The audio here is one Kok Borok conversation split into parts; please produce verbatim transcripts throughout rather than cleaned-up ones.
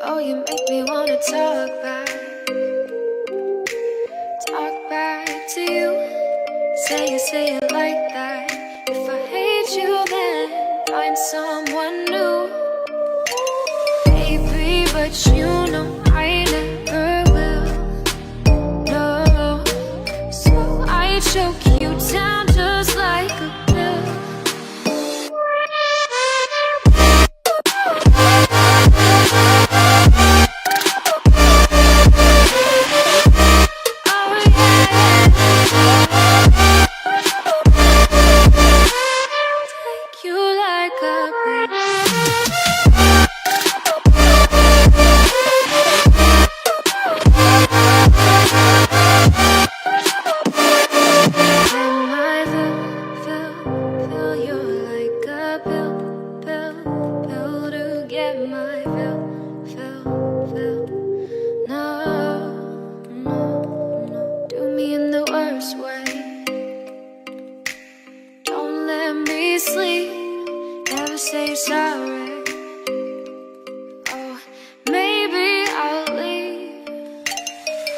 Oh, you make me wanna talk back. Talk back to you. Say it, say it like that. If I hate you, then find someone new. Baby, but you know I never will. No. So I choke you down just like a pill. You like a breeze. Fill, fill, fill, you're like a pill, pill, pill to get my fill, fill, fill. No, no, no, do me in the worst way. Don't let me sleep, never say you're sorry. Oh, maybe I'll leave,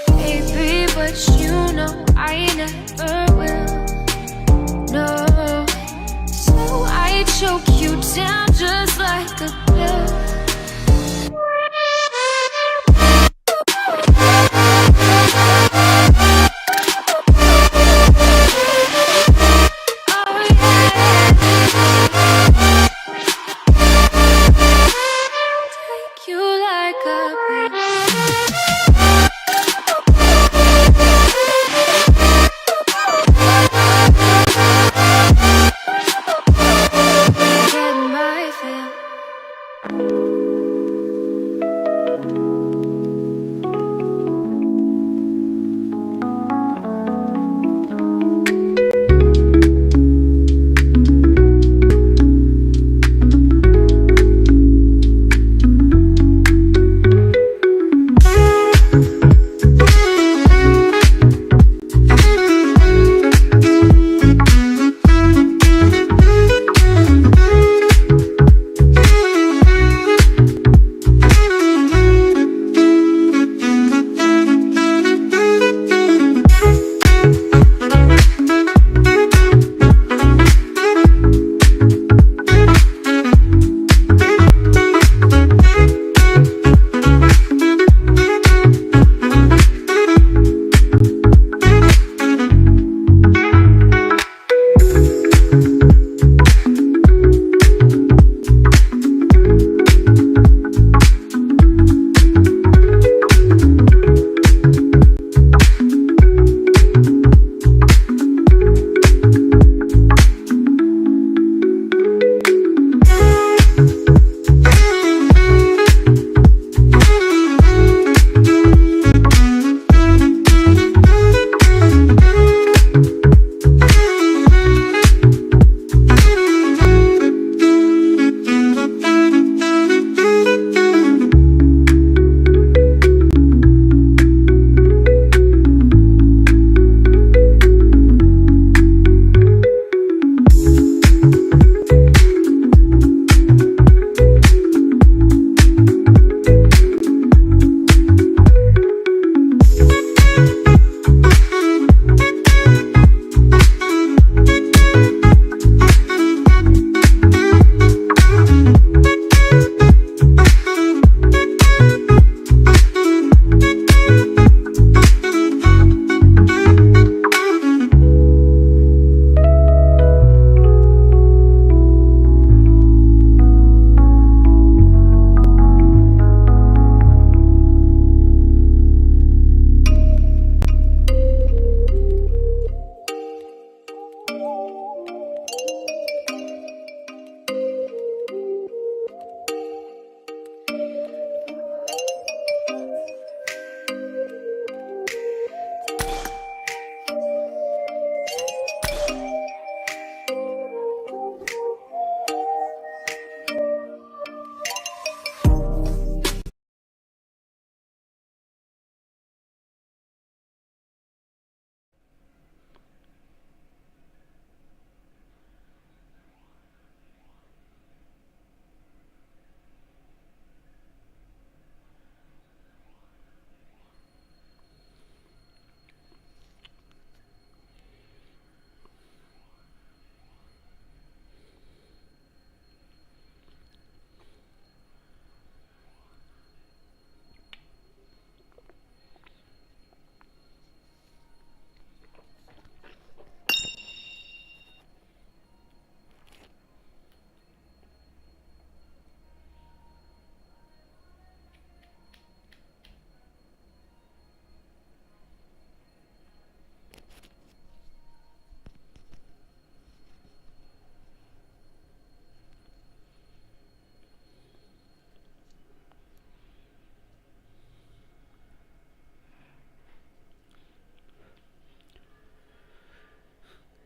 baby, but you know I never will. No, so I choke you down just like a pill. Oh, yeah. Take you like a breeze. Get my fill.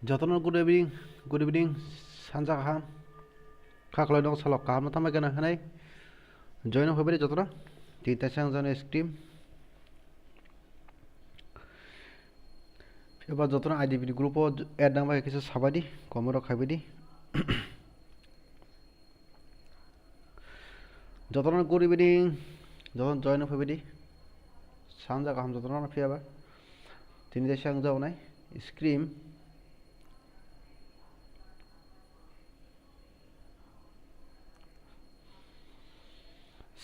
Jotono good evening, good evening, sanja kaham. Kha khwlai no salok kaham no tamo kena hinai. Join phaibai jotono. Tini taisa ang jani screen. Phiya ba jotono I D P ni group o add nang bai kisa sabai di, comment rok khaibai di. Jotono good evening, jotono join phaibai di. Sanja kaham jotono phiya ba. Tini taisa ang jawnai screen.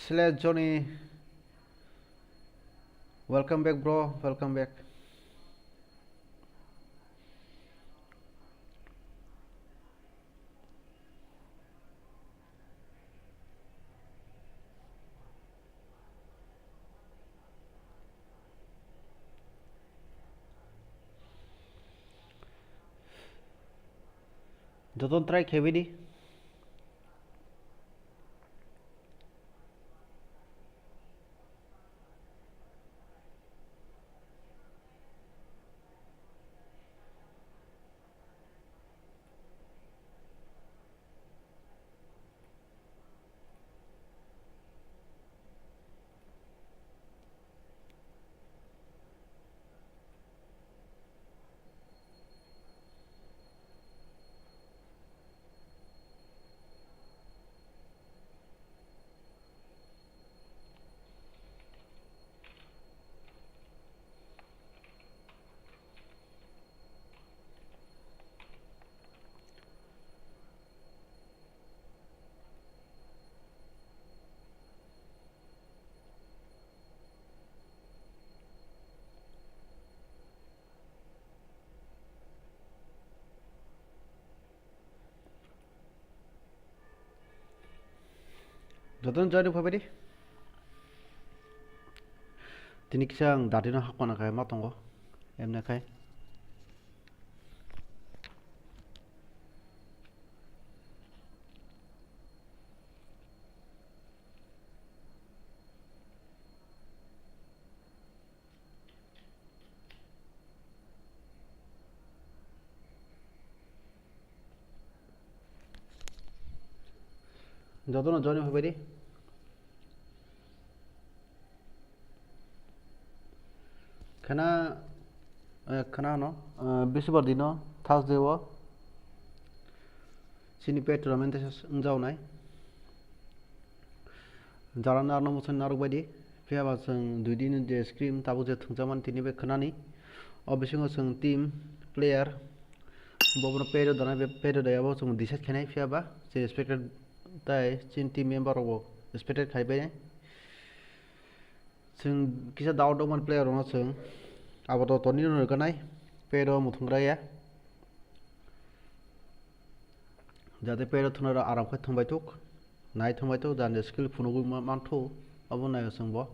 Sle Johnny, welcome back, bro, welcome back. Jotono try khaibai di. Jotono join phaibai di. Tini kisa ang dati no hakmana khai ma tongo. Emne khai. Jotono join phaibai di. Khana, eh, khana no, eh, bisibar dino, Thursday o, chini paid tournament wngjaonai. Jara narwkno mwswk narwk baidi, phiya ba chwng dui din je screen tabuk je thwngjakmani tini bai khwnani. O bisingo chwng team, player, bobono paid o danai, paid o daya bo chwng decide khainai, phiya ba je expected tai chini team member rokbo expected khai bainai. Chwng kisa doubt dongmani player rokno chwng abo to tonwi rwgwnai, paid o muthung raya. Jate paid o thwngnairok aram khe thwngbaithok, nai thwngbaithok, jani skill phunugwi ma-, mantho, abo naio chwngbo.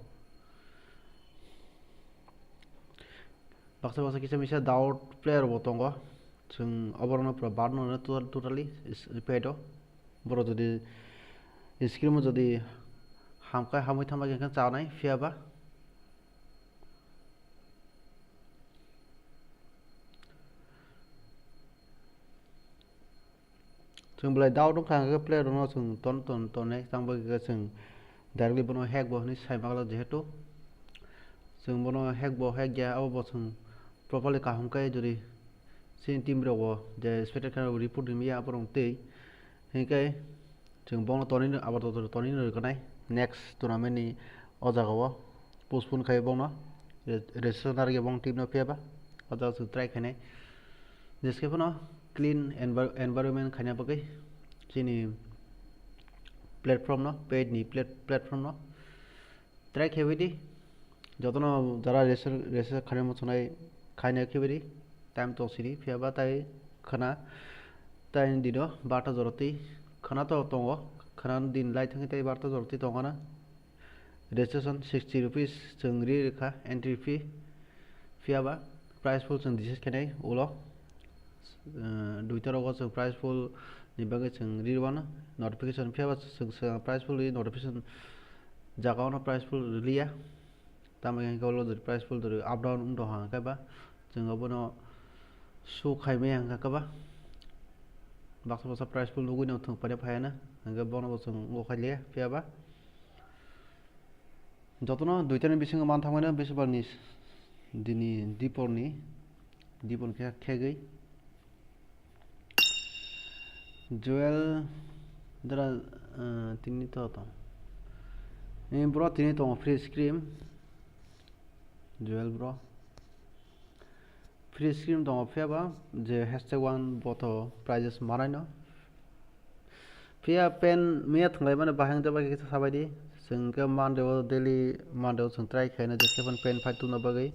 Baksa baksa kisa misa doubt player bo tongo, chwng oborokno pura bad mano to-, totally is-, paid o. Borok jodi screen o jodi hamkhe hamwi thangbai khe chanai phiya ba. Chwng belai doubt wngkha hwnkhe player rokno chwng ton ton tonne tang bagwi khe chwng directly bono hack bo hwnwi sai manglak, jehetu chwng bono hack bo hack ya, abo bo chwng properly kaham khe jodi chini team rok bo je expected khe report rimya borok twi, hinkhe chwng bono tonwi no, abato tonwi no rwkhanai next tournament ni o jaga o postpone khai bongno re-, registration narwkya bong team no phiya ba o jaga chwng try khainai. Jeskhe phano clean envir-, environment khaina bagwi chini platform no, paid ni plat-, platform no try khaibai di. Jotono jara register, register khaina muchunai khaina khaibai di. Time tong sidi phiya ba tai khwna tai dino barta joroti khwna to tongo. Khwna din lai thangwi tai barta joroti tongana. Registration sixty rupees chwng ri rwkha entry fee. Phiya ba prize pool chwng decide khainai ulo, eh, duita rogo chwng prize pool ni bagwi chwng ri rwano notification, phiya ba chwng, chwng prize pool ni notification jaga ono prize pool rwliya. Tamo hinkhe ulo jodi prize pool jodi up down wng tongkha hinkhe ba chwng obono Su khaimaya hwnkha khe ba. Baksa baksa prize pool nugwi no thwng paina phaiya na. Hwnkhe bono bo chwng o khailiya phiya ba. Jotono duitani bisingo man thangmani bisibarni dini diporni, dipor khe khegwi. Joel dara, eh, tini to tong. Eh, bro tini tongo free screen. Joel bro. Free screen tongo phiya ba je hashtag one boto prizes manaino. Phiya pen miya thwnglai mani bahai wngte bai kisa sabai di. Chwng khe Monday o daily Monday o chwng try khaina je khe pen fight tubna bagwi.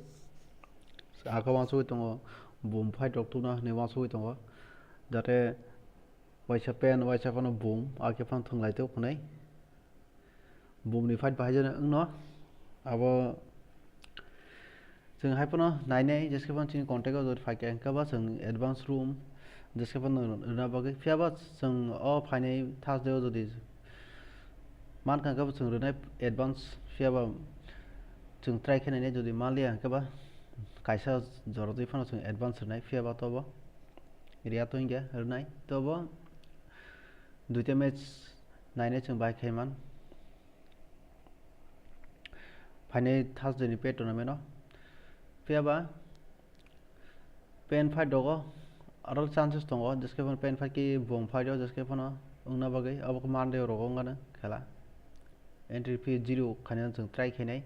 Aka wansugwi tongo boom fight rok tubna hinwi wansugwi tongo. Jate waisa pen waisa phano boom ake phano thwnglai tei hwnwi. Bumni fight bahai jani wngno abo chwng hai phano nainai jeske phano chini contact o jodi phaikha hwnkhe ba chwng advance room jeske phano rwna bagwi phiya ba chwng o phainai Thursday o jodi mankha hwnkhe bo chwng rwnai advance phiya ba chwng try khe nainai jodi manliya hwnkhe ba kaisa jora twi phano chwng advance rwnai phiya ba tobo. Riya to hingya rwnai tobo duita match nainai chwng bai khaiman. Phainai Thursday ni pet tournament o. Phiya ba pen fight rogo aro chances tongo, jeske phano pen fight ki bom fight o jeske phano wngna bagwi abo khe Monday rogo wngano khela. Entry fee zero khaina chwng try khainai.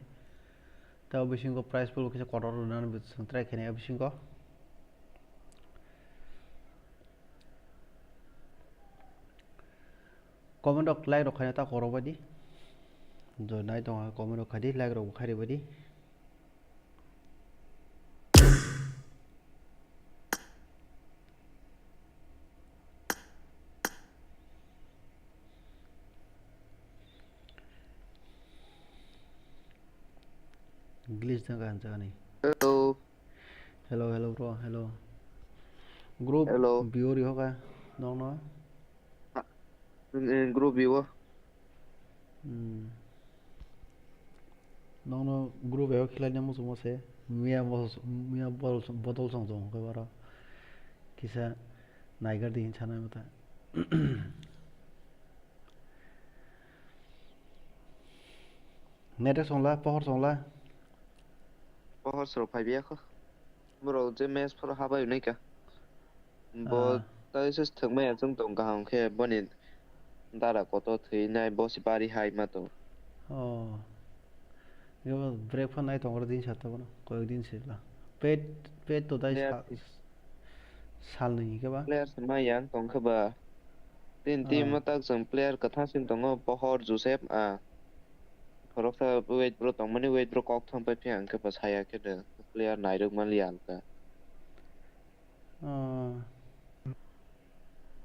Tei o bisingo prize pool kisa kotor rwnani chwng try khainai o bisingo. Comment rok like rok khaina ta khorok bai di. Joi nai tong comment rok khai di, like rok bo khai ri bai di. Glitch na kan jani. Hello. Hello, hello, bro, hello. Group Hello. Biori hoka, nokno? Ah, eh, group biwo. Hmm. Nokno group eo khilaina muchungma se, miya botol, miya botol, botol song song khe baro. Kisa naigar di hin sanai mata. Nete songla, pohor songla. Pohor soro phaibiya kho. Borok je mess phoro habai hwnwi ka. Bo Ah. Tai se thwngmaya chwng tong kaham khe boni dara kotor thwinai bo se bari hai ma tong. Oh. Yo break phan nai tong din sa to bono. Koyek din se la. Pet, pet to dai Player sa-, sal nwi ke ba? Player se ma yang tong khe ba. Tin team Ah. Mo tak jang player kwthang sin tongo, Pohor, Joseph, ah. Khoroksa wait bro tongmani, wait bro kok thang pai phiya hwnkhe bo saya khe de player nairok man liya hwnkhe. Ah.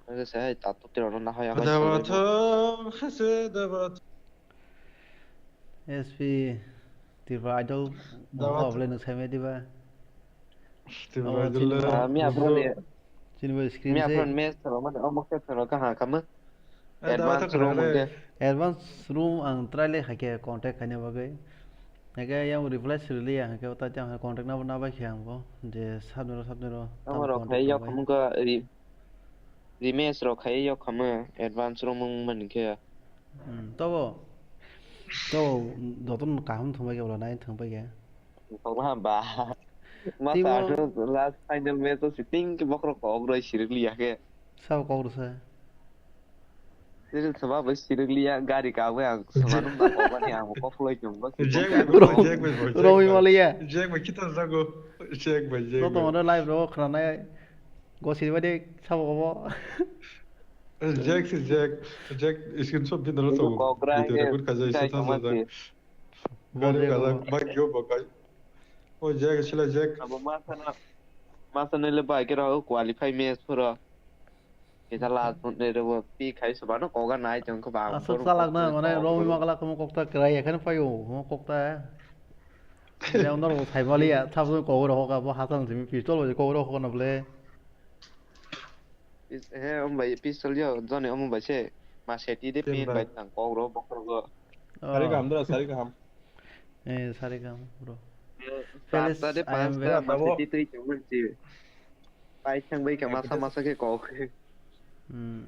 Hwnkhe se hai tato tirano nahaya hai Daba salai tho, hase daba tho. S P Tripura Idol Daba tho. Obolai nwng saimaya diba? Tripura Idol le. Ah, miya phone ni, chini bo screen miya se. Phone match thoro mani, omo khe thoro kaha kamo. Eh, daba advance room hwnkhe. Advance room ang try le khaikhe contact khaina bagwi. Hwnkhe yang reply siriliya hwnkhe ta tang contact number na bai khe ang bo je sabni ro sabni ro. Tamo rok khai yok khamu ka ri-, rematch rok khai yok khamu advance room wng mani khe. Hmm, tobo, tobo, jotono kaham thangbai khe, wala nai thangbai khe. Thangma ba. Masa last final match o sitting khe bokhorok kok roi sirik liya khe. Sabo kok rwsa. Siri sama bai sirik liya, gari kawi ang sama nung ba kok mani ang kok loi chung ba. Jack bai bro, Jack bai bro, Jack bai. Romi maliya. Jack bai kita jago. Jack bai, Jack bai. Jotono live ro khna nai. Go siri bai de sabo kobo. Jack si Jack, Jack screenshot di dalo to. Video record kaja isa tha sa. Gari kaja bike yo bakai. O Jack sila Jack. Abo masa na, masa na le bike ra qualify match phoro. Kita last round re bo pi khai so bano koga nai tong ko ba. Asok salak na mane romi makala komo kokta krai ekhane payo mo kokta. Ya onor bo sai maliya thap kogo ro hoka bo hasang simi pistol bo kogo ro hoka na ble. Is-, he, omo bai pistol yo, joni omo bai se, ma seti de pin bai tang kok ro, bokhorok go. Oh. Sari kaham dura, sari kaham. Eh, sari kaham, bro. Eh, Felix, pasta de I am pasta, very ma seti twi tong man si. Pai thang bai khe masa masa khe kok. Hmm.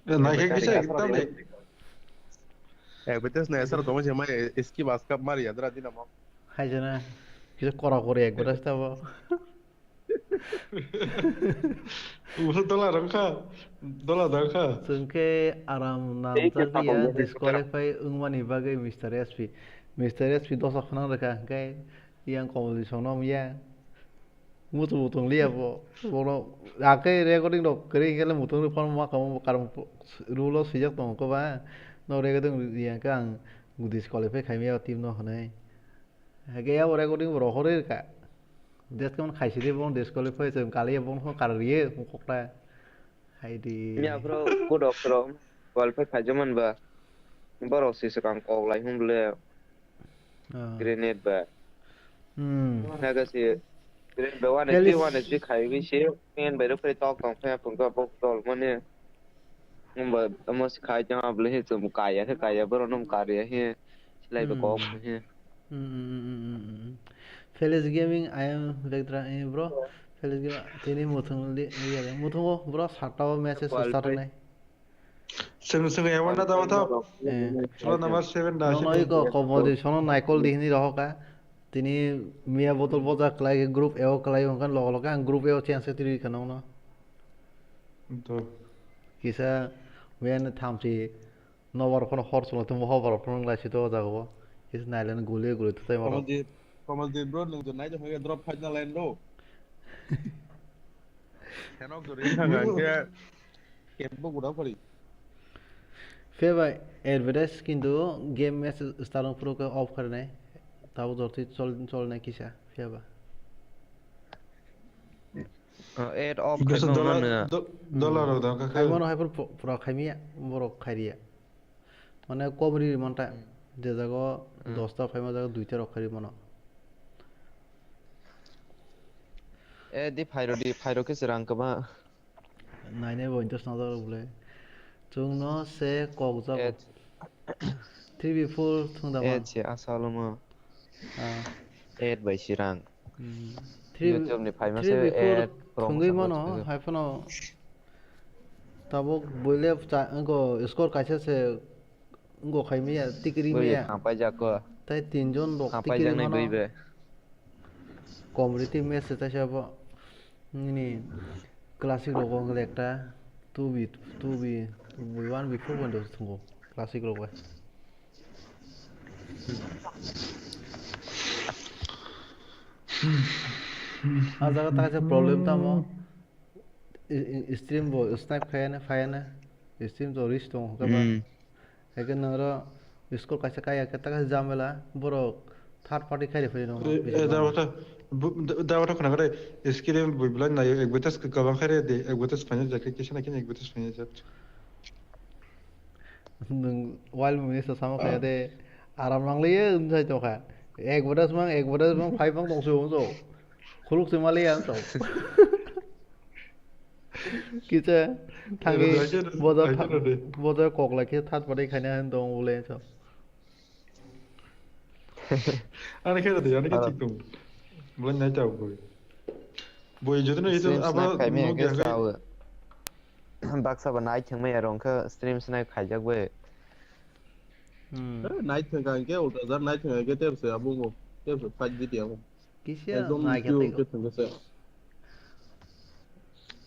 Eh, nai khe kisa ekdam de. Advertise nai sar tong se mai skip askap mari yadra dinamo. Hai jana. Kisa kora kori advertise tabo. Ulo dola rang kha. Dola dang kha. Chwng khe aram Tei khe namjak ya, sakong disqualify wngmani bagwi Mister S P. Mister S P dosa khwnang rwkha, hwnkhe yang Komol Jisongno ya. Muchung muchung liya bo. Bono akhe recording rok kwrwi hwnkhe muchung rwi phone ma kamo karon rule o swijak tongo khe ba. No recording riya hwnkhe ang disqualify khaimaya o team no hwnwi. Hake ya bo recording bo rohorwi rwkha. Just khe khaisiri bo disqualify chwng kaliya bo kar riye kokta. Hai di. Ni afro code of rom qualify phaijaman ba. Borok si swkang kok lai hwn bole. Ah. Grenade ba. Hmm. Naga si grenade ba one Felix H P, one H P khai wi si. Pen bai rw phai tok tong phai phung ka bok dol mani. Hwnba omo se khai tong abole he chwng kaya khe kaya borok no kariya he. Silai ba Hmm. kok he. Hmm, hmm, hmm, hmm, hmm, hmm. Felix Gaming, I am Vectra, eh, bro. Felix Gaming, tini muthung li, li, muthungo, bro, satta o match Qualify. Start nai. Chwng, chwng ya wanda da wata. Eh. Chwla number seven da. No, no, iko, Komol Jisongno naikol di hini rohoka. Tini miya botol boja kwlai, group A o kwlai, hwnkan logo logo ang group A o change khe twi kha nokno. To. Kisa, miya ni thamchi, nobar phano hor chwla tongmo, hobar phano lai sito o jaga o. Kisa nailen guli guli twtai maro. Komoldeep, Komoldeep bro, nwng to nai tongkha drop fight na line ro. Khenok to ring thang ang khe. Kebbo guda phari. Phiya ba advertise kintu game match start wng phuru khe off kharinai. Tabuk jorti chol, cholnai kisa, phiya ba. Oh, ad off Kisa khai tong dollar, mano. Do-, dollar rok da kha Khai kha. Mano hai phuru pura khai miya, borok khai riya. Mane kom ri manta, Hmm. Je jago Hmm. Dosta phaima jago duita rok khai mano. Eh, di phairo di, phairo khe se rang kwma. Nainai bo interest na jago bole. Chwngno se kok jago. Eh. Three B four thung da Eh, man. Se asalomo. Ah. Ad bai si rang. Hmm. Three, YouTube ni phaima three se B four ad, promotion thungwi mano, rok hai phano. Tabuk buile cha, wngkho score kaisa se wngkho khai maya, tikiri Bui maya. Khapai jak ko. Tai tinjon rok Khapai tikiri jak nai mano. Dui be. Competitive match se taisa bo. Nini classic rok wngkha ekta two B, two B, one B four point thungo classic rok bai. Ah jaga ta kaisa problem tamo. I, i, stream bo snipe khayana, phayana. Stream to risk tongo, hwnkhe ba. Hmm. Hwnkhe nwng oro score kaisa kaya khe ta kaisa jamela, borok third party khairi phai rw. Eh, eh, da wata, bu-, da, da wata khna kare, screen bui belai nayo, advertise kwbang khairi de, advertise phai jak, kisa na kisa advertise phai jak. Nwng wild movie sa samo khaya de, aram nang liye, wng sai tongkha. Advertise mang, advertise mang, phai mang tong se wng so. Khuluk se mali ang tong. Kisa thangwi Rwjak se, boja rwjak se tha-, rwdi. Boja kok lai khe third party khaina han tong bole so. Ani khe rwdi, ani khe Ah. Chik tong. Bole nai ta boi. Boi joto no ito Stream abo snack khai maya no khe gya khe. Sao. Baksa ba nai thang maya rong khe stream snack khai jak bai. Hmm. Eh, nai thang khe ulta jar nai thang khe tep se abo mo. Tep se fight video mo. Kisa ekdom nai khe tio tei khe thang khe se.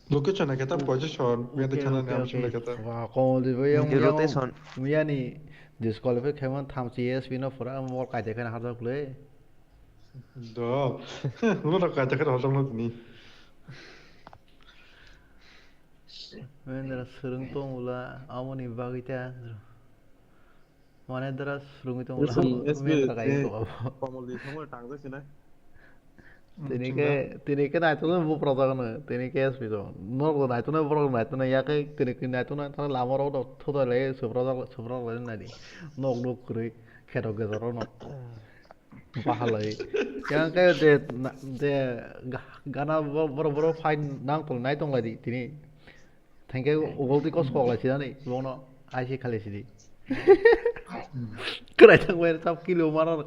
Location na khe ta position, Okay, mete chana okay, nam sim okay. Na khe ta. Wa, Komol di bai yang, Rotation. Yang, yang, yang ni disqualify khe man tham C S P no pura mol kai de khe na harjak le. Do. Lo na kai de khe harjak lo ni. Mendra surung tong ula, amo ni bagwi ta. Mane dara swrwngwi tongo, S P, S P, mendra kaiwi eh, tongo. Komol di thangma tangjak sina. Tini khe, tini khe naithokno buphra jagano, tini khe S P to. Norok naithokno, borok naithokno, yakhe kwrwi kwrwi naithokno, thang lama rok no thuda lai, subra jak, subra lai nadi. Nok nuk kwrwi, kheto geja rok no. Bahalai. Yang khe de, na, de, ga-, gana bo-, borok, borok fight nang tong, nai tong lai di, tini. Thangkhe ugol twi kos kok lai sinani, bono I C khalai sidi. Kwrai thangbai tap kilo mano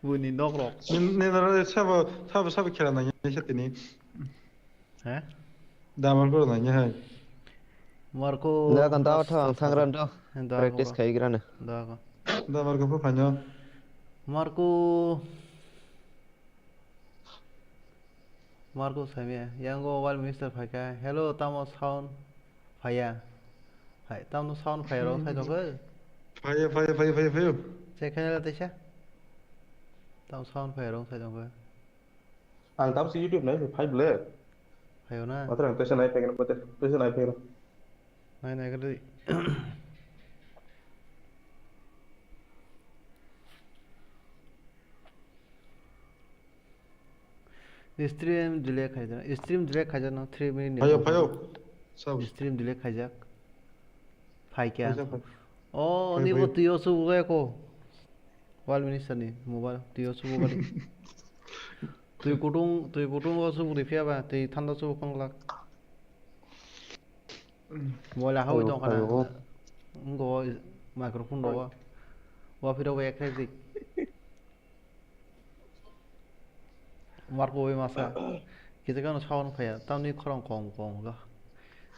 buini nok rok. Nin, nin aro sabo, sabo, sabo khela nang ya sa tini. He? Damar ko nanya hai. Marco. Da kan da thang thang ran do. Da Practice ko. Khai grana. Da ko. Da Marco pho phanyo. Marco. Marco samya. Yango Wild Mister phaika. Hello, tamo sound phaya. Hai, tamo sound phaya rong sai tongkhe. Phaya, phaya, phaya, phaya, phaya. Check khai la teisa. Tamo sound phaya rong sai tongkhe. Ang tabuk se YouTube nai phai ble. Phaio na? Matra ang tesa nai phai, tesa nai phai. Nai nai kali. Stream delay khaijak. Stream delay khaijak no three minute. Phaio, phaio. Sab. Stream delay khaijak. Phai kya? Phaijak, phai. Oh, phai, ni bo phai. Twi o subu ko. Wild Mister ni mobile twi o subu ko. Twi kutung, twi kutung o subu ri phiya ba, twi thanda subu konglak. Mobile hawi tong khana. Phaio, phaio. Ngo microphone ro. Wa phiro ba ek khai dik. Marco bai masa. Kita kano sound phaya. Tamni khorang kong kong ga.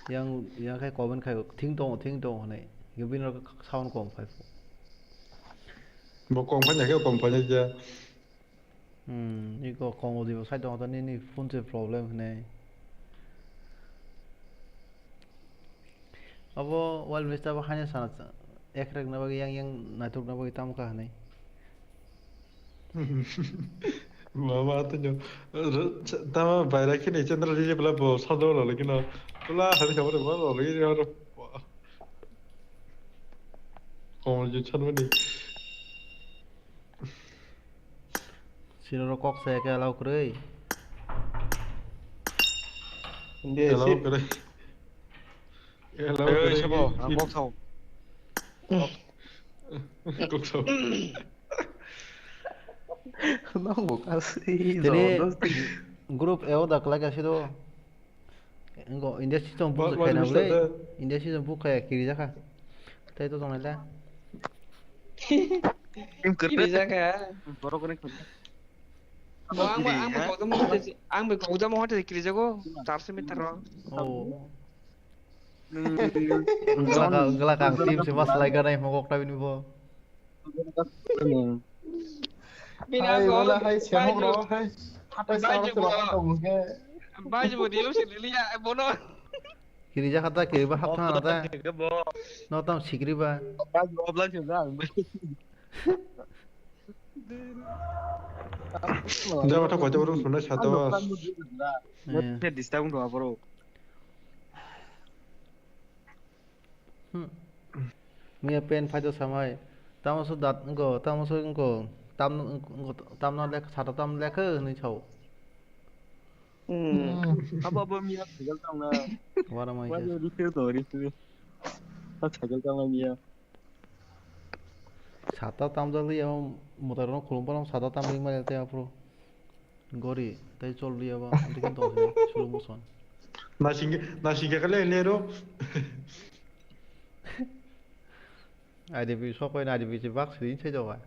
Yang, yang khai comment khai. Thing tong, thing tong hwnwi. Bini sound kong phai. Bo kong phanya khe kong phanya ja. Hmm, iko kong odi bo side tong nini phone se problem hwnwi. Abo Wild Mister bo hanya sana ekrek na bagwi yang yang naituk na bagwi tamo kha hwnwi. Mama to nyo. Tama baira kini chandra rije bla bo sado lo lagi no. Bla hari khabar ba lo lagi no. Kong je chanmani. Sino ro kok se ke allow kwrwi. Inde allow kwrwi. Allow kwrwi. Sabo, ang kok sao. Kok sao. Nang bo kasi. Tini group eo da kwlai kasi do. Ngo India system book khai na bole. India system book khai kiri jakha. Tai to tongnai la. Kiri jakha. Borok ni khun. Ang ba, ang ba kokdam hote, ang ba kokdam hote kiri jago. Tarse meter ro. Oh. Gela ka, gela ka, team se mas lai ganai mo kok ta bini bo. Bini hai, wala hai, semok ro hai. Hatai sa ro se bakal tong ke. Bai bo diam se lili ya, bono. Kiri ja khata, kiri ba hap thana ta. No tam sikri ba. Bai bo obla se ga. Jabo ta koito boro sunda sato. Disturb ro boro. Hmm. Miya pen phai to samai. Tamo so dat ngo, tamo so ngo. Tam ngo, tam na lek, sata tam lek ni chau. Hmm. Abo abo miya cycle tang na. Wara mai. Wara refill to refill. Ta cycle tang na miya. Sata tamjak liya, mwtai rok khulum pano sata tamjak maya tei aphuru gori tei chol liya ba, tei khe dol slow motion. Nasing, nasing khe kale lero. I D P sok pai, I D P se bak siri sai jaga.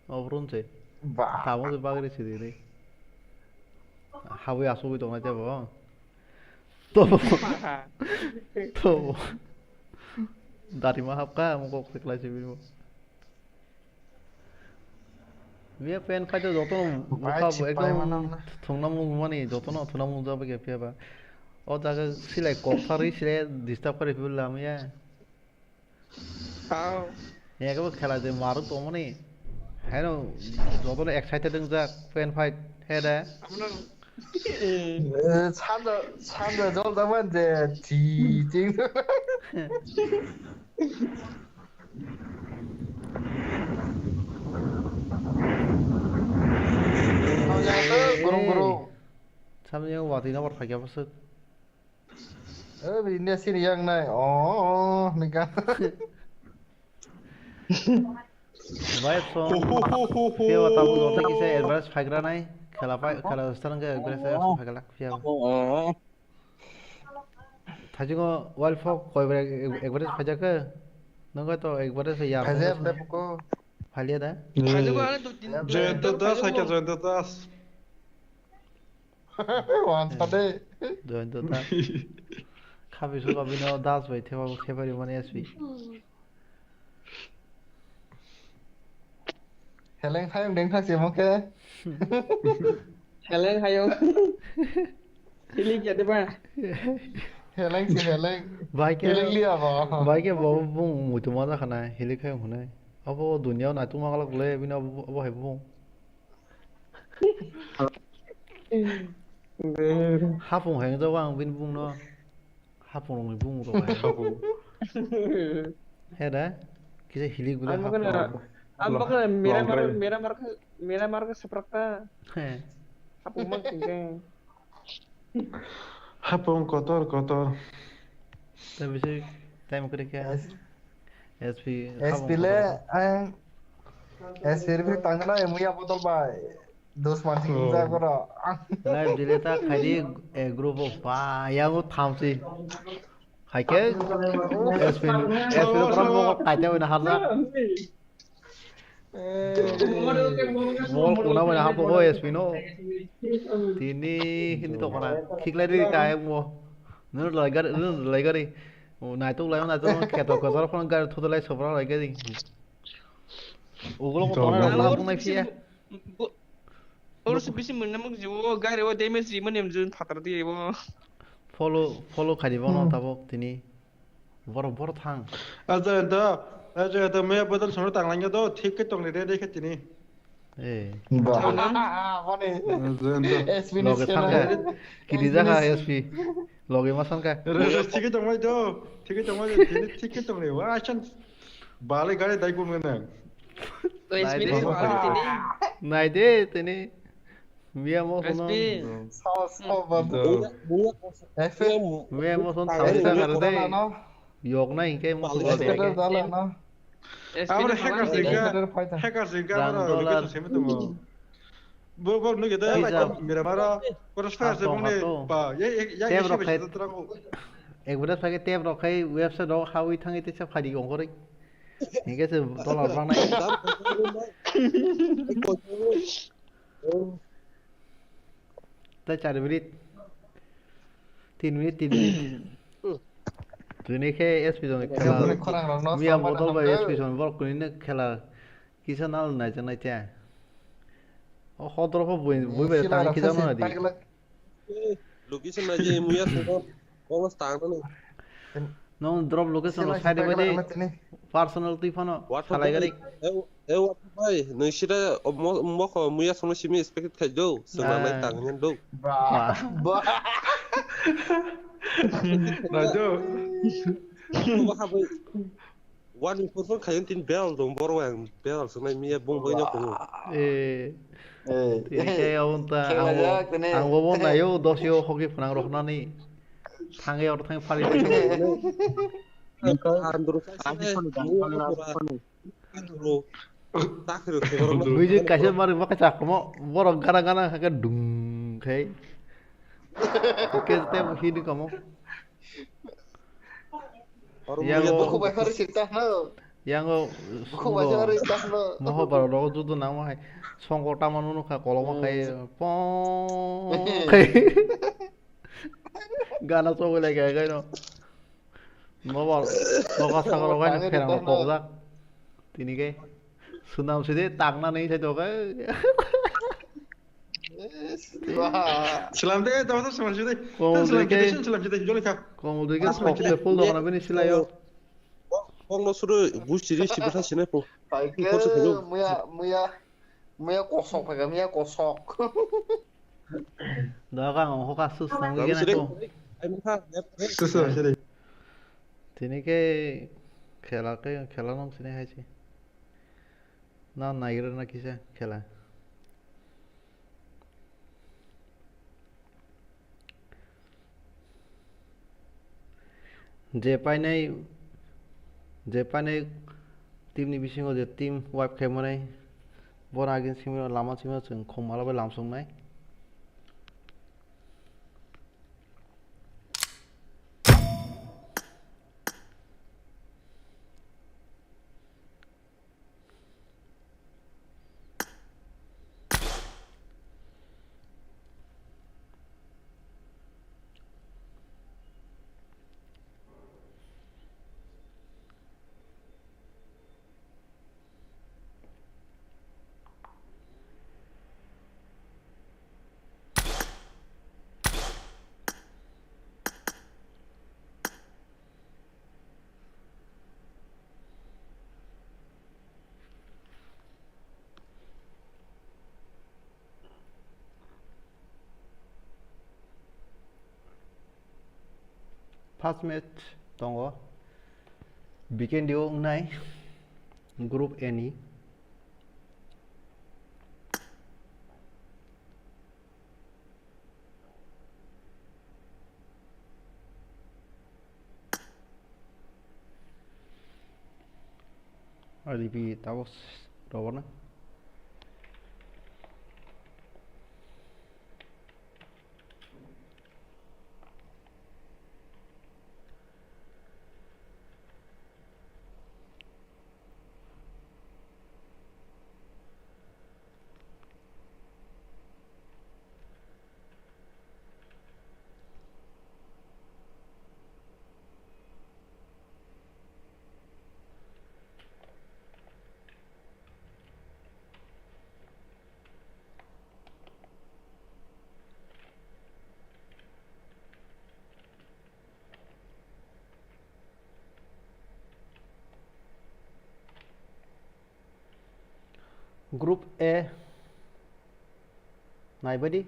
Obrun se. Ba. Tamo se bagri siri ni. Habwi asugwi tongnai tebo. Tobo. Tobo. Dari ma hapka, mo kok se klai se bimo. Biya pen phai to joto no mukha bo ekdom thungna mung mani joto no thungna mung jaba ge phiya ba. O jaga silai kok thari silai disturb kari phila miya. Aw. Ego khela je maru tongmani. Haino jotono excited wngjak fan fight hede. Amno. Eh, sanda, sanda jol jaman je chi ching. Gurung gurung. Samni yang wati na war thakya pasuk. Eh, India sini yang nai. Oh, oh, oh, nika. Bai song. Kewa tabu joto kisa advice phagra nai. Khela pai, khela start ke advice phagra lak phiya. Thaji ngo wild folk koi bre advice phaja ke. Nang to advice ya. Phaja de ko. Phalia da. Joyanta Das, hai ke Joyanta Das. Wan sade. Joyanta ta. Khabi suka bino das bai theba theba ri mani S P. Heleng hayung deng thang se mo khe. Heleng hayung. Hilik ya deba. Heleng si heleng. Bai khe, Heleng liya ba. Bai khe bo bung muitu ma jakha nai, hilik hayung hwnwi. Abo dunia o naituk ma glak le, bini abo, abo hai bung. Hapung hai wngjago ang bini bung no. Hapung rokni bung rok hai. Hapung. He da? Kisa hilik bwle Ang hapung bakal, rok. Ang bakal Miramar, Longre. Miramar khe, Miramar khe saprak ta. He. Hapung mang sing khe. Hapung kotor kotor. Tei bisi time kwrwi khe. Yes. S P S P hapung le kotor. Ang S P rifle tangna muya botol bai. Dos man sing Oh. Ja goro. Live delete ta khaidi, eh, group of pa, yago thamsi. Haikhe, S P, S P no pura mo kaita wina harda. Mo kuna wina hapo ko S P no. Tini hindi to kana. Khiklai ri kai mo. Nunu lai gari, nunu lai gari. O, naituk lai, naituk kheto kozor phone gari thuda lai sobra lai gari. Ugulo ko Ito tona ba. Rok Aro nai phiya. Bo-, oro se bisi mwnna mung jibo, gari o damage ri mani mjun phatar di bo. Follow, follow khadi bono Hmm. Tabok tini. Boro, boro thang. Aja ento, aja ento, me bodol sono tanglang do, thik ke tong le de khe tini. Eh. Ba. Thang nang. Ah, mane. Aja ento. S P ni Loge sena. Thangka. Kidi jaga S P. Loge ma sangka. Re, re, thik ke tong bai do, thik ke tong bai do, tini thik ke tong le. Wa chan. Bale gari dai kun ngana. Nai de. Nai de, tini. Miya mo sono. Sao, sao, ba. Do. F M. Miya mo son F M thawi ta kar de. Corona no. Yok na hinke mo F M suga de. Corona no. Amar hackers ringka, hackers ringka amar location simi tongo. Bo, bo, nugi da, Miramara, Crossfire se bongni ba, ye, ye, ya, ye, tep rok khai. Ek bada sage tep rok khai website rok hawi thangi te sa phadi ongkori. Hinke se dollar bangnai. Tei char minute. Tin minute, tin minute. Tini khe S P joni khela. Khorang rok no Miya song bodol bai hapde. S P joni borok kuni no khela. Kisa nal nai janai te. O hodro pho bui, bui bai tang kisa no di. Location nai je muya song. Bongo tang no. Nong drop location lo side bai di. Personal twi phano salai gari. E, e, wa bai, nung sida mo, mokho muya sono simi expect khai do, sengma nai tang ngen do. Ba. Ba. Rajo. Wa ha bai. Wani kurfan khayan tin bel dong bor wa bel sanai miya bong bai nyok. Eh. Eh. Tini khe abon ta ang bo, ang bo bon nayo dos yo hoki phnang roknani. Thangwi oro thangwi phari. Andro sai. Andro. Takri khogoro. Music kaisa mari baka chakmo borok gana gana khe dung khai. Khe te hini kamo. Yango bukhuk bai phari sita no. Yango bukhuk bai phari sita no. Moho baro rogo judo nangma hai. Songko tama nunu kha koloma khai. Pong khai. Gana sogwi lai khai khai no. Nobar noka sakaro khai no pherang rok kokjak. Tini khe. Sunam sidi takna nei sai to khai. Salam de, tamo salam sidi. Komol dui khe, salam sidi, joli kha. Komol dui khe khokse full dogana bini silayo. Bongno suru gusti ri sibisa sine po. Pai khe, muya, muya, muya kosok pai khe, muya kosok. Doga ang hoka sus nang gena ko. Sus, sus, sus. Tini khe khela khe, khela nong sini hai si. Na naigra na kisa khela. Je painai, je painai team ni bisingo je team wipe khaimani, bono agin simi lama simi chwng khum ala bai lamsoknai. First match tongo, B K N D O wngnai group A ni. Ribi tabuk rogo na. Group A naibaidi.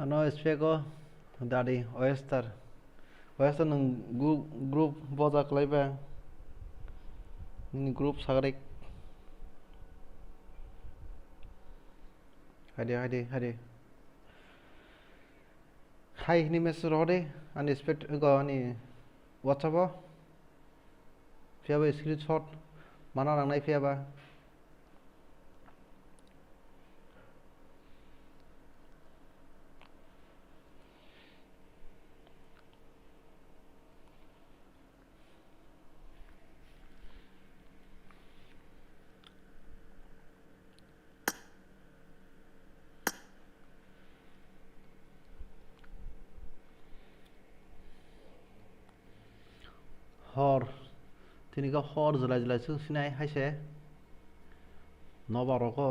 Ano speko dadi oyster. Oyster nwng group, group boja kwlaiba. Nini group sagrik. Hadi, hadi, hadi. Hai hini message rohor de, ani spet go ani WhatsApp o. Phiya ba screenshot mana nangnai phiya ba. Hor, tini khe hor jwlai jwlai swk sinai hai se nobar rogo.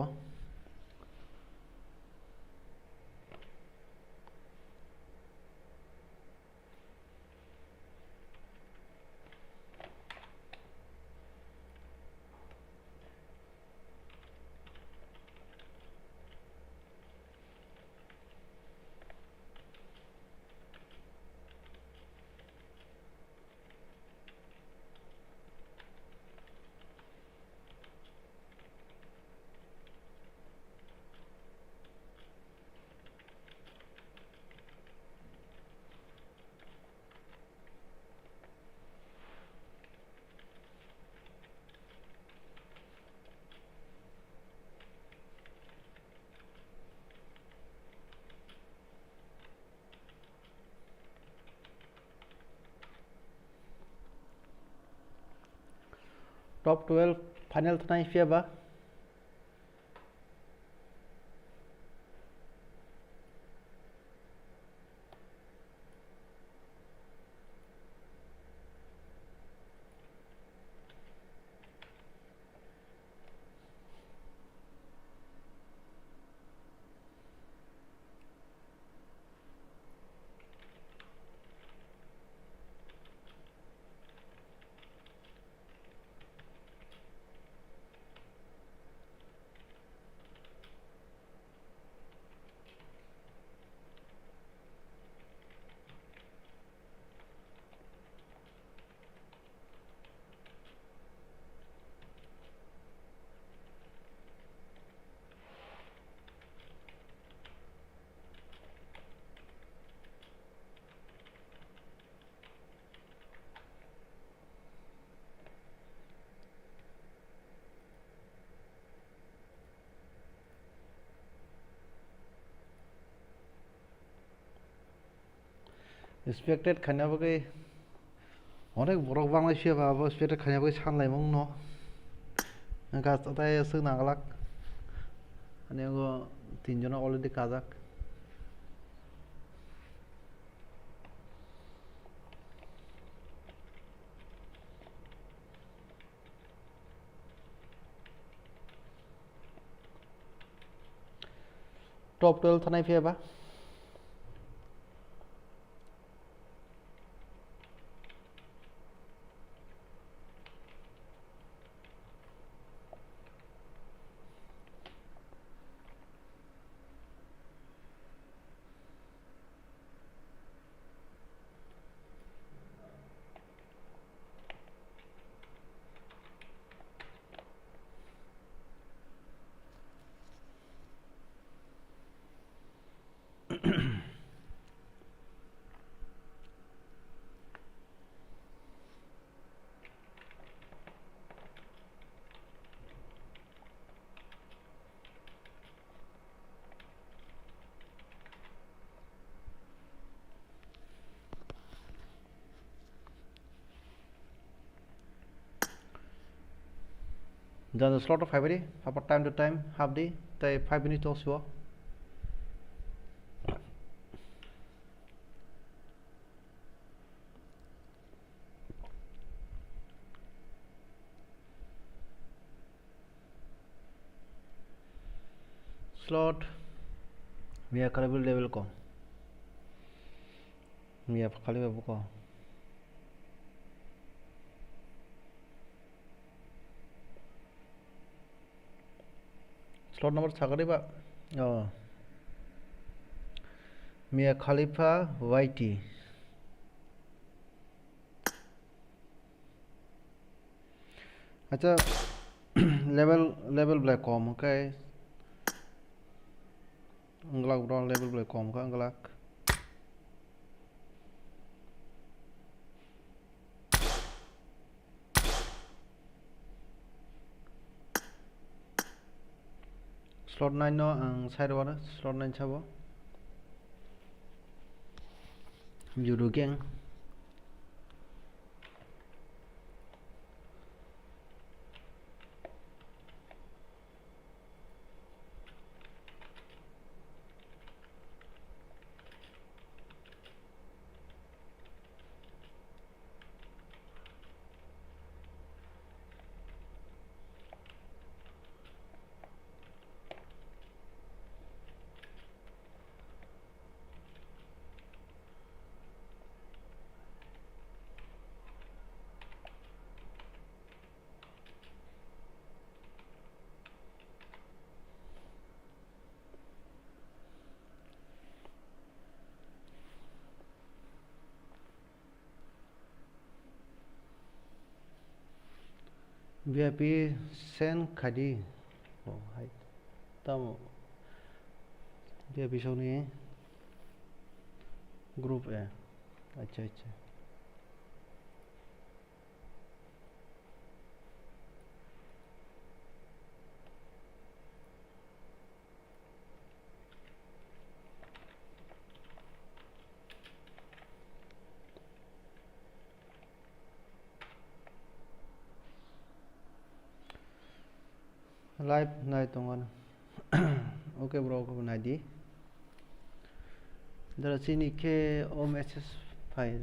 Top twelve final thanai phiya ba. Expected khaina bagwi onek borok banglai phiya ba abo expected khaina bagwi sanlaimung no. Hwnkha tai aswk naglak. Ani abo tinjono already kajak. Top twelve thanai phiya ba? Jani slot o phaibai di, apa time to time hap di, tei five minutes o sio. Slot. Miya khaliba level ko. Miya khaliba buko. Slot number sagari ba. Oh. Mia Khalifa Y T. Acha, level, level belai kom, hwnkhe wngwlak bro, level belai kom kha wngwlak. Slot nine no ang side o wano, slot nine sabo. Judo gang. V I P send khaidi. Oh, hai. Tamo V I P songni group A. Acha, acha. Live nai tongo. Okay bro, nai di. Dara chini khe o message phai.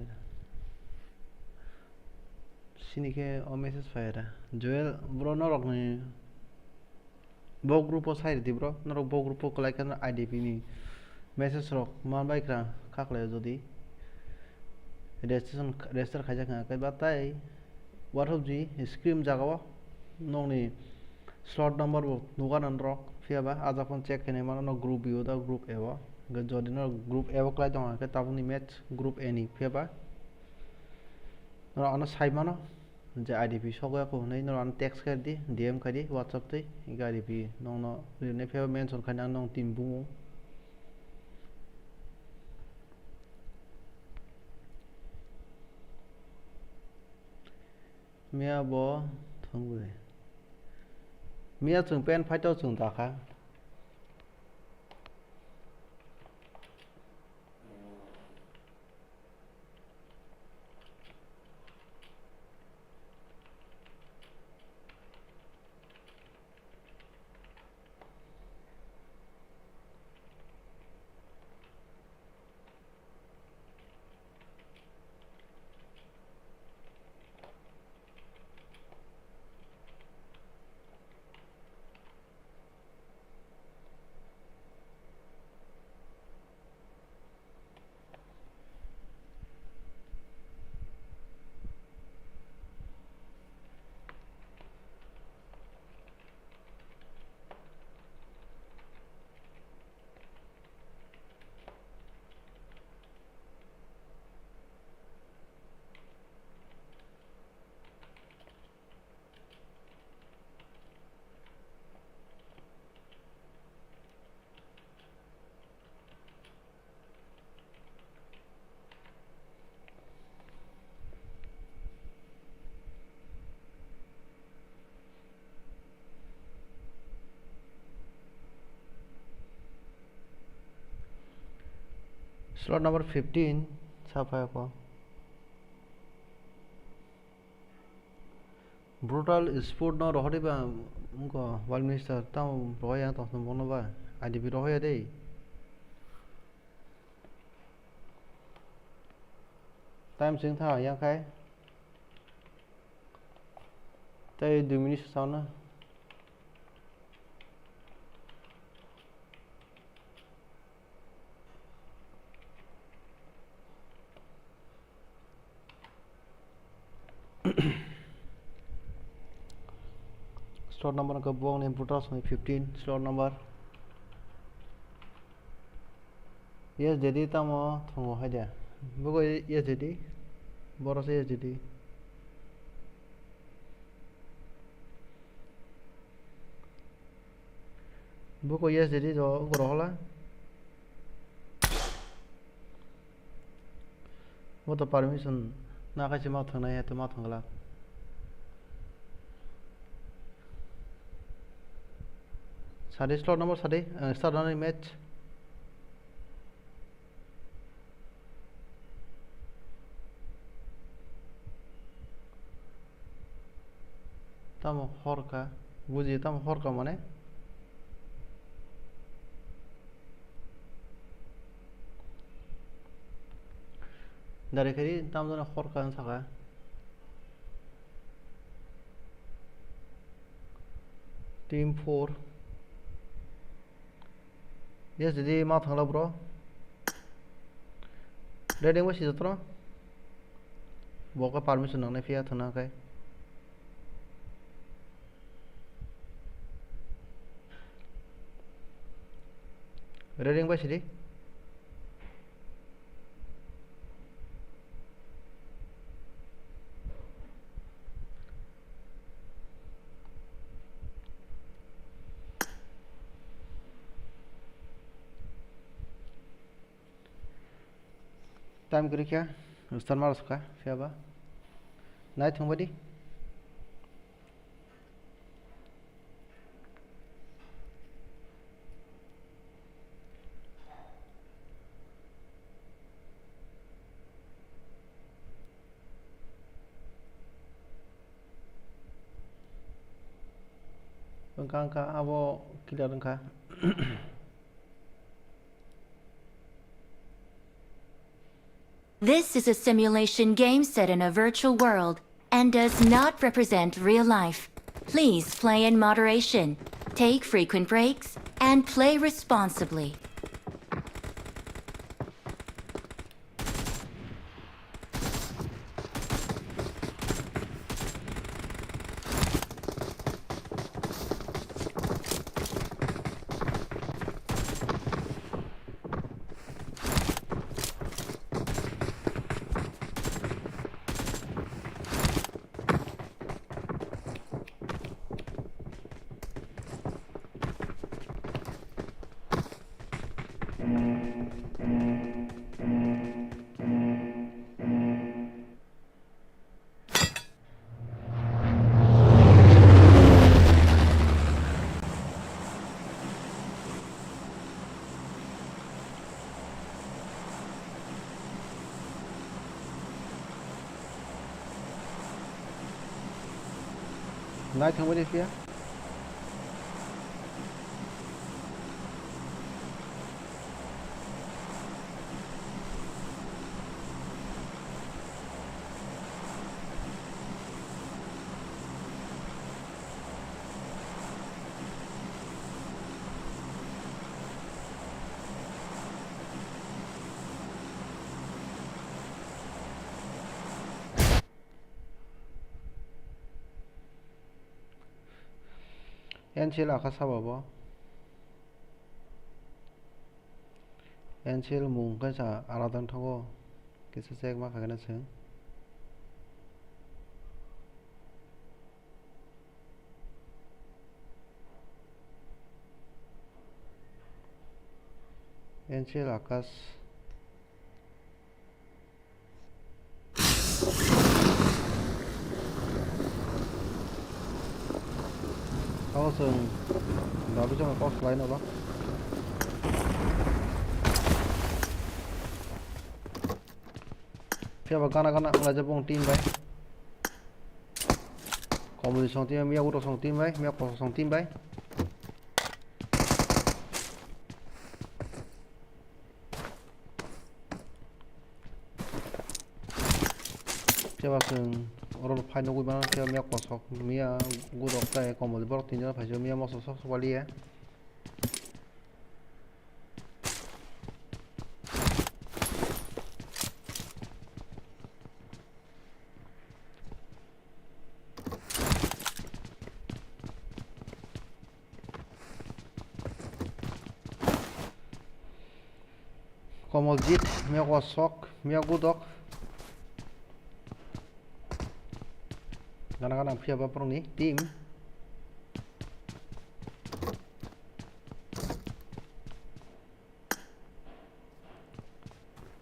Chini khe o message phai ra. Joel bro, norokni bo group o sai rwdi bro, norok bo group o kwlai khe I D P ni message rok man bai khna kha khlai o, jodi registration, register khaijak kha khe ba tai WhatsApp ji screen jaga o nokni slot number bo nuga na norok, phiya ba ajak phano check khainai mano no group B o da group A o. Hwnkhe jodi no group A o kwlai tong khe tabukni match group A ni, phiya ba norok ano sai mano. Je I D P sokya kho hwnwi norok ano text khaidi, D M khaidi WhatsApp twi, hwnkhe I D P nokno rinai phiyaba mention khaina ang nong team bumung. Miya bo thwngwi. Miya chwng pen phaito chwng dakha. Slot number fifteen, saphai ko. Brutal Sport no rohorwi ba wngkha World Minister, tamo rohorya tongthok bono ba, I D P rohorya de. Time chwng tha yang khai. Tei dui minute sa chana. Slot number wngkha bokni Brutal soni fifteen, slot number. S D D tamo thwngo hai de. Bugo S D D. Boro se S D D. Buko S D D do goro hola. Bo to permission na khai se ma thangnai, to ma thangla. Sadi slot number sadi, eh, start nani match. Tamo horka, buji tamo horka mane. Dari kari tamo jana horka saka. Team four. Yes, didi ma thangla bro. Ready wngwi si jotro. Bo khe permission nangnai phiya thangna khe. Ready wngwi sidi. Time kwrwi khe start ma rwkha phiya ba nai thangbai di. Wngkha wngkha abo clear wngkha. This is a simulation game set in a virtual world and does not represent real life. Please play in moderation, take frequent breaks, and play responsibly. Nai thangbai de phiya. N C L akha sabo bo. N C L mung khe sa alada wng thango. Kisa check ma kha khe na chwng. N C L Akash. Tamo chwng dabi chwng kok khlai no ba. Phiya ba gana gana wnglaijak bong team bai. Komoli song team bai, miya uto song team bai, miya koso song team bai. Phiya ba chwng oro phai nugwi mano, phiya miya kosok, miya gudok tei komoli borok tinjon phaisio, miya moso sok sok paliya. Komoljit, miya kosok, miya gudok. Gana gana phiya ba borokni team.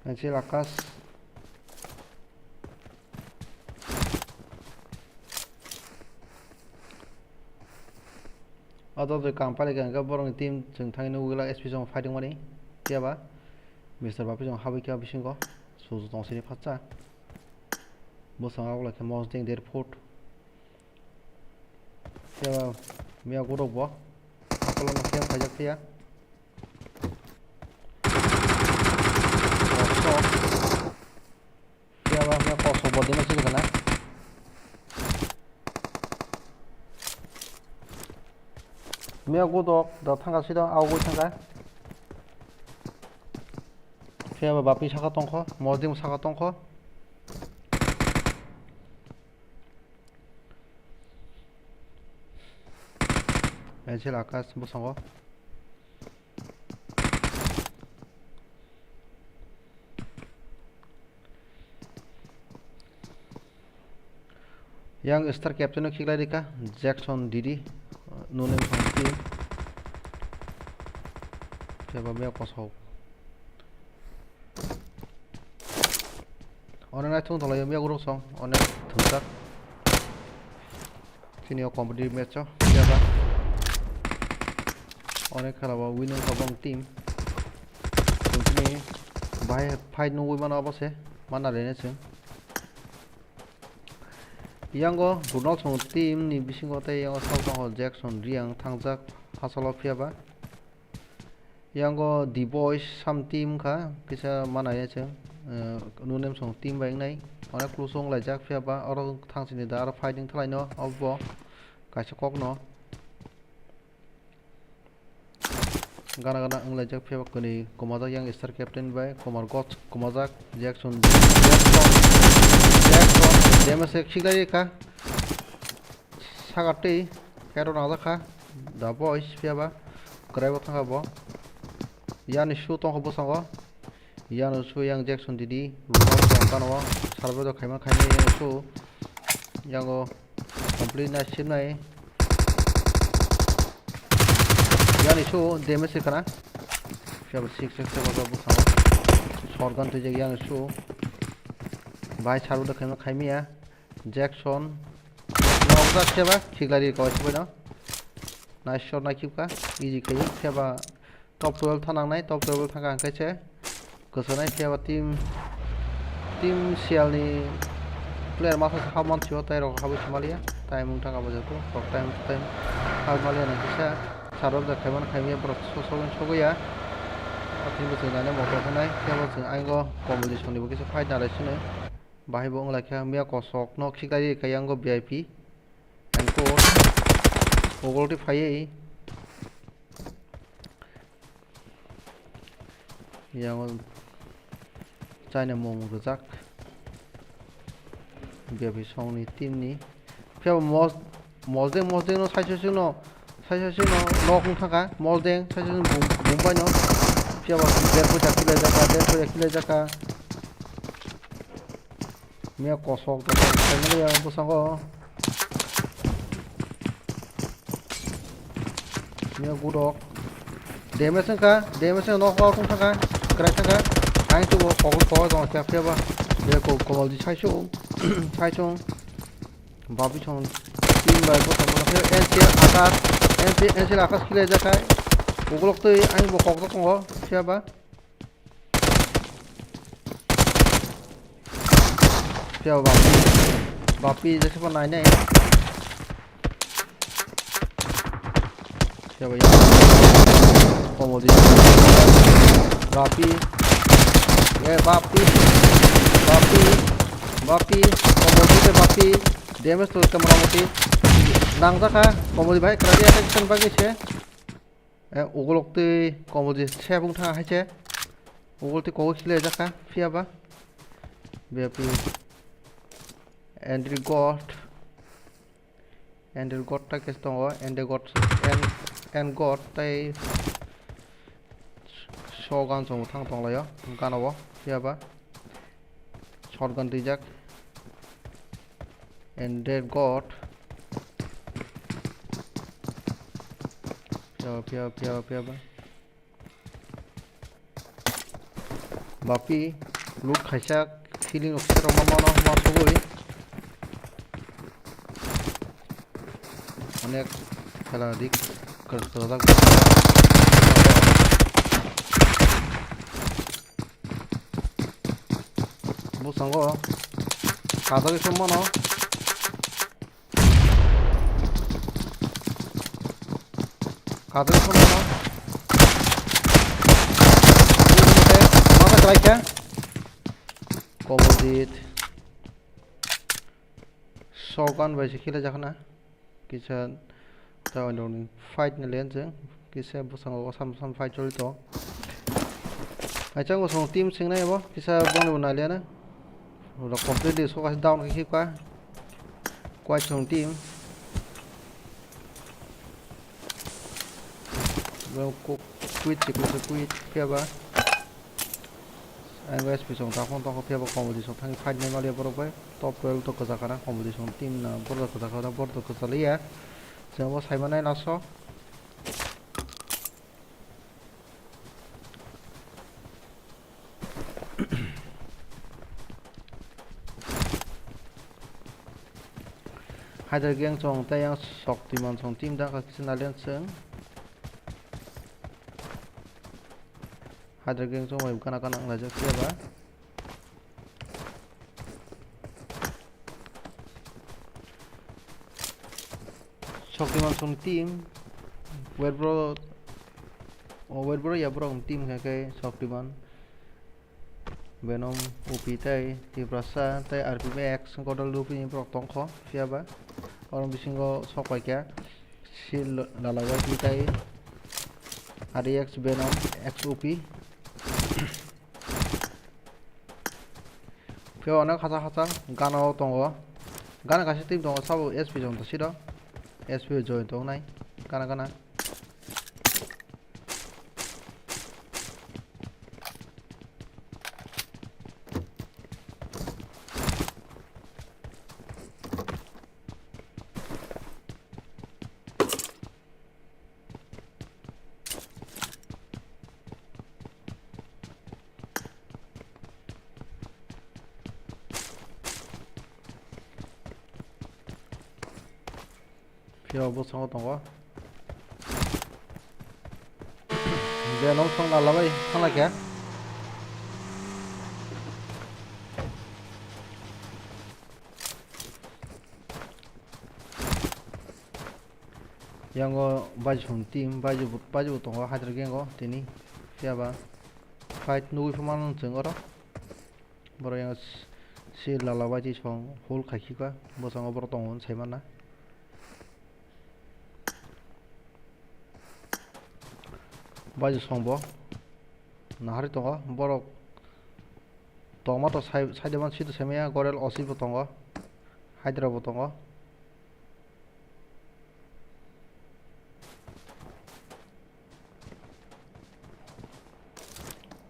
Angchil Akash. O dodoi kam palikha hwnkhe borokni team chwng thangwi nugwi glak S P song fighting mani. Phiya ba Mister Bapi song habwi kha bisingo. Suzu tong sini phatsa. Bwskango oglai khe Mosdeng Airport. Phiya ba miya gudok bo. Akolno khe phaijak phiya. Phiya ba miya kosok bo dima siri kana. Miya gudok da thangka sida augwi thangka. Phiya ba Bapi saka tongkho, Mosdeng saka tongkho. Angchil Akash bwskango. Yang star captain no khiklai rikha Jackson Didi, nune song team. Phiya ba miya kosok. Onek naithok tonglaio miya gudok song, onek thwngjak. Chini o competitive match o phiya ba onek khala bo winning kha bo ang team. Chwng chini bahai fight nugwi mano obo se, mana rene chwng. Yango Ronald song team ni bisingo tei yango sabo tongo Jackson Riang thangjak hachalo phiya ba. Yango The Boys sam team wngkha, kisa manaya chwng, eh, nunem song team bai wngnai, onek close wng laijak, phiya ba oro thang sini da aro fighting thalaino, obo kaisa kokno gana gana wng laijak, phiya ba kwnwi kwmajak yang star captain bai, Kumar Ghosh kwmajak, Jackson, Jackson, Jackson, damage khiklai kha. Saka twi hero nangjak kha, The Boys phiya ba kwrwi bo thangkha bo. Yani show tongkha bwskango, yani show yang Jackson Didi, Ronaldo tong kano, survival khaima khaimani yani show, yango complete nai simnai. Yani show damage khana, phiya ba six six bwskango shotgun twijak yani show, bai survival khaima khaimya. Jackson. Nokjak khe ba khiklai ri koi sbai no. Nice shot naikhe kha. Easy khe khe ba top twelve thanang nai, top twelve thangkha hwnkhe se kwchwnai khe ba team, team siyal ni player masa sa habman sio tai rok habwi samalia. Tai mung thangkha ba joto. Rok time to time habwi malia nang kisa. Sarok da khaiman khaimya borok so so sogwi ya. Atini bwswng nani motor khanai khe bo chwng aingo competition ni bo kisa fight nalai sini. Bahai bo wnglaikha miya kosok no khiklai kha yango V I P. Ang ko ugol twi phaiwi yango chaina mung rwjak. V I P song ni team ni phiya bo mos Mosdeng, Mosdeng no saichosing no, saichosing no nok wng thangkha, Mosdeng saichosing bum, bum bai no. Phiya ba der poisa khilaijak kha, der poisa khilaijak kha. Miya kosok da kok khaimani ya bwskango. Miya gudok. Damage wngkha, damage wngkha, nok out wng thangkha, kwrai thangkha. Ang tubo kok kok jong khe phiya ba. Be ko komol di saichung, saichung. Babi song team bai bwskango khe N C L Akash, N C L, N C L Akash khilaijak khai. Ugulok twi ani bo kokjak tongo, phiya ba. Yo, Bapi. Bapi, jese pa nai nai. Yo, ya. Komodi. Bapi. Eh, Bapi. Bapi. Bapi. Komodi te Bapi. Damage to kamera mati. Nang jaka. Komodi bai, karate attack bagwi se. Eh, ugulok twi komodi sebung tha hai se. Ugul twi kogo khile jaka. Phiya ba. Bapi. Andrew God. Andrew God ta kes tongo. Andrew God. And, and God tai shotgun chong thang tong layo. Gana bo. Phiya ba. Shotgun twijak. Andrew God. Phiya, phiya, phiya, phiya ba. Bapi, loot khaisa, feeling of share ma mano, ma sugui. Onek khela dik, kar-, karjak. Bwskango, kajagwi se mano. Kadang sama. Masa kelaika. Komodit. Shotgun bai se khila jakna. Kisa ta fight na len jeng. Kisa bwskango sam sam fight choli to. Aichango song team singnai abo. Kisa bongni bo naliana. Ura completely soka down khe khe kwa. Quite strong team. Well, ku-, quit, quit, quit, phiya ba. Ang S P song ta phone tong phiya ba, competition thang fight nai maliya borok bai. Top twelve to kwchak kana, competition team na borok kwchak kana, borok kwchak liya. Jabo sai manai laso. Haider gang chong tei yang Shaktiman chong team da kha kisa nalian chwng. Haider gang chong bai kana kana wng laijak phiya ba. Shaktiman song team, Wet Bro, o Wet Bro ya borok team khe khe Shaktiman, Venom, O P tei Tiprasa tei R P Max, Godal Rupi ni borok tongkho phiya ba. Oro bisingo sok paikha Sil Lala Y T tei R E X Venom X O P. Phiya onek hacha hacha gana o tongo. Gana kaisa team tongo, sabo S P jong to siro. S P join tongnai. Gana gana. Phiya bwskango tongo. Venom song lala bai thanglaikha. Yango baisong team, baiju, baiju tongo Haider gang o tini. Phiya ba fight nugui phano mano chwng oro. Borok yang si, si lala bai twi song hol khai khikha, bwskango borok tongo hwn sai mana. Baiju song bo nahari tongo, borok tongma to sai, sai de man sito sai maya, Gorel Osi bo tongo, Hydra bo tongo.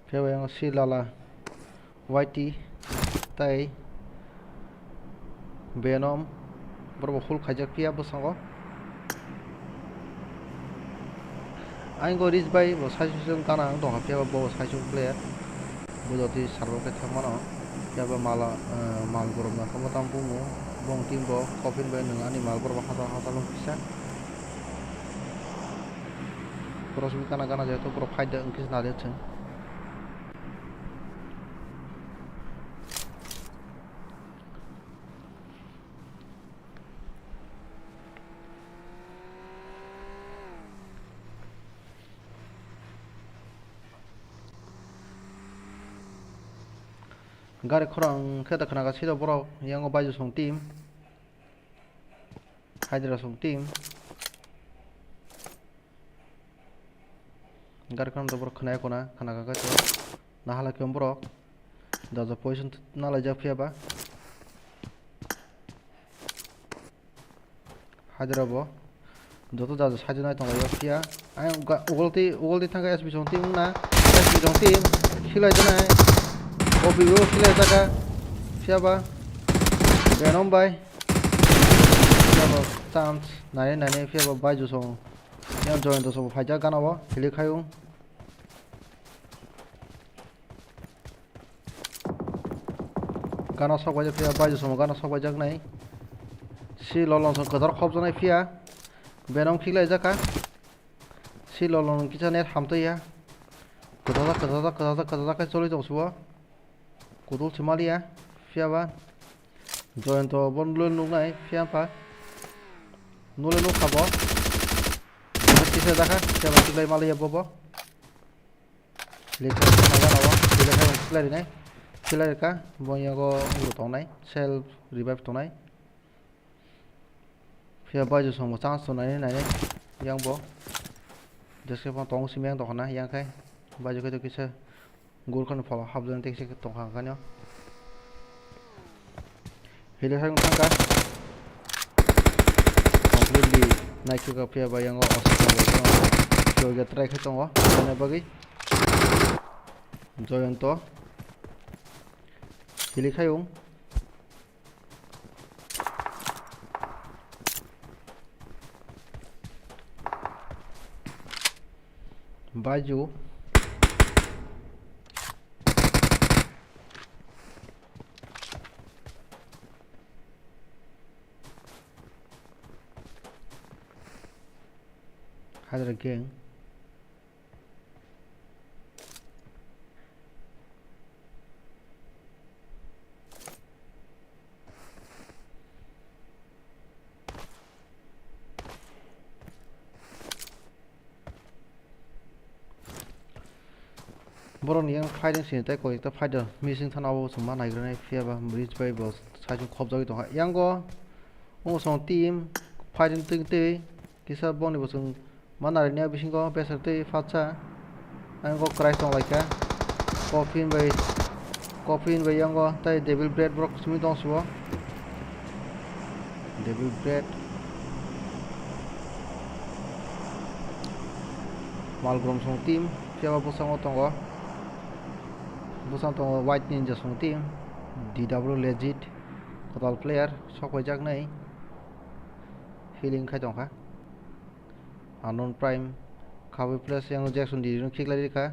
Phiya bai ang si lala Y T tei Venom borok bo full khaijak phiya bwskango. Ayang go Rich bai bo saichung gana ang tongkha, phiya bo saichung player. Bo jotwi sarbo khe thang mano. Phiya bo mala, eh, mal borok nathangma tang bumo. Bong team bo coffin bai nwng ani mal borok bo hachal hachal wng kisa. Borok simi gana gana jeto borok fight da wng kisa nadia chwng. Gari khorang khe da khna ka siro borok, yango Baiju song team. Hydra song team. Gari khorang da borok khna ya khuna, khna ka khe nahala khe borok. Jaja position nalaijak phiya ba. Hydra bo. Joto jaja side nai tonglaio phiya. Ayang ga-, ugolti, ugolti thangkha S B song team wngna. S B song team. Khilai janai. O B O khilai jaka. Phiya ba. Venom bai. Phiya ba chance. Nai nai phiya ba Baiju song. Yang Joyonto song phaijak gana o. Khili khaiyung. Gana sok baijak phiya, Baiju somo gana sok baijak nai. Si lolong song kwthar khopjaknai phiya. Venom khiklaijak kha. Si lolong kisa net hamtwi ya. Kwthajak, kwthajak, kwthajak, kwthajak khe choli tong subo. Kudul se maliya. Phiya ba. Joyonto bo nule nuknai phiya pha. Nule nukha bo. Kisa jakha, phiya ba khiklai maliya bo bo. Lekha naga nawa, lekha rok khlai rinai, khlai rikha, bo yago tongnai, self revive tongnai. Phiya Baiju song bo chance tongnai nai, yang bo. Jeske phano tongo simi yang tongkha na, yang khai. Baiju khai to kisa gurkhani phola hapjani tei kisa tongkha kanyo. Hili hai wngkha. Completely naikhe ka phiya ba yango osisong bai tongo. Phiya try khai tongo, joyna bagwi. Joyonto. Hili khai wng. Baiju. Hydra gang. Borokni yang fighting sini tei koi ekta fighter missing thana o chwng ma naigrwnai phiya ba bridge bai bo saichung khopjagwi tongkha. Yango omo song team fighting twi twi kisa boni bo chwng ma narwknai bisingo besar twi fatsa. Yango Christ tong laikha. Coffin bai, Coffin bai yango tei Devil Bread borok simi tong subo. Devil Bread. Malgrom song team, phiya ba bwskango tongo. Bwskango tongo White Ninja song team, D W Legit, kwtal player, sok paijaknai. Healing khai tongkha. Unknown Prime, khabwi plus yang Jackson D D no khiklai rikha.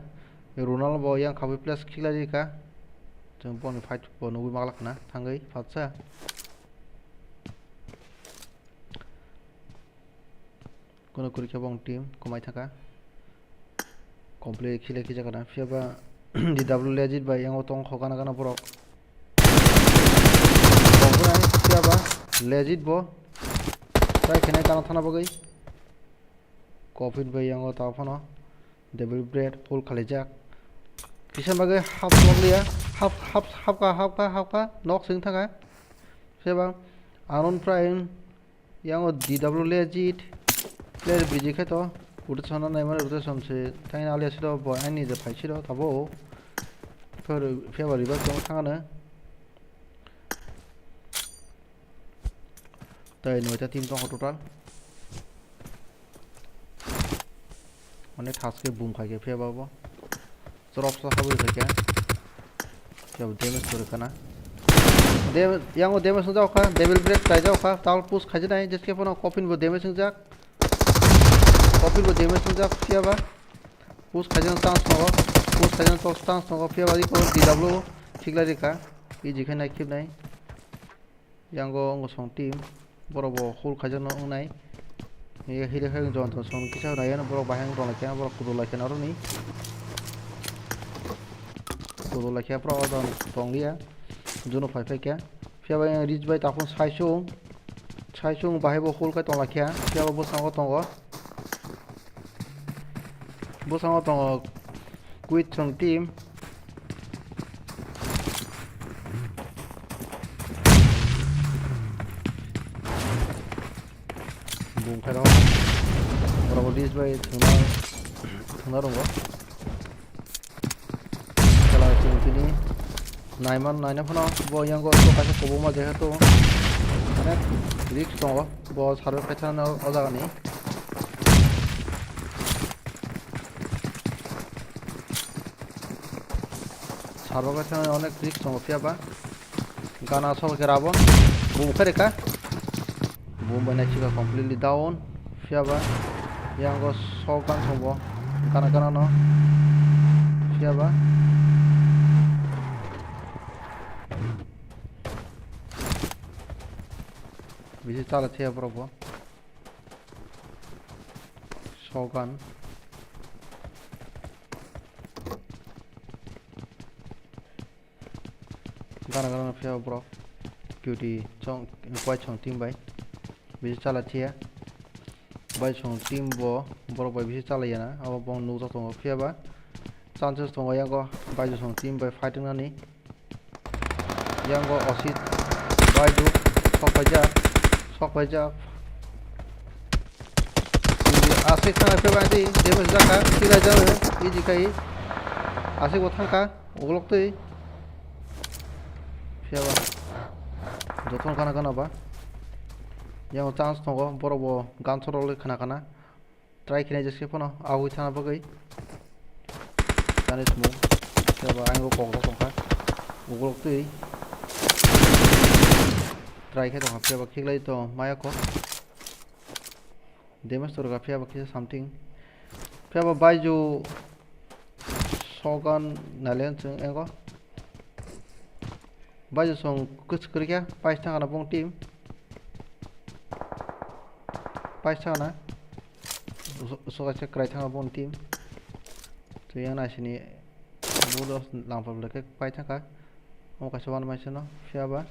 Ronaldo bo yang khabwi plus khiklai rikha. Chwng boni fight bo nugwi maglak na thangwi fatsa. Kono kwrwi khe bong team kwmai thangkha. Complete khile khijakana phiya ba D W Legit bai yango tong kho gana gana borok. Tong kho nai phiya ba Legit bo try khenai gana thana bagwi. Coffin bai yango ta phano Devil Bread pull khalijak. Kisa bagwi half nok liya, half, half, half ka, half ka, half ka nok sing thangkha. Phiya ba Unknown Prime Yango D W Legit player B G khe to rotation no naimani rotation se thaini alias do bo ani je phai siro tabo. Phiya ba revive tong thangano. Tai noita team tong total. Mane thaske boom khai khe phiya ba bo. Chorop sa habwi khai khe. Phiya bo damage kwrwi khana. Dam-, yango damage wngjak kha, Devil Bread kaijak kha, towel push khaijak nai, jeske phano Coffin bo damage wngjak. Coffin bo damage wngjak, phiya ba. Push khaijak chance tongo, push khaijak chance tongo, phiya ba iko D W khiklai rikha. Easy khe nai khibnai. Yango wngkha song team, borok bo hol khaijakno wngnai. Hile khe Jonathan song kisa nai ano borok bahai wng tonglaikha, borok kuduk laikha norokni. Kuduk laikha borok o jon tongliya. Juno phai phaikha. Phiya bai rich bai takhung saisung. Saisung bahai bo hol khai tonglaikha. Phiya bo bwskango tongo. Bwskango tongo Quit song team. Bumkhairok. Borok bo dis bai thwngna, thwngna rwngo. Kela chwng tini naiman, naina phano bo yango to kaisa kubuma jehetu onek risk tongo. Bo survive khaithana o jagani. Survive khaithana onek risk tongo, phiya ba gana asol khe rabo. Bumkhaireka. Bumbai naisika completely down. Phiya ba yango shotgun songbo gana gana no. Phiya ba bisi chala thiya borok bo. Shotgun. Gana gana phiya borok. Q T chong, kwai chong team bai. Bisi chala thiya. Bai chong team bo borok bai bisi chala yana. Abo bong nukjak tongo phiya ba. Chances tongo yago bai chong team bai fighting nani. Yango Osit, Baiju, sok paijak, sok paijak. Asik thang khe bai di, damage jakha, thilai jao, easy khai. Asik bo thangkha, uglok twi. Phiya ba. Jotono gana gana ba. Yango chance tongo, borok bo gun shot rok le khna khna. Try khenai jeske phano, awi thana bagwi. Chani smoke. Phiya ba ayang kok kok tongkha. Uglok twi. Try khe tongkha, phiya ba khiklai to maya kho. Damage to rwkha, phiya ba kisa something. Phiya ba Baiju shotgun nailen chwng engo. Baiju song kwchwk kwrwi khe, pais thangkha na bong team. Pais thangkha na. Usu-, usu kaisa kwrai thangkha bong team. Twi yang naisini budo langpar khe pai thangkha. Omo kaisa one maisano, phiya ba.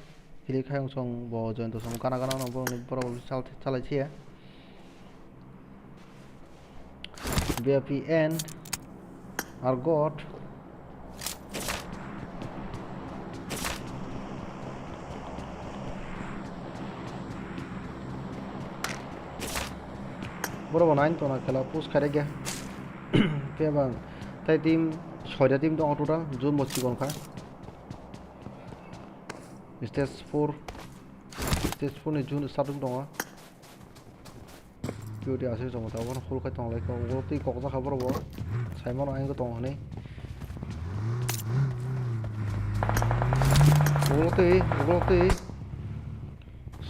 Hilik hayung song bo join to song gana gana no borok ni borok sal-, salai siya. B P N Argot. Borok bo nine tona khela push khairek ya. Phiya ba tai team soida team tongo total, jun bo chikon kha. Stage four, stage four ni jun starting tongo. Beauty aswk chwng tabuk phano full khai tong lai kha, ulo twi kok jakha borok bo. Saimano ang tong hwnwi. Ulo twi, ulo twi.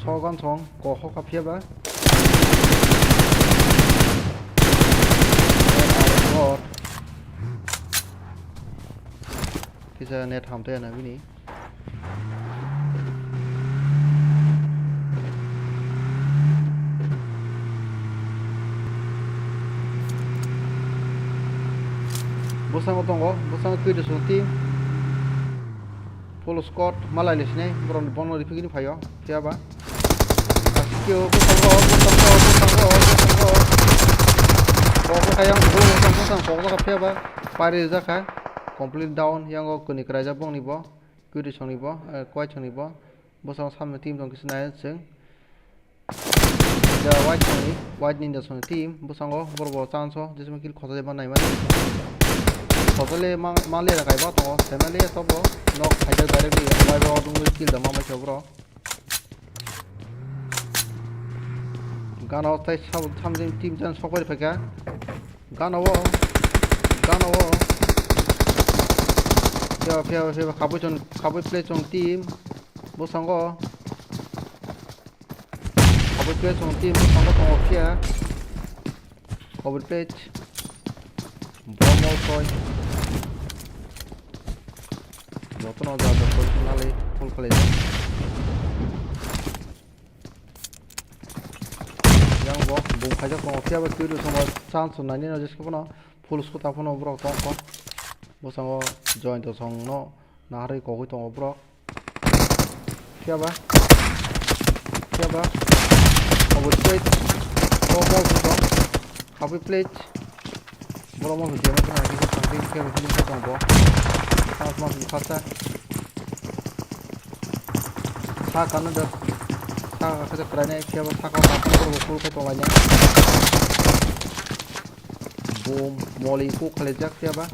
Sogan song kok hokha phiya ba. Kisa net hamtwi ana bini. Bwskango tongo, bwskango twi rwsong team. Full squad malai ni sinai, borok ni bono riphi gini phaio, phiya ba. Asikeo bwskango, bwskango, bwskango, bwskango. Kok jakha yang, bwskango, bwskango, kok jakha phiya ba. Pari rijak kha, complete down, yango kwnwi kwraijak bongni bo. Kwrwi songni bo, eh, kwai songni bo. Bwskango samni team tong kisa nai chwng. Ja white songni, white ninja songni team. Bwskango borok bo chance o, jesima kill khosa jeba naimani. Khosa le ma, ma le rakai ba tongo, sema le to bo. Nok khaijak direct ri, wai ba odung kill da ma mai bro. Gana o tai sam, samjing team jan sok bai phaikha. Gana o, gana o. Phiya, phiya, phiya, khabui chon, khabui play chon team. Bwskango. Khabui play chon team, bwskango tongo phiya. Khabui play. Bomb soi. Jotono ja ja soi nalai full khalai. Yang bo bung khaijak tongo, phiya ba kiru tongo, chance nainai no jeske phano full squad phano borok tongkha. Bwskango join to song no naharwi kogwi tongo borok. Phiya ba, phiya ba, obo tei o mol song habwi plate. Borok mol song jema khe nang khe thang khe phiya ba film khe tongo bo. Chance ma song kharsa. Sa kano da. Saka khe kwrainai phiya ba saka o tapung borok bo kul khe tonglainai. Boom, moli kuk khalaijak phiya ba.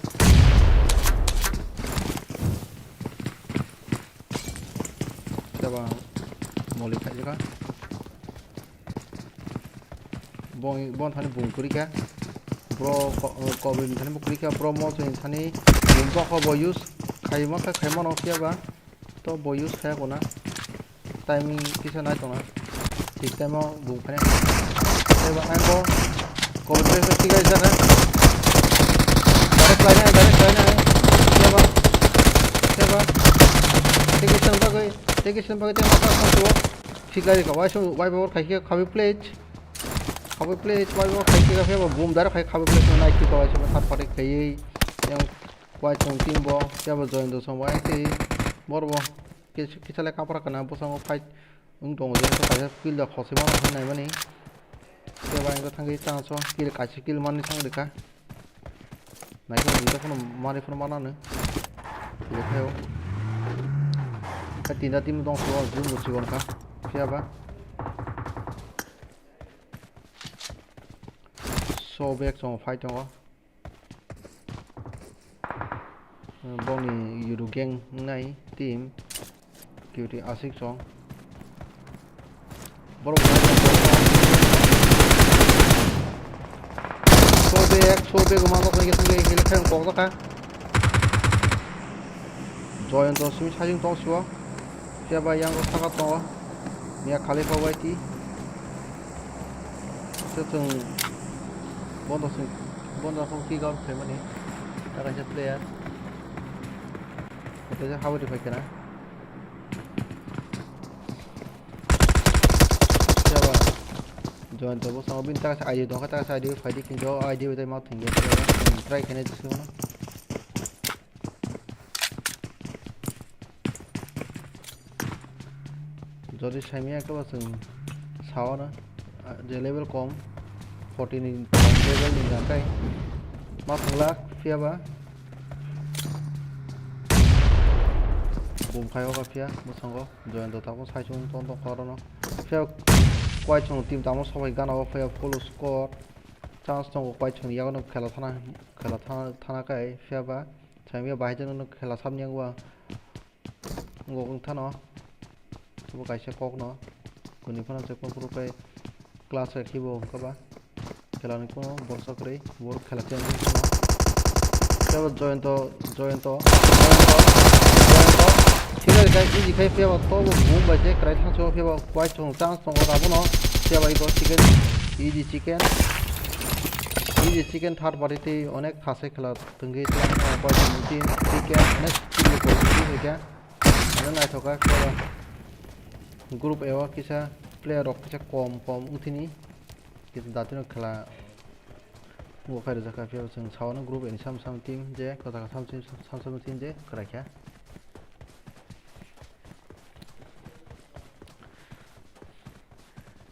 Phiya ba moli khaijak. Bong, bong thani boom kwrwi kha. Bro ko-, covid ni thani bo kwrwi kha. Bro mo chwng thani boom tokho bo use khaima khe khaima no phiya ba. To bo use khaya kona. Timing kisa nai tongna. Thik time o boom khani. Eba ang bo covid bai khe tigai jaga. Direct line hai, direct line hai. Eba. Eba. Tiki sen bagwi, tiki sen bagwi tei mata khon tuo. Thik lai ka wai so wai bo khai khe khawi plate. Khawi plate wai bo khai khe khe boom direct khai khawi plate nai thik wai so third party khai. Yang wai chong team bo, eba join do song wai tei bor bo. Kis-, kisa le kapra kana bosongo fight wng tongo, je kaisa kill da khosoi mano hinwi naimani. Khe bai wngkha thangwi chance o kill kaisa kill manwi thang rwkha. Naikhe wngkha phano manwi phano manano. Khe khe o. Khe tinta team tong phuru o jumbo chikon kha. Phiya ba. So back chongo fight tongo. Boni Euro gang wngnai team. Q T aswk chwng. Borok so bag, so bag ma kok nang kok kha. Joyonto simi sajung tong siwo. Phiya ba yang saka tongo. Mia khali pa bai ti. Khe chwng bondo chwng, bondo chwng kick out khlaimani. Ta kaisa player. Khe habari phai khena. Joyonto bo samo bini ta kaisa I D tongkha, ta kaisa I D phai di kinto I D bai tei ma thwngya. Try khainai jisung. Jodi saimaya khe bo chwng sao na, ah, je level kom, forty ni level ni hwnka khe ma thwnglak phiya ba boom khai o ka phiya bwskango Joyonto tabuk sai chwng tong tong kha oro no phiya koi chwng team tamo sobai gana o phiya full squad chance tongo koi chwng yago no khela thana khela thana thana kai phiya ba saimaya bahai jano khela samni yago ba. Wng thano bo kaisa kokno kwnwi phano chwkma phuru khe class rwkhe bo wngkha ba khela ni kuno borok kwrwi bo khela tei wngkha. Tei bo Joyonto, Joyonto, Joyonto, Joyonto. Thikari khe easy khe phiya ba tobo boom bai se kwrai thangsa o phiya ba kwai chwng chance tongo abono phiya ba ego chicken, easy chicken, easy chicken third party tei onek thasai khela. Tongwi tongwi poisa muti ticket ne chini poisa muti hoika. Ano naithoka khe group A o kisa player rok kisa kom kom wngthini kisa datino khela bo khai rwjak kha phiya chwng sao no group A ni sam sam team je kwchak sam sam sam team je kwrai kha.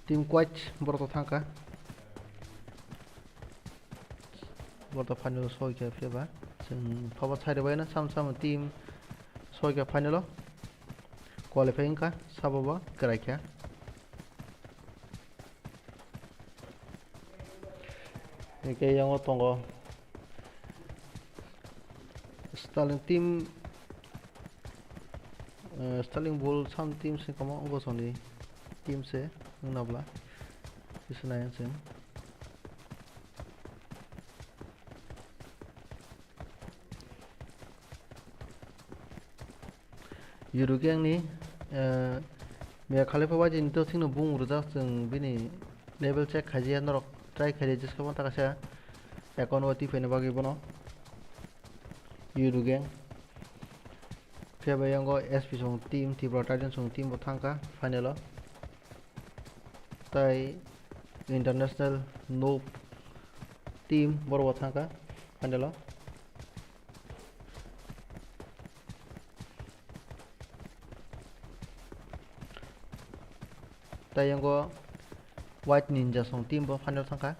Team quite borok to thangkha. Borok to final soi khe pheba. Chwng phaba sai rwbaino sam sam team soi khe final o qualify wngkha sabo bo kwrai kha. Hwnkhe yango tongo Stalin team, eh, Stalin Bull sam team se kwbangma wngkha soni team se wngna bwla kisa nai chwng. Yurugeng ni, eh, Mia Khalifa bai ni to singno bung rwjak chwng bini level check khaijaya norok try khaijaya jesa bo ta kaisa account o twi phaina bagwi bono Yurugeng. Phiya bai yango S P song team, Tripura Titans song team bo thangkha final o. Tai international noob team borok bo thangkha final o. Tai yango White Ninja song team bo final thangkha.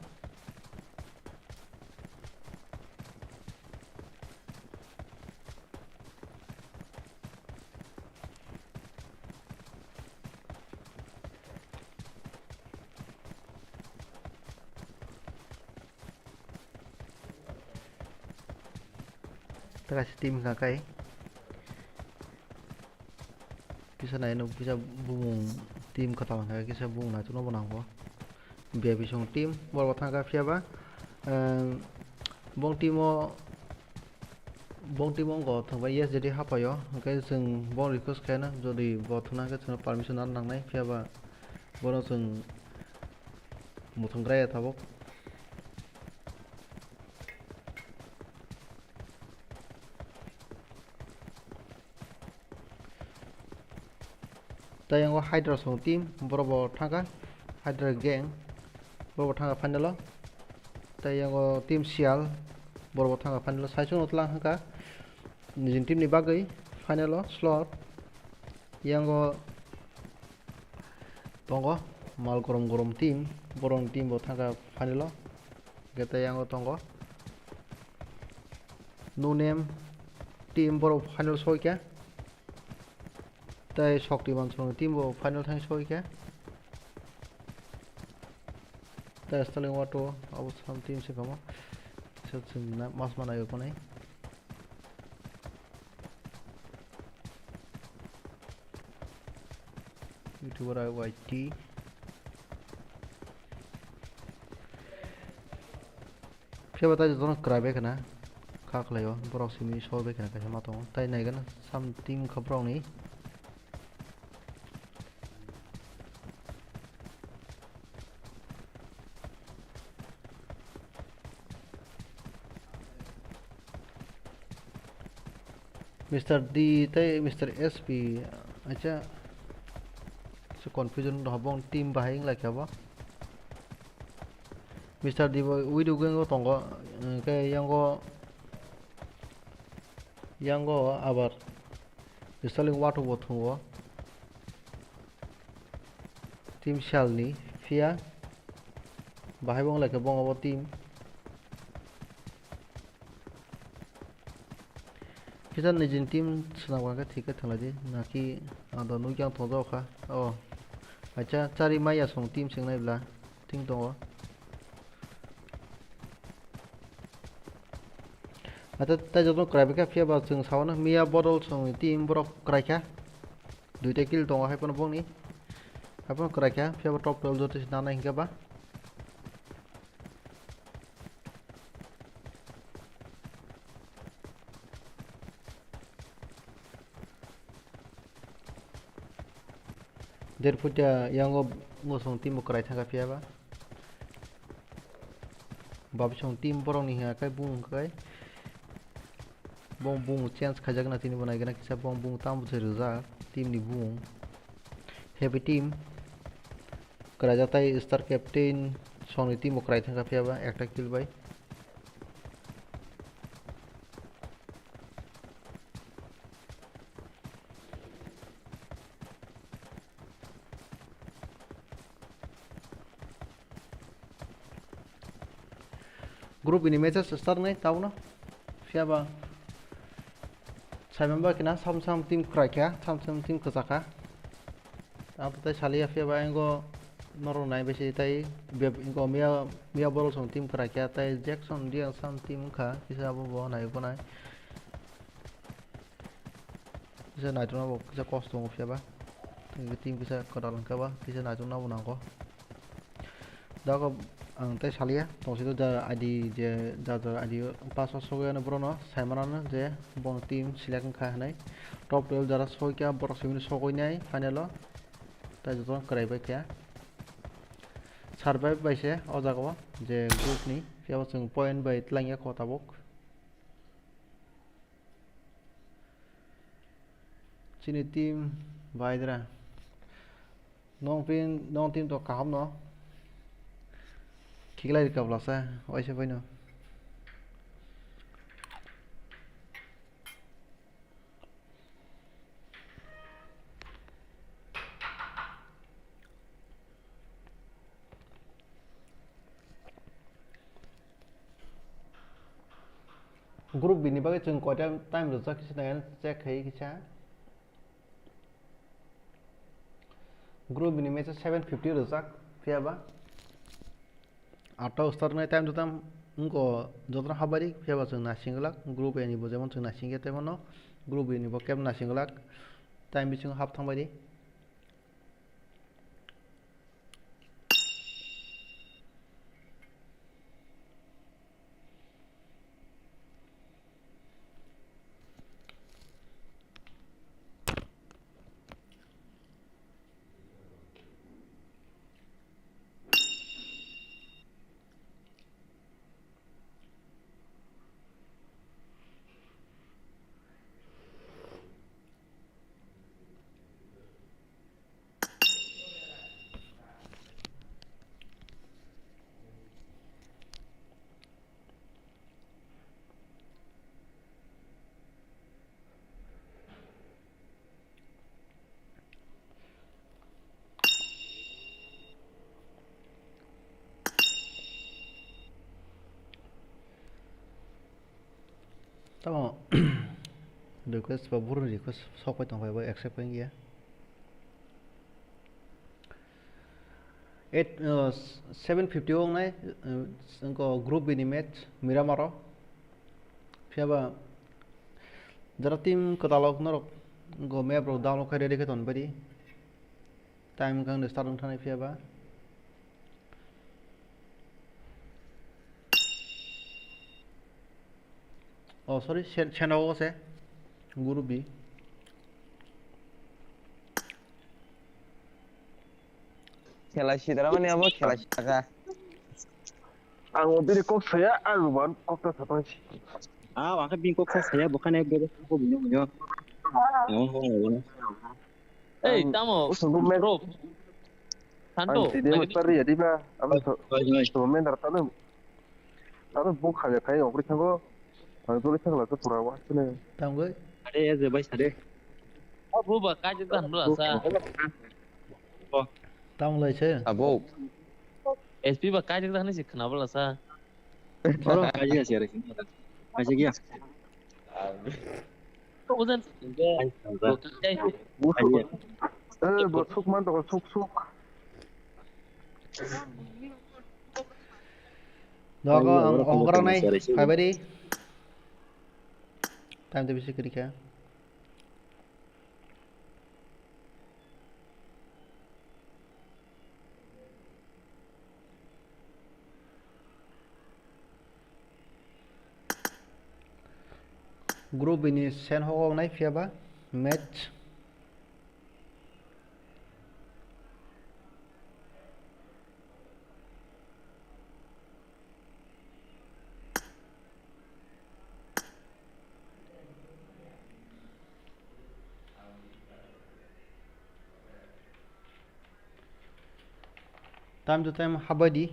Tei kaisa team hwnka khe kisa nai nuk kisa bumung team kwtal hwnka khe kisa bumung naitukno bo nango. B I P song team borok thangkha phiya ba, em, bong team o, bong team o wngkha thangbai yes jedi hapaio, hwnkhe chwng bong request khaina jodi bo thwngna hwnkhe chwngno permission nang nangnai, phiya ba bono chwng muthungrai ya tabuk. Tei yango Hydra song team, borok bo thangkha, Hydra gang, borok bo thangkha final o. Tei yango team Sial, borok bo thangkha final o. Saichung no tlang hwnkha, nijini team ni bagwi final o slot. Yango tongo mal gorom gorom team, borok ni team bo thangkha final o. Hwnkhe tei yango tongo No Name team, borok final soikha. Tei Shaktiman song team bo final thang soikha. Tei Sterling Wato abo sam team se kamo. Kisa chwng na mas manai bo nai. YouTuber I Y T. Phiya bo tai jotono kwrai bai khna kha khlaio, borok simi sor bai khna kaisa ma tongo, tai nai gana sam team kha borok ni. Mister D tei Mister S P, acha, se confusion rok bong team bahai wng lai kha bo. Mister D bo Widow Gang o tongo, hwnkhe yango, yango abar Sterling Wato bo thungo. Team Sial ni phiya bahai bo wng lai kha bong abo team. Kisa nijini team swnam kha khe thik khe thwng lai di, naki ang do nukya ang thongjak kha. O, acha, chari maya song team se wngnai bla, thing tongo. Acha, tai jotono kwrai bai kha, phiya ba chwng sao no miya bodol song ni team borok kwrai kha. Duita kill tongo, hai phano bongni. Hai phano kwrai kha, phiya ba top twelve joto se nanai hinkhe ba. Derphutia yango ngosong team bo kwrai thangkha phiya ba. Babisong team borok ni hwnka khe bung hwnka khe. Bong bung change khaijak na tini bo naigana kisa bong bung tamo se rijak team ni bung. Happy team. Kwraijak tai star captain song ni team bo kwrai thangkha phiya ba ekta kill bai. Group ni matches start nai tauno. Phiya ba saiman ba kina sam sam team kwrai kha, sam sam team kwchak kha. Ang to tai saliya phiya ba engo norok nai besi tai beb engo miya miya borok song team kwrai kha tai Jackson dia sam team wngkha kisa abo bo nai bo nai. Kisa naitok no bo kisa kosto tongo phiya ba. Team kisa kwtal wngkha ba kisa naitok no bo nango. Dago ang tei saliya tongsi do ja I D je ja ja I D pass o sogwi ano borok no sai manano je bono team select wngkha hinwi top twelve jara soi kha borok simi sogwi nai final o tai joto kwrai bai kha survive bai se o jaga o je group ni phiya bo chwng point bai twlang ya kho tabuk. Chini team baidra. Nong pin, nong team to kaham no. Khiklai rika blasa, waisa bai no. Group B ni bagwi chwng koita time rwjak kisa nai check khai kisa. Group B ni match seven fifty rwjak phiya ba. Atta start nai time to time Wngkha jotono hapbaidi, phiyaba chwng naising glak, group A ni bo jemon chwng naising khe tei mano, group B ni bo kebo naising glak, time bisingo hap thangbaidi. Tamo request ba buru request sok pai tong pai bo accept pai ya. Eight, uh, seven fifty o wngnai, uh, wngkha group B ni match Miramaro. Phiyaba jara team kwtal o norok wngkha map rok download khai ready khe tonbaidi. Time wngkha start wngthani phiyaba. Oh, sorry, sen-, seno o se. Guru B. Khela sidra mani abo khela sidra. Ang o bini kok saya, ang ban kok ta satang si. Ah, ang khe bini kok sa saya, bukan ya, bini kok bini bini. Oh, oh, oh. Ei, ang tamo, usung me- bro. Ang Santo, tidi lagi mas pari ya, di ba? Apa so? Oi, oi. So, men dar tanu. Tanu bung khaya khai, okri thango. Ang tuli thangla to pura wa sene. Tamo goi? Are, ya, je bai sare. Oh, bro, ba, kaje tan bro, sa. Oh. Tamo lai se? Abo. S P ba kaje tan ni sikna bro, sa. Oro kaji ya siya resin. Kaji ya. Udan. Eh, bo suk man to suk suk. Dogo ang ongkra nai. Phai bai di. Time to bisi kiri kha. Group B ni sen hokok nai phiya ba match. Time to time habadi.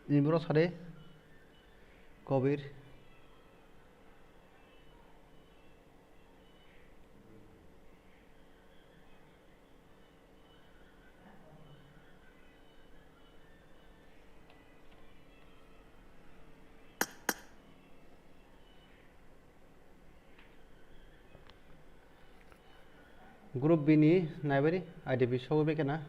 Ni boro sade Kobir. Group B ni naibari I D P sogwi bai khena.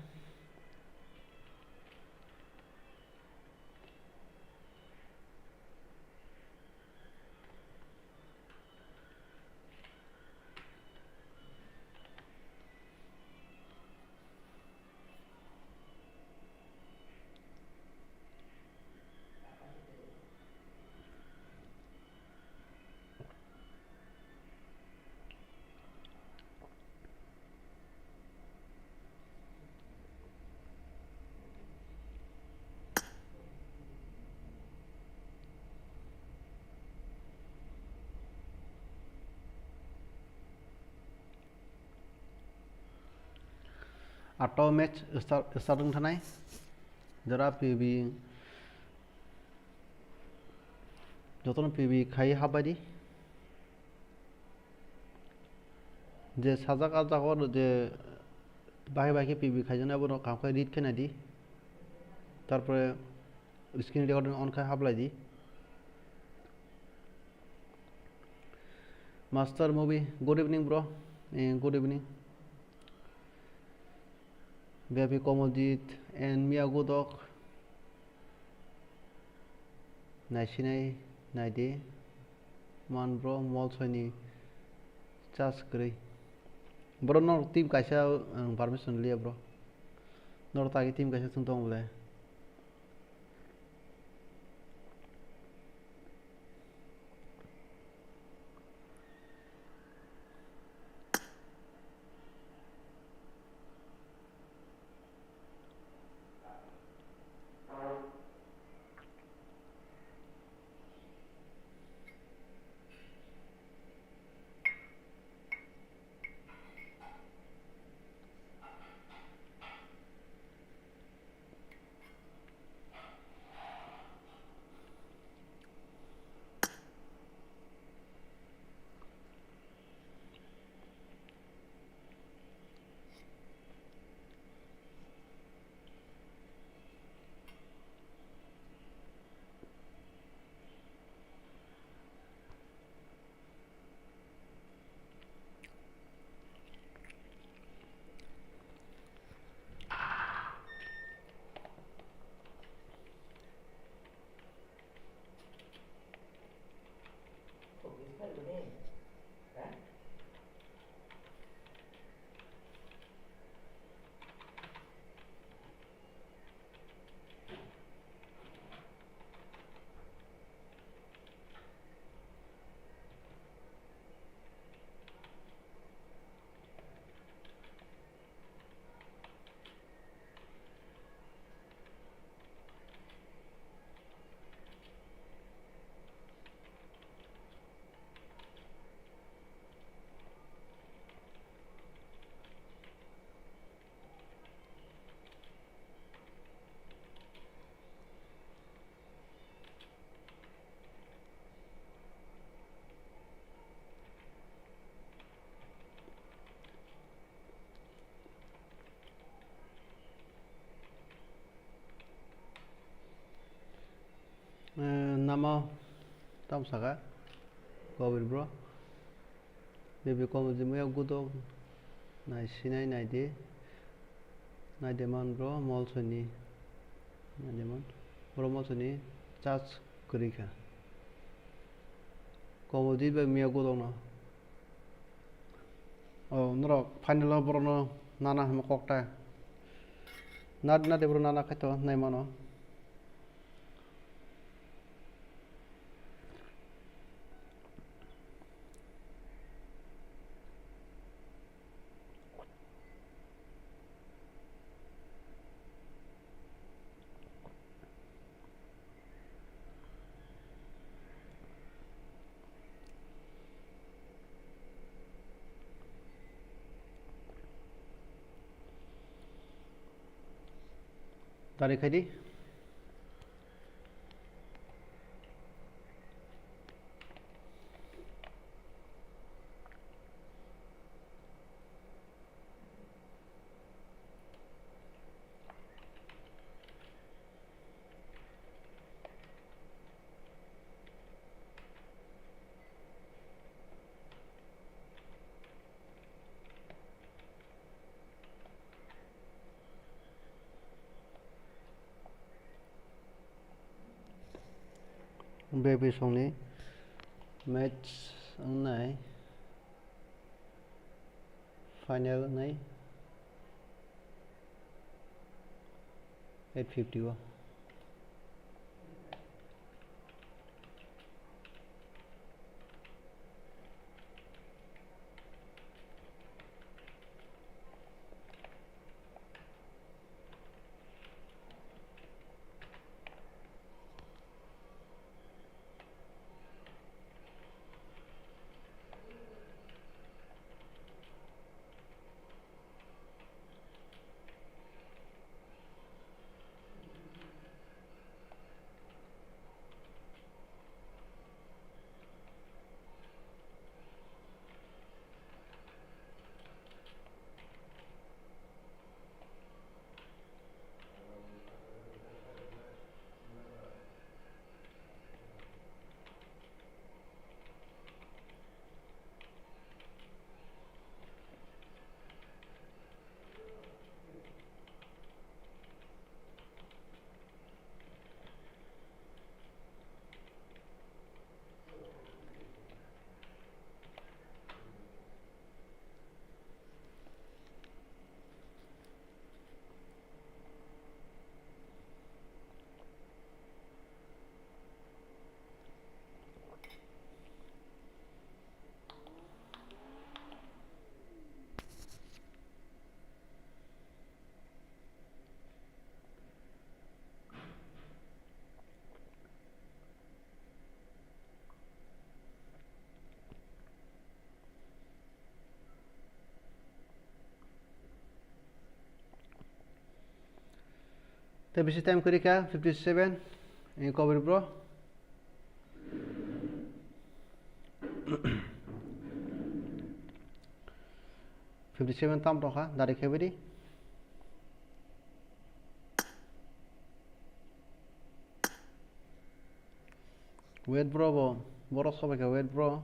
Ato match start, start wng thanai. Jora P B, jotono P B khai habai di. Je sajak ah jaga o je bahai bahai khe P B khaijaknai, abono kaham khe read khe nai di. Tarpore screen recording on khai hablai di. Master Movie, good evening, bro. Eh, good evening. Baby Komoljit and Mia Godok. Naisinai naidi. Man bro, mol soini charge kwrwi. Bro, norok team kaisa, ang permission liya, bro. Norok tagi team kaisa chwng tong bole. Eh, namo tam saka Kobir bro. Baby Komoljit Mia Godok nai sinai nai di. Nai de man bro, mol soni. Nai de man. Bro mol soni charge kwrwi kha. Komoljit bai Mia Godok no. O, norok final o borokno nana hwnma kok ta. Na, na de bro nana khai to nai mano. Dari khai di. Baby songni match wngnai. Final wngnai eight fifty o. Bisi time kwrwi kha fifty seven. Ni kobor bro. Fifty seven tam tongkha, dari khe bidi. Wait bro, bo, borok sobai kha, wait bro.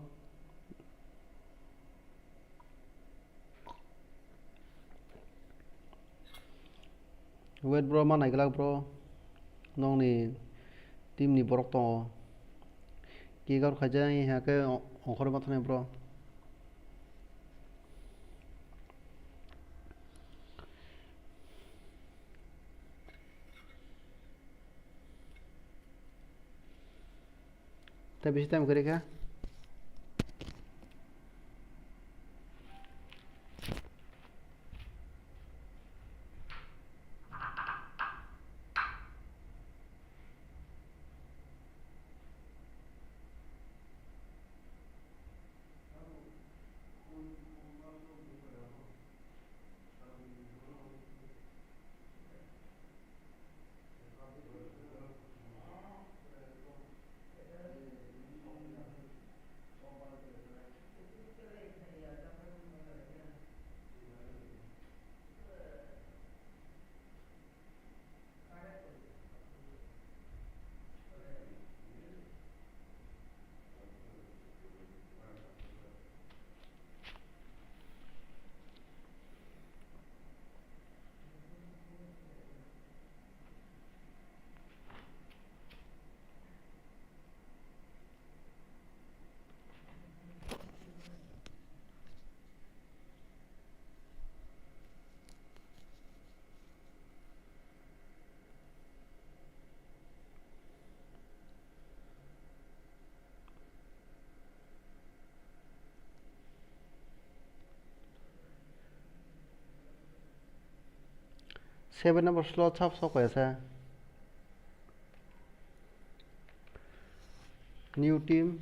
Wait bro, ma naiglak bro, nokni team ni borok tongo, kick out khaijak, hakhe ongkhorwi ma thangni bro. Tei bisi time kwrwi kha. Seven number slot sab sok kaya sa. New team.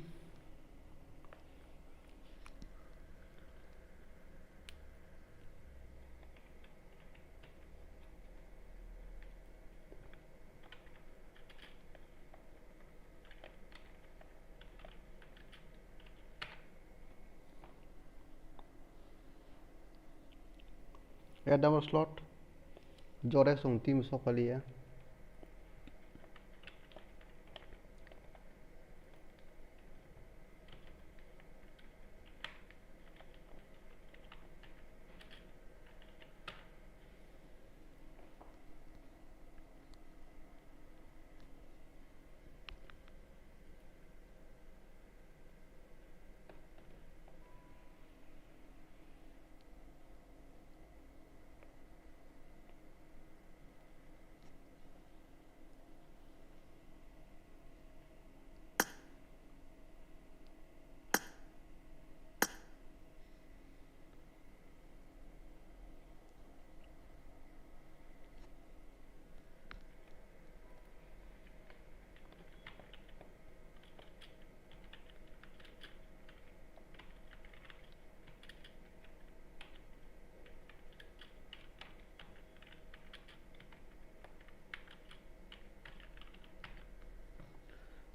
Eight number slot, Jorex wng team sok paliya.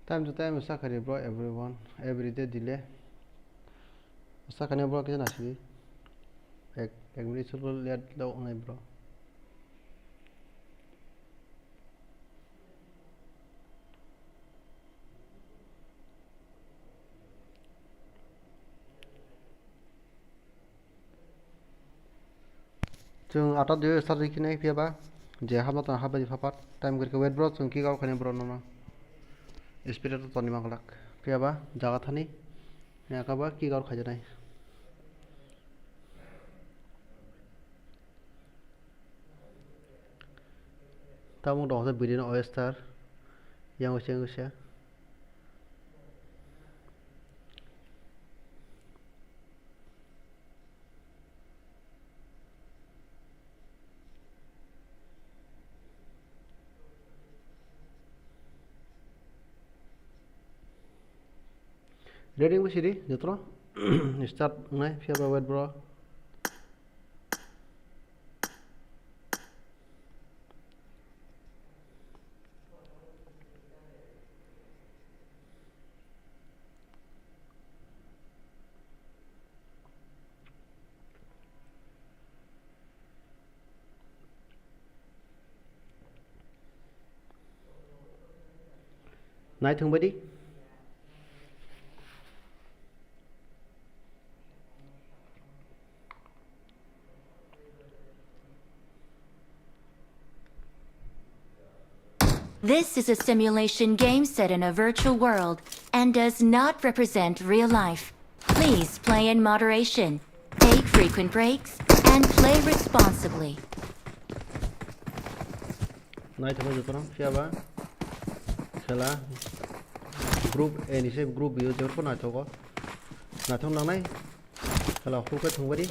Time to time sakha di bro, everyone, every day delay. Sakha ni bro kisa nasi di. Ek, ek minute solo late lo nai bro. Chwng atta dui start rikhinai, phiya ba je hapna tong hapbai phapat time kwrwikhe wait bro, chwng kick out khainai bro nono. Spirit to toni manglak, phiya ba jaga thani, yakaba kick out khaijaknai. Tabuk dohokhe bini oyster, yang usia, yang usia. Ready wngwi sidi jotono. Start wngnai, phiya ba wait bro. Naithung baidi. This is a simulation game set in a virtual world and does not represent real life. Please play in moderation, take frequent breaks, and play responsibly. Naithogo jotono, phiya ba khela group A ni se group B o joto naithogo. Naithok nangnai. Khela hukhe thwngbaidi.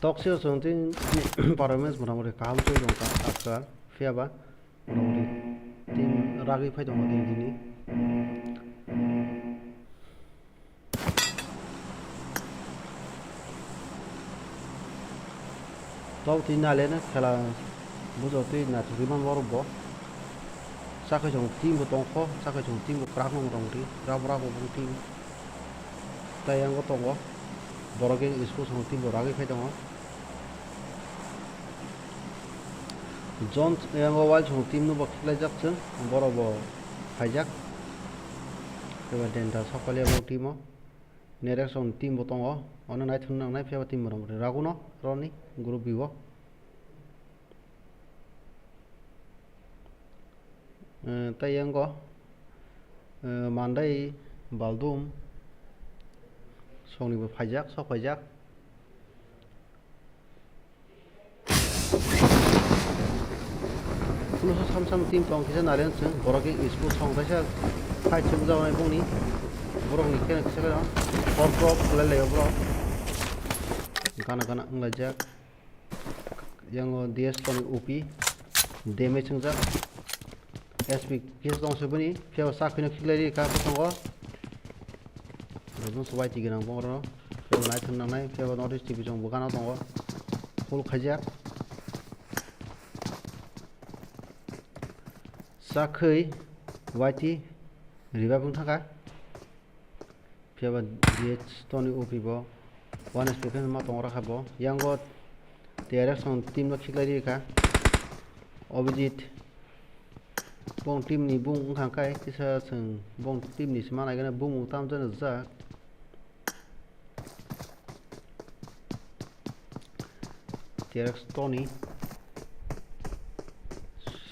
Toksio chwng tei performance motamoti kaham se wngkha ajkal, phiya ba motamoti team ragwi phai tongo tini tini. Tok twi naleno khela bujo twi naithok rwi man borok bo. Chakhai chwng team bo tongkho, chakhai chwng team bo kwrak no motamoti, rabo rabo bo team. Tai yango tongo. Borok yang school chwng team bo ragwi phai tongo. John yang o wal chwng team no bo khiklaijak chwng, borok bo phaijak. Eba denta sokpali abo team o. Nereksong team bo tongo. Ono naithok nangnai phiya ba team bo rok raguno roni group B o. Eh, tei yango, eh, Mandai, Baldum songni bo phaijak, sok phaijak. Puno sam sam team tong kisa nalen chwng borok ni school song kaisa fight chwng jago bongni borok ni khe kisa khe hor drop khlai laio borok gana gana wnglaijak. Yango D S toni O P damage wngjak. S P kisa tong se bini phiya sa khwino khiklai ri ka bwskango. Rajungs Y T gwnang bongorok. Phiyaba naithok nangnai, phiyaba North East T V chwng bwkhano tongo. Full khaijak. Chakhwi Y T revive wng thangkha. Phiyaba D H toni O P bo one S P khe ma tongo rakha bo. Yango T R X team no khiklai rikha. Abhijit. Bong team ni bung wngkha khe kisa chwng bong team ni se ma nai gana bung tam jani jak. T R X toni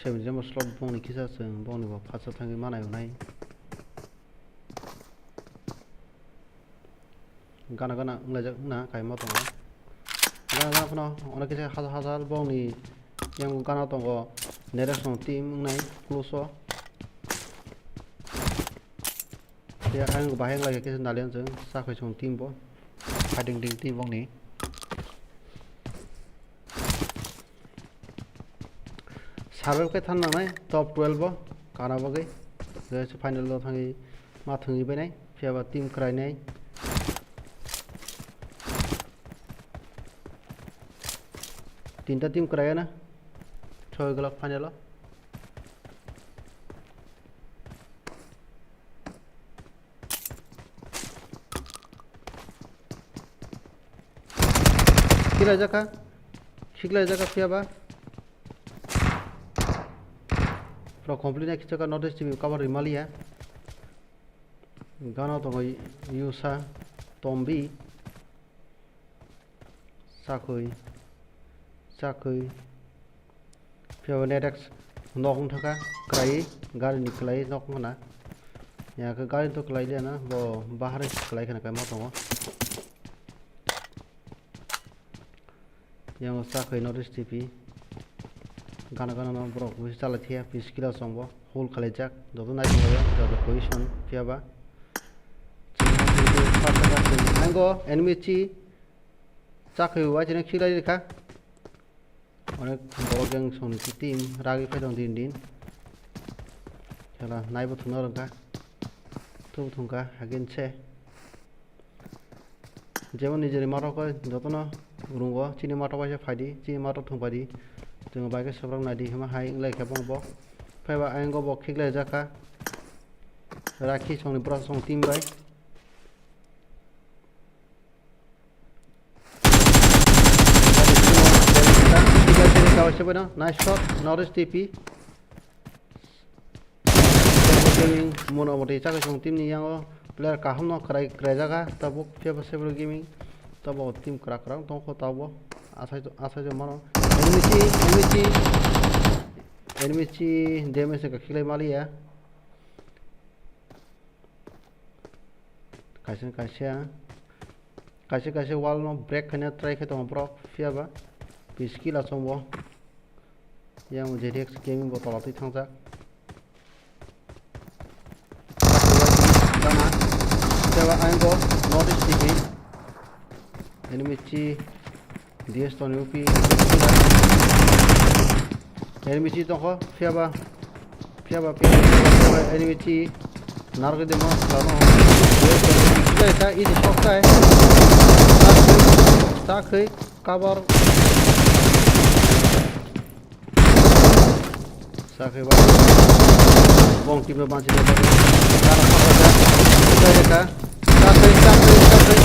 seventy number slot bong ni kisa chwng bong ni bo phatsa thangwi ma nai wnai. Gana gana wnglaijak wngna kaima tongo. Gana gana phano onek kisa hajal hajal bongni yang gana tongo. Nereksong team wngnai close o. Phiya ayang bahai wnglaikha kisa nalian chwng chakhwi chwng team bo. Fighting team team bongni. Survive khe thang nangnai top twelve o kana bagwi. Final o thangwi ma thwngwi bainai, phiyaba team kwrainai. Tinta team kwraiya na. Soi glak final o. Khiklai jaka. Khiklai jaka phiyaba. Pro complete na khichaka North East team cover rimaliya. Gana tongo Yusa, Tombi. Chakhwi, chakhwi. Phiyaba nerex nok wng thaka, kwlai, gari ni kwlai nok wng khana. Ya khe gari to kwlai liya na, bo bahar kwlai khana kaima tongo. Yang chakhwi North East T V. Gana gana no borok bisi chala thiya, bisi kila chwng bo, hole khalaijak, joto nai tonglaio, joto position, phiyaba. Nango enemy chi, chakhwi uaitino khiklai rikha. Onek borok yang songni team ragwi phai tong din din. Kela naibo thungna rwngkha. Tubu thungkha, again se. Jemon nijeni matok khe jotono rungo, chini matok bai se phaidi, chini matok thung phaidi. Chwng bai khe swprak naidi, hima hai wnglaikha bongbo. Phaiba ayang go bo khiklai jakha. Rakhi songni bwrok song team bai. Nice shot, North East T P. Gaming mono bwtwi chakhe song team ni yango player kaham no kwrai kwrai jaga tabuk Feba Sebro Gaming tabuk team kwrak kwrak tongkho tabuk asai asai mano enemy chi enemy chi enemy chi damage ka khilai maliya kaisa kaisa kaisa kaisa wall no break khaina try khe tongo borok Feba piskil achombo. Yang J D X Gaming bo tola twi thangjak. Gana. Teba ayang go North East T V. Enemy chi D S Tony U P. Enemy chi tongkho Feba. Feba Feba Feba enemy chi. Narwk de mo lano. Desa idi sok tai. Sakhi cover. Sakhe ba. Bong team no banchi no bagwi. Gana sok paijak. Sakhe ka. Sakhe, sakhe, sakhe.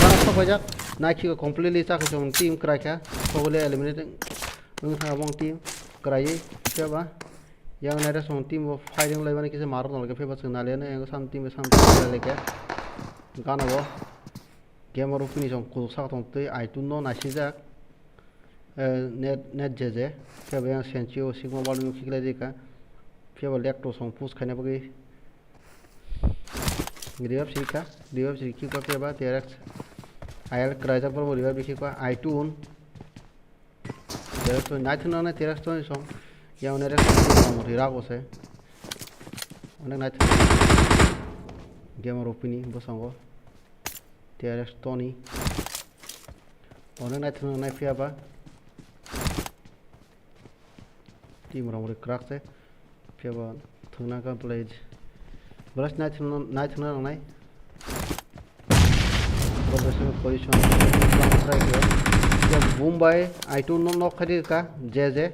Gana sok paijak. Naikhe completely sakhe song team kwrai kha. Sogole eliminate wng thang bong team kwraiwi. Phiya ba. Yang naira song team bo firing lai mani kisa marok nalke phiya ba chwng naliya no yang sam team sam lai kha. Gana bo. Gamer o finish song kuchuk saka tong twi I two no naisijak. Eh, net, net J J. Phiya bo yang Senchi o Sigma World Music khlai di ka. Phiya bo Lectro song push khaina bagwi. Revive si ka. Revive si ki ka phiya ba T R X. I L kwraijak borok bo revive si ka. I two un. T R X to nai thung nai T R X to song. Yang ne Rex song ri rago se. Onek nai thung. Gamer o fini bosongo. T R X Tony. Onek nai thung nai phiya ba. Team rong ri crack se. Phiya ba thungna ka play. Brush nai thung nai thung nang nai. Position, position. Try khe. Phiya Mumbai, I two no knock khai ka, J J.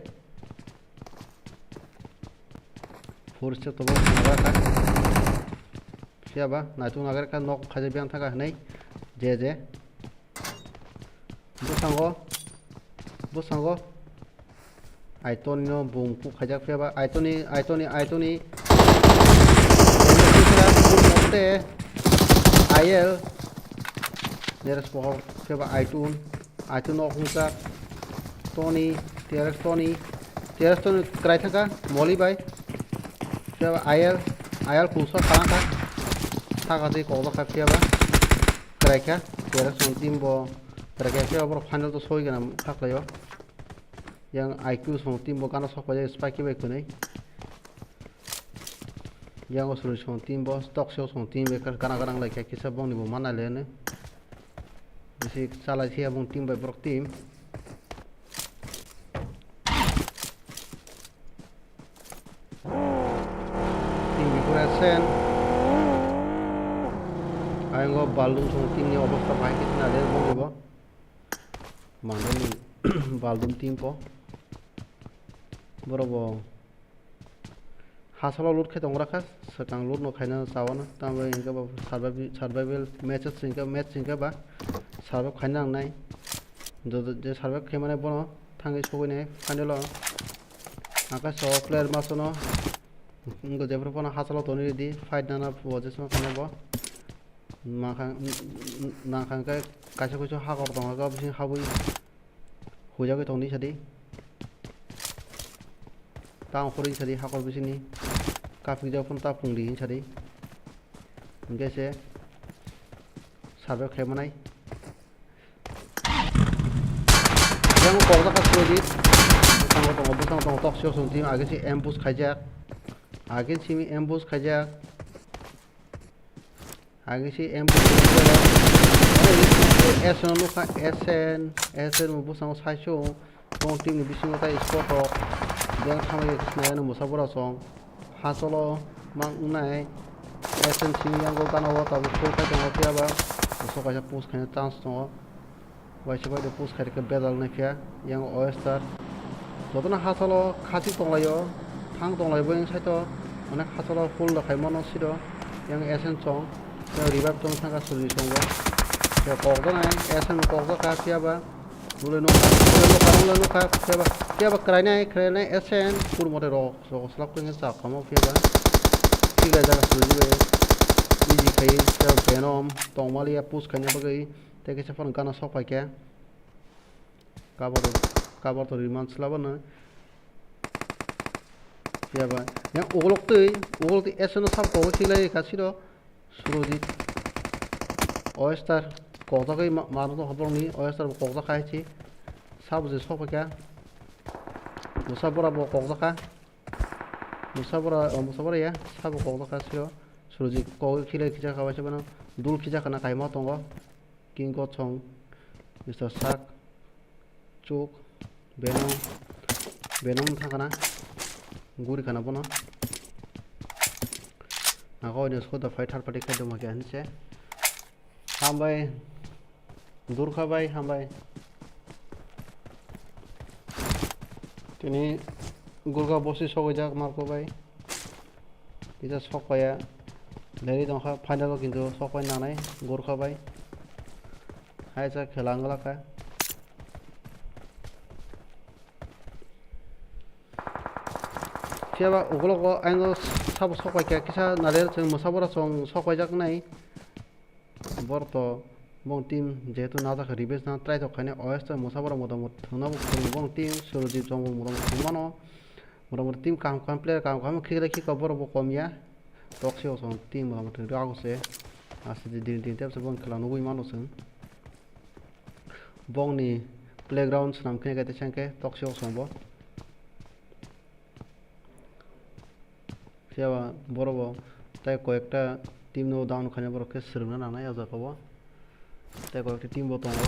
Four step to ba ka. Phiya ba, nai thung nagar ka knock khai biang thaka hnai. J J. Bwskango, bwskango. Aitoni no bung kuk khaijak phiya ba. Aitoni, Aitoni, Aitoni. Ayel. Neres pohor phiya ba Aitun. Aitun no hungjak. Toni, T R X Toni. T R X Toni kwrai thangkha, Moli bai. Phiya ba Ayel, Ayel kungsa khalangkha. Thaka twi kokjak kha phiya ba. Kwrai kha, T R X Toni team bo. Kwrai kha phiya ba borok final to soi gana thaklaio. Yang I Q song team bo gana sok paijak Spike bai kwnwi. Yang o suri song team bo, Toxic song team bai gana gana lai kha kisa bongni bo mana le nw. Bisi chalai se abong team bai borok team. Team bipure sen. Ayang o Baldum song team ni obostha bahai khe sina le bongni bo. Mandani Baldum team po. Borok bo hasalo loot khe tongra kha, swkang loot no khaina chawana, tambai hwnkhe bo survival, survival matches hwnkhe, match hwnkhe ba survive khaina nangnai. Joto je survive khaimani bono thangwi sogwini final o. Angkhe so player masono wngkha jephru phano hasalo tonwi ridi, fight nana position khaina bo. Nangkha, nangkha hwnkhe kaisa kuisu hakor tongkha, bising habwi huijagwi tongdi sadi. Tang khorwi sadi hakor bisingni kapikjak phano ta pungdi sadi. Hwnkhe se survive khaimanai. Yang kokjak kha sodi. Bwskango tongo, bwskango tongo, tok sio song team age se ambush khaijak. Age simi ambush khaijak. Age se M P S N nukha, S N, S N bo bwskango saichung, tong team ni bisingo tai spot rok, beng thamwi khe sinai ano mwsa bwrasong, hacholo mang wngnai, S N simi yango gana o tabuk full khai tongo phiya ba, bwswk kaisa push khaina chance tongo. Waisa bai de push khai rikha bedal nai phiya yang oyster. Jotono hachalo khachik tonglaio. Hang tonglai bo yang side o, onek hachalo full da khai mano siro, yang S N chong, yang revive chong thangka suri chongo. Ya kok da nai, S N kok da kha phiya ba. Nule nukha, nule nukha, nule nukha, phiya ba, phiya ba krai nai, krai nai, S N, kur mote rok, rok slap khe chak kamo phiya ba. Thik lai jaga suri jibai. Easy khai, phiya ba Venom, tongmali ya push khaina bagwi, tei kaisa phone gana sok pai khe. Cover, cover to rwi man sla bono. Phiya ba, yang ukolok twi, ukolok twi S N no sab kogo thik lai kha siro. Surojit. Oyster. Kokjagwi ma-, mano to borokni Oyster bo kokjak kha hai se. Sabo je sok phaikha. Musa bora bo kokjak kha. Musa bora, oh, musa bora ya. Sabo kokjak kha siro. Surojit kok khilai khijak kha bai se bono. Dul khijak khana kaima tongo. King Kochong, Mister Shark, Chuk, Venom, Venom thangkhana, guri khana bono. Nago oino sukho da phai third party khai doma khe hinse. Hambai, Durkha bai, hambai. Tini Gurkha bosi sogwi jak Marco bai. Kisa sok paya. Leri tongkha final o kintu sok pai nanai Gurkha bai. Hai sa khela wngla kha. Phiya ba ukolok o ang sabo sok pai kha kisa nalir chwng mwsa bora chwng sok pai jak nai. Boro to bong team jehetu najak revenge na try tok khainai O S to mwsa bora motamoti thwngna bo kwrwng bong team Surojit chwng bo motamoti thwng mano. Motamoti team kaham kaham player kaham kaham khiklai khikha borok bo kom ya. Toxic o chwng team motamoti rago se. Aswk di din din tebsa bong khela nugwi mano chwng. Bongni playground swnam khne khe teisa hwnkhe Toxic o chwng bo. Phiya ba borok bo tei koyekta team no down khaina borok khe swrwngna nangnai o jaga o. Tei koyekta team bo tongo.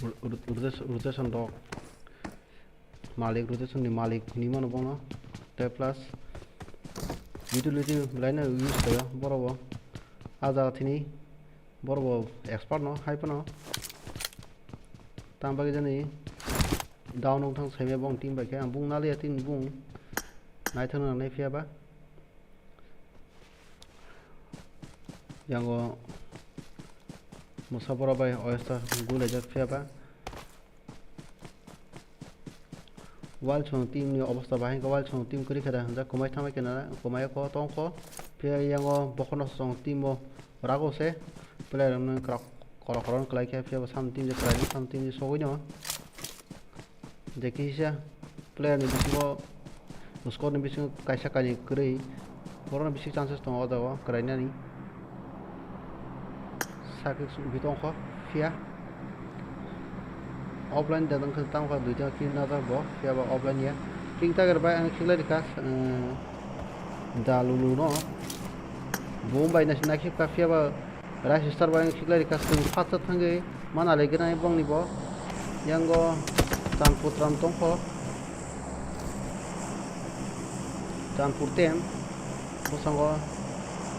Ro-, ro-, rotation, rotation rok. Malik, rotation ni malik hinwi mano bono. Tei plus utility belai no use khaio borok bo. A jaga thini borok bo expert no hai phano. Tang bagwi jani down wng thang saimaya bong team bai khe ang bung naliya team bung naithok nang nai phiya ba. Yango Musabora bai Oyster gulaijak phiya ba. Walsong team ni obostha bahai khe Walsong team kwrwi khe da hinjak kwmai thangbai khe na kwmai kho tong kho. Phiya yango bokhorno song team o rago se player rok no kwrak korok korok kwlai khe phiya bo sam team je kwlai sam team je sogwi no. Je kisa player ni bisingo score ni bisingo kaisa kainwi kwrwi borokno bisi chances tongo o jaga o kwrainani. Sakhe ubi tongkho phiya offline da wngkha tamo kha duita kill najak bo phiya ba offline ya. King Tiger bai ang khiklai rikha, eh, da lulu no bo bai nasi nakhip kha phiya ba. Rice Star bai khiklai rikha chwng phatsa thangwi mana legenai bongni bo. Yango Chanpur tram tongkho. Chanpur tem bwskango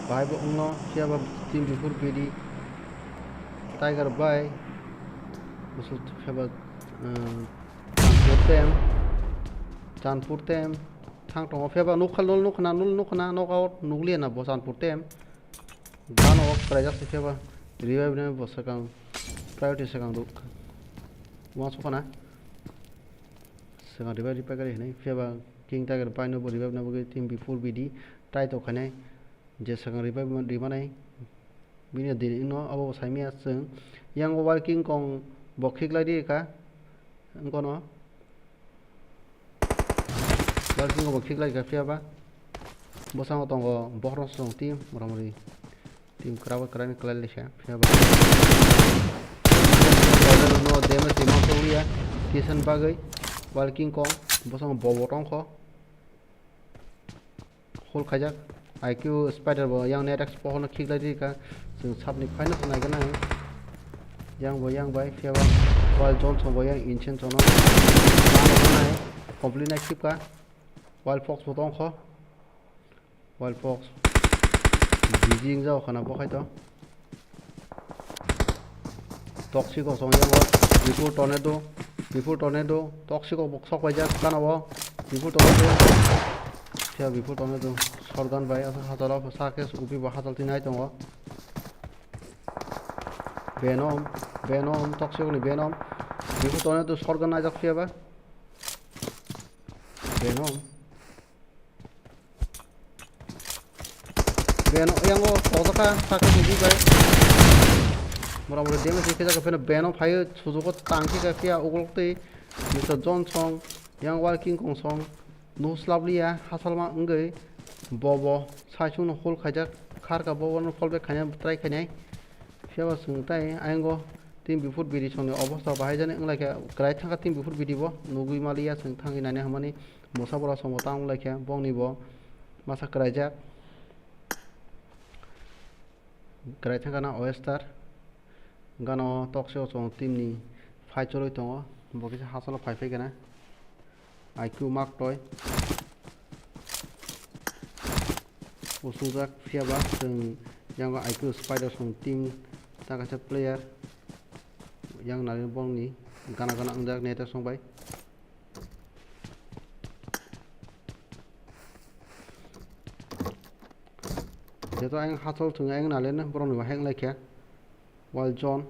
bahai bo wngno phiya ba team before B D Tiger bai bwswk phiya ba, um, Chanpur tem, Chanpur tem thang tongo phiya ba nukha nul nukha na nul nukha na knockout nukliya na bo Chanpur tem. Gano o kwlaijak se phiya ba revive ni bo swkang priority swkang rwkha. Uansukha na swkang revive repair hinwi phiya ba King Tiger bai no bo revive na bagwi team before B D try to khainai je swkang revive rimanai bini din no abo bo saimaya chwng yang o Wild King Kong bo khiklai rikha wngkha no. Wild King bo khiklai kha phiya ba. Bwskango tongo bokhorok song team, motamoti team kwrak bai kwrak ni kwlai lai kha phiya ba. No damage twi manthogo ya. Kisan bagwi Wild King Kong bwskango bobo tongkho. Hol khaijak. I Q Spider bo yang net X pohono khiklai rikha. Chwng sapni phaino se naiganai. Yang bo yang bai phiya ba Wild Johnson bo yang Insane Jono. Complete nai khipka. Wild Fox bo tongkho. Wild Fox. G G wng jao khana bo khai to. Toxic o song yang o. Before Tornado. Before Tornado. Toxic o bok sok paijak kana o. Before Tornado. Phiya before tongnai tu shotgun bai aswk hachalo, sa khe upi bo hachal twi nai tongo. Venom, Venom, toksiyokni Venom. Before tongnai tu shotgun naijak phiya ba. Venom. Venom, yango kokjakha, sa khe upi bai. Mora mora damage khe jak pheno Venom phaio, sujugo tang khe phiya ukulok twi. Mister Johnson, yang Walking Kongsong. Nuslap liya, hasalma wngwi bobo saichungno hold khaijak, kharka bobono fallback khaina try khainai. Phiya ba chwng tai ayang o team before bidi songni obostha bahai jani wnglaikha, kwrai thangkha team before bidi bo nugwi maliya, chwng thangwi naina hwnmani mosa bora songo ta wnglaikha, bongni bo masa kwraijak, kwrai thangkha na Oyster. Gana o toksio chwng team ni fight chwlwi tongo, bo kisa hachalo phai phai khe na. I Q mak toi. Usujak phiya ba chwng yango I Q Spider song team ta kaisa player. Yang nari bongni gana gana wngjak net song bai. Jeto ayang hachal thung ayang nalena borok ni bahai wnglaikha. Wal John.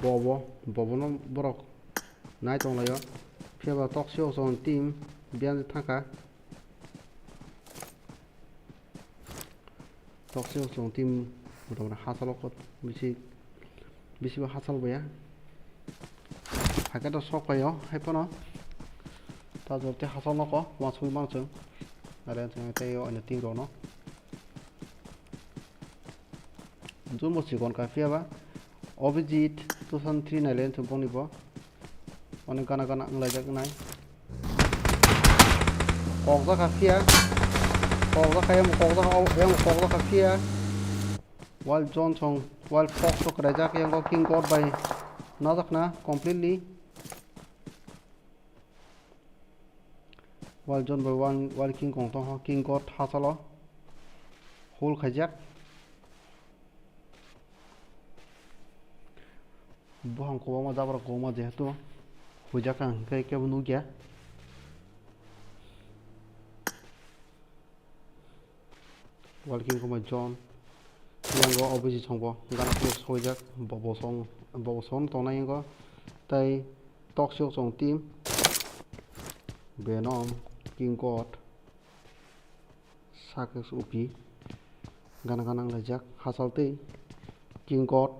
Bobo, bobono borok nai tonglaio. Phiya ba toksio chwng team biyang thangkha. Toksio chwng team motamoti hachalo kot bisi, bisi bo hachal boya. Hakhe to sok paio, hai phano ta jor tei hachal noko, uansugwi mano chwng. Are chwng tei o ani team rokno. Jumbo chikon ka phiya ba. Abhijit two thousand three nai le bongni bo. Onek gana gana wnglaijak nai. Kokjak ka phiya. Kokjak ka yang kokjak ka, yang kokjak ka phiya. Wal Johnson, Wal Fox to kwraijak, yang King God bai najak na completely. Wal John bai Wal, Wal King Kong tongkha, King God hachalo hold khaijak. Buphang kwbangma jabra kwbangma jehetu huijak ang hwnkhe kebo nukya. Walking koma John. Yango Abhijit songbo gana kulu soijak, bobo song, bobo song tongnai yango. Tai toksio chong team. Venom, King God, Sakes Upi. Gana gana wnglaijak, hachal tei King God.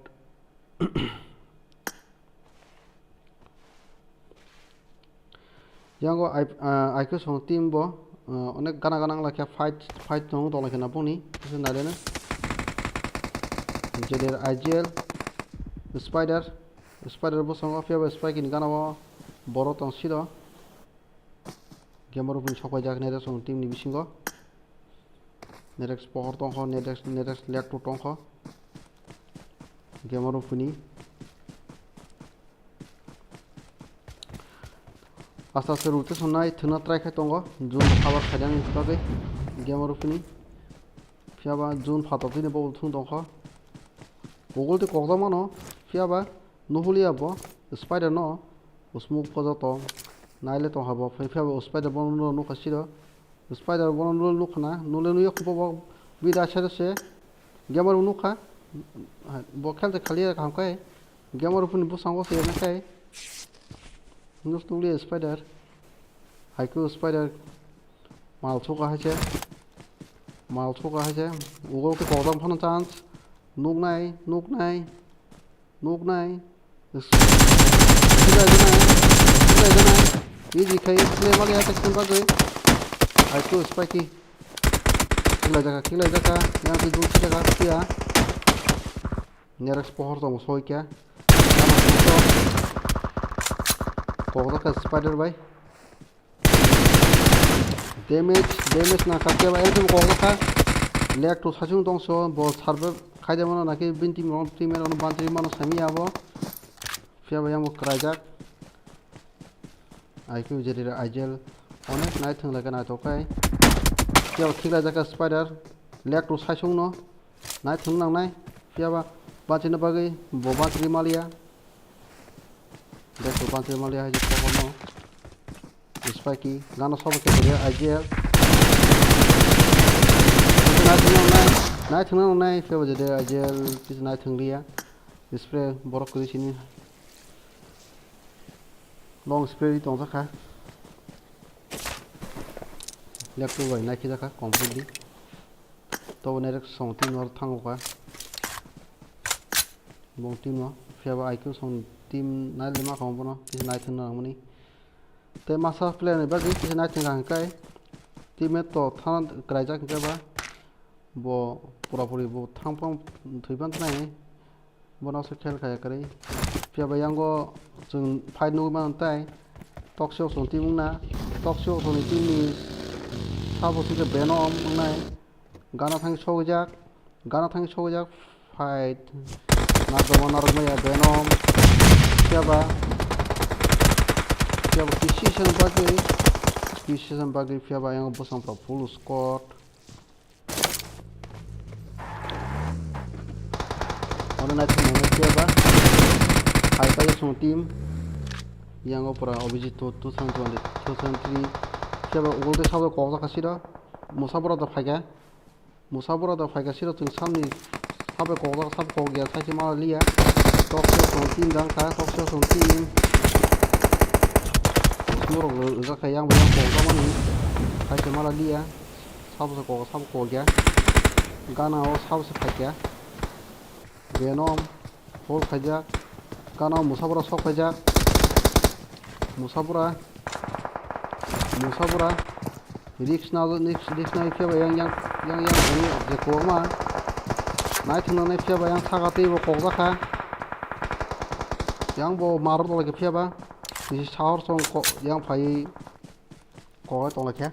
Yango I, ah, I Q song team bo, ah, onek gana gana wnglaikha fight, fight tongo tonglaikha na boni. Kisa naileno. Jeder Aijel, Spider, Spider bo songo phiya bo Spike ni gana o boro tong siro. Gamer rok ni sok paijak nai rok song team ni bisingo. Nerex pohor tongkho, Nerex, Nerex Lecto tongkho. Gamer rok phini. Asta se rotation nai thwna try khai tongo. June cover khaidani bagwi. Gamer rok phini. Phiya ba June phatok tini bo thung tongkho. Ugul tei kokjak mano. Phiya ba nuhulia bo Spider no. Usmuk photo tong, naile tong habo, phai phiya bo Spider bono nukha siro. Spider bono nul nukha na, nule nuyo khupo bo bida sero se. Gamer bo nukha, bo khelte khali ya kaham kai. Gamer bo phini bwskango se na kai. Nus tukli Spider. Haiku Spider. Mal soka hai se. Mal soka hai se. Ugo ke kokdam phano chance. Nuknai, nuknai. Nuknai. Khilai janai. Khilai janai. Easy khai khilai mali attack tum bagwi. Haiku Spikey. Khilai jaka, khilai jaka. Yang tu jun jaka phiya. Nerex pohor tong soi kya. Kokdaka Spider bai. Damage, damage na kakya ba ekdom kokdaka. Lecto sachung tongso bo survive khaide mano naki bini team rok team rok no bantri mano sami abo. Phiya ba yang bo kwraijak. I Q jeri Aijel onek nai thwng lai khe naithok khai. Phiya ba khiklai jaka Spider. Lecto sachung no. Naithok nangnai. Phiya ba bachina bagwi bo bantri maliya. Lecto bantri maliya hai je kokno. Spikey, gana sobo khe tongya, I G L. Naithwng nang nai, phiya bo jede ajel kisa naithwng liya. Spray borok kwrwi sini. Long spray ri tongjakha. Laptop bai naikhe jakha completely. Tobo nerek song team no thango kha. Bong team no, phiya ba I Q song team nai lima kha bono, kisa naithwng nang mani. Tei masa player ni bagwi kisa naithwng kha hwnkhe, teammate to thana kwlaijak hwnkhe ba, bo pura puri bo thang phang thwi phang thanai, bono se khel khaya kwrwi. Phiya ba yango chwng fight nugwi mano tai, Toxic song team wngna, Toxic song ni team ni sabo se khe Venom wngnai, gana thang sogijak, gana thang sogijak, fight. Narwkma narwkmaya Venom. Phiya ba, phiya ba kisi san bagwi, kisi san bagwi phiya ba yang bwsang pura full squad. Ono naithok nangmani phiya ba, hai paijak song team. Yango pura Abhijit to two thousand twenty, two thousand three. Phiya ba ugol tei sabo kokjak kha siro. Musa bora da phaikha. Musa bora da phaikha siro chwng samni sabo kokjak, sabo kokya, saikhe ma liya. Toxic song team jang kha, Toxic song team. Sumorok rijak kha yang bo yang kokjakmani. Saikhe ma liya. Sabo se kok, sabo kokya. Gana o sabo se phaikya. Venom. Hol khaijak. Gana o Musa bora sok khaijak. Musa bora. Musa bora. Risk na, risk, risk na phiya ba yang, yang, yang, yang, yang, je kwbangma. Naithok nangnai phiya ba yang saka tei bo kokjak kha. Yang bo maro tonglaikha phiya ba. Nisi sahor song ko-, yang phaiwi koklai tonglaikha.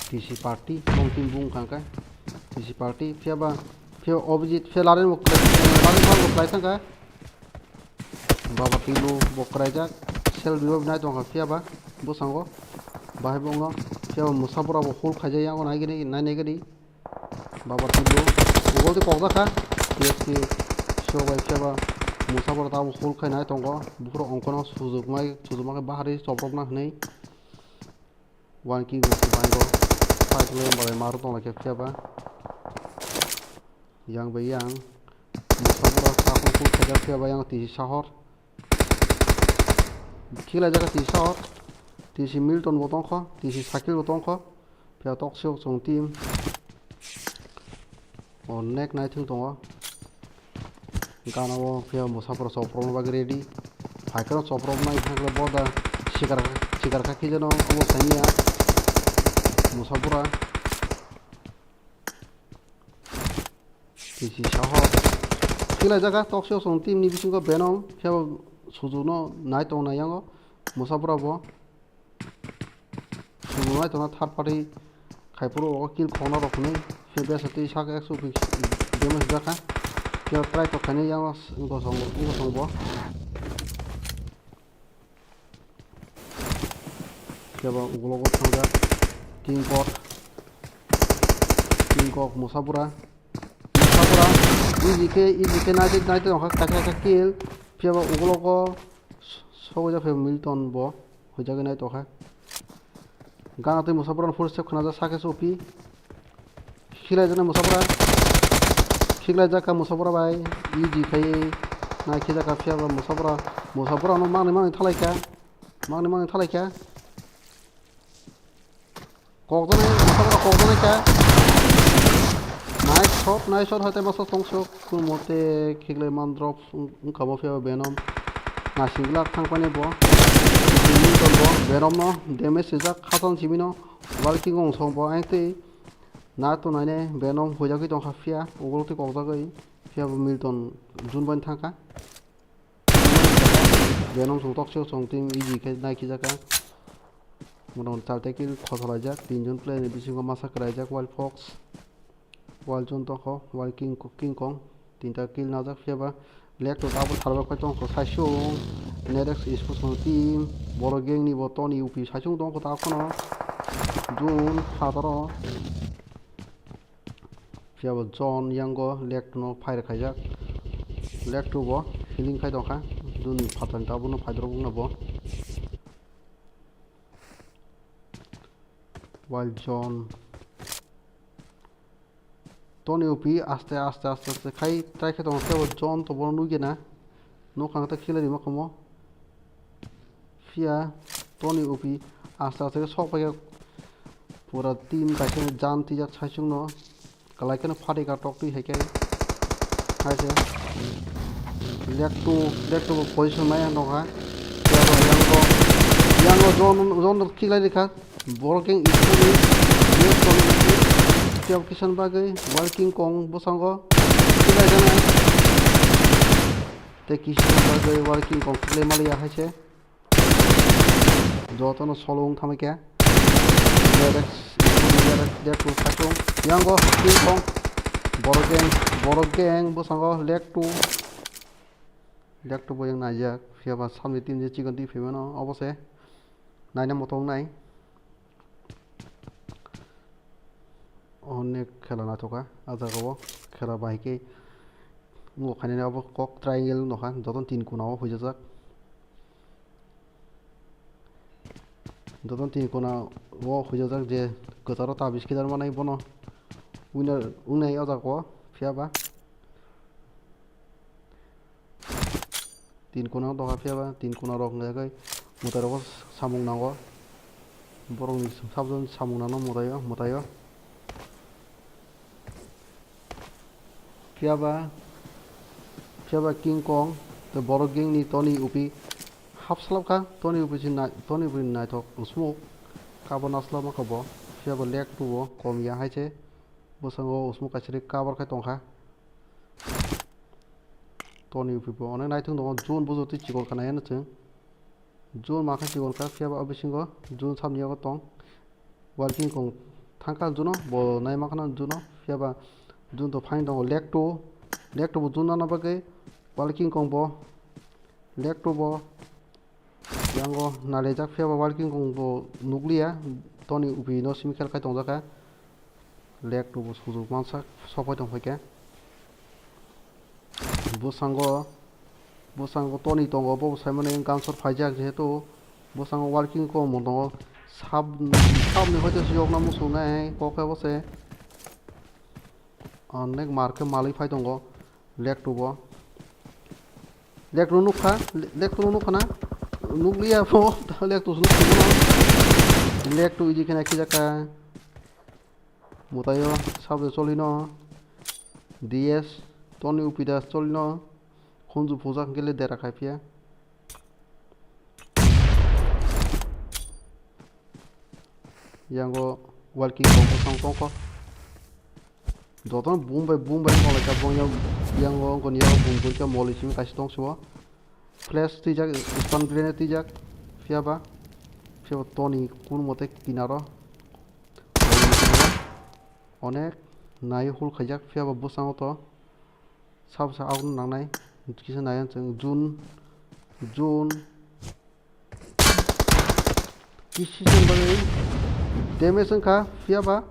T C party, bong team bung kha khe. T C party, phiya ba, phiya Abhijit, phiya Larin bo, Larin bo kwlai thang kha. Baba Tilu bo kwlaijak, self revive nai tong kha phiya ba, bwskango. Bahai bo wngno, phiya ba Musa bora bo hold khaijak, yango nai gini, nai nai gini. Baba Tilu, ugol tei kokjak kha, T S K, sio bai phiya ba Musa bora tabuk hold khai nai tongo, buphuru ongkono sujukmai, sujukma khe bahari choprokna hwnwi. One kill bo se bango. Fight le balai maro tong lai khe phiya ba. Yang bai yang. Musa bora sakung kung khaijak phiya ba yang T C sahor. Khiklai jak T C sahor. T C Milton bo tong kho. T C Sakil bo tong kho. Phiya Toxic song team. Onek naithok tongo. Gana o phiya Musa bora choprokna bagwi ready. Phaikhe no choproknai, hakhe boda sikar, sikar kha khe jeno obo saimanya. Musa bora. T C sahor. Khiklai jak Toxic song team ni bisingo Venom, phiya bo sujukno nai tongnai yango. Musa bora bo. Sumung lai tongna third party khai phuru o kill khokna rok hwnwi se besa twi sak ekso damage jak kha. Phiya try tok khainai yang gosong gosong bo. Phiya bo ugulogo thangjak King Kok. King Kok Musa bora. Musa bora. Easy khe, easy khe naitwi naitwi tongkha kaisa kaisa kill. Phiya bo ugulogo sogwi jak phiya Milton bo. Hujagwi nai tongkha. Gana tei Musa bora no full step khwnajak, sakhe se upi. Khiklai jaknai Musa bora. Khiklai jak kha Musa bora bai. Easy khai nai khijakha phiya ba Musa bora. Musa bora no mangni mangni thalai kha. Mangni mangni thalai kha. Kokjaknai, Musa bora kokjaknai kha. Nice shot, nice shot, hoite masa tongsok. Kun mote khiklai man drop wng-, wngkha bo phiya Venom. Nasing glak thang paine bo. Venom no damage swijak, khatan simi no. Walking wng song bo ang tei. Na to naine Venom huijagwi tongkha phiya, ugurok tei kokjagwi. Phiya bo Milton jun bai thangkha. Venom song Toxic song team easy khe nai khijakha. Motamoti char ta kill khotolaijak, tinjon player ni bisingo masa kwlaijak Wild Fox. Wild John tongkho, Wild King, King Kong, tinta kill najak phiya ba. Black to abo tharbai khai tongkho, saisung, Nerex Sports ni team, borok gang ni bo Tony U P saisung tongkho ta khono. June khataro. Phiya bo John yango Black to no fire khaijak. Black to bo healing khai tongkha. June phatar ta bono phaidrop wngna bo. Wild Zone. Toni Upi aste aste aste aste khai try khe tongo, kebo Zone to bono nugya na. Nukha khe khiklai rima khomo. Phiya Toni Upi aste aste khe sok paikha, pura team kaisa jan twijak saichung no. Kalai kheno phatwi ka tok twi hai khe. Hai se. Leg two, leg two bo position nai ang nokha. Yango, yango Zone, Zone khiklai rikha. Borok khe Isukni, Yes Kong, Tiyok Kisan bagwi, Wild King Kong bwskango khiklai jana. Tei Kisan bagwi Wild King Kong khiklai maliya hai se. Jotono solo wng thamwi khe. Leg, leg, leg two khatung. Yango King Kong. Borok gang, borok gang bwskango leg two. Leg two bo yang naijak. Phiya ba samni team je chikon twi phaimano obo se. Naina moto wngnai. Onek khela naithoka, ah jaga o khela bahai khe wngkha khainani abo kok triangle wngkha, jotono tin kona o huijajak, jotono tin kona o huijajak, je kwcharo tabis kidar manai bono winner wngnai o jaga o, phiya ba. Tin kona dokha phiya ba, tin kona rok wngkha khe mwtai rok samung nango. Borok ni sabjani samung nangno mwtai o, mwtai o. Phiya ba, phiya ba King Kong tei borok gang ni Toni Upi hap slap kha, Toni Upi si nai-, Toni Upi ni naithok usmuk kabo naslap ma kha bo, phiya ba leg two o kom ya hai se bwskango usmuk kaisa ri cover khai tong kha. Toni Upi bo onek naithok tongo, Zone bujo twi chikon kha nai ano chwng. Zone ma khe chikon kha, phiya ba o bisingo Zone sabni yago tong. Wild King Kong thangkha Zone o, bo nai ma khana Zone o, phiya ba Zone to phaini tongo leg two, leg two bo Zone nana bagwi Wild King Kong bo leg two bo. Yango nalaijak phiya ba Wild King Kong bo nukliya, Toni Upi no simi khel khai tongjak kha. Leg two bo sujuk mansak, sok pai tong phaikha. Bwskango, bwskango Toni tongo, bo bo saimano gansor phaijak, jehetu bwskango Wild King Kong bo tongo. Sab, sabni hoite siyokna muchungnai kok khe bo se. Onek mar khe malwi phai tongo. Leg two bo. Leg two nukha, leg two nukha na? Nukliya bo, leg two nukha na? Leg two idi khena khijakha. Mwtaio sabje cholino. D S, Toni Upi da cholino. Khunju pujak hwnkhe le dera khai phiya. Yango Wild King Kong bwskango tongkha. Jotono boom bai boom bai wngkha, bongya yango wngkha, yango boom boikha moli simi kaisa tong sio. Flash twijak, stun grenade twijak, phiya ba, phiya ba Toni kun mote kinaro. Onek nai hul khaijak, phiya ba bwskango to. Sabo sa out nangnai, kisa nai ang chwng Zone, Zone. Kisi chwng bagwi damage wngkha, phiya ba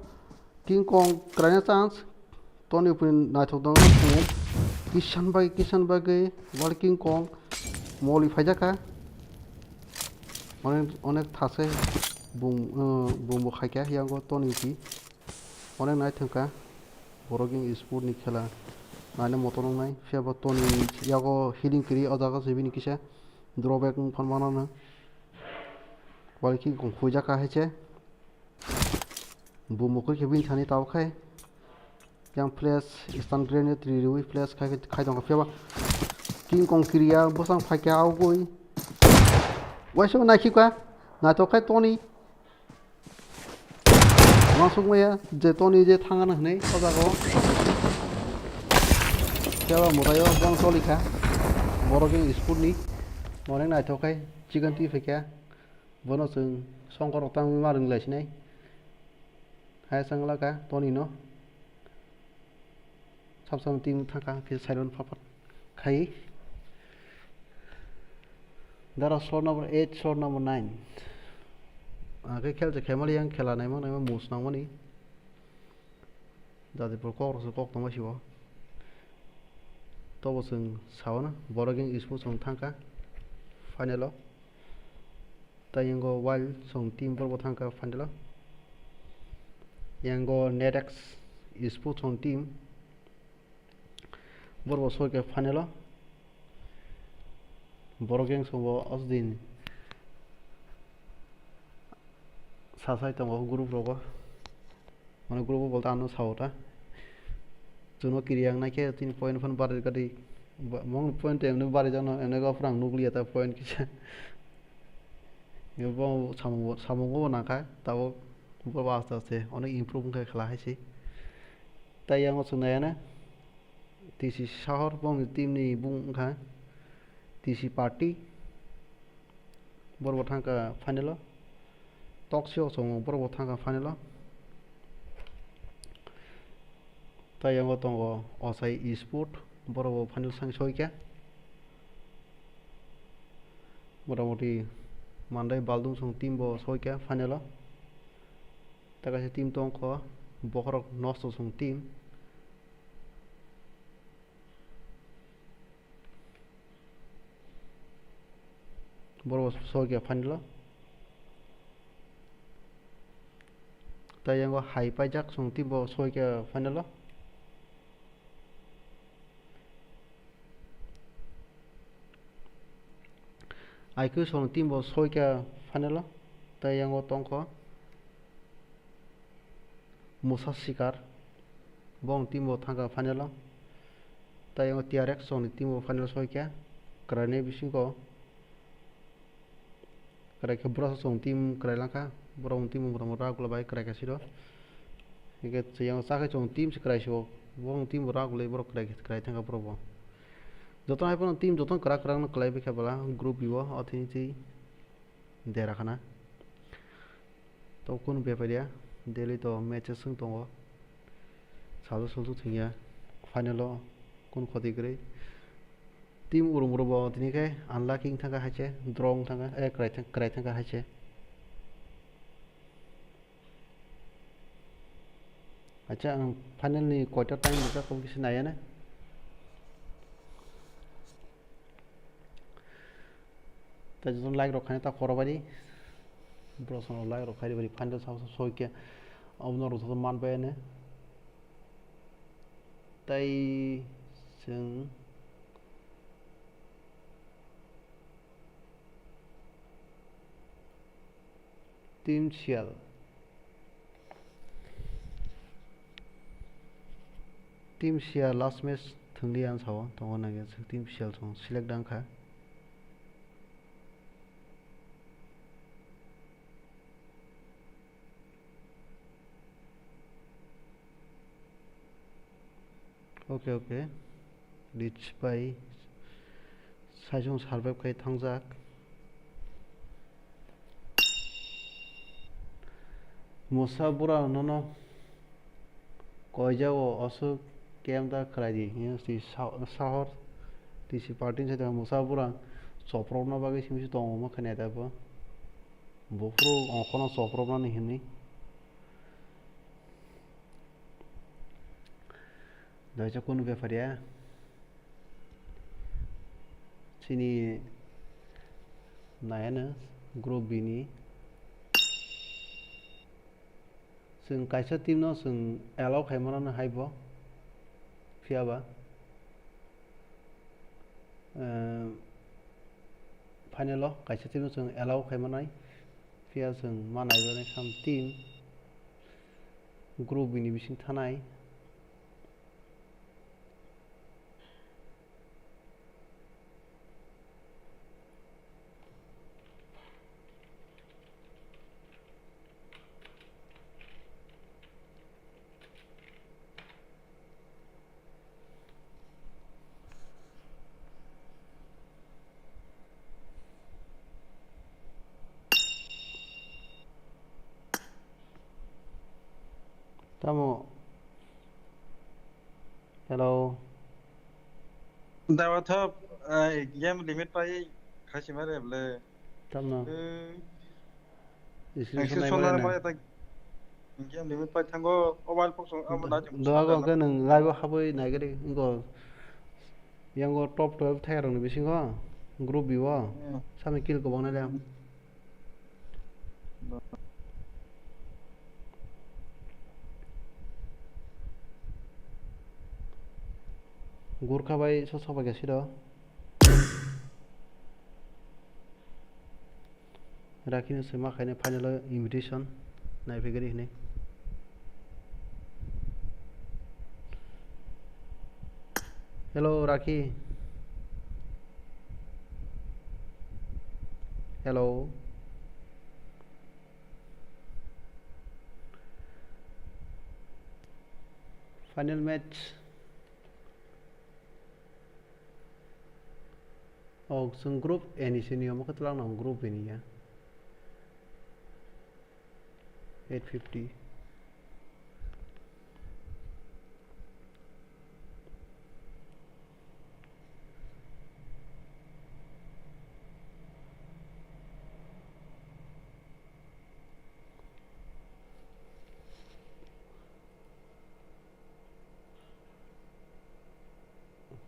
King Kong kwraina chance. Toni Upi naithok dong, Kisan bagwi, Kisan bagwi, wal King Kong moli phaijakha. Onek, onek thase bum, uh, bumbo khaikha, yango Toni Upi. Onek naithok kha, borok wng sport ni khela naina motor wngnai, phiya bo Toni yago healing kwrwi o jaga se bini kisa drawback wng phan mano no. Wal King Kong khuijak kha hai se, bo mukhui khe bini thani tabuk khai, yang flash, stun grenade ri riwi flash khai, khai tongkha, phiya ba King Kong kiriya bwsang phaikha augwi. Waisa naikhi kha, naithok khai Toni. Uansukmaya je Toni je thangana hwnwi o jaga o. Phiya ba mwtaio bang toli kha. Borok wng sport ni. Onek naithok khai chicken twi phaikha. Bono chwng songkor rok tangwi ma rwng lai sinai. Hai chwng laka Toni no. Sab sab team thangkha khe side o phapat khai. Dara slot number eight, slot number nine. Akhe khel se khaimali yang khela naima naima mus nangmani. Jadipur kok rok se kok tongma sibo. Tobo chwng sawana borok wng sport chwng thangkha final o. Tei yango wild song team borok bo thangkha final o. Yango Netex Esports on team. Borok bo soi khe final o. Borok yang songo o din sasai tongo group rogo. Mane group o bolta ano sao ta. Chuno kiri yang nai khe tini point phano bari gadi. Mong point emne bari jano emne go phrang nukliya ta point kisa. Bo samung samung bo nangkha tabo bo aste aste onek improve wngkha khala hai se. Tai yang o chwng nai ano. T C Sahor bongni team ni bung wngkha T C Party. Borok bo thangkha final o. Toksio chwng borok bo thangkha final o. Tai yango tongo Osai Esport, borok bo final sang soikha. Motamoti Mandai Baldung song team bo soikha final o. Ta kaisa team tongkho Bokhorok Nosto song team. Borok bo soikha final o. Tai yango hai paijak song team bo soikha final o. I Q song team bo soikha final o. Tai yango tongkho Musa Sikar, bong team bo thangkha final o. Tai yango T R X song ni team bo final soikha. Kwraini bisingo kwrai khe bwrasa chwng team kwrai langkha, borok team bo rok rak bai kwrai kha siro. Hingkhe chwng chakhe chwng team se kwrai sio, borok team bo rak bai borok kwrai kwrai thangkha borok bo. Jotono hai phano team jotono kwrak kwrak no kwlai bai kha bwla group B o, o thini twi dera khana. To kunu bepar ya, daily to matches wng tongo. Salsa sulsu thwngya, final o kunu khoti kwrwi. Team Urumuro bo tini khe unlucky wng thangkha hai se, draw wng thangkha, eh, kwrai thang-, kwrai thangkha hai se. Acha, ang final ni koita time rijak, obo kisa naiya na. Tai jotono like rok khaina ta khoro bari. Bro sono like rok khairi bari final sa sa soi khe. Abono rok joto man bai ne. Tai chwng Team Sial. Team Sial last match thwngli ang sao, tongo nang ya, Team Sial song select dang kha. Okay, okay. Reach bai. Saisung survive khai thangjak. Musa bura nono koijago aswk kem da khlai di. Hino si sa-, sahor T C party ni side Musa bura chopropna bagwi simi se tongo ma khanya da bo. Buphuru ongkhono chopropnani hinwi. Doisa kunu bepar ya. Chini nayano group B ni. Chwng kaisa team no chwng allow khai mano hai bo. Phiya ba, eh, final o kaisa team no chwng allow khai manai. Phiya chwng ma nai jani sam team group B ni bising thanai. Tamo. Hello. Dawa thop, ai, game limit pai khasi mare ble. Tamno. Eh, Screenshot nai sonar mare na. Mare ta game limit pai thango, mobile phone song amo na jim. Doa go ke nang live haboi nai gari go. Yang go top twelve thai rong ni bisingo group B o. Hmm. Sami kill go bang na le. Hmm. Gurkha bai so sobai ga siro. Rakhi no se ma khaina final o invitation nai phai gari hinui. Hello, Rakhi. Hello. Final match. Oh, chwng group A ni se niyom khe twlang nang group B ni ya. Eight fifty.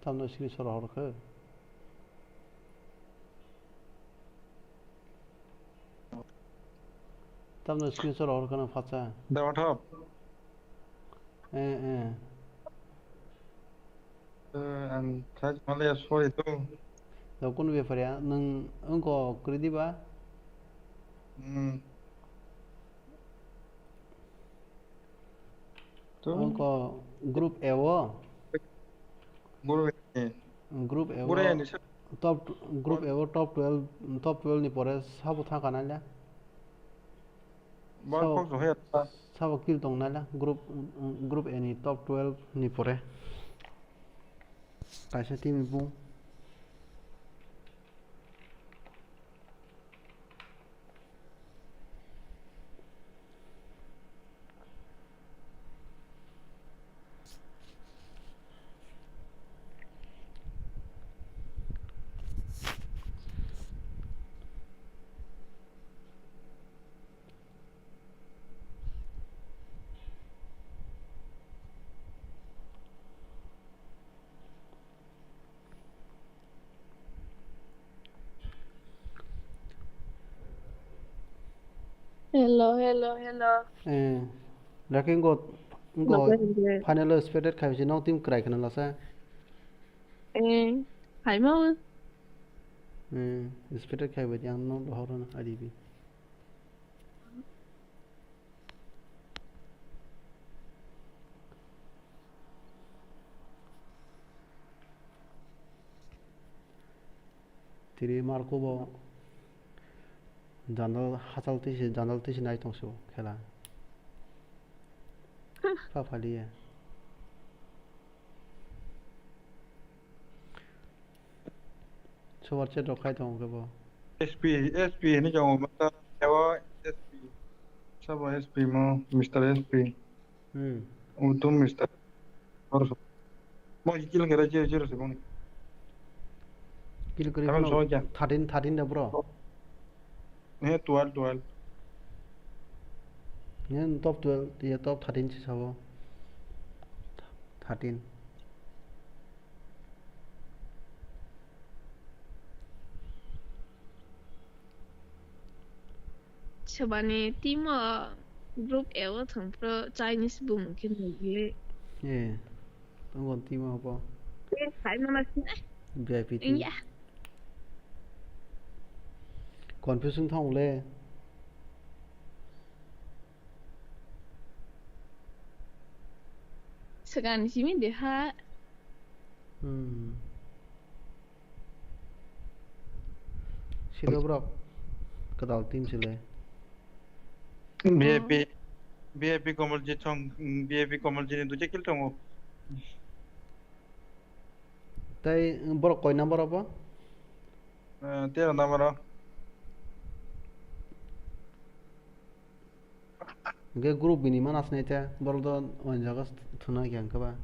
Tamno screenshot rok hor khe. Tamno screenshot rok hor khe nang phacha. Dawa thap. Eh, eh. Eh, ang thaj male sorry to. Da kun bepar ya, nang wngko kwrwi di ba? Hmm. To? Wngko group A o. Group A. Group A o. Group A ni sa- Top, group A o top twelve, top twelve ni pore sabo thangkha nai le? Bar Sabo, kok johe ta. Sabo kill tong nai le? Group, group A ni top twelve ni pore. Kaisa team ni bung. Hello, hello, hello. Eh, Rakhi, ngo, ngo Nokle hwnde. Final o expected khai se, nong team kwrai khna lasa. Eh, hai ma. Eh, expected khai bai yang nong dohor na I D P. Tini Marco bo jandal hachal twi se, jandal twi se nai tong se bo khela. Pha phaliya. Sobar chat rok khai tongo khe bo. S P, S P hinwi tongo, masa, yawa S P. Sabo S P mo, Mister S P. Hmm. Utum Mister. Mo kill kere zero zero se boni. Kill kere Karon phano so kya? Thirteen, thirteen da bro. He, twelve, twelve. He, top twelve, ye top thirteen se sabo. Thirteen. Sobani team o group A o thwng phro Chinese bumung khe nugwi. Eh, tongo team o bo. Eh, hai mana sini. V I P team. Iya. Confusing thong le. Swkang simi de ha. Hmm. Sino bro. Kadal team sile. V I P, V I P Komaljit song, V I P Komaljit ni duja kill tongo. Tai borok koi number abo? Eh, tero number o. Hingke group bini mana sinai te, borok do oin jaga thuna khe hingke ba.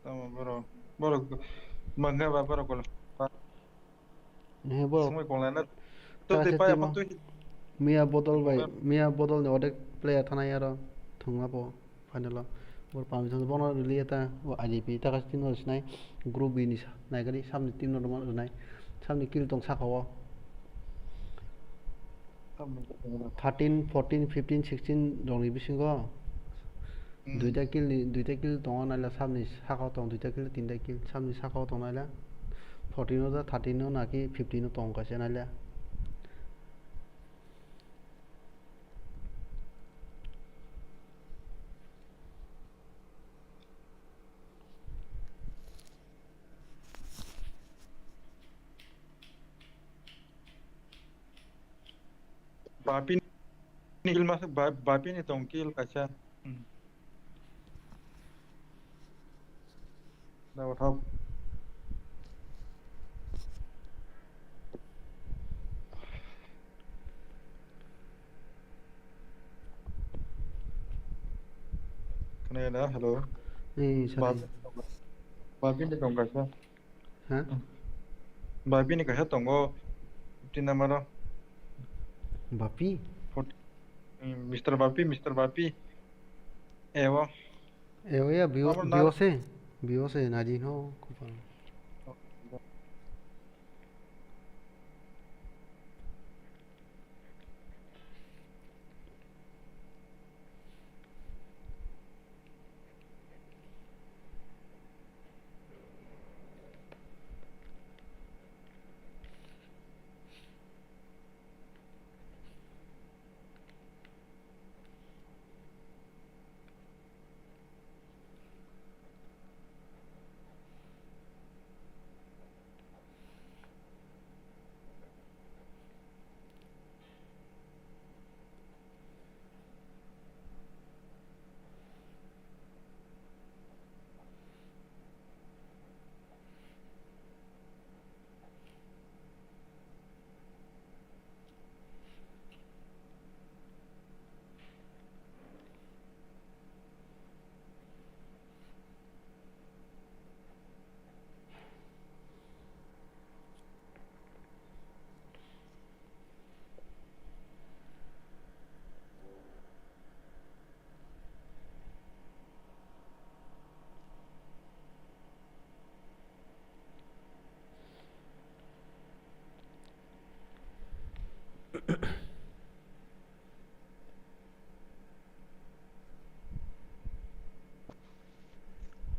Tamo borok, borok mangga ba borok kol. He borok. Sumai kol na. To ta te se pa timo. Apa tu? Miya bodol bai, miya bodol ni odek player thanai aro thungma bo. Final o bor pami thang bono rwliya ta, o I D P ta kaisa team no rwsinai, group B ni sa-, naikani samni team no rwma rwnai, samni kill tong saka o. Thirteen, fourteen, fifteen, sixteen rokni bisingo Hmm. Duita kill ni, duita kill tongo naila, sabni sakao tong, duita kill, tinta kill, sabni sakao tong naila. Fourteen o da, thirteen o naki fifteen o tong kaisa naila. Bapi ni kill mas, ba-, Bapi ni tong kill kaisa. Hmm. Da, what up? Khna ya da, hello. Eh, sorry. Ba-, Bapi ni tong kaisa. Ha? Bapi ni kaisa tongo, fifteen number o. Bapi? Fort-, mm, Mister Bapi, Mister Bapi. Ewo. Ewo ya, biwo, Number biwo na- se. Biwo se, nadi no, kupang.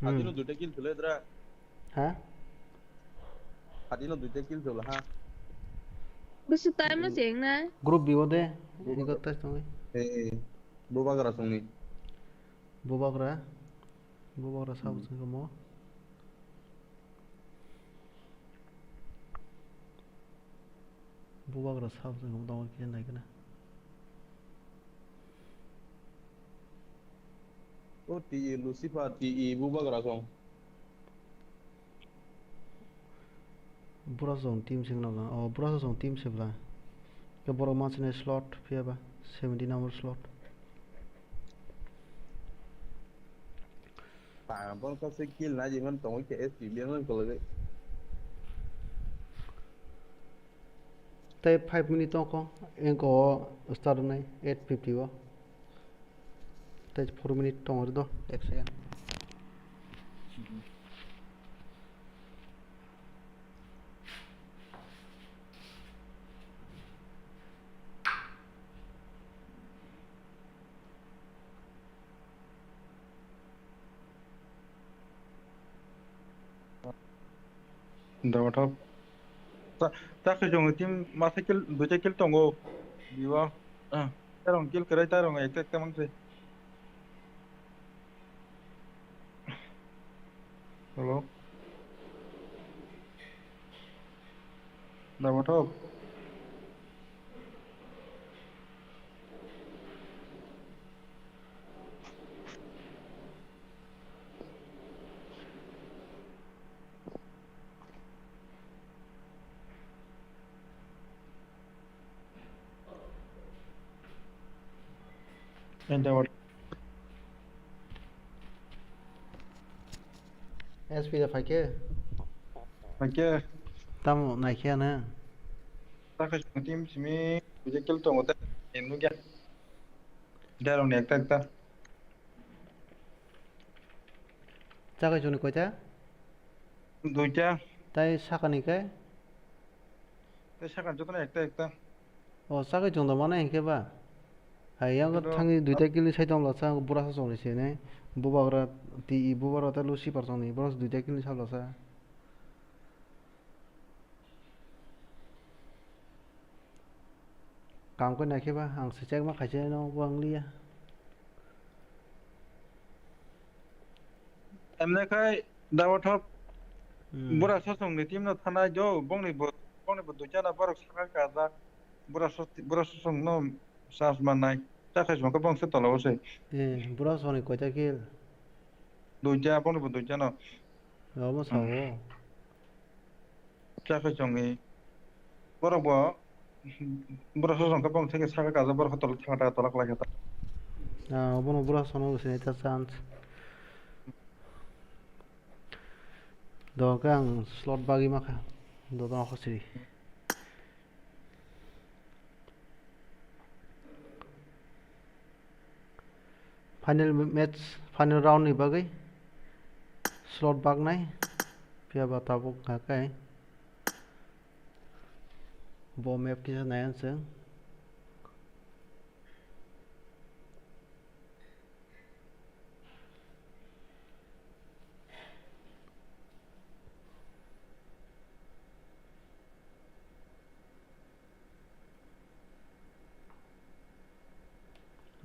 Hmm. Hati no duita kill thulai dra. Ha? Hati no duita kill thula ha. Bisi time Hmm. Cheng na. Group B o de. Ini kota song. Eh, eh. Bubagra song ni. Bubagra. Bubagra sabo Hmm. Song mo. Bubagra sabo song mo tong khe nai kana. O T E Lucifer, T E Bubagra song. Bura song team sing na, o bura song team se bla. Ke borok ma sini slot phiya ba, seventy number slot. Tabok kaisa kill na jiman tongo khe S P B no kologwi. Tei five minute tongkho, engko o start wngnai eight fifty o. Tei four minute tongo do, ek second. Dawa thok. Ta, ta khe jong team masa kill, duita kill tongo. Biwa. Ah, tarong kill kwrwi, tarong ekta ekta mankhe. Hello. Dawa thok. Ente wal. S P da phaikhe? Phaikhe. Tamo naikhe ano? Takhe team simi bujai kill tongo ta. Enu kya? Darong ni ekta ekta. Chakai chuni koita? Duita. Tai sakani kai? Tai sakani jotono ekta ekta. O, chakai chungda mana hinkhe ba? Ayang Oro thangni duita kill ni side tong lasa, bura sa chong ni se ne. Bubagra ti i bubagra ta lusi par chong ni, bura sa duita kill ni sab lasa. Kam khe naikhe ba, ang se chekma khaise no bo ang liya. Emne khai dawa thop Hmm. bura sosong ni team no thanai jo, bongni bo, bongni bo duita na borok sakha kajak. Bura sos-, bura sosong no chance mannai. Chakhai songkhe bongse tola o se. Eh, bura soni koita kill? Duita, bongni bo duita no. Omo Hmm. sao. Chakhai chongni. Borok bo, borok sosong khe bongse khe sakha kajak, borok khe tol-, thanga thanga tola khlai khe ta. Ah, obono bura sono sini ta chance. Do khe ang slot bagwi makha. Do do khosiri. Final match, final round ni bagwi slot baknai, phiya ba tabuk hwnka khe bo map kisa nai ang chwng.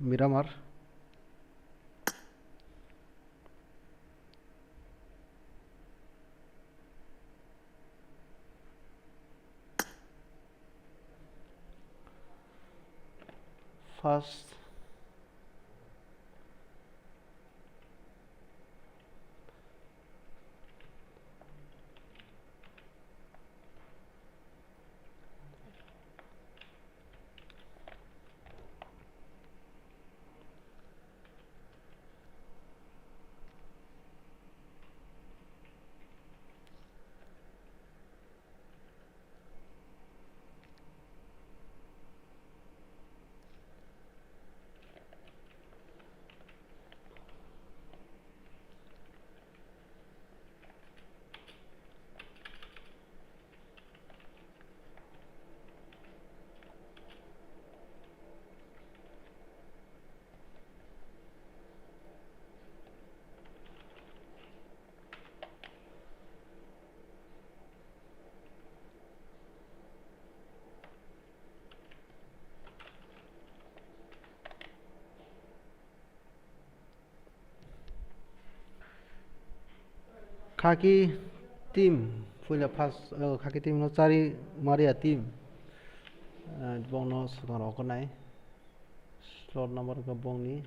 Miramar. First. Khaki team, puila first, oh, Khaki team no chari Maria team. Ah, bongno swkang rok nai. Slot number khe bongni.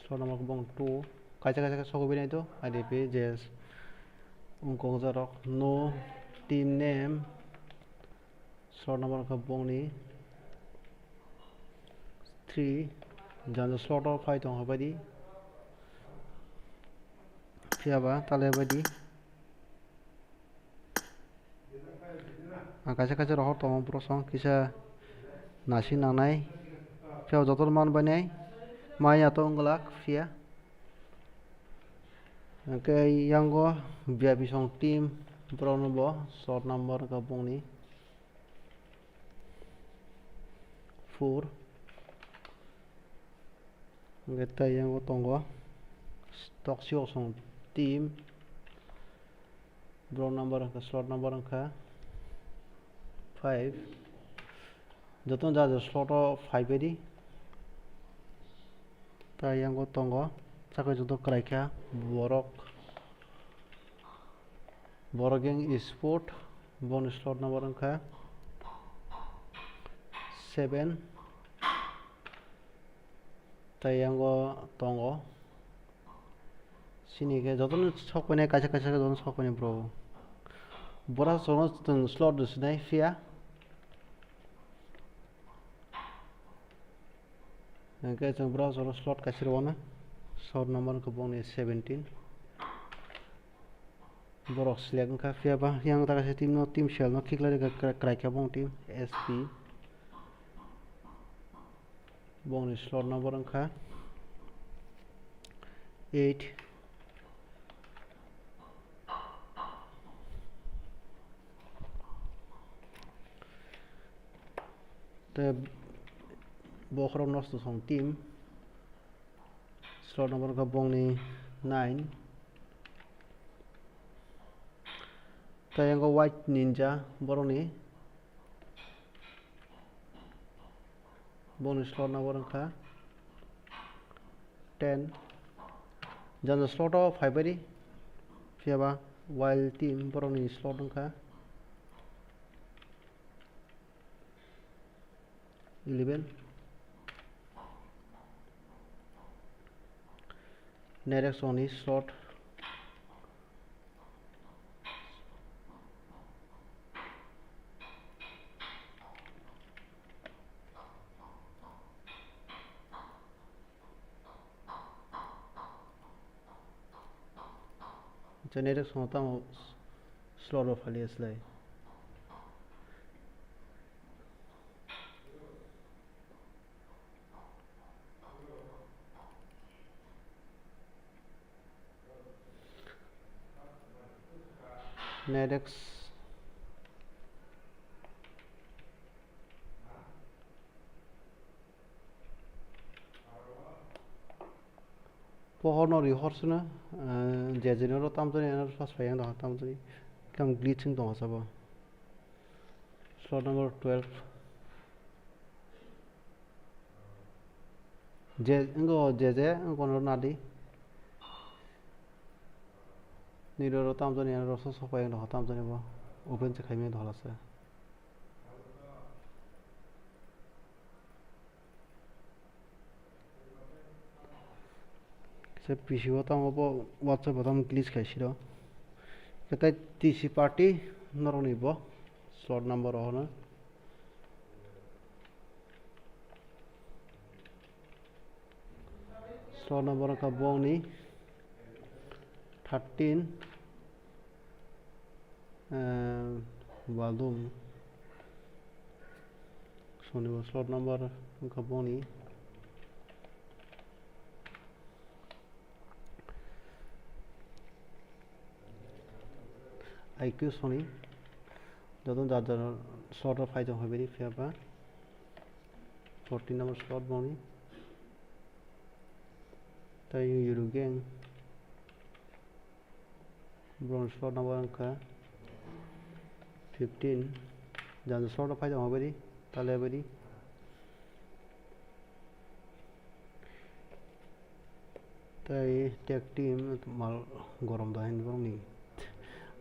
Slot number khe bong two. Kaisa kaisa khe sogwi nai to. I D P, J S. Wngkok jarok. No team name. Slot number wngkha bongni three, jang slot o phai tong habai di. Phiya ba tale bai di. Ang kaisa kaisa rohor tongo borok song kisa nasi nangnai. Phiya joto man bai nai. Maya to wng glak phiya. Hwnkhe yango biya bisong team borok no bo slot number wngkha bongni. Four. Hwnkhe tei yango tongo Toksi Osong team. Borok number wngkha, slot number wngkha five. Jotono ja ja slot o five bai di. Tai yango tongo, chakhe joto kwlaikha borok. Borok yang sport, boni slot number wngkha seven. Tai yango tongo. Sini khe jotono sok painai, kaisa kaisa khe jotono sok painai bro. Bora sono chwng slot rw sinai phiya. Hwnkhe chwng bora sono slot kaisa rw na. Slot number wngkha bongni seventeen. Borok select wngkha phiya ba yang ta kaisa team no, team cell no khiklai rwkha kwrai kha bong team S P. Bongni slot number wngkha eight. Tei Bokhorok nosto song team. Slot number wngkha bongni nine. Tei yango White Ninja borokni. Bongni slot number wngkha ten. Janja slot o phaibaidi. Phiyaba Wild Team borokni slot wngkha eleven. Next songni slot. Generic song tamo slot o phali slai. Next. Pohorno rihor sino, eh, je je noro tamjani, ano first phai ang tong tamjani. Tam glitching tong sabo. Slot number twelve. Je, ngo je je, ngo no nadi. Niro ro tamjani, ano ro so sok phai ang tong tamjani bo. Open se khaimani tong lasa. Se P C o tamo bo WhatsApp o tamo glitch khai siro. Khe tai T C party norokni bo slot number o hono. Slot number wngkha bongni thirteen, eh, Baldoon. Sonibo slot number wngkha bongni I Q Sony. Joto jar jar slot o phai tong phai bini phiya ba. Fourteen number slot boni. Tai Yuru Gang. Bronze slot number wngkha fifteen. Janja slot o phai tong phai bini. Tale bini. Tai tag team mal gorom da hin bongni.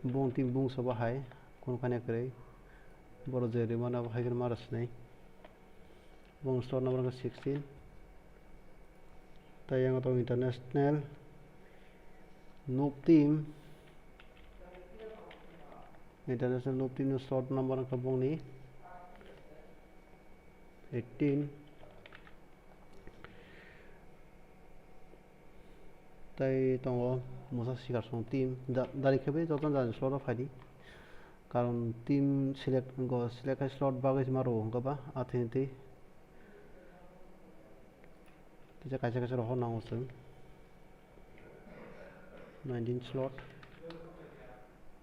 Bong team bung soba hai. Kun kanya kwrwi. Boro je rimana bo hai khe mara sinai. Bong slot number wngkha sixteen. Tai yang tong international noob team. International noob team ni slot number wngkha bongni eighteen. Tai tongo Musa Sikar song team. Da-, dari khe bai joto jani slot o phaidi. Karon team select, go select khai slot bagwi se ma rwo hwnkhe ba, a thini twi. Kisa kaisa kaisa rohor nango chwng. Nineteen slot.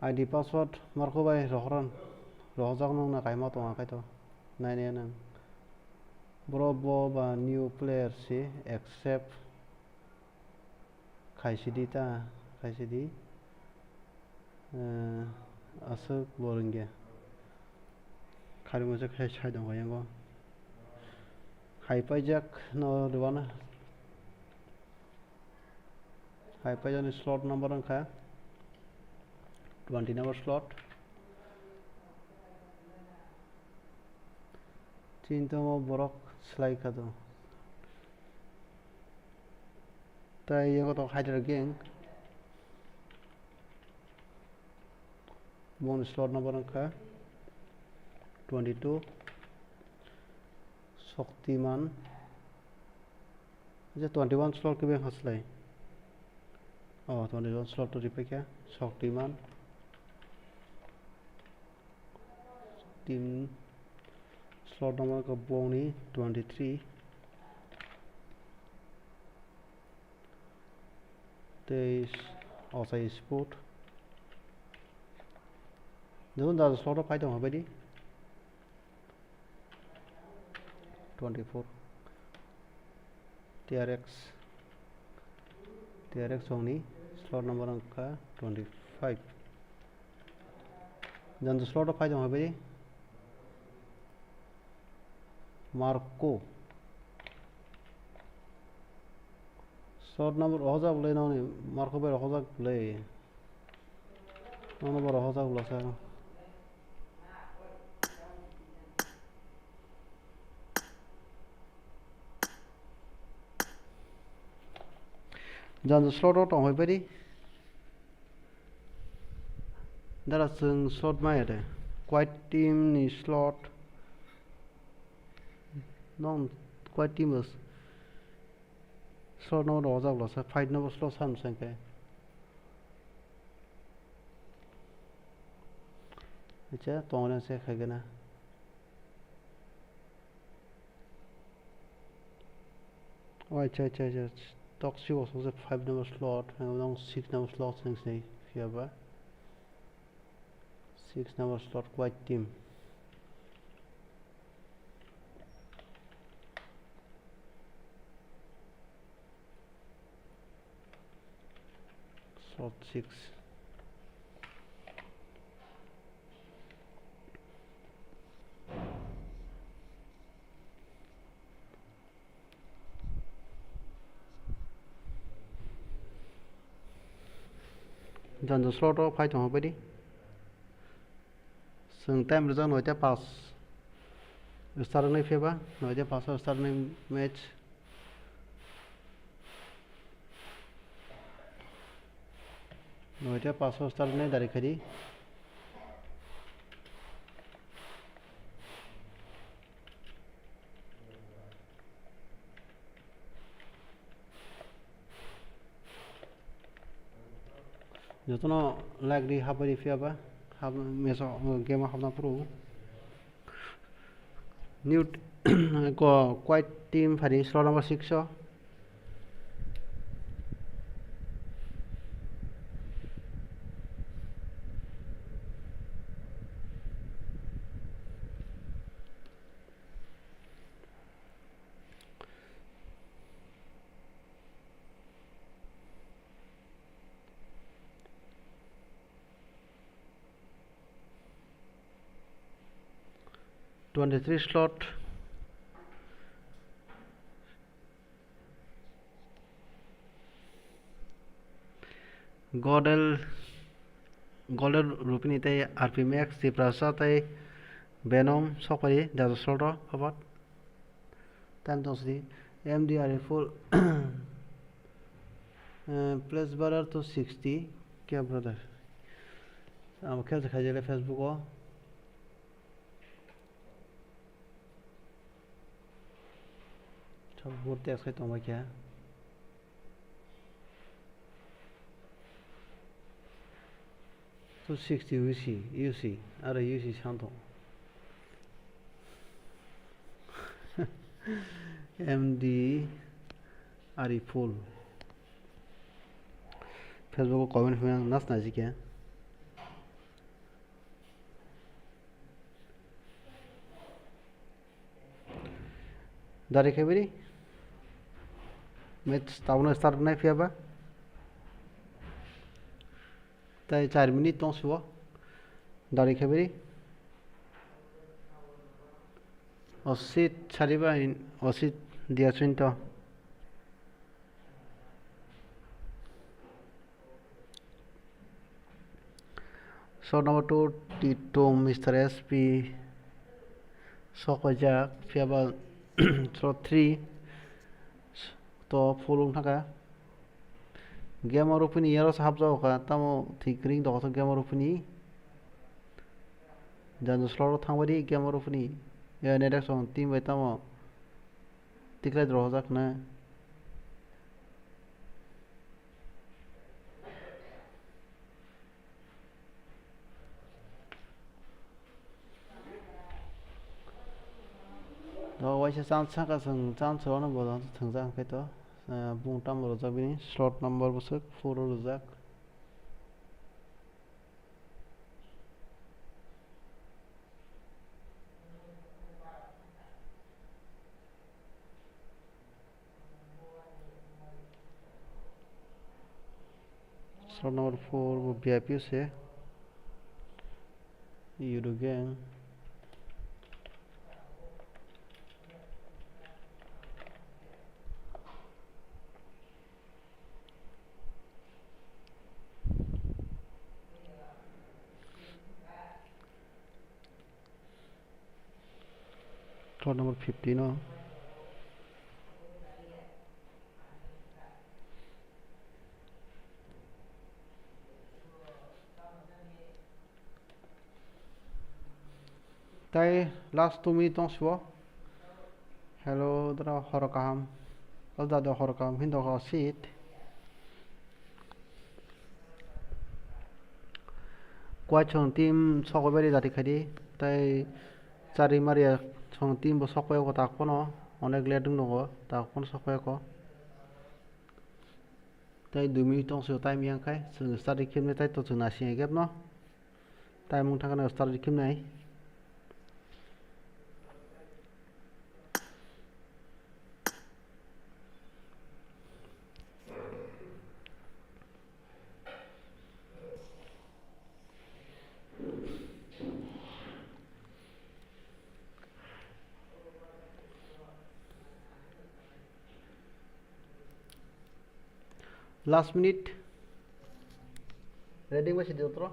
I D password markho bai rohoran. Rohorjak nung na kaima tonga kaitor. Nai nai nang. Boro bo ba new player si accept. Khaisidi ta, khaisidi. Eh, aswk bo rwngya. Kharwi masa khai sai tongkha yango. Hai paijak no rwna. Hai paijakni slot number wngkha twenty number slot. Chini tamo borok swlai kha do. Tai yago tongo Hydra Gang. Boni slot number wngkha twenty two. Shaktiman. Je twenty one slot khe beng haslai. Oh, twenty one slot to ripaikha. Shaktiman. Team slot number wngkha bongni twenty three. Tei ochai sport. Joto da slot o phai tong habaidi. Twenty four. T R X, T R X songni slot number wngkha twenty five. Jani slot o phai tong hai bai. Marco. Slot number rohorjak bwlai nokni Marco bai rohorjak bwlai. Nono bo rohorjak bwlasa. Jani slot o tong hai bai di. Dara chwng slot maya de. White team ni slot. Nong white team os. Slot no rojak lo sa fight no slot sam sangke. Acha tongna se khagena. Oh, acha, acha, acha. Tok si was five number slot, and along six number slot, six, six, yeah, ba. Six number slot, white team. Slot six. Jani slot o phai tong bai di. Chwng time rijak noita pass start wngnai phiya ba, noita pass o start wngnai match. Noita pass o start wngnai dari khadi. Jotono like ri, hapari phiya ba, hap-, meso, game o hapna phuru. New t-, ko white team phari slot number six o. Twenty three slot. Godel, Golden Rupini tei R P Max, Tiprasa tei Venom sokpari jajak slot o, abat. Time tong sidi, M D R A full, eh, place brother to sixty K brother. Amo khe khaijale Facebook o. Chok bur text khai tongbai khe. Two sixty U C, U C, aro U C santo. M D R E full. Facebook o comment hwnwi ang nas naijikhe. Dari khe bini match tabukno start wngnai phiya ba. Tai char minute tong sio. Dari khe bini. Osit sariba in, osit dia chinto. Slot number two, Tito, Mister S P, sok paijak, phiya ba slot three, to full wng thangkha. Game o rupini yaro se hapjago kha, tamo thik ring dogo game o rupini. Jani slot o thangbai di game o rupini. Ya, net action team bai tamo tiklai rohorjak na. O waisa chance saka chwng chance rwno bo thwngjak hwnkhe to, eh, bung tamo rwjak bini slot number bwswk four o rwjak. Slot number four bo V I P se. Euro gang. Slot number fifteen o. Tai last two minute tong sibo. Hello, dara horo kaham. O dada horo kaham, hindo ho sit. Kuaichung team sokoi bai ri jati khaidi, tai Chari Maria song team bo sokoi ko tak pono, onek late wng nogo, tak pono sokoi ko. Tai dui minute tong sio time yang khai, chwng start khimne tai to chwng nasi gap no. Time wng thangkhe no start khimnai. Last minute. Ready ba sidi jotro?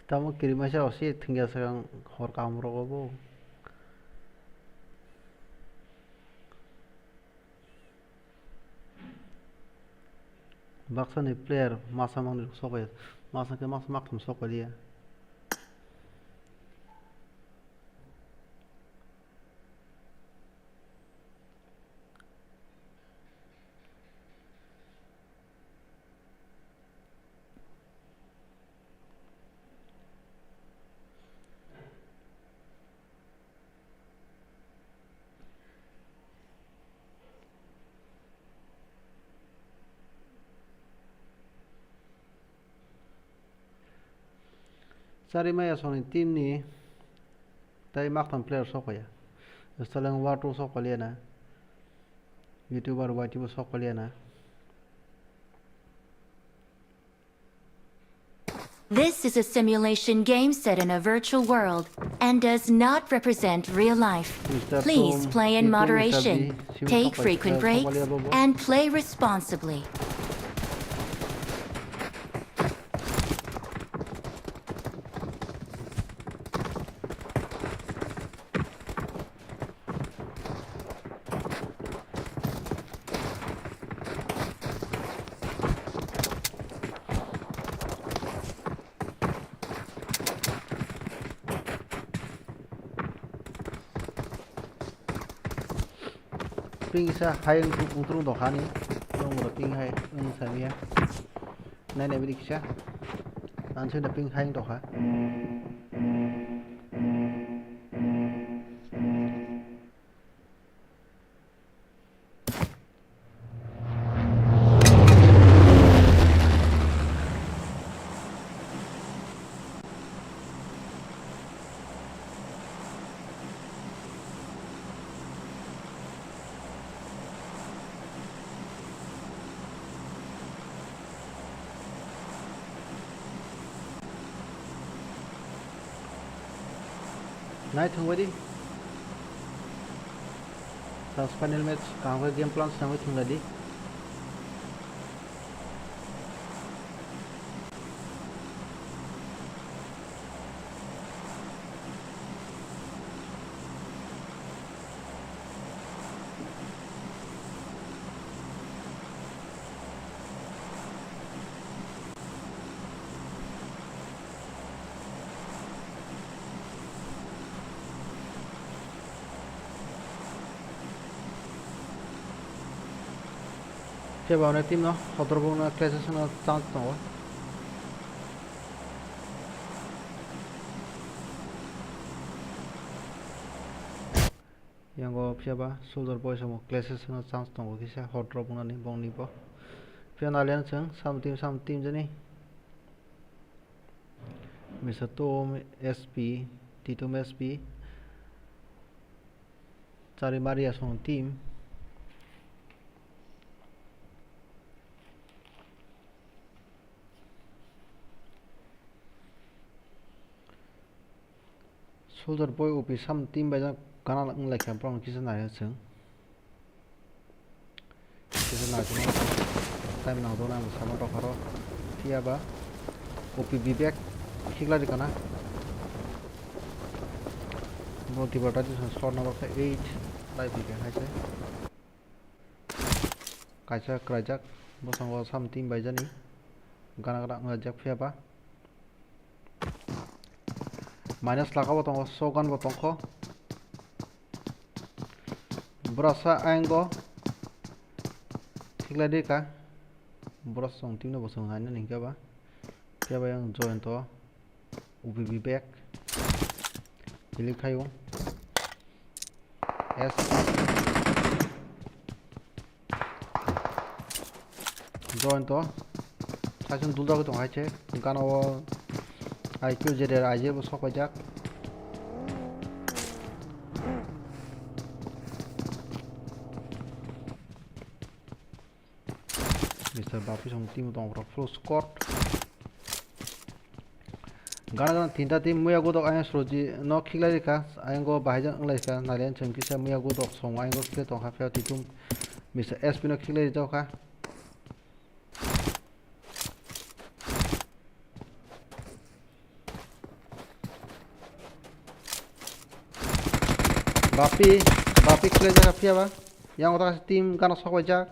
Tamo kirimaisa osi thwngya swkang hor kaham rogo bo. Baksa ni player masa mangni sokbai, masa khe masa maktham sokbai liya. Chari Maya songni team ni tai maktham player sok paiya. Staleng Watu sok paliya na. YouTuber Y T bo sok paliya na. This is a simulation game set in a virtual world and does not represent real life. Please play in moderation, take frequent breaks, and play responsibly. Ping kisa hai wng, wngtrung dokhani, nongbo ping hai wng samiya. Nai nai bini kisa. Ang sini ping hai wng dokha. Nai thwngbai di. Last final match, kaham khe game plan swnamwi thwnglaidi. Phiya ba hwnwi team no hodor bukna clash no chance tongo. Yango phiya ba Soldier Boys omo clash no chance tongo kisa hodor buknani bongni bo. Phiya nalian chwng sam team, sam team jani. Mister Tom S P, Titom S P, Chari Maria song team. Soldier Boy O P sam team bai jang gana wng lai kha, borok kisa nai chwng. Kisa nai chwng time nang do nang sama rok haro. Phiya ba O P Vivek khiklai ri kana. Bo tibra ta shot number eight lai bi kha hai se. Kaisa kwlaijak, bwskango sam team bai jani gana gana wng jak phiya ba. Minus laka bo tongo, shotgun bo tongkho. Borok sa ayang go khiklai di ka. Borok song team no bo song haino ni hingke ba. Phiya ba yang join to. O P Vivek. Hilik khayo. S. Join to. Saichung dul dagwi tong hai che. Gana o I Q Z R I J bo sok paijak. Mister Bapi song team tong rok full squad. Gana gana tinta team muya godok ayang sroji no khiklai rikha, ayang go bahai jang wng lai kha, nalian chwng kisa muya godok song ayang go khe tong kha, phiya Titom Mister S P no khiklai rijak kha. Bapi, Bapi khiklai jak kha phiya ba, yang otak team gana sok bai jak,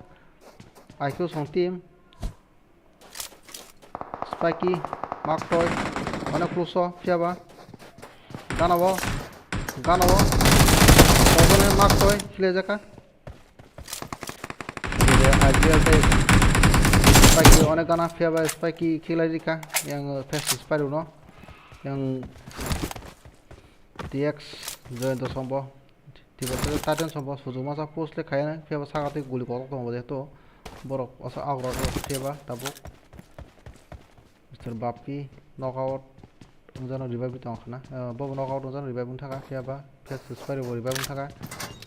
I Q song team. Spiky, Maktoi, onek pluso, phiya ba. Gana bo, gana bo. Obo ne Maktoi, khilai jaka. Jere I P L tei Spiky onek gana, phiya ba Spiky khilai rika. Yang, uh, face Spider no. Yang T X, Joyonto Sombo. Tibet Titan Sombo, sujuk masa post le khaya, phiya ba saka tei guli kotok tongo jehetu. Borok asa agra phiya ba tabuk. Mister Bapi, knockout, wngjano revive tong khna. Eh, bobo knockout wngjano revive wng thaka, phiya ba, Fast Spider bo revive wng thaka.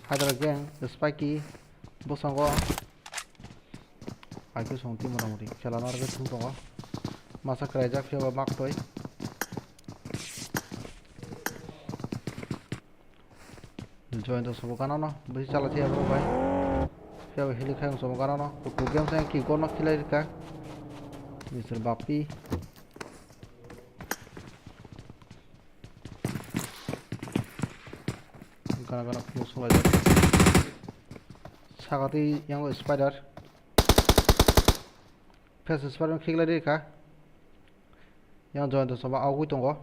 Hydra Gang, Spiky, bwskango. I Q song team mota moti, khela no rwgwi thung tongo. Masa kwlaijak, phiya ba maktoi. Joyonto sobo gana no, bisi chala thiya bro bai. Phiya bo heli khayung sobo gana no, kutu game sa ki gor no khilai rika. Mister Bapi. Gana gana kuno sulai jak. Sagati yango Spider. Fast Spider khiklai rika. Yang Joyonto sobo augui tongo.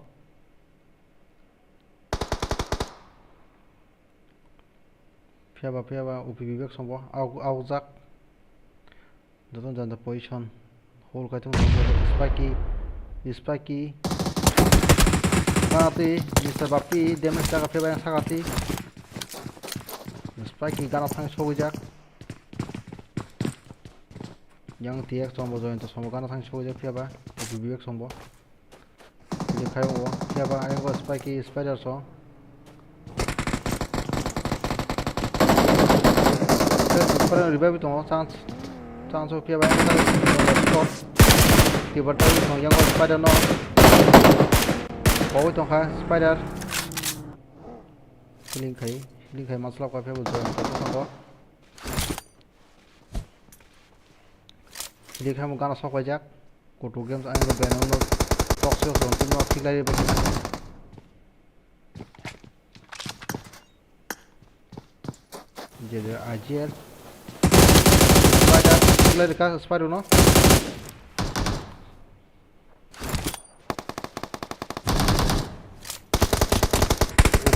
Phiya ba, phiya ba, O P Vivek sombo, aug-, augjak. Joto jani position. Hole khai thung, Spiky, Spiky. Gana twi, Mister Bapi, damage jaga phiya ba yang sakati. Spiky gana thang sogwi jak. Yang T X sombo, Joyonto sombo, gana thang sogwi jak phiya ba, O P Vivek sombo. Bini khai o, phiya ba ayang o Spiky Spider song. Spider revive tongo, chance, chance o phiya ba ayang o Spider song, yang o Spider no. Kogwi tongkha Spider. Healing khai, healing khai maslap kha phiya bo join kha tongo. Healing khai mo gana sok paijak. Kutu Games ang bo Venom no tok se rong team no khiklai bai. Jere I G L. Spider, khiklai rika Spider no. O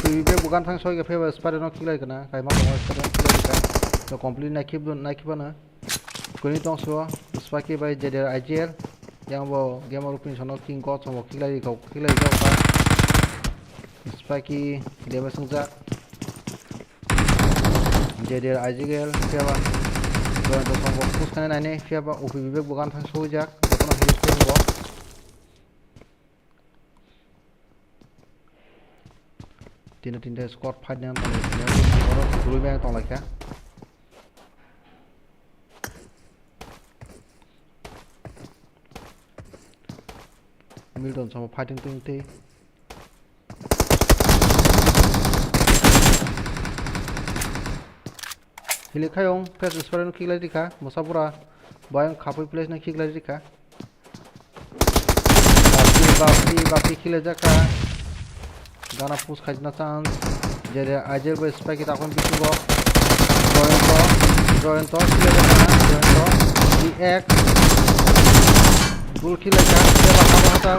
P Vivek bugan thang soi ga pheba Spider no khiklai kana. Kaima tongo Spider no khiklai rika. To complete naikhe, naikhe bana. Kuni tongso Spaki bai J D R I G L. Yang bo Gamer Rupin sono King God somo khiklai rikau khiklai rikau kha. Spaki damage wngjak. J D R I G L phiya ba Joyanta somo push khainai nai phiya ba Upi Bibek bo gan thang soi jak. Jotono heal khe bo. Tino tinta squad fight nang tong lai kha. Oro tului bai tong lai kha. Milton somo fighting twi twi. Hili khayong, face spray no khiklai rikha, mwsa bura. Bayang khapui place no khiklai rikha. Bapri, bapri, bapri, khiklai jakha. Gana push khaina chance. Jere Ajer bai spike takon bisingo. Joyonto, Joyonto, khiklai jakha, Joyonto. Di ek. Bul khiklai jakha, khiklai jakha, khiklai jakha.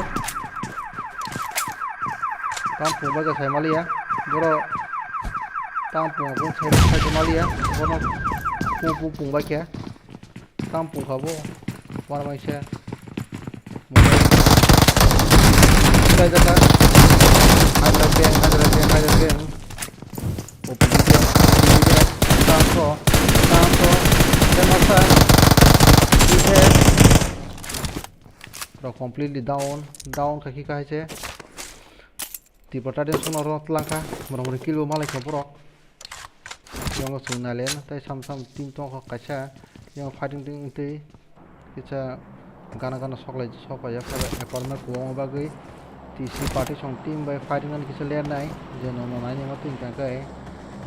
Tam pung bai khe sai maliya. Boro tam pung khe sai sai maliya. Bono pung pung pung bai khe. Tam pung kha bo. War bai se. Sai jaka. Hajra beng, hajra beng, hajra beng. Open beng, open beng. Tam so, tam so. Tem asa. Ro completely down, down kha khi kha hai se. Tipra Trading songno oro tlangkha, morok morok kill bo malaikha borok. Yang chwng nailen tei sam sam team tongkha kaisa, yang fighting twi kisa gana gana soklai soklai jak apartment kwbangma bagwi T C party song team bai fighting ani kisa lernai, je nono nainai ma twi tangkhe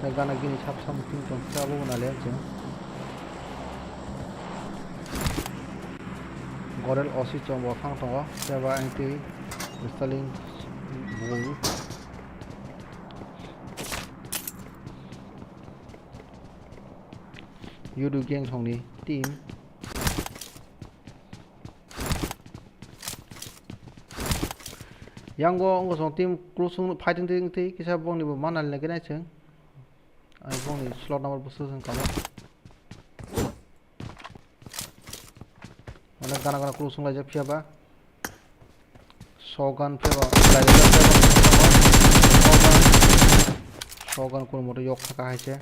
tei gana gini sap sam team tongkha abo nailen chwng. Gorel O C chwng bo phang tongo, tei ba ang twi Stalin bul. Yudu gang songni team. Yang go wngkha song team close wng fighting twi kisa bongni bo mana lagi nai chwng. Ang bongni slot number bo swk swng kamo. Mane gana gana kuluk sung laijak phiya ba. Shogun phiya ba, laijak phiya ba. Shogun. Shogun kun moto yok thaka hai se.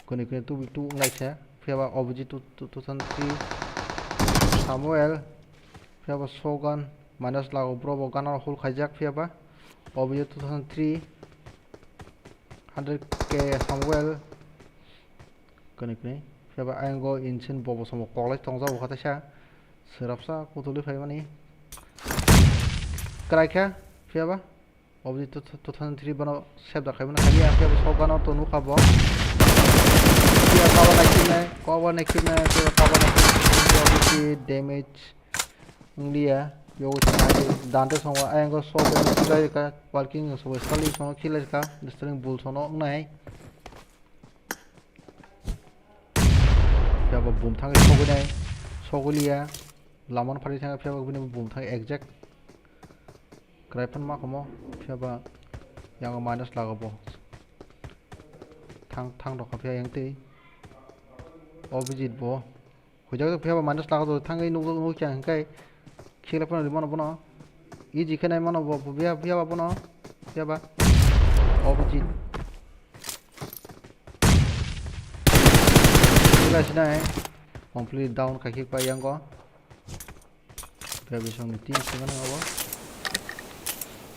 Kuni kuni tu tu lai se. Phiya ba Obiji tu tu tu san three. Samuel. Phiya ba Shogun. Minus lago bro bo gana hol khaijak phiya ba. Obiji two thousand three. Hundred K Samuel. Kani kani. Phiya ba ayang go insane bobo somo koklai tongjago kha taisa. Swrapsa kutulwi phaimani. Kwraikha, phiya ba. Oboni two thousand three bono save da khaimani khani, phiya ba Shogun no to nukha bo. Phiya cover naikhinai, cover naikhinai, phiya cover naikhinai, damage. Wnglia, yogo thanai, dante songo, ayang go sok, khilai ka, walking songo, sali songo, khilai ka, distring bul songo, wngnai. Phiya bo bum thangwi sogwi nai, sogwi liya, lamano phari thangwi phiya bo bini bum thangwi exact. Kwrai phano ma khomo, phiya ba yango minus lago bo. Thang, thang rokha phiya yang twi. Obijit bo. Hujak phiya ba minus lago thangwi nukjak nukya hwnkhe. Khilai phano rimano bono. Easy khe nai mano bo, bo, phiya, phiya ba bono. Phiya ba. Obijit. Khilai sinai. Complete down kha khik pai yango. Bebisong ni team sima nang abo.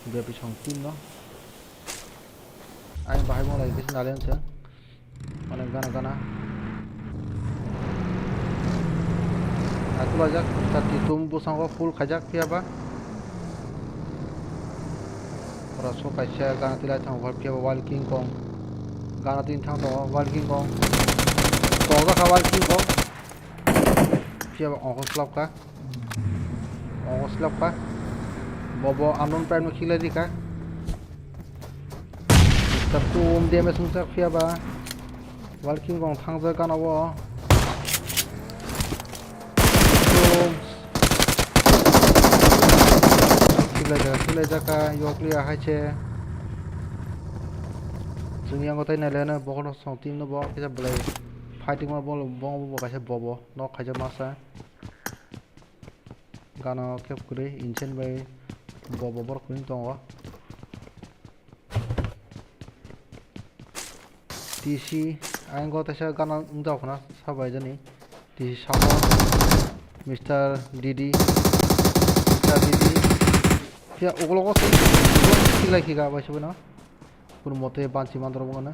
Bebisong team no. Ayang bahai mong lagi kisa nalian se. Mane gana gana. Aku lajak, sati tum busang ko full khajak phiya ba. Ora so kaisa gana tilai thang phiya ba Wild King Kong. Gana tin thang to Wild King Kong. Kong da kha Wild King Kong. Phiya ba ongkho slap kha. Ongkho slap kha. Bobo unknown prime no khilai di kha. Mister Kum damage wngsa phiya ba. Wild King Kong thangjak gana o. Kum. Khilai jaka, khilai jaka, yokli ahai se. Chwng yango tai nailai no bokhorno song team no bo kisa belai. Fighting ma bol, bo, bo, bo kaisa bobo. Nok kaisa masa. Gana kep kwrwi, insane bai bobo borok kwrwi tongo. T C, ang go teisa gana wng jao khna, sa bai jani. T C sabo, Mister D D, Mister D D. Phiya ugulogo se, ugulogo se siklai khiga bai se bono. Kunu mote banchi mandro bongano.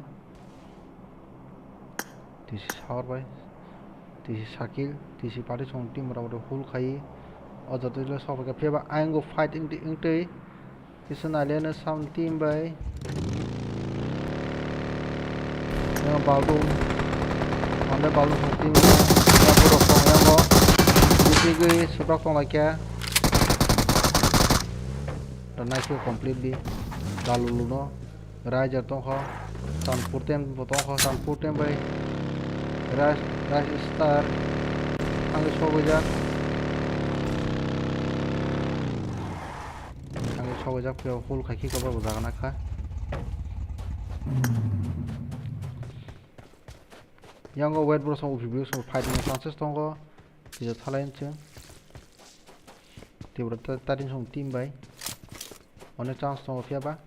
T C Sagar bai, T C Sakil, T C party song team rok hul khai. O joto le sok rok phiya ba ayang go fight wngtwi, wngtwi. Kisa naileno sam team bai. Yang Baldung. Ande Baldung song team. Yang borok song yang go. Bisi gwi sebrok tong laikya. Rwnai khe completely. Galuluno. Riser tongkho. Sanpur tem bo tongkho. Sanpur tem bai. Rice, Rice Star. Thangwi sogwijak. Thangwi sogwijak phiyok hul khai khiko bo jaga nakha. Yango wet bro song upi bro song fighting chances tongo. Kisa thalai hinching. Tibra ta-, tatin song team bai. Onek chance tongo phiya ba.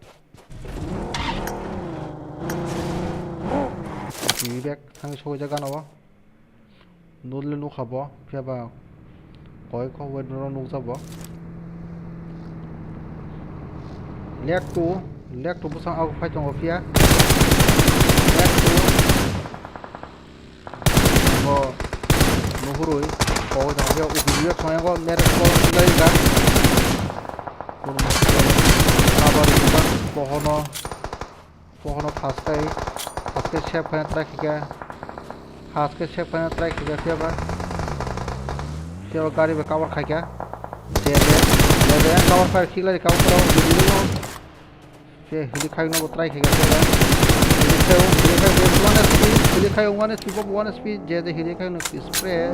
Upi bek thangwi sogwijak gana o. Nudle nukha bo, phiya ba koi kok wait no nukjak bo. Lek two, lek two bwsang ago phai tongo phiya. Lek two. Bo nuhurwi kogwi tongo phiya, ubi yo thongyang o, mere kok nukjai ga. Cover rwjak bohono. Bohono first kai, first kai save khaina try khaikha. First kai save khaina try khaikha, phiya ba. Phiya ba gari bai cover khaikha. Je, je, je, je, cover khai, khiklai cover khai, video no. Phiya hili khai no try khaikha, phiya ba. Hili khai, hili khai, one S P, hili khai, one S P, one S P, je, je, hili khai no spray.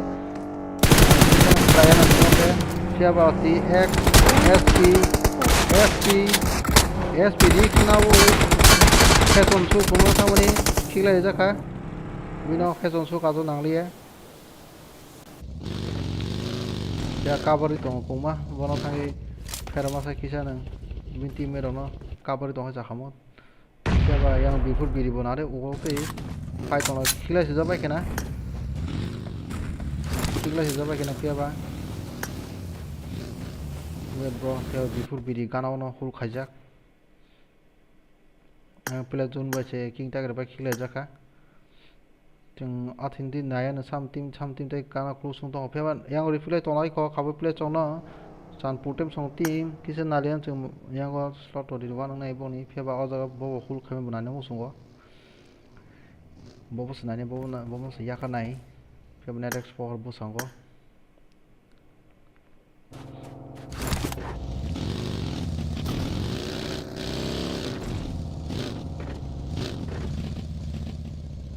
Phiya ba ti X, S P, S P, S P di khna bo. Kheton su kuno samani khiklai jakha. Bino kheton su kajo nangliya. Ya kabari tongo kungma, bono thangwi phera masa kisa nang. Bini team rokno kabari tongo jakha mo. Phiya ba yang bifur biri bo nare ugo tei fight tongla khiklai sijak bai khena. Khiklai sijak bai khena phiya ba. Wait bro, phiya ba bifur biri gana ono hul khaijak. Ang pila zone bai se king tiger bai khiklai jakha. Chwng athini di nai ano sam team, sam team tei kana khuluk song tongo. Phiya ba yang replay tonglai kho, khabo play chongno. Chan putem song team, kisa nalian chwng yango slot rodi rwna nangnai boni. Phiya ba o jaga bo bo hul khaima bo nani musungo. Bo bo se nani, bo bo na, bo bo se yaka nai. Phiya ba net export bo sango.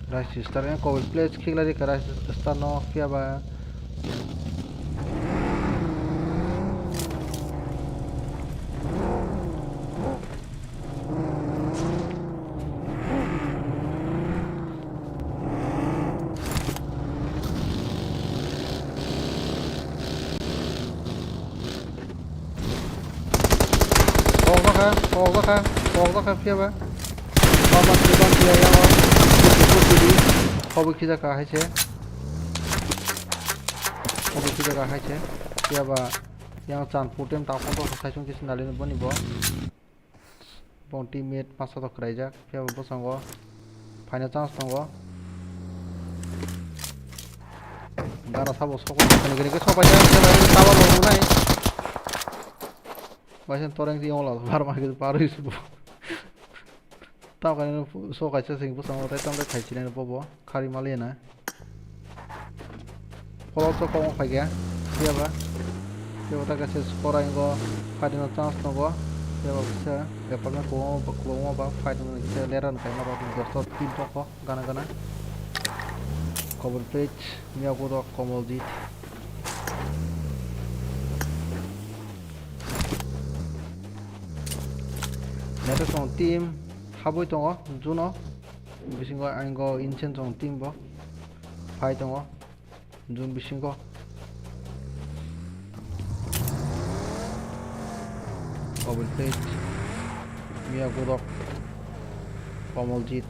Rice Star and Covid Place khiklai rikha Rice Star no phiya ba. Kok jakha, kok jakha, kok jakha phiya ba. Baba, phiya ba, phiya ya ba. Kok jakha hai se. Kok jakha hai se. Phiya ba. Yang chan putem ta kotor sai sung kisi nalini boni bo. Bong teammate masa to kwraijak, phiya bo bwskango phaina chance tongo. Gana sabo sokoi, gana gana gana sopai jak, phiya bo tower rok nunai. Baisa toreng tiyong la, bar ma gana bar is bo. Tamo kainwi sok kaisa sing bwskango, tei tamo tei khai chilai bobo, khari maliya na. Follow to kok phai khe, phiya ba. Phiya ba ta kaisa skora ingo, fighting no chance tongo. Phiya ba kisa, apartment kwbangma, kwbangma ba fighting no kisa lera no kaima rok, dosto team toko, gana gana. Kobor page, Miyagudo, Komoljit. Neto song team, habwi tongo, Juno. Bisingo ang go insane song team bo. phai tongo. Jun bisingo. Obil Page, Mia Gudok, Komoljit.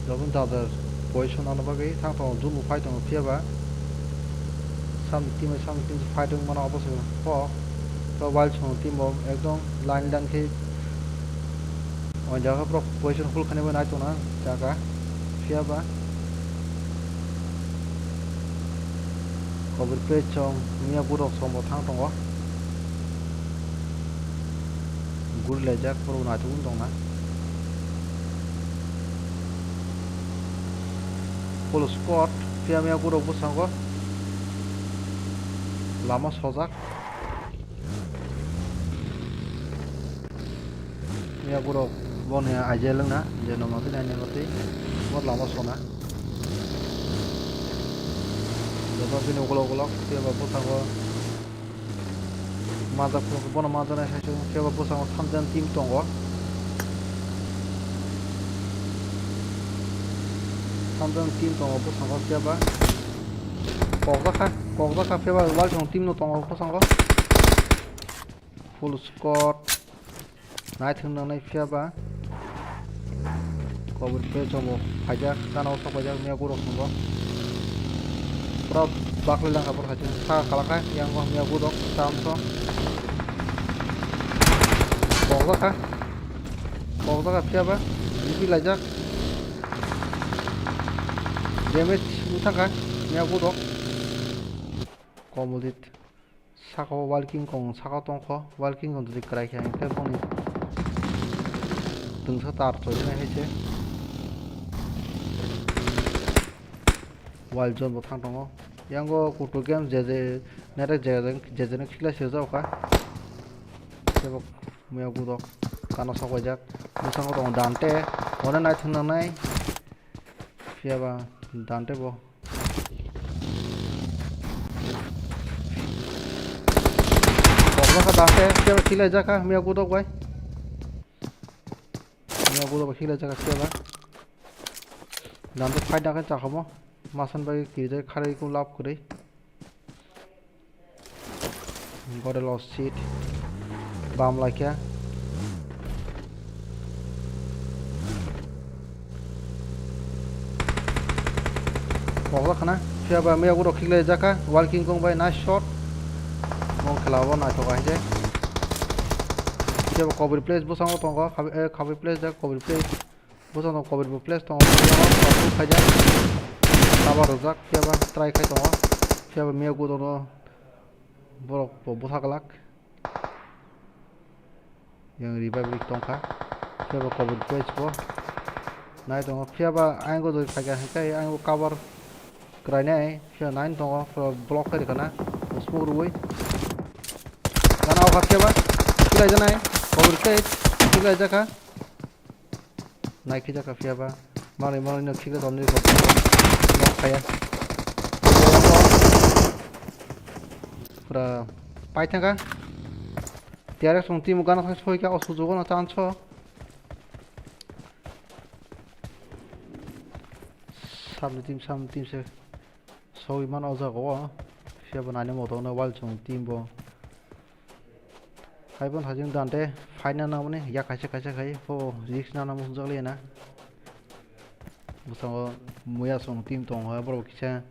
Joto jadar position ano bagwi thang tongo, jumbo phai tongo, phiya ba samni team bai samni team fight wng mano, obo se kok. To Wild Song team bo ekdom line line khe o jaga borok position hold khainai bai nai tongna jaga, phiya ba. Kobir Page song, Mia Gudok song bo thang tongo. Guri laijak, borok naithok wng tongna. Full squad, phiya Mia Gudok bwskango. Lama sojak. Mia Gudok boni aijel wngna, je nongno twi nainani twi. Bo lama sona. Joto bini ukolok ukolok, phiya ba bwskango. Majak phuru bono majaknai sai se, phiya ba bwskango samjani team tongo. Samjani team tongo bwskango, phiya ba kokjak kha, kokjak kha, phiya ba Wild Song team no tongo bwskango. Full squad. Naithok nangnai phiya ba. Kobir Page chongo phaijak, gana o sok paijak, Mia Gudok song bo. Pura baklai langkha borok hai saka kalakha, yang o Mia Gudok, cham song. Kokjak kha. Kokjak kha phiya ba. Bipi laijak. Damage wngthang kha, Mia Gudok. Komoljit. Saka o Wild King Kong saka o tongkho, Wild King Kong twi kwrai khe, hwnkhe boni twngsa tar choinai hai se. Wild Zone bo thang tongo. Yango Kutu Games je je nere je je je je no khiklai swijak kha. Tebo Mia Gudok gana sok paijak. Bwskango tongo Dante, one naithok nangnai. Phiya ba Dante bo. Kokjak kha Dante, phiya ba khiklai jak kha, Mia Gudok bai. Mia Gudok bai khiklai jak kha, phiya ba. Dante fight nang khe chakhomo. Masan bai kirijak kharwi kung lab kwrwi. Gode lost seat. Bam laikha. Kokjak khana. Phiya ba Mia Gudok khiklai jak kha. Wild King Kong bai nice shot. Mong khela bo naithok hai je. Phiya ba Kobir Place bwskango tongo. Khabi, eh, Khabir Place jak Kobir Place. Bwskango Kobir bo place tongo, khaijak. Cover rwjak, phiya ba try khai tongo. Phiya ba Mia Gudok no borok bo bwsa glak. Yang revive rik tongkha. Phiya ba Kobir place bo nai tongo. Phiya ba ayang go doi khaijak hwnkhe ayang bo cover kwrainai. Phiya nai tongo, phiya block khai rwkha na. Smoke rwui. Gana o kha phiya ba. Khilai janai. Kobir place. Khilai jakha. Nai khijak kha phiya ba. Manwi manwi no khikhe tongni rok. Nok khaya. Pura pai thangkha. T R X song team gana thang soi kha o sujugo no chance o. Samni team, samni team se. Soi mano o jaga o. Phiya bo nani moto no Wild song team bo. Hai bo hajing Dante fight na nangmani yak kaisa kaisa khai pho risk na nang mung jak le na. Bwskango Muya song team tongo borok kisa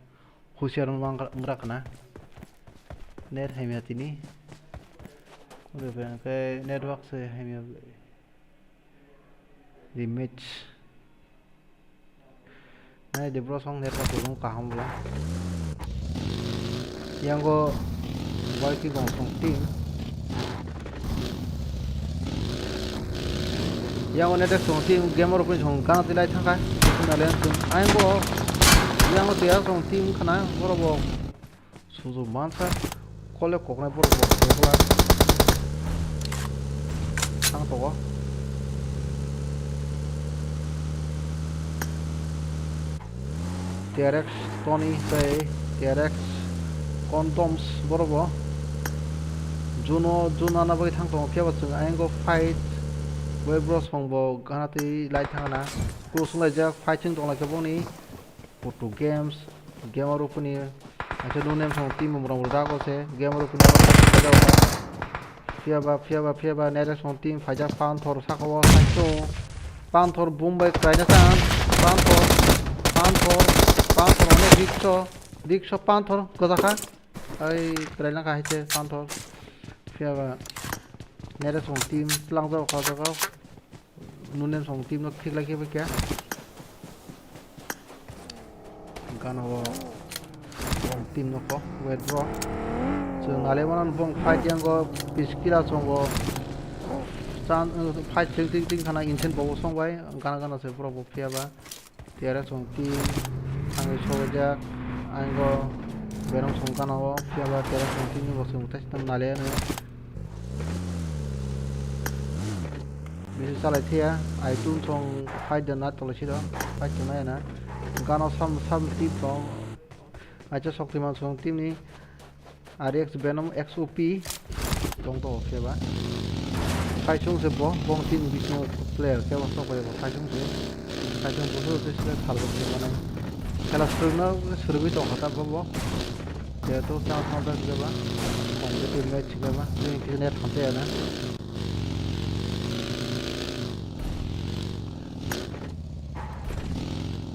husiar wng gra khna. Net hamya tini. Ore ke network se hamya. Rematch. Nai de bro song network bo kaham bla. Yango bai ki gong song team. Yango net song team gamer pun song kana tilai thangka. Kuna len song. Ayango yango tiya song team kana boro bo. Suju mansa kole koknai borok bo kok lai. Ang togo. T R X Tony tei T R X Condoms borok bo Juno, Juno na bagwi thang tongo, phiya ba chwng ayang o fight bai bros song bo gana twi lai thang na. Kusung lai jak fight chwng tong lai khe boni Putu Games, Gamer Rupini, acha no name song team mura mura dago se, Gamer Rupini abo kaisa kaisa. Phiya ba, phiya ba, phiya ba, Neres song team phaijak Panthor saka o saichung. Panthor boom bai kraina chan, Panthor, Panthor, Panthor onek rikso, rikso Panthor gojaka. Ai, kraina kahai se Panthor. Phiya ba, Neres song team tlangjak o kha jaga. Nunen song team no khiklai khe kya. Gana o bong team no kho wet bro. Chwng nale manan bong fight yang go piskila songo. Chan fight chwng ting ting khana insen bobo song bai gana gana se bro bo phiya ba. T R X song team thangwi sogwijak. Ang go Venom song gana o phiya ba T R X song team ni bo chwng tei nale no. Bisi chalai thaya, iTunes song fight da na tolai siro, fight da na yana. Gana sam sam team song, acha Shaktiman song team ni R X Venom X O P tong to khe ba. Saichung se bo, bong team bisingo player khe bo sok khe bo saichung se. Saichung bo se se sal bo khe mane. Khela swrwngna swrwngwi tong kha ta bo bo. Jehetu chance ma jak jeba, kong je twi match jeba, twi khe net hamte ya na.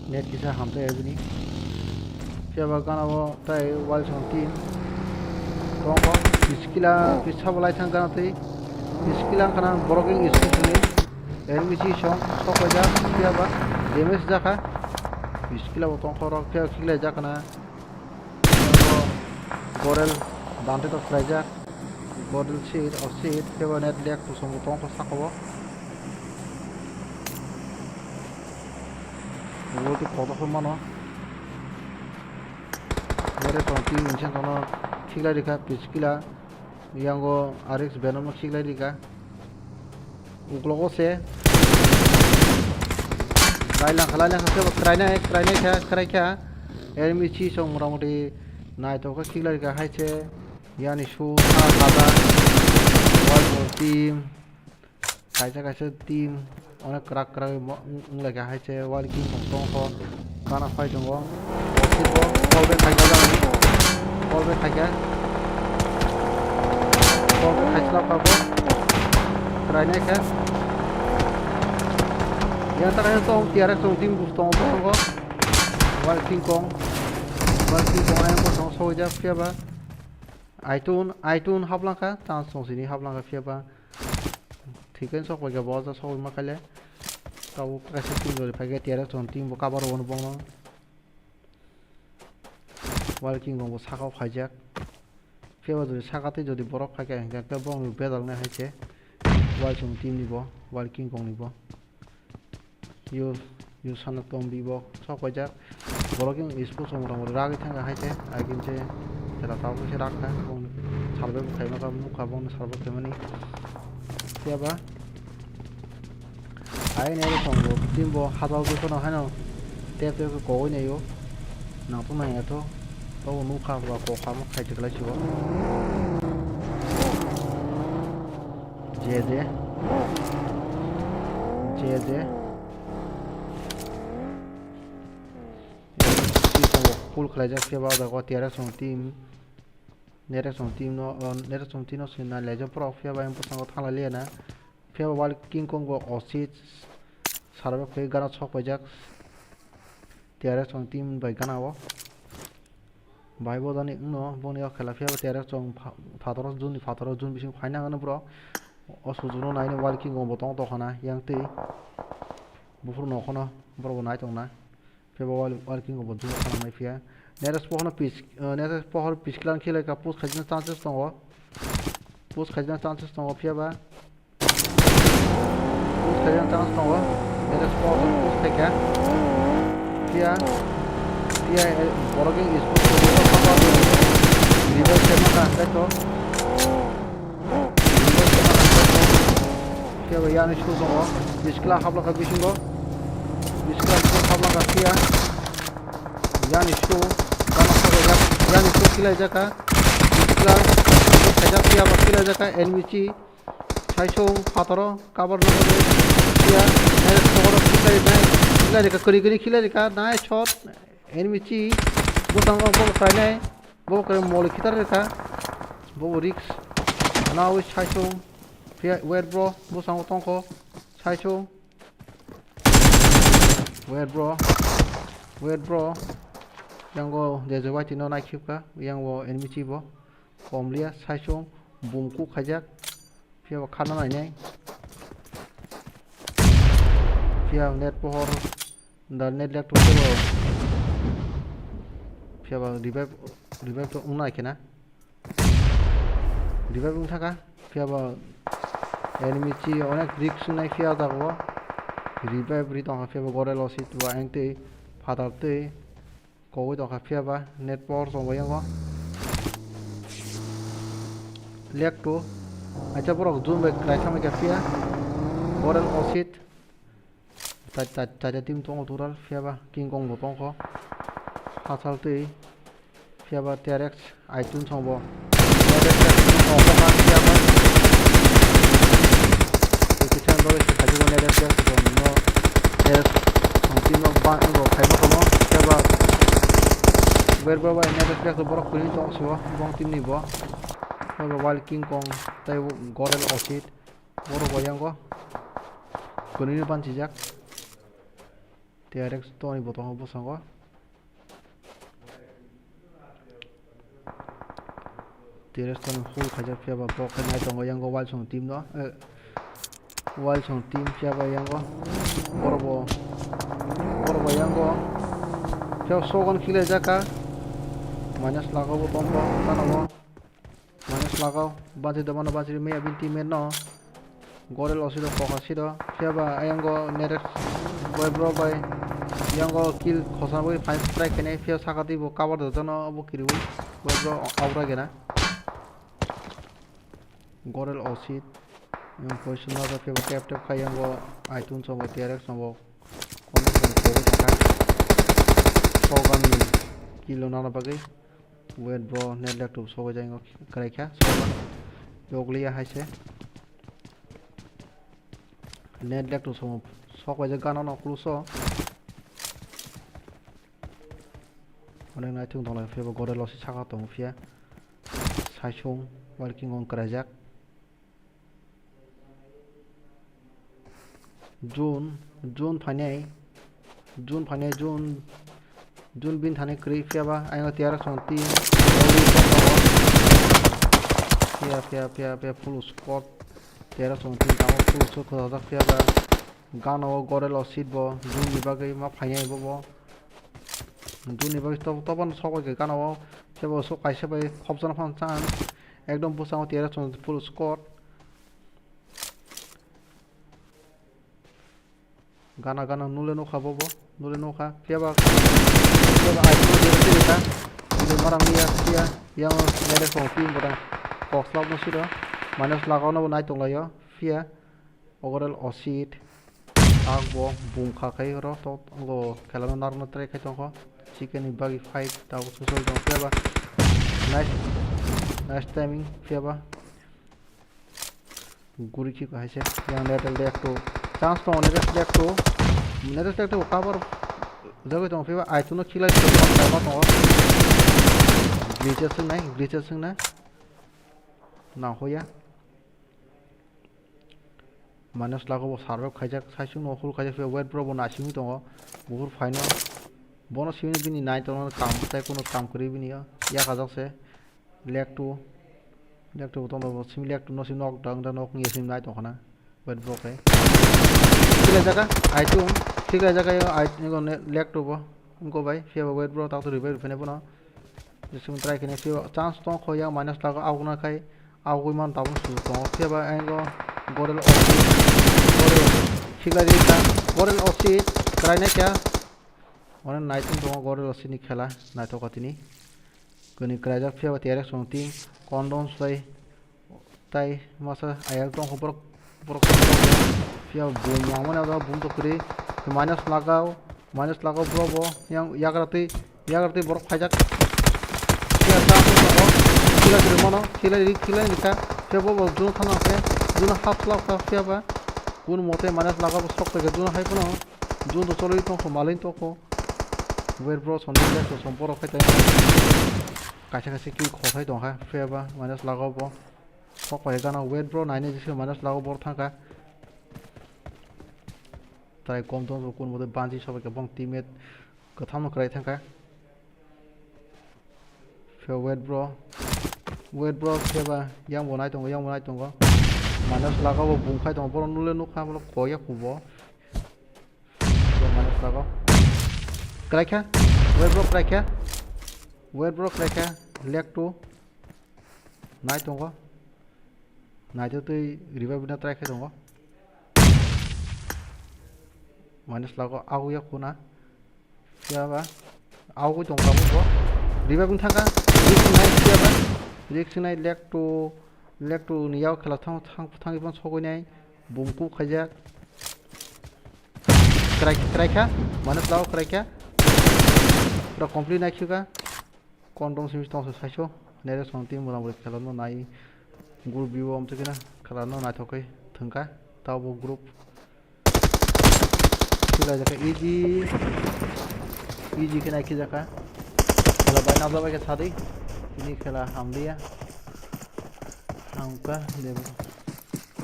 Net kisa hamte ya bini. Phiya ba gana o tai wal song team. Tong kho, piskila, pisa bo lai thang gana twi. Piskila khana borok wng isi sini. Enemy si song, sok bai jak, phiya ba damage jakha. Piskila bo tong kho rok, phiya khiklai jak khana. Gorel dante tok khlaijak. Gorel seat, o seat, kebo net lek kusum bo tong kho saka o. Ulo twi kotor khe mano. Bere tong twi insen kono khiklai rikha, piskila. Yango R X Venom no khiklai rikha. Uklogo se. Lailangkha, lailangkha, kebo krainai, krainai kha, kraikha. Enemy si song motamoti naithok khe khiklai rikha hai se. Yani su, sa, kada. Wall team. Kaisa kaisa team onek kwrak kwrak wng lai kha hai se wall king tong tong kho. Gana phai tongo. Ball back khai kha jani. Ball back khai kha. Ball back khai slap kha bo. Try nai kha. Yang ta kaisa tong T R X tong team bus tong tong kho. Wall king kong. Wall king kong ayang bo tong soi jak phiya ba. Aitun, aitun haplang kha. Chance tong sini haplang kha phiya ba. Thikhen sok bai khe bo ja sok ma khaile. Tabuk kaisa team jori phai khe T R X team bo cover rw bongno. Wall king rok bo saka o phaijak. Phiya ba jodi saka tei jodi borok phai kha hinkhe bongni bedal nai hai se. Wall king team ni bo, wall king kong ni bo. Yo, yo sana tong bi bo sok bai jak. Borok yang sports rok ragwi thangkha hai se, agin se chwla tabuk se rakha, bongni salbai bo khaima kha, nukha bongni salbai khaimani. Phiya ba, ayang nai rok tongo, team bo hajak jotto no haino tep tep khe kogwi naio, nangtong nangya tho, tobo nukha ba kok kha ma khai se kwlai sibo. J J. J J. Full khlaijak phiya ba o jaga o T R X team. Neres team no, o, Neres team no swi nai laijak borok phiya ba yang bwskango thanglai liya na. Phiya ba wall king kong bo osi sarbo khe gana sok paijak. T R X team bai gana o. Bai bo jani wngno boni o khela phiya ba T R X phataro juni phataro jun bising phaina hwnwi borok. O sujuno naino wall king kong bo tong tong khana yang twi. Buphuru nokhono borok bo nai tongna. Phiya ba wall, wall king kong bo jun khanang nai phiya. Neres pohorno pis, eh, neres pohor pisklang khilai ka post khaijina chances tongo. Post khaijina chances tongo phiya ba. Post khaijina chance tongo. Neres pohor post khaikha. Phiya, phiya, eh, borok king is post khaijina chance tongo. Revive khaima ka, khaito. Phiya ba yani shoot tongo. Biskla hablakha bisingo. Biskla shoot hablakha phiya. Yani show, gana sago jak, yani show khilaijak kha. Khaijak phiya ba khilaijak kha enemy chi. Saisung phataro cover no bagwi phiya, nai khoboro khilainai, khilairikha, kwrwi kwrwi khilairikha, nai shot, enemy chi. Bwskango bo khlainai, bo khlai moli khitar rikha. Bo risk. Nawi saisung phiya wait bro, bwskango tongkho. Saisung. Wait bro. Wait bro. Yango J J Y T no naikhipkha. Yango enemy chibo. Komliya saisung. Bumku khaijak. Phiya bo khana nainai. Phiya net pohor. Da net lag tong phiya bo. Phiya bo revive, revive to wngna khe na. Revive wng thaka, phiya ba enemy chi onek risk wngnai phiya jago. Revive ri tongkha phiya ba gorel osit ba eng twi phatar twi kogwi tongkha phiya ba net power chongo yango. Lag two, acha borok zoom bai kwlai thangwi kha phiya gorel osit. Chaita team tongo total, phiya ba King Kong bo tongkho. Hachal twi, phiya ba T R X, iTunes song bo. Kisa dole se khaji bo T R X song no, T R X song team no ba, no khai bo tomo, phiya ba. Wer ba ba T R X borok kwrwi tong sibo, bong team ni bo. Phiya ba Wild King Kong, tei Gorel Osit. Borok bo yango kwnwi no bansijak. T R X toni bo tongo bwskango. T R X toni full khaijak phiya ba borok khe nai tongo yango Wilson team no. Eh, Wilson team phiya ba yango. Borok bo, borok bo yango. Phiya sogon khilaijak kha. Minus lago bo tongo, tano bo. Minus lagao, bansiri do mano, bansiri maya bini teammate no. Gorel Osit do kokha siro, phiya ba ayang go Nerex bai bro bai, yang go kill khosa bai five strike kene, phiya saka twi bo cover do jono, obo kiriwi bai bro aura gena. Gorel Osit, yang position no phiya ba tap tap khai, yang go iTunes no, T R X no, kono kono kogwi tongkha. Sogan ni kill no nana bagwi. Wait bro, net lag tub sogwi jai wngkha, kwrai kha, sogwi yokliya hai se. Net lag tub somo sokbai jak gana no kuluso. Onek naithok tonglai phiya bo Gorel Osit saka tongo phiya. Saisung walking on kwraijak. June, June phainai, June phainai, June, June bini thani kwrwi phiya ba, ayang T R X song team, phiya, phiya, phiya, phiya, full squad, T R X song team tamo full squad khojak phiya ba, gana o Gorel Osit bo, June ni bagwi ma phainai bo bo. June ni bagwi to-, topan sok bai khe gana o, phiya bo sok kaisa bai khopjana phan chance, ekdom bwskango T R X song full squad. Gana gana nule nukha bobo, nule nukha. Phiya ba, phiya ba ai phone de de ta. Nule marang ya, phiya, yang nere song team boda. Kok slap no siro. Minus lagao no bo nai tonglaio. Phiya, Gorel Osit. Ak bo bung kha khai oro to, go khela no narwk no try khai tongkho. Chicken ni bagwi fight, tabo susoi tong phiya ba. Nice, nice timing, phiya ba. Guri khiko hai se, yang Nerex lag two. Chance tongo Nerex lag two. Nerex lag two cover jagwi tongo, phiya ba iTunes no khiklai tongo, glitches wngnai, glitches wngnai. Nang hoya. Minus lagao bo survive khaijak, saisung no full khaijak, phiya wait bro bo naisingwi tongo. Buphur phaino. Bono simi bini nai tongo, kam tei kuno kam kwrwi bini o. Yakajak se. Lag two, lag two bo tongdo bo, simi lag two no simi nok dang da nok ni simi nai tongkhana. Wait bro khe. Khiklai jaka, iTunes, khiklai jaka yo, i, ego ne, lag two bo, wngko bai, phiya bo wait bro, tak to revive rwphai nai bono. Jesum try khe nai, phiya bo chance tong kho yang minus lago, augna khai, augwi man tabuk su tongo, phiya ba ego, Gorel Osit, Gorel, khiklai rikha, Gorel Osit, kwrai nai kha, onek naitung tongo Gorel Osit ni khela, naithok kha tini. Kwnwi kwlaijak phiya ba T R X song team condom swlai tai masa ayang tongkho borok borok phiya bo bum langmani abo bum to kwrwi minus lagao minus lagao bro bo yang yagra twi Yagar tei borok phaijak. Phiya ta phano abo thilai rwmano, thilai ri, thilai rikha. Phiya bo bo jun thana khe, jun hap slap kha phiya ba. Kun mote minus laga bo sok khe jun hai phano. Jun to cholwi tongkho, malin tongkho. Wer bro, sondin le to somporo khai tai. Kaisa kaisa kill khothai tongkha, phiya ba minus laga bo. Sok pai gana wer bro, naini jisik minus laga bor thangkha. Tai kom tong kun mote banji sobai khe bong teammate. Kwthangno kwrai thangkha. Phiya wait bro. Wait bro, phiya ba yang bo nai tongo, yang bo nai tongo. Minus laga bo bung khai tongo. Borok nule nukha, borok koya kubo. Phiya minus laga. Kwrai kha. Wait bro, kwrai kha. Wait bro, kwrai kha. Leg two. Nai tongo. Nai to twi revive na try khai tongo. Minus lago, agu ya khuna. Phiya ba. Agu tong tabuk bo. Revive wng thangkha. Risk nai phiya ba. Risk nai leg two, leg two ni yak khela thang, thang, thang iphang sogwi nai. Bum kuk khaijak. Kwrai, kwrai kha. Minus lago kwrai kha. Pura complete nai khika. Kondom simi tongsa saiso, nere song team mura mura khela no nai group view om tikina khela no naithok khe thwngkha tabo group. Khela jaka easy, easy khe nai khe jaka. Khela bai nabla bai khe sadi, tini khela hamliya. Hamka debo.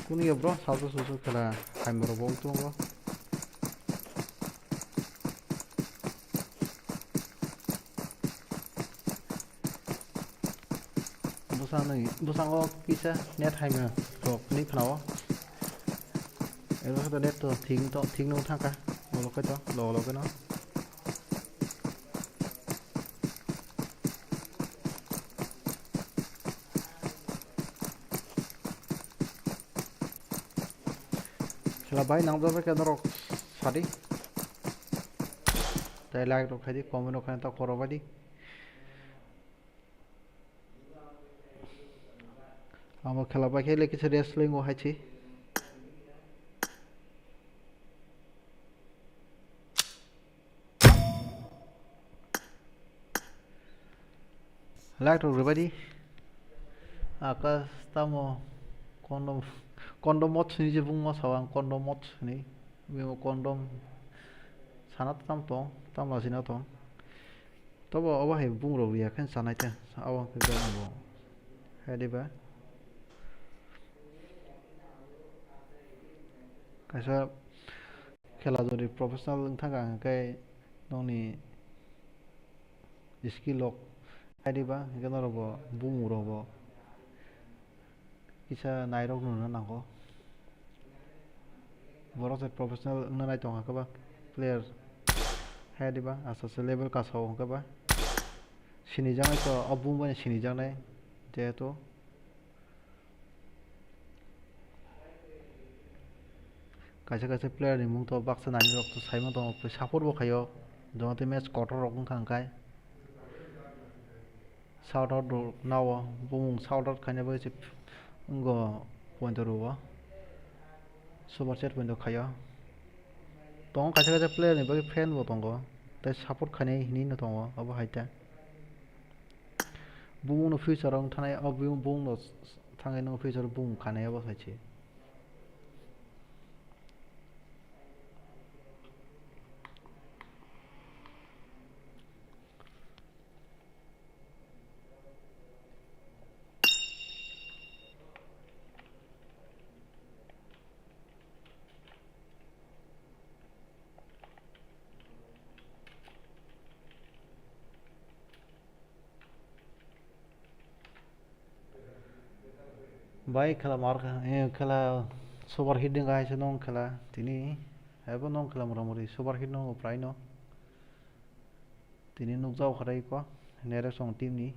Kunu ya bro, salto susu khela hamrok bo tongo. Bwsakni, bwskango kisa net haima rok ni phano. Ero khe to net to thik to, thik no thangkha. Olo khe to, lo lo khe no. Khela bai nangjak bai khe norok sadi. Tei like rok khaidi, comment rok khaina ta khoro baidi. Amo khela bai khe le kisa wrestling o hai si. Light rok rwbaidi. Akash tamo kondo, kondo mot sini je bung masa ang kondo mot sini. Bimo kondo sana tam tong, tam la sina tong. Tobo obo hai bung rok riya khe sanai te. Abo khe bo. Hai diba. Kaisa khela jodi professional wng thangkha hwnkhe nokni skill rok hai diba hwnkhe norok bo bumung rok bo kisa nairok nuna nango. Borok se professional wngna nai tongkha khe ba player hai diba asa se level kasao hwnkhe ba sinijaknai to o bumung bai sinijaknai jehetu. Kaisa kaisa player ni mung to baksa nani rok to saima tongo, support bo khaio, joma tei match kotor rok wngkha hwnkhai. Shout out rok nao, bumung shout out khaina bagwi se wngkha point rwo, super chat point khaio. Tongo kaisa kaisa player ni bagwi fan bo tongo, tei support khainai hinwi no tongo, obo hai ta. Bumungno future o wng thanai, o bumung, bumungno thangwi no future o bumung khanai obo sai se. Bai khela mar kha, eh, khela super hit ding hai se nong khela tini. Ebo nong khela mora mori super hit nong uprai no. Tini nukjao kharai ko. Nere song team ni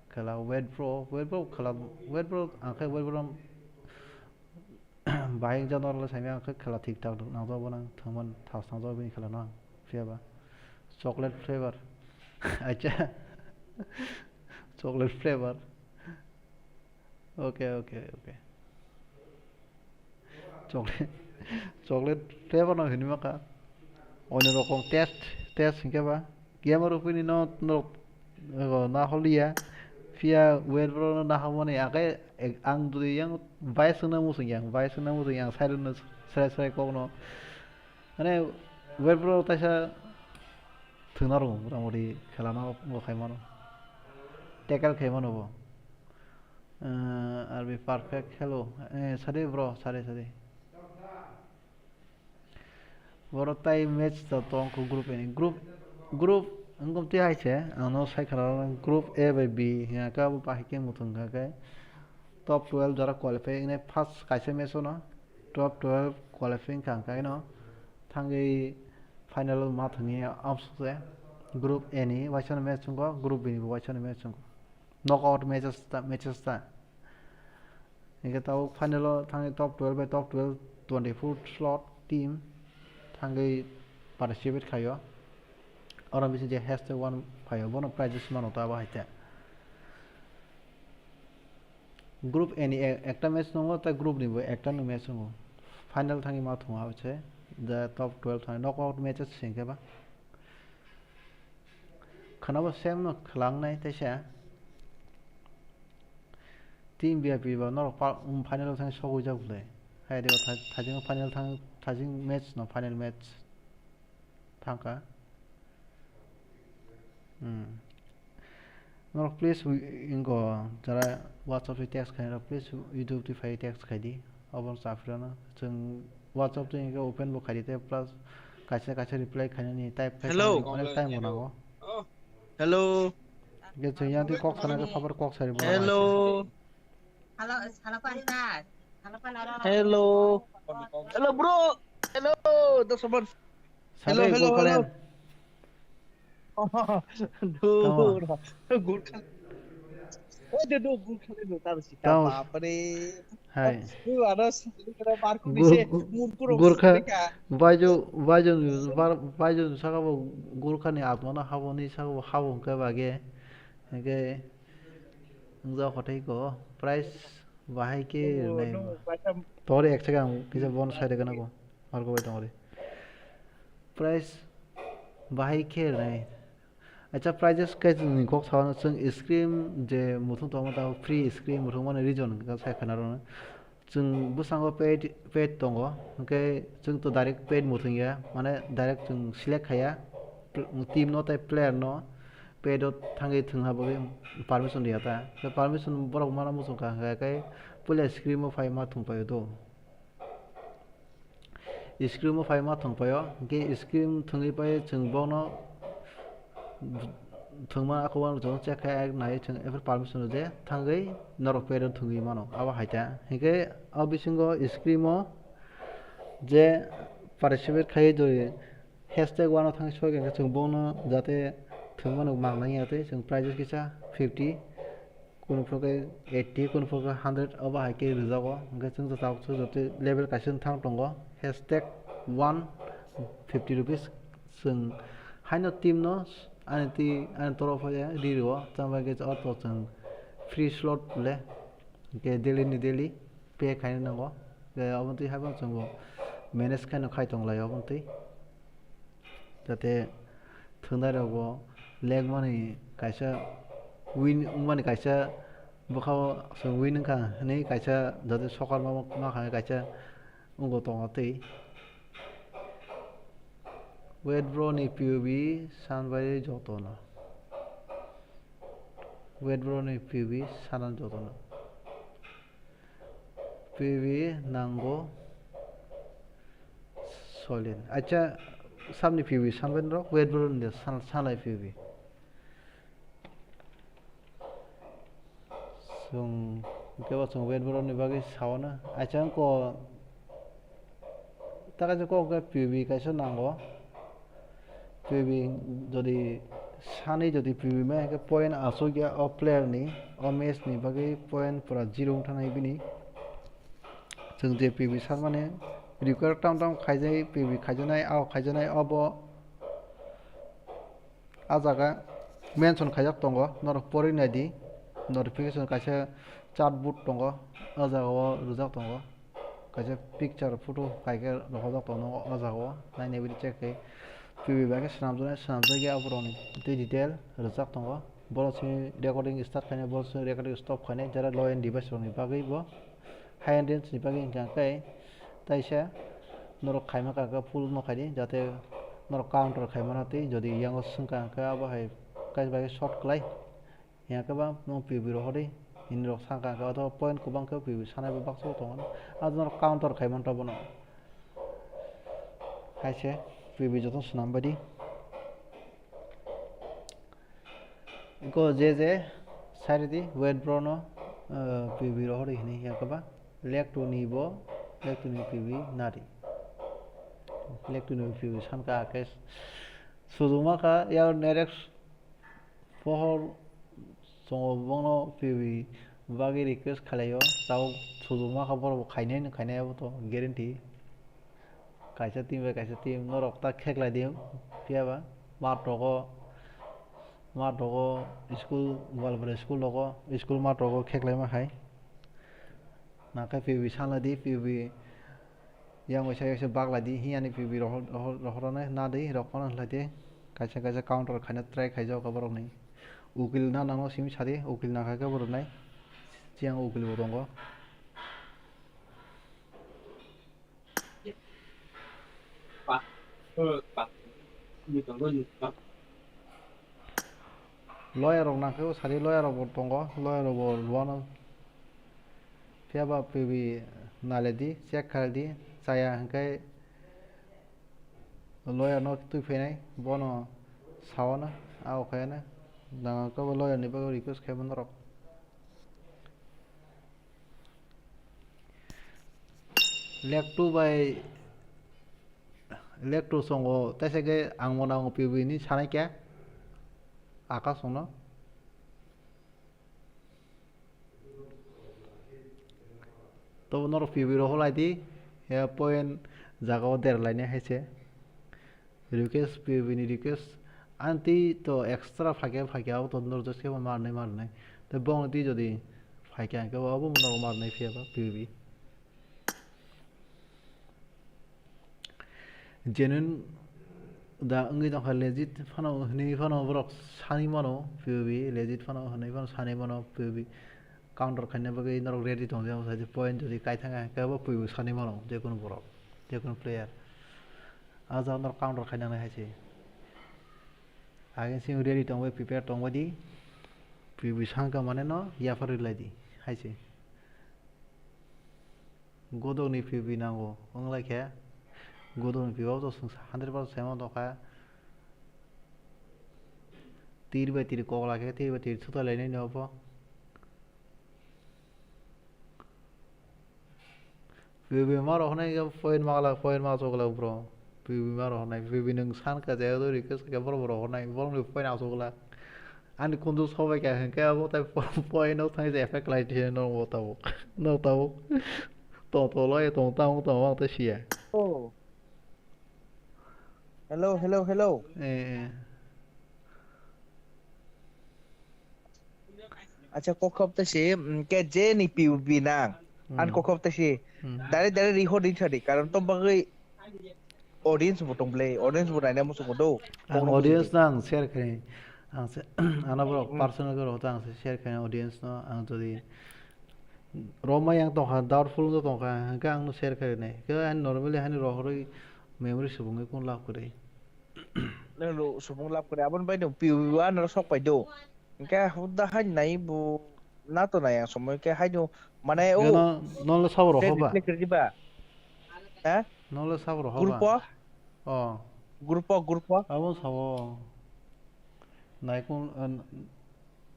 khela wet bro, wet bro khela, wet bro, ang khe wet bro. Bahai wngjaknai rok le saimaya, ang khe khela thik thak nangjak bo nang thangman thas nangjak bini khela no ang phiya ba chocolate flavor. Acha. Chocolate flavor. Okay, okay, okay. Chocolate, chocolate flavor no hinwi maka. Onno rokom taste, taste hinkhe ba. Gamer rok bini no, no, no, na holiya. Phiya web bro no na hamani, ake, ek, ang dui yang bai sung na musung yang, bai sung na musung yang, side no sere sere kok no. Mane, web bro taisa thwngna rw, motamoti khela no bo khai mano. Tackle khai mano bo. Eh, R B perfect, hello. Eh, sade bro, sade, sade. Boro tai match to tong kho group ni. Group, group wngkha twi hai se, ang no sai khna rw group A bai B, ya ka bo bahai khe muthung kha khe top twelve jora qualify wngnai first kaisa match no, top twelve qualify wngkha hwnkhe no thangwi final o ma thangwi amsuk se. Group A ni waisa ni match wngkha, group B ni bo waisa ni match wngkha. Knockout matches ta, matches ta. Hingke tabuk final o thangwi top twelve bai top twelve, twenty-four slot team thangwi participate khaio. Oro bisi je hashtag one phaio, bono prizes mano ta abo hai te. Group A ni e-, ekta match nungo, tei group ni bo ekta ni match nungo. Final thangwi ma thungo abo se, the top twelve thangwi knockout matches se hingke ba. Khwnabo same no khwlangnai teisa. Team V I P ba norok pa-, um, final o thang sogwi jak bwle. Hai de tha-, thajing final thang, thajing match no final match thangkha. Hmm. Norok please wi-, ingo jara WhatsApp se text khainai rok please YouTube twi phai text khai di. Obo no chaphrano. Chwng WhatsApp twi hwnkhe open bo khaidi tei plus kaisa kaisa reply khainani type khai Hello. khainani onek time bo nango. Oh. Hello. Hwnkhe chwng yang twi kok sana khe phabar kok sari bo. Hello. Hello, hello, pan, pan. Hello, pan, aro. Hello. Hello, bro. Hello, Dasaban. Hello, Sabe hello, Gurkha hello. Land. Dur. Gurkha. Oi, de, de, Gurkha, de, de, tar sita, Tamo. Bapre. Hai. Ui, ano, bar ko Gur-, bise, gur-, mun puro Gurkha, bika. Baijo, Baijo, bar-, Baijo saka bo Gurkha ni atma no habo ni saka bo habo hwnkhe bage. Hwnkhe, wngja kothai ko, price bahai khe Oh, nai. No, baisa. Tor ek second, kisa bon side gana ko. Margo bai tongori. Price bahai khe nai. Acha, prices khe chwng ni kok sao chwng ice cream je muthung tongma ta free ice cream muthung mani region ka sai khana rw. Chwng bwskango paid, paid tongo, hwnkhe chwng to direct paid muthung ya, mane direct chwng select khaya, pl-, team no tei player no paid o thangwi thwngna bagwi permission rwya ta. Tei permission borok mana muchung kha, hwnkhe khe puila screen o phai ma thung paio do. Screen o phai ma thung paio, hwnkhe screen thwngwi pai chwng bono thwngma ako uanw chwng check khai nai chwng ephor permission rw je thangwi norok paid o thwngwi mano abo hai ta. Hwnkhe o bisingo screen o je participate khai jori hashtag one o thang soi khe chwng bono jate thwngmano mang nang ya tei chwng prize kisa fifty. Kunu phuru khe eighty, kunu phuru khe hundred, obo hai khe rwjago. Hwnkhe chwng jotao chwng joto level kaisa thang tongo. Hashtag one fifty rupees. Chwng haino team no ani twi, ani torof o ri rwo. Tamo khe o to chwng free slot le. Hwnkhe daily ni daily pay khaina nango. Hwnkhe obo twi haiphano chwng bo manage khaino khai tong lai obo twi. Jate thwngnairokbo lekmani kaisa win wngmani kaisa bwkhao chwng win wngkha hwnwi kaisa jate sokar ma, ma kha kaisa wngbo tongo tei. Wet bro ni P O V sanbai jotono. Wet bro ni P O V sana jotono. P V nango soilin. Acha, samni P V sanbai norok, wet bro ni san-, sanlai P V. Chwng, kebo chwng wet bro ni bagwi saono. Acha, wngko, ta kaisa kok khe P V kaisa nango. P V jodi sanwi jodi P V ma hwnkhe point aswk ya o player ni, o match ni bagwi point pura zero wng thangwi bini. Chwng je P V sanmani require tam tam khaijai, P V khaijaknai, o khaijaknai, obo ah jaga mention khaijak tongo, norok porwi naidi, notification kaisa chat board tongo, o jaga o rwjak tongo. Kaisa picture photo kaike rohorjak tongo o jaga o, naina bini check khe. P B bai khe swnamjaknai, swnamjakya aborokni tei detail rwjak tongo. Borok simi recording start khainai, borok simi recording stop khainai, jera low end device rokni bagwi bo high end range ni bagwi hwnkha khe taisa norok khaima kha khe full no khaidi, jate norok counter khaimano tei jodi yango swngkha hwnkhe abo hai kaisa bai khe short khlai. Hiya khe ba nwng P B rohorwi, hini rok sangka khe, othoba point kwbang khe P B sanai bo baksa bo tongo. Abo norok counter khai manta bono. Hai se P B jotono swnam bai di. Eko je je sai rwdi, wait bro no, eh, P B rohorwi hini hiya khe ba. Leg two ni bo, leg two ni P B nari. Leg two ni P B sanka khe sujuma kha, ya next Pohor chongo bono P B bagwi request khlaio, tabuk sujuma kha borok bo khainai no khainai abo to guarantee. Kaisa team bai kaisa team norok ta kheklai di, phiya ba mat rogo, mat rogo school, Gwalbara school rogo, school mat rogo kheklai ma khai. Nakhai P B sanlai di, P B yang bai sai sai baglai di, hiyani P B rohor, rohor, rohornai na di, rok phano khlai di. Kaisa kaisa counter khaina try khaijak borokni. Ukil na nangno simi sadi, ukil na kha khe bo rwnai. Chiyang ukil bo tongo. Lawyer rok nangkhe o sadi, lawyer rok bo tongo, lawyer rok bo rwano. Phiya ba P B naledi, check khaldi, chaya hwnkhe lawyer no twi phainai, bono sawana, a o khaiyana. Nang khe bo lawyer ni bagwi request khaima norok. Leg two bai, leg two songo, taisa khe ang bo nango P B ni sanai khe, Akash no. Tobo norok P B rohor lai di, ya point jaga o der lainai hai se. Request, P B ni request. Ani twi to extra phaikha, phaikha, abo to norok just khe ma marnai, marnai. Tei bongni twi jodi phaikha, hwnkhe bo abo norok marnai phiya ba P B. Genuine da wngwi tongkha, legit phano hwnwi phano borok sanwi mano, P B legit phano hwnwi phano sanwi mano, P B counter khaina bagwi norok ready tongdi, abo sai point jodi kai thangkha, hwnkhe bo P B sanwi mano, jekunu borok, jekunu player. Ah jaga norok counter khainani hai se. Again simi ready tongbai, prepare tongbai di. P B sangka mane no yaphar rilai di, hai se. Godokni P B nango, wng lai khe. Godokni P B o to chwng hundred percent semo tongkha. Tir bai tir kok lai khe, tir bai tir thutai lainai no bo. P B ma rohornai khe point ma glak, point ma chok glak bro. P B ma rohornai, P B nwng san kha je do request khe boro boro rohornai, borokni point achuk glak. Ani khunju sobai kha hwnkhe abo tai point no thang je effect lai thai no bo tabuk. No tabuk. Tong tong lo tong tamo tamo ang ta siya. Oh. Hello, hello, hello. Eh, eh. Acha, kokhop ta si, mm, ke je ni P B nang. An Hmm. kokhop ta si. Hmm. Dare dare riho din sadi. Karon to bagwi audience bo tong ble, audience bo naina muchung do. Ang Kono audience muchung na ang share khai. Ang se, ano borok Hmm. personal ke rohta ang se share khai audience no ang jodi Roma yang tongkha, doubtful wngwi tongkha, hwnkhe ang no share khainai. Khe ani normally hani rohorwi memory subungwi kun lab kwrwi. Nang no subung lab kwrwi, aboni bai no P U ano sok pai do. Hwnkhe hudda hai nai bo na to nai ang somoi khe hai no mane o Gana nonle sabo roho ba? Replay kwrwi ba. Ha? Nonle sabo roho ba? Group o? Oh. Group o, group o. Abo sabo. Naikung, eh,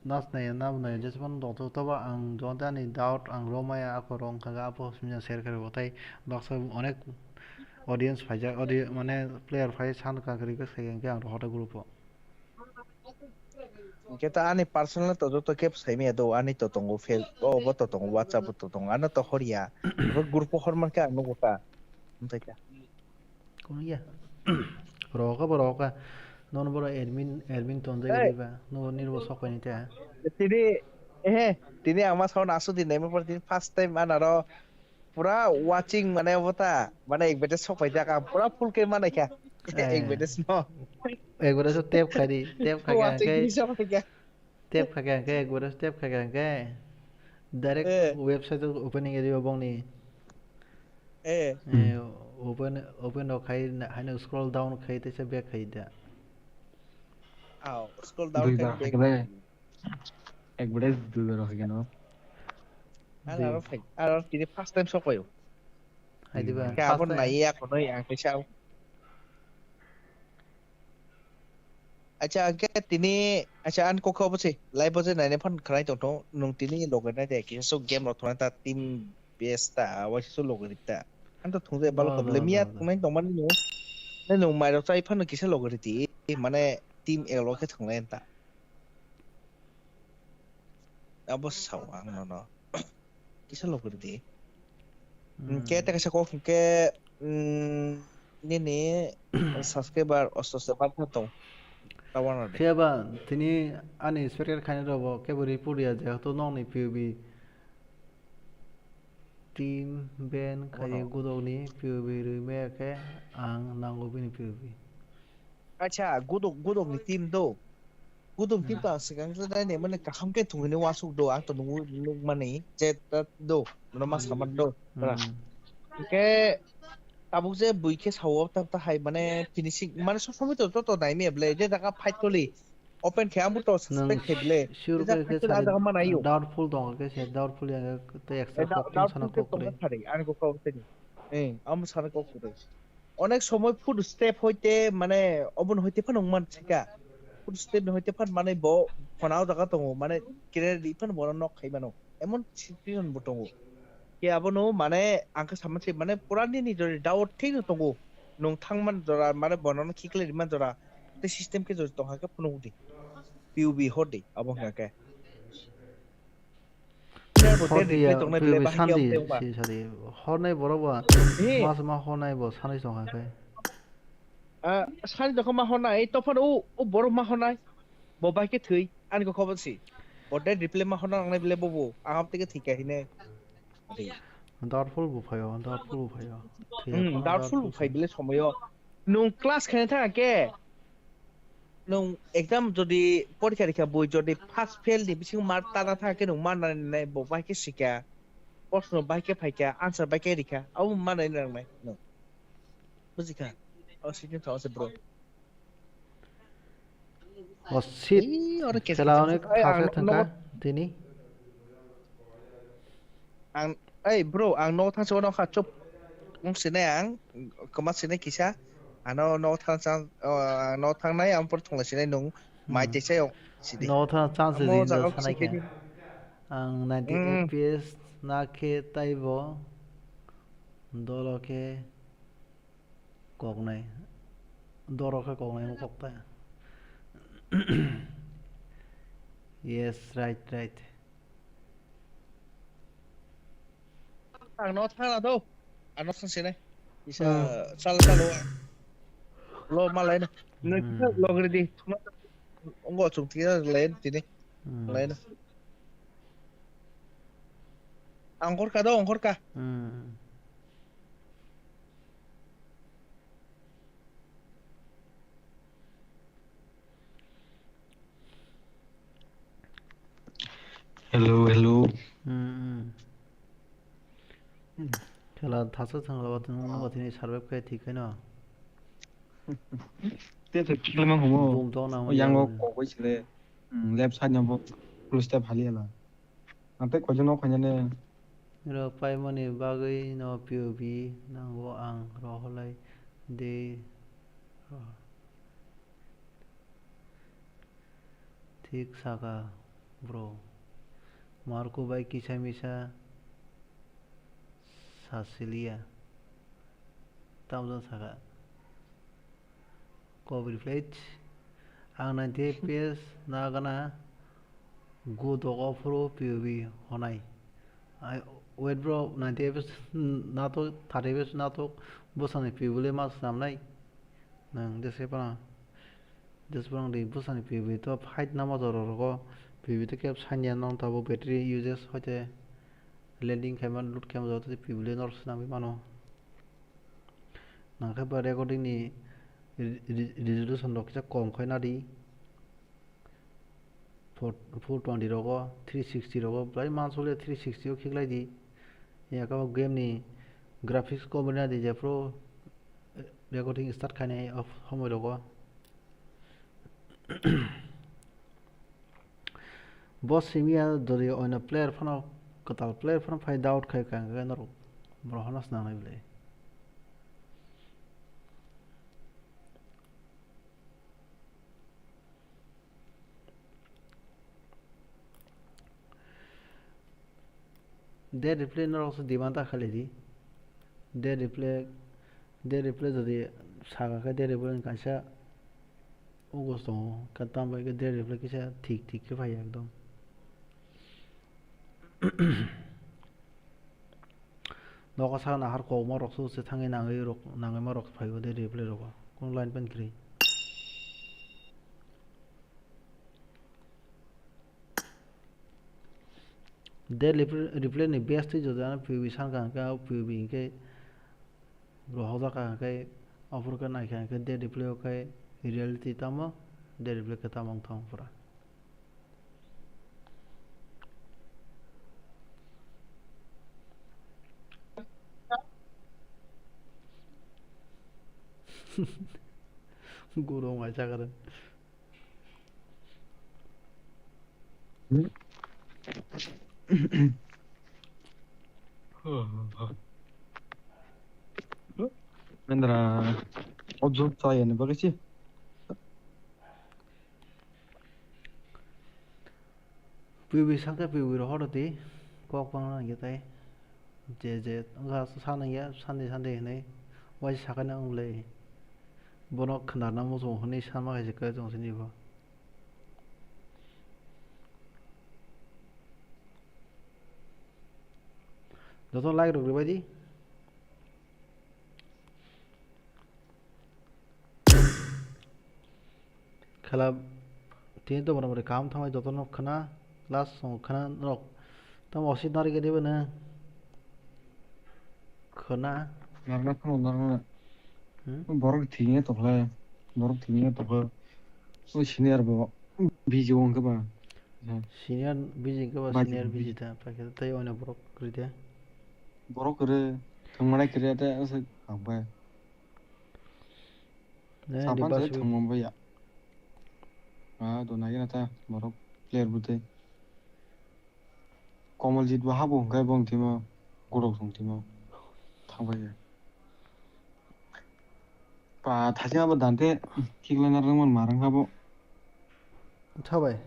nas nai, nab nai, jespan dok to, toba ang jonte ani doubt, ang romaya, ako rong khaga, apo simja share kare bo, tai baksa onek audience phaijak, audi-, mane player phai san ka kari ka sai, hwnkhe ang rohor ta group o. Hwnkhe ta ani personal to joto kep sai maya do, ani to tongo, fel-, o bo to tongo, WhatsApp bo to tongo, ano to hor ya. Abo group o hor mankhe ang nugo ta. Amtai ta. Kono ya. Roka bo roka. Non boro admin, admin ton de Hey. Riba. No nirbo sok ni ta. Tini, eh, tini ama sound asu din nai mo tini first time anaro pura watching mane bota, mane ek bete sok pai jak, pura full ke mane kha. Eh. Ek bede sno. Ek bede so tap khai di, tap khai Wa khai tik khai. Bisa pakai. Tap khai khai khai, ek bede so tap khai khai khai. Direct Eh. Website o opening area bongni. Eh. Eh, open, open rok khai na, haino scroll down khai teisa back khai da. Aw, scroll down Dui khai bar back. Khai. Ek bede dui bar khai no. Ang Dui. Aro phai, aro tini first time sok payo. Hai diba? Khe abo First time. Nai ya kono yang khe sao. Acha, angke tini, acha, an kokha obo se, live o je naina phan khnai tongtho, nwng tini loge nai de, kisa so game rok thwna ta team best ta, waisa so loge rik ta. An to thung je balo No, to no, ble miya no, no. Thwngnai tongmani nwng, nai nwng mai rok chai phano kisa loge riti, mane team elo khe thwngnai ta. Abo sao ang nono. Kisa loge riti. Hmm. Ke ta kisa kok ke, mm, nini subscriber osto se bar tong. Tawana de. Phiya ba tini ani expected khaini rok bo kebo report ya je to nokni P U B team ban khai Ono. Gudokni P U B rwi maya khe ang nango bini P U B. Acha, gudok, gudokni team do. Gudok team Hmm. to ang swkang khe nai nai mani kaham khe thwngwi uansuk do, ang to nungwi nukmani je ta do, bono ma saman do. Hmm. Hwnkhe tabuk je bui khe sao ta, ta hai mane finishing mane sob somoi to, to, to nai me ble je jaga fight toli open khe ambo to Nwng suspect khe ble sure je jaga khe fight toli a sari jaga ma nai o. Doubtful tong khe se doubtful ya khe tei extra Eh, da-, kok tong sana doubtful khe kok kwrwi. Tong sari, ani kok kok teni. Eh, ambo sana kok kwrwi. Onek somoi food step hoite mane obono hoite phano wngman sika. Food step ni hoite phan mane bo phone o jaga tongo, mane kire ri phano bono nok khai mano. Emon situation bo tongo. Ke abono mane ang khe saman se mane pura nini jori doubt thik no tongo. Nwng thangman jora mane bono no khiklai riman jora. Te system khe jori tongkha khe phunuk di. P U B hor di abo hwnkha khe. Hor diya, P U B Sunday, si, sorry, hornai borok ba, Eh. Mas ma hornai bo, sanai tong kha khe. Ah, sani dokho ma hornai, tophano u, u borok ma hornai. Bo bai khe thwi, ani kok khobor si. Bo dead replay ma horna nangnai bile bobo, ang abo teke thwi kha hine. Doubtful bo phaio, doubtful bo phaio. Thwi Hmm, kha, doubtful bo phai bile somoyo. Nwng class khaina thang khe, nwng exam jodi porikha rikha bui jodi pass fail ni bising mark tana thang khe nwng ma nai nai bo bai khe sikha. Proshno bai khe phaikha, answer bai khe rikha. Abo ma nai nang nai nwng. Bujikha? O sini thang se bro. O shit. Ei, oro kes Khela kes onek ai, thasa ang thangkha no tini. Ang, ei, bro, ang no thang se no kha chup. Ang sinai ang, koma sinai kisa. Ano no thang chang, oh, no thang nai, ang por thong sinai nung. Mai Hmm. Te sai ok. Sidi. No thang chang se Amo din jaga sanai kisa khe. Ang ninety Hmm. F P S na khe taibo. Dolo khe. Koknai. Doro khe koknai mo kokta. Yes, right, right. Ang no thang na do. Ang no thang sinai. Isa Hmm. Sal sal o. Lo malai na. Nwng Hmm. Kisa logri di. Ongo chung tiya lain tini. Hmm. Lain. Angkor ka do, angkor ka. Hmm. Hello, hello. Hmm, hmm. Hmm. Khela thasa thangla watwi nung nung watwi ni survive khai thik khai no. Te thik khai mang homo. Boom to na mo Yang o ya. Kok bai sile. Hmm, left side no bo. Plus step hali ala. Ang tei koijakno khainani. Rok paimani bagwi no P O V nango ang rohorlai de. Thik saka bro. Marco bai kisa misa sasiliya. Tamjani saka. Copy replace. Ang ninety F P S na gana gu dogo phuru P U B honai. Ai, wait bro, ninety F P S natok, thirty F P S natok, bwsani P U B le ma swnamnai. Nang dese pana, dese pana di bwsani P U B to fight nama jora rogo, P U B to kep sanya non tabo battery uses hoite landing khaima, loot khaima jora to P U B le nor swnamwi mano. Nangkhe ba recording ni Re-, re-, resolution rok kisa kom khai nadi. Four, four twenty rogo, three sixty rogo, belai mansole three sixty o khiklai di. Yakabo game ni graphics kom rina di jephru recording start khainai o somoi rogo. Bo simiya jodi oino player phano, kwtal player phano phai doubt khai kha, hwnkhe norok borok hano swnamnai bwlai. Dead Replay norok se demand ta khalai di. Dead Replay, Dead Replay jodi saka khe Dead Replay ni kaisa ugo tongo, khe tamo bai khe Dead Replay kisa thik thik khe phai ekdom. Nogo saka nahar kok ma rok se thangwi nangwi rok, nangwi ma rok phai o Dead Replay rogo. Kun line pen kiri. Dead Replay, Replay ni best twi jodi ano P U B san kha hwnkhe, o P U B hwnkhe rohorjak kha hwnkhe, aphuru khe naikha hwnkhe Dead Replay o khe reality tamo, Dead Replay khe tamo wng thang pura. Guru mai chakra. Mendra, o jok chaya ni bagwi se. P U B sangkhe P U B rohor di, kok bangna nangya tai. Je je wngkha sanangya, sandi sandi hinwi waisa sakhaino wng le. Bono khwnarna muchung hinwi sama khaisa kwchwng sini bo. Joto like rok ribai di. Khela tini to mora mori kaham thangbai jotono khwna, last song khwna norok tamo osit narigya diba nw khwna. Narwkna khwna narwkna. Hmm? Borok thwngya tokhlai, borok thwngya tokha. O senior bo biji wngkha ba. Senior biji wngkha ba, senior biji ta paikha tei oina borok ride. Borok kwrwi thwngmani kwrwi tei aswk hambai. Sapan se thwngmani bai ya. Ah, do nai na ta borok player bwtwi. Komoljit bo habo hwnkhe bong timo, Godok song timo. Thangbai ya. Pa thajima bo dante khiklana rwngmani marang habo. Thabai.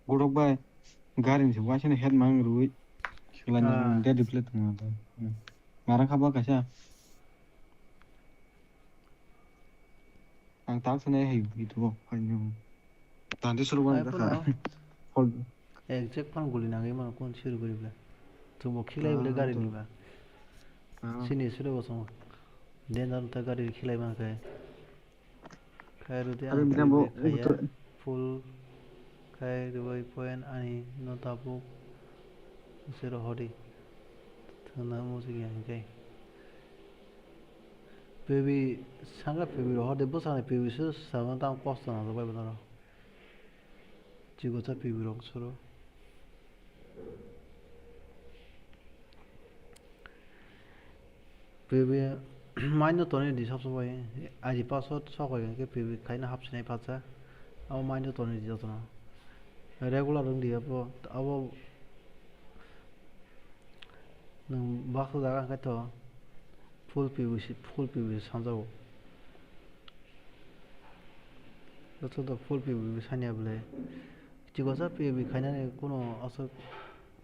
Godok bai gari ni se waisano head mang rwi khiklana rwngmani de replay thangna ta. Marang habo kaisa. Ang tak sanai hai video o phaino. Tante suru wan ka. Exact phan guli nangwi mano kon suru guri bla. Tumo khilai bole gari ni ba. Sini suru bo song. Den dan ta gari khilai man kai. Khai rudi ang full. Khai rwbai point ani no tabuk zero hodi. Thwna mujik ya hwnkhe. P B sanga P B rohor de bwsani P B se sama tang kosto nang bai bono. Chikotha P B rok soro. P B maino tonwi di sabsa bai I D password sok bai khe P B khaina hapsinai phatsa. Abo maino tonwi di jotono. Regular wng di abo, abo nwng baksa jaga hwnkhe to full P B se, full P B se sanjago. Joto to full P B sanya bwle. Chikotha P B khainani kuno aswk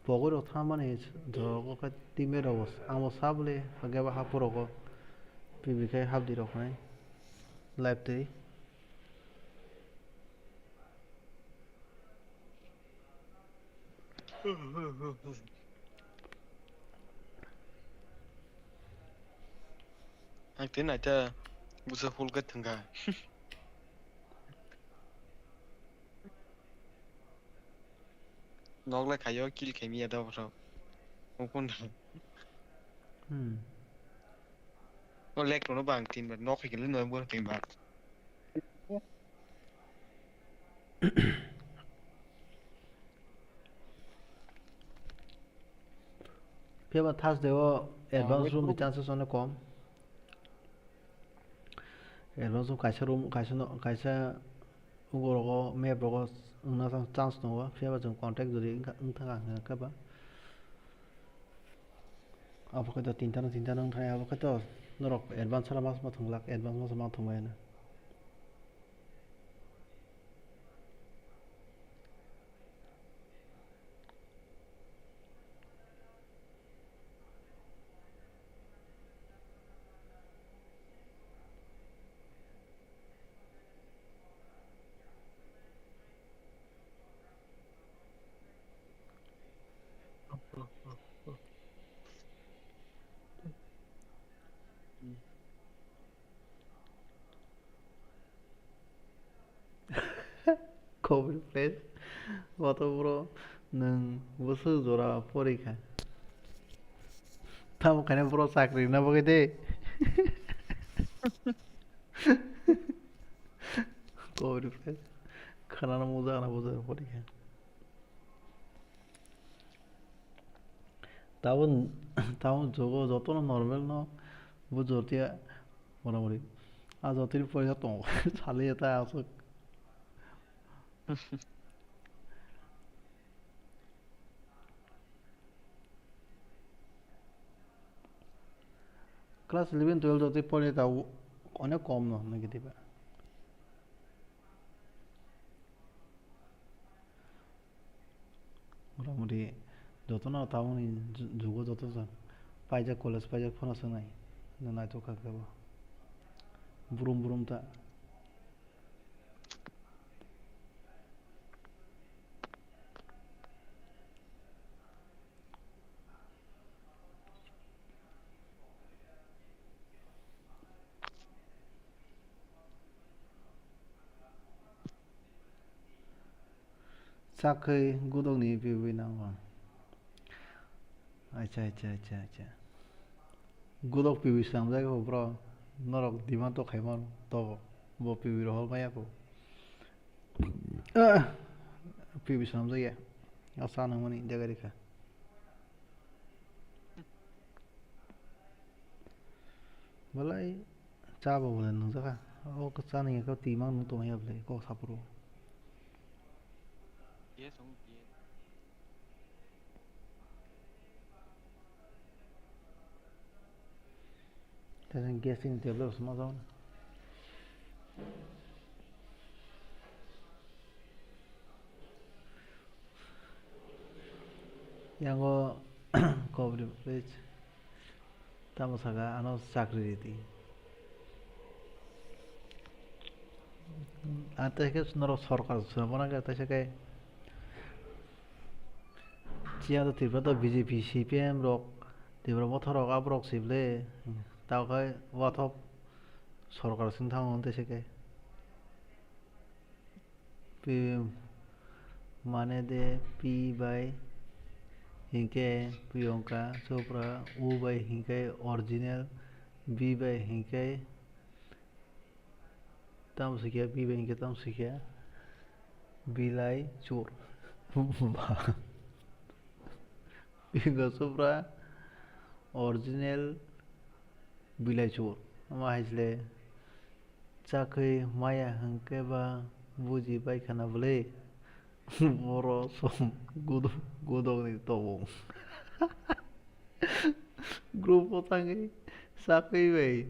pogwi rok thangmani jorok khe teammate rok amo sa bwle hwnkhe ba haphur rogo P B khai hapdi rok hinwi live twi. Ang tini naita busa full khe thwngkha. Nok le khaio kill khaimya da borok. Ukun da. Hmm. O leg rono bang tin bar nok hai kele noi bor tin bar. Phiya ba Thursday o advance room ni chances onek kom. Advance room kaisa room, kaisa no, kaisa ugo rogo map rogo wngna chance tongo. Phiya ba chwng contact jodi wngkha, wngkha khe ba. Abo khe to tinta no, tinta no wngthai, abo khe to norok advance sara mas ma thwnglak, advance mas ma thwngmaya na. Covid place. Wato bro, nwng bwswk jora porikha. Tamo khaina bro chakri na bagwi de. Covid place. Khana na muja na buja porikha. Tabun, tabun jogo jotono normal no bujor tiya motamoti. A jotoni poisa tongo. Saliya ta aswk. Class eleven, twelve jotoni poisa ta onek kom no negative. Motamoti jotono tabukni ju-, jugo joto jang paijak, college paijak phano swngnai. Naithok kha khe bo. Brum brum ta. Chakwi gudokni piwi nango. Acha, acha, acha, acha. Gudok piwi swnamjak kho bro. Norok demand to khaima to bo piwi rohor maya kho. Ah, piwi swnamjak ya. Asa nangmani jaga rikha. Belai cha bo belai nungjakha. O cha nungya khe twi mang nung tongmani ya belai kok saphuru. Yes, ang yes. Tei gas ni tablet rok se ma jao. Yang o kobri please. Tamo saka ano chakri ridi. Ang tei khe norok sorkar swnamna khe tei se khe. Chiyang to Tripura to B J P, C P M rok, Tripura motha rok, abo rok se ble. Tao khai wathop sorkar sing thango hwn tei se khe. Pi-, mane de P bai hinkhe Priyanka Chopra, U bai hinkhe original, B bai hinkhe Tamo sikya, B bai hinkhe tamo sikya. Bilai chur. Ba. Bingo Chopra original bilai chur. Ama hai sile chakwi maya hinkhe ba buji bai khana bwle. Boro som gudo-, gudokni tobong. Group o thangwi sakwi bai.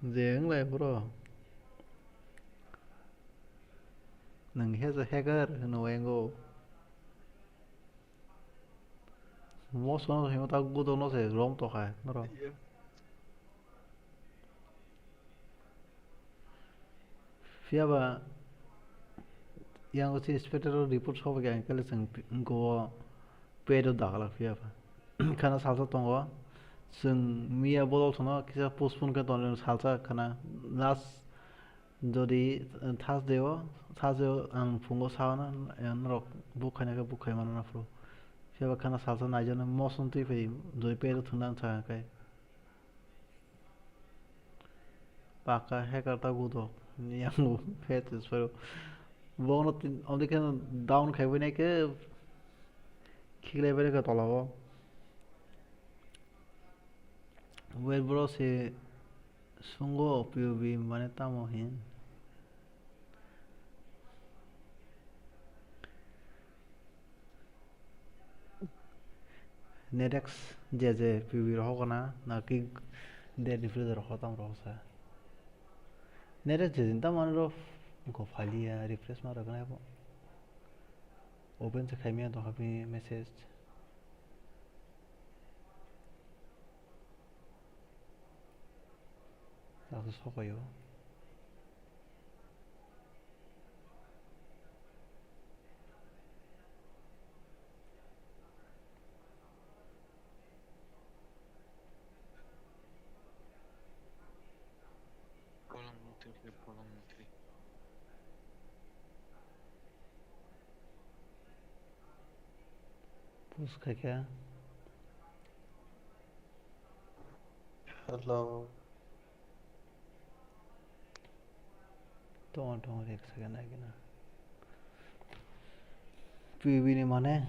Je wng lai boro. Nwng he je hacker hwno engo. Moso no himo ta gudok no se rom to khai norok. Phiya ba yang o se inspector o report sobo khe ang khe le chwng go ped o daglak phiya ba. Khana salsa tongo. Chwng miya bodol sono kisa postpone khe tonwi salsa khana last jodi Thursday o, Thursday o ang phungo sao na, norok book khaina khe book khai mano na phuru. Phiya ba khana salsa naijaknai moson twi phai jodi ped o thwngna ang sakha khe. Paka hacker ta gudo. Yang phe tes pero. Bono tin, onde khe down khai bai nai khe khiklai bai khe tola o. Wait bro se sungo P U B mane tamo hin. Netex je je P U B rohok na, na ki dead replacer rohok tam rohok sa. Netex je jin tam mane ro ko file ya refresh ma rok na bo. Open se khaimya to habi message. Asa sokayo. Kolom mutri, kolom mutri. Push khaikha. Hello. Tongo, tongo, ek second, naigina. P U B ni mane.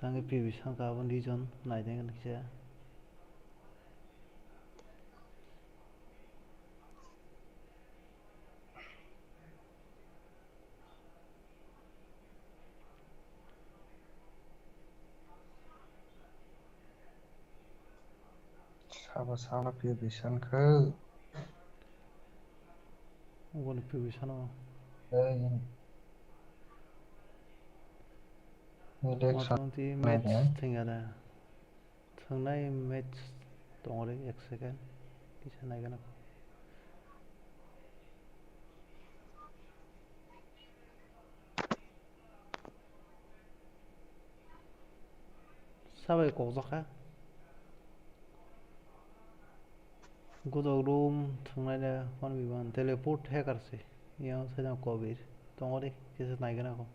Tangwi P U B sangka abo region naideng kisa. Sabo sabo P U B san khe. Uboni P U B sano. Ei. Election. Motamoti match naikhe. Thwngya da. Thwngnai match tongori ek second. Kisa naigana. Sabai kokjak kha. Godok room thwngnai da one v one teleport hacker se. Yang sai jang kobir. Tongori kisa naigana ko.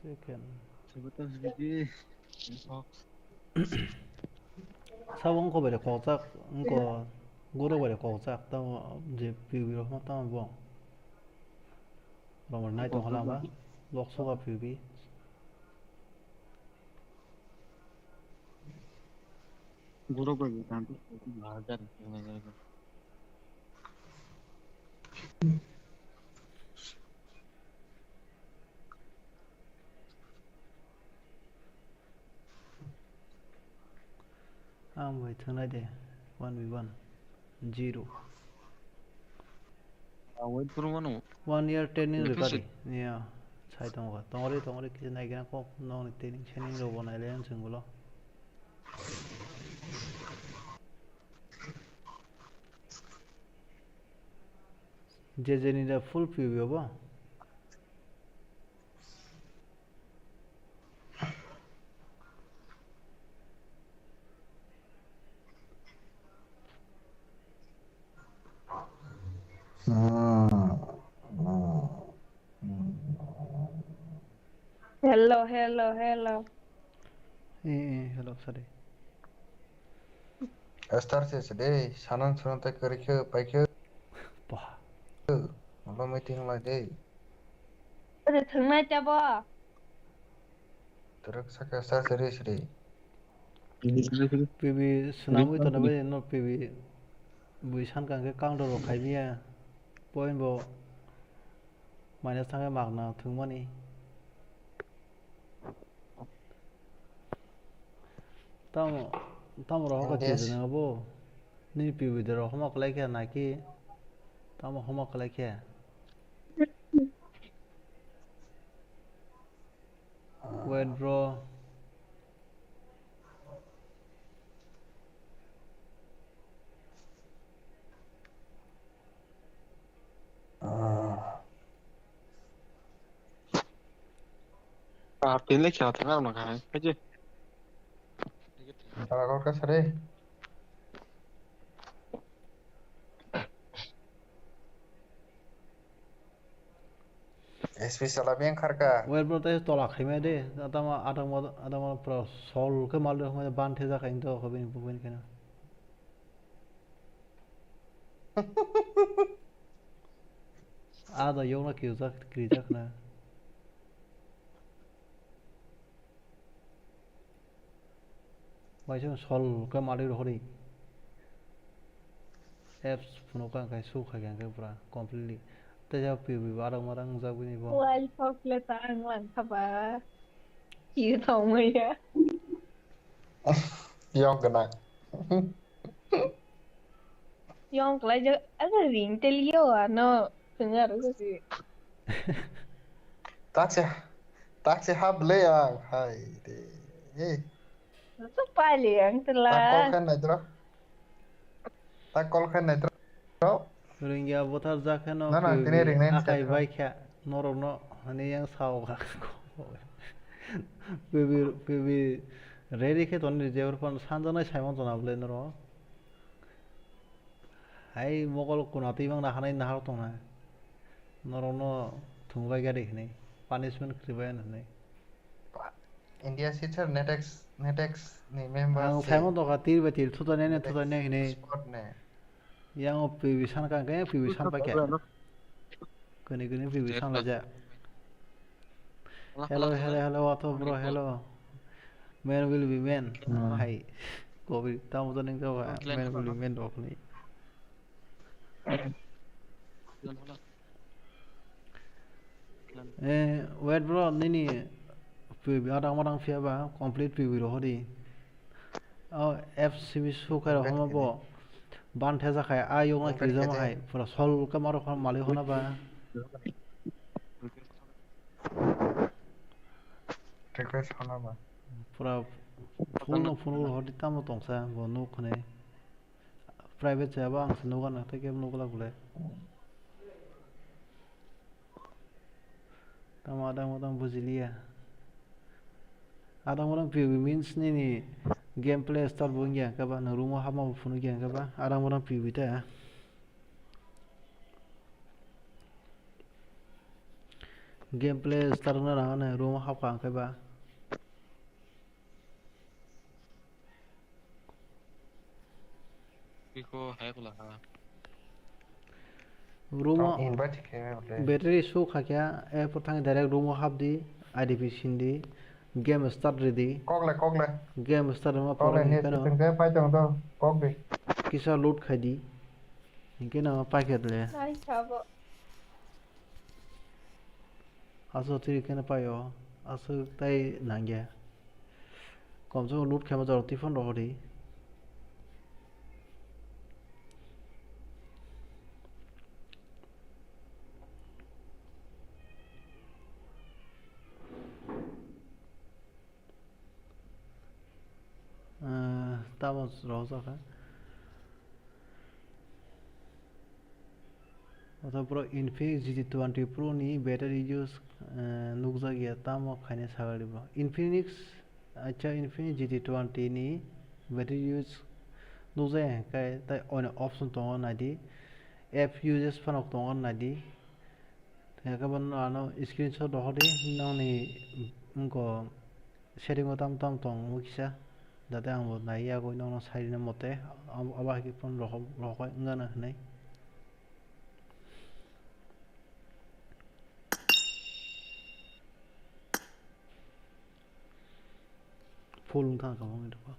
Second. Sabo wngkha bai kokjak, wngkha guro bai kokjak, tamo je P U B rok tamo bo. Romor nai tongkha lama, lok soba P U B. Guro bai tang. Ang bai thwngnai de, one v one, zero. Ah, wait for one. One year training rikadi. Yeah, sai tongo. Tongori, tongori, kisa naigena kok, nokni training, training rok bo nailai ang chwng ulo. Je jeni da full P U B obo. Hello, hello, hello. Eh, eh, hello, sorry. Star se se de, sanan sanan tai kwrwi khe pai khe. Bah. Olo meeting lai de. Ore thwngnai tabo. Twrwk saka star se re se de. P B swnamwi tongo bai no P B bui sankha hwnkhe counter rok khaimya. Point bo minus thangwi magna thwngmani. Tamo, tamo rohok khe twijlangya bo. Nini P B de rok homa kwlai khe naki. Tamo homa kwlai khe. Wait, bro. Ah, pin le kya thang na khai. Kaje. Tara kor ka sare. S P sala beng kharka. Well, bro, tei tola khaimai de. Adama, adama, adama pro sol ke mal de, ban the ja khain to, khabin, bubin kena. Ada yong na kiyo jak, kri jak na. Waisa sol ka mali rohori. Apps phunuk ang kai su khai ang kai pura completely. Tei ja P U B ba rang marang jak bini bo. Wild fox le ta ang lang kha ba. Ki thong ya. Yong kena. Yong klai jak, aga ring te liyo ano. Thung aro si. Taksi, taksi hap le ang. Hai de. Eh. Su pali ang tela. Tak call khan nai dro. Tak call khan nai dro. Ringya bothar ja kheno. Na, na, tini ring nai akai bai kha. Norok no hani yang sao kha. P B, P B ready khe toni je urphan sanjanai saimon jona bole norok. Hai mokol kuna twi mangna hanai nahar tongna. Norokno thwngbai gari hinwi punishment khwrwi bai hinwi. India sither netex, netex ni member. Ang se. Saimon tongkha tir bai tir thutanai ne thutanai hinwi. Sport ne. Yang o P B san kang khe P B san pai khe. Kuni kuni P B san laja. Hello, hello, hello, what up, bro? Hello. Man will be man. Hmm. Hai. Covid tamo to ning to ba. Man will be man rok ni. Eh, wait, bro, nini P B adang madang phiya ba complete P B rohori. Oh, F C B sukai rok hama bo ban thesa khai a yong na kiri jama hai pura sol ka maro khon mali hona ba. Request hona ba. Pura phone no phone hor di tamo tongsa bo nuk khne. Private se abo ang se nuk anw tei kebo nuk glak bole. Tamo adang madang bujiliya. Adang madang P U B means nini gameplay start bo wngya hwnkhe ba nwng room o hapma bo phunukya hwnkhe ba adang madang P U B ta. Gameplay start wngna nang ani room o hapkha hwnkhe ba. Biko hai kula ha. Room o invite khe me bole. Battery show kha kya, app thang direct room o hap di, I D P sin di, game start ready. Kok le, kok le. Game start ma kok le, pore ni kano. Kisa load khai di. Hinkhe no paikhe le. Nai sabo. Aswk twi khe no paio, aswk tai nangya. Komse kom load khaima jorok twi phano rohor di. Ah, tamo rohor jakha. Otho bro, Infinix G T twenty Pro ni battery use, eh, nukjakya, tamo khaina sagadi bro. Infinix, acha, Infinix G T twenty ni battery use nukjakya hwnkhe tai oino option tongo naidi, app uses phano tongo naidi. Hwnkhe bono ano screenshot rohordi nokni wngkha. Setting o tamo tamo tongmung kisa, jate ang bo nai yagwi nokno sai rwna mote, abo, abo hai khe phone rohor, rohor wngya na hinwi. Full wngkha ang khe bo wngwi tongkha.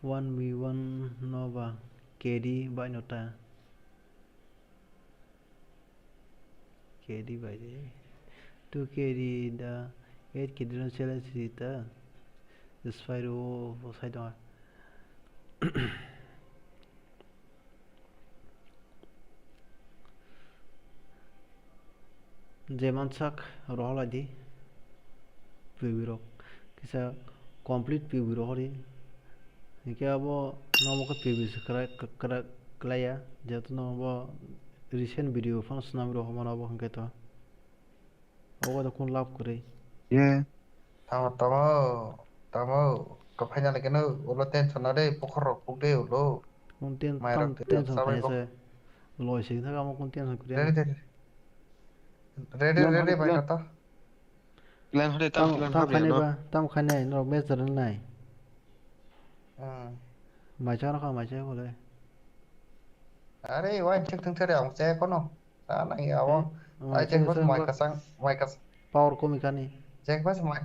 One v one no ba K D bai no ta. K D bai de. Two K D da eight K D no challenge ri ta. Spyro bo sai tongo. Je mansak rohor lai di. P U B rok kisa complete P U B rohor di. Hinkhe abo nomo khe P U B se kwrak, kwrak, kwlaiya. Jehetu nobo recent video phano swnam rohormano abo hinkhe to. Obo da kunu lab kwrwi. Ye. Tamo, tamo, tamo, kwphaina lagino ulo tension na de, bokhorok puk de ulo. Kunu ten-, Mairok tam-, tension chabai khaina bok-, se. Loi sing thaka mo kun tension kuri. Ready, ready. Ready, ready, bai kata. Plan hore tam, tam, plan tam hore khani no. Ba, tam khani no, match jar nai. Hmm. Mai cha no kha, mai cha ko le. Are, wai chek thang thare ang che kono. Ta nang ya wo. Hmm. Ai chek bas mai kasang, mai kas. Power komi kani. Chek bas mai.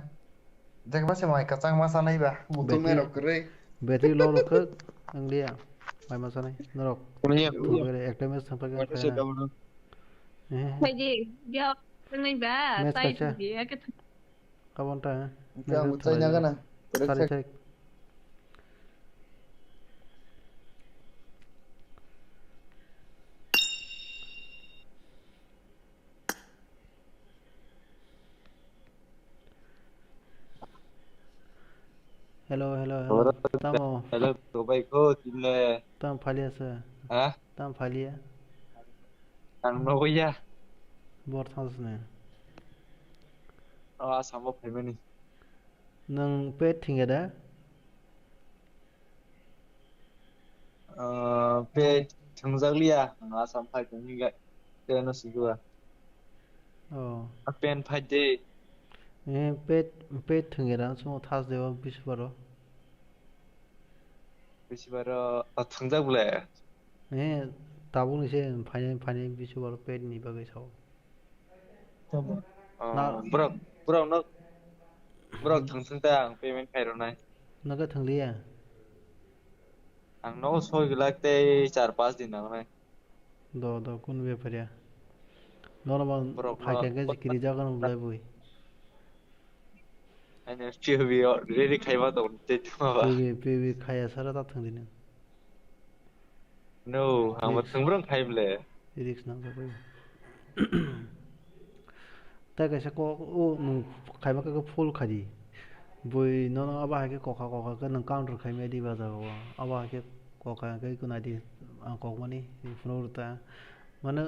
Chek bas mai kasang ma sanai ba. Butung mai rok kre. Battery low rok khe ang dia. Mai ma sanai. Norok. Kuliya. Ekta match thang thaka. Wata se dawo. Eh. Phaidi, dia thangni ba, match tai kaisa. Di, ake thang- Kabon ta, eh? Yang match muchai thangni. Nyaga na. Sari thai. Hello, hello, hello. Oro tamo? Hello, to bai ko, tinle. Tam phalia se. Ha? Tam phalia. Ang nogo ya. Bor thang sini. Oh, asamo phaimani. Nang pet thingya da? Ah, pet thwngjak liya, ang Assam phai tong hingga, tei no sigi ba. Oh. A pen phai de. Eh, pet, pet thwngya da, sumo Thursday o, Biswar o. Biswar o, a thwngjak bole. Eh, tabuk ni se, phainai, phainai Biswar o pet ni bagwi sao. Tamo? Oh, na- borok, borok no, borok thwng thwng ta ang payment khai rwnai. Naga thwng liya? Ang nogo soi glak tei char pas din nangnai. Do, do, kun bepar ya. Normal borok phai no khe khe kiri jaga no bulai bui. Ani P O V already khaiba tong tei thuma ba. P O V, P O V khaya sara ta thwng dini. No, ang bo thwng brang khai ble. Risk nang jabai. Tai kaisa kok, o, nwng khaima khe full khai di. Bui nono abo hai khe kokha kokha khe nwng counter khaimaya di ba jaga o. Abo hai khe kokha khe kunai di, ang kokmani, phunuk rwta. Mane,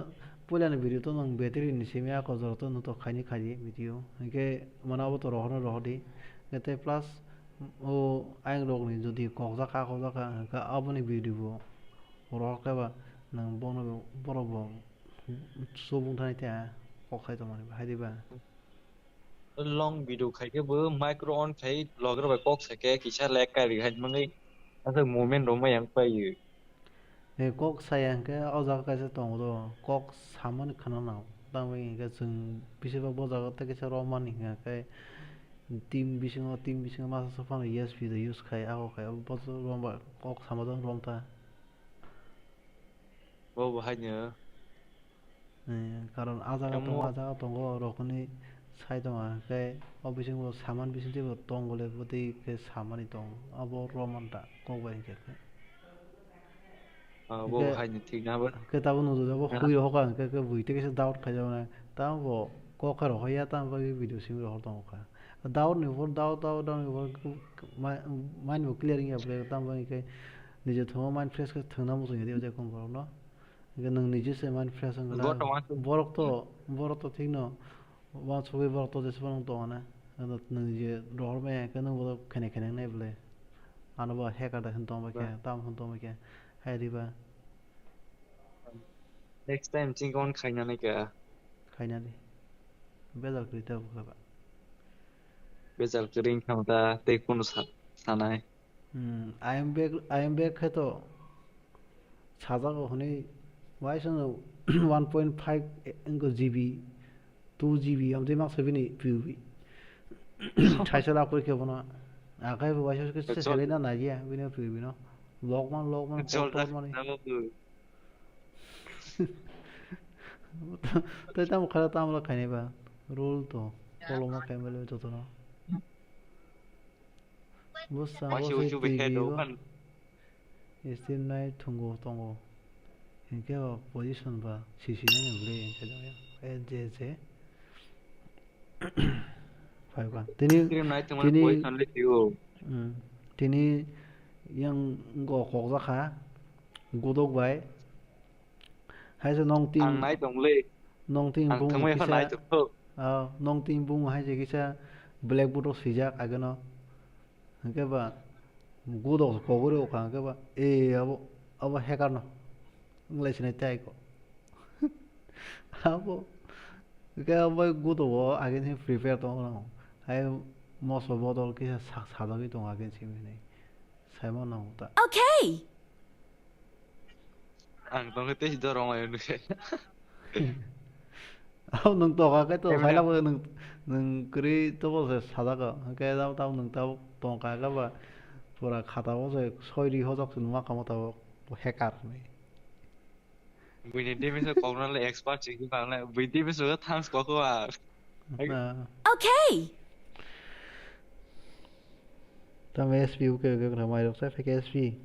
puilani video to nwng battery ni simi ako jora to nwng to khaini khai di video. Hinkhe mane abo to rohorno rohor di. Hinkhe tei plus, o, ayang rok ni jodi kokjak kha, kokjak kha, hinkhe aboni video bo rohor khe ba nwng bono, borok bo subung thani tei kok khai tongmani bahai di ba. Long video khai khe bo micro on khai vlogger bai kok sa khe kisa lag kari hai mangwi aswk moment rok ma yang pai. E kok saya hwnkhe o jaga kaisa tongo do, kok samani khana nang. Tamo hinkhe chwng bisi bak bo jaga tei kaisa romani hinkhe team bisingo, team bisingo masa sophano E S P de use khai, ako khai, bo romba kok sama do romta. Bo bo haino. Eh, karon a jaga tongo, a jaga tongo, rokni sai tongo, hwnkhe o bisingo saman bising teibo tongo le, bwtwi khe samani tongo, abo romanta kok bai hwnkhe. Ah, bo bo haino thik na bo. Hwnkhe tabuk nujujak bo hui rohor ka, hwnkhe khe bui tei kisa doubt khaijak nai, tamo bo kok khe rohor ya, tamo bagwi video simi rohor tongo kha. Doubt ni bo doubt, doubt, doubt ni bo mind bo clear wngya ble, tamo bagwi khe niji thwngma mind fresh khe thwngna muchungya tei o jaga borokno. Hwnkhe nwng niji se mind fresh wngkha na. Borok to, borok to thikno uansugwi borok to jesa phano tongo na. Nwng je rohor maya hwnkhe nwng bo khene khene wngnai bwle. Ano bo hacker da hwn tongbai khe, tamo hwn tongbai khe. Hai riba. Next time chini khe on khaina nai kha. Khaina di. Bejal kwrwi ta bwkha ba. Bejal kwrwi wngkha ta tei kunu sa-, sanai. Hmm, I M back, I M back khe to sajago hwnwi uaisa no one point five G B, two G B amtwi mangsa bini P U B. Thaisa lapor khe bono akhai bo uaisa khe se selai na naiya bini P U B no. Lok man, lok man, kok tor mani. Tei tamo khala tamo khainai ba. Rule to koloma khaimale jotono. Bwskango se T V o stream nai thwngwi tongo. Hinkhe o position ba sisi nani bwlwi hinkhe dongya. N J J. Phaiba. Tini, tini, mm, tini yang go kokjakha. Godok bai. Hai se nong tin. Ang nai tong le. Nong tin bung kisa. Ah, nong tin bung hai se kisa blackboard o swijak ageno. Hwnkhe ba godok kogori okha hwnkhe ba. E abo, abo hacker no. Wng lai sinai tei ko. Abo, khe abo gudo o again se prepare tongo. Hai moso bodol kisa sa-, sajagwi tongo again se hinwi. Saimano ta. Okay. Ang tongkhe tei dorong ayo nukhe. Abo nwng toka khe to Emre. Saila bo nwng, nwng kwrwi to bo se sajak o. Hwnkhe tabo, tabo nwng tabo tongka khe ba pura khata o se soi ri hojak se nwng ma kamo tabo hacker hinwi. Buini damage o koknale expert chikhe bangle, bui damage o thangs kok o ang. Na. Okay. Tamo S P uke uke kra mai rok sa pheke S P.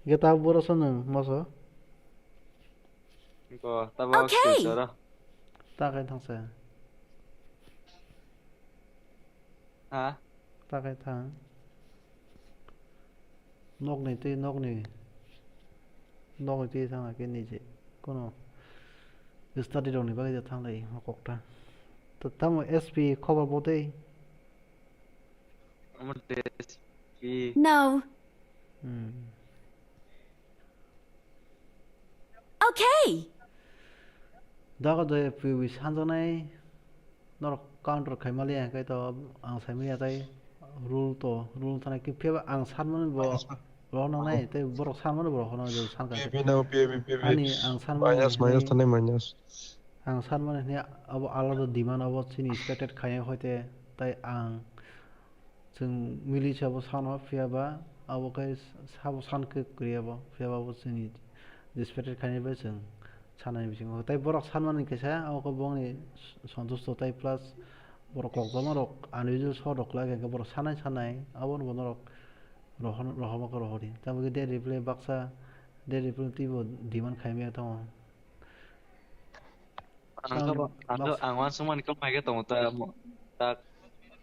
Ge ta boro sono moso. Ko tabo Okay. Sisara. Ta kai thang sa. Ha? Ta kai thang. Nokni twi nokni, nokni twi thang khe nije. Kono study rokni bagwi da thang lai ma kokta. To tamo S P khobor bo tei? Amo S P. No. Hmm. Okay. Dago de P U B sanjaknai norok counter khaimaliya hwnkhe to ang saimaliya tei rule to rule thani khe phiyaba ang sanmani bo rohornai tei borok sanmani bo rohornai je sankha khe. P P no, P P, P P. Ani ang sanmani Minus, minus hwnwi thani minus. Ang sanmani hwnwi abo alada demand abo chini expected khainai hoite tei ang Chwng mili se abo sano, phiya ba abo khe sabo san khe kwrwi abo, phiya ba abo chwngni respected khainai bai chwng sanani bisingo. Tai borok sanmani kaisa abo khe bongni sontusto tai plus borok kokjama rok unusual shot rok kwlai khe borok sanai sanai abono bo norok rohor-, rohorma khe rohordi. Tamo khe de reply baksa de reply twibo demand khaimaya tongo. Ang Tamo to, ang to, baksa ang uansukmani kok phai khe tongo ta, mo-, ta,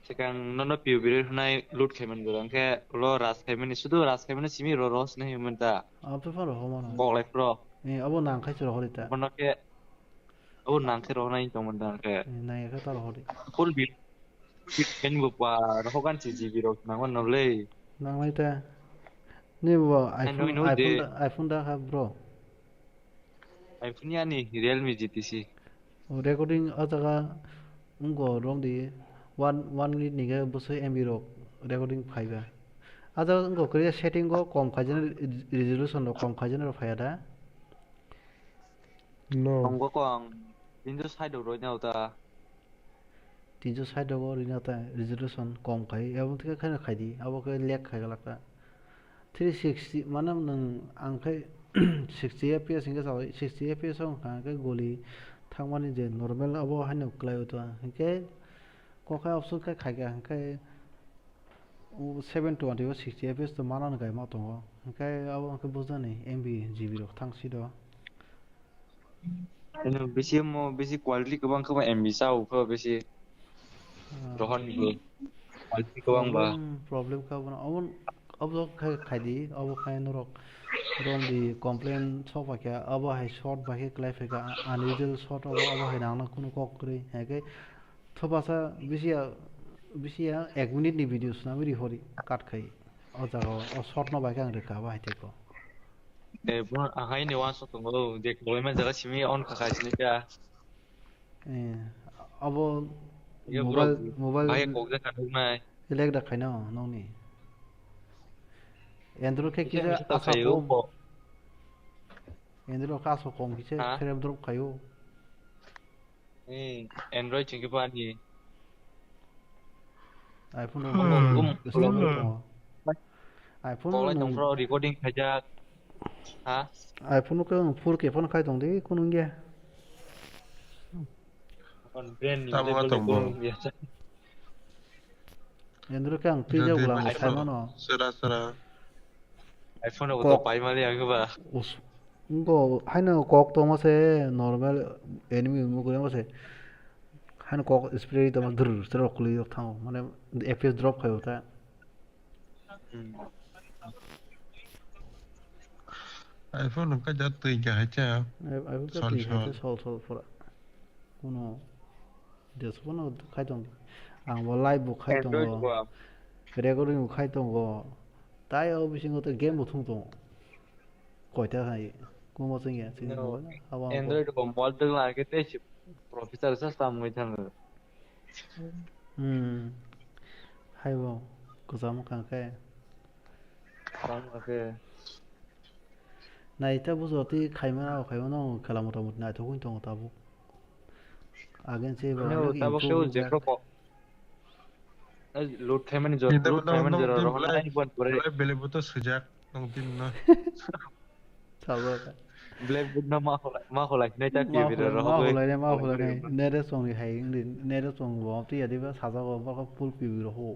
swkang nono P U B rwi hwnai loot khaimani bwrwi, hwnkhe ulo ras khaimani, sudu ras khaimani simi ro ros nai hwnmani ta. Abo phano rohormano. Koklai phro. Eh, abo nang khai se rohordi ta. Bono khe, abo nang khe rohornai tongmani ta hwnkhe. Eh, nang khe ta rohordi. Full build, build khaini bo pa rohorgan si G B rok nangmano le. Nanglai ta. Ni bo Ai iPhone, noi noi iPhone de. Da, iPhone da kha bro. iPhone yani Realme G T C. O recording o jaga wngkha romdi one, one minute ni khe bwswk M B rok recording phaiba. O jaga wngkha kwrwi setting o kom khaijak resolution rok kom khaijak rok phaiya da. No. Tongo kong. Tinso side rok roina uta. Tinso side rogo rina ta resolution kom khai, abo thikhe kheno khaidi, abo khe lag khai glak ta. Three sixty mane nwng ang khe sixty F P S hinkhe chao, sixty F P S wngkha khe goli thangmani je normal abo haino kwlai o to, hinkhe kok hai option khe khaikha hinkhe seven twenty o sixty F P S to manani khe ma tongo, hinkhe abo hinkhe bujani M B G B rok thang side o. Eno bisi mo, bisi quality kwbang khe mo M B sa o khe bisi. Ah. Rohor ni bo quality kwbang ba. Problem, problem kha bono. Obo, obo khe khaidi, obo khe norok romdi complain sok bai khe, obo hai shot bai khe kwlai phai kha, unusual shot obo, obo hai nang nang kunu kok kwrwi. Hai khe thopasa bisi ya, bisi ya ek minute ni video swnamwi rihori cut khai. O jaga o, o shot no bai khe ang rwkha, obo hai tei kok. Eh, bo ahai ni uansuk tongo, je kwbangma jaga simi on kha khai sini kha. Eh, abo Yo, mobile, bro, mobile bahai kok jak kha nuknai. Elek da khaina nokni. Android khe kisa kisa asa khayo kom. Android khe asa kom kisa Ha? Kherep drop khayo. Eh, Android chwng khe bani. iPhone rok Omo, omo, omo. Omo. iPhone rok Koklai nwng tongphro recording khaijak. Ha? iPhone rok nwng four K phone khai tong di, kunu wngya. Kon brand ni Tamo level tong ko bo. Ya. Android khe ang twi Jodi jak ulang bai sai mano. Sera sera. iPhone rok to Kok. Pai mali ang ba. Us-, Wngkha, haino kok tongma se normal enemy mugwi wngma se. Haino kok spray tongma drrrr se rok kwlwi rok thango. Mane F P S drop khaio ta. Hmm. iPhone wngkha ja twi kahai cha. Ai, ai, wngkha Sol, twi kahai cha sol. Sol, sol pura. Kuno Jeswk phano khai tong di. Ang bo live bo khai Android tongo. Bo. Recording bo khai tongo. Tai o bisingo tei game bo thung tongo. Koita hai. Kumo chwng ya, chini no, mobile, abo ang Android bo mobile twlang khe tei se professor sa samwi thango. Hmm. Hai bo, kwcham wngkha khe. Kwcham wngkha khe. Nai ta bujo twi khaima, o khaima no khela mota moti naithok wng tongo tabuk. Again se bo no, haino tabuk improve se wng jak. Jephru ko-, eh, load khaimani jora, load khaimani jora rohornai bon pore. Belai belai bo to sujak nong tin no. Sabo ka. Blackboard no ma kholai, ma kholai hinai ta T V rok rohornai, ma kholai, ma kholai. Nere song ni hai wngdi, nere song bo twi ya diba sajago bokha full T V rok ho.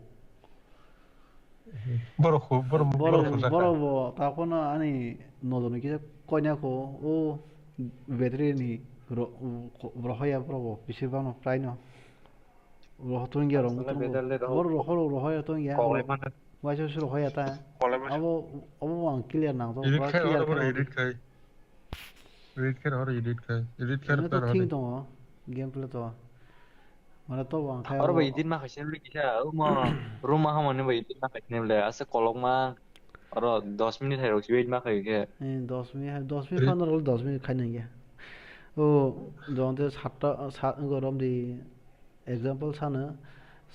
Borok khu-, borok, borok, borok khu borok saka. Bo ta kono ani nojor ni kisa koina ko o battery ni ro-, rohoya borok bo bisir bangno prai no. Roho tong ya rong asole tong. Bedal le roho. Borok roho roho ya tong ya. Kolai mana. Waisa waisa roho ya ta. Kolai mana. Abo, abo ang clear nang to. Edit khai, clear oro khai. Edit khai. Edit khai, oro edit khai. Edit khai, oro edit khai. Eno to thik tongo, gameplay to. Mane to bo ang khai oro bo edit ma khaisini le kisa, omo room ma hamani bo edit ma khaisini le, ase kolok ma oro dos minute hai rok si wait ma khai khe. Eh, dos minute, dos minute phan rok dos minute khai nang ya. O, jonte satta, sa-, gorom di, example sano,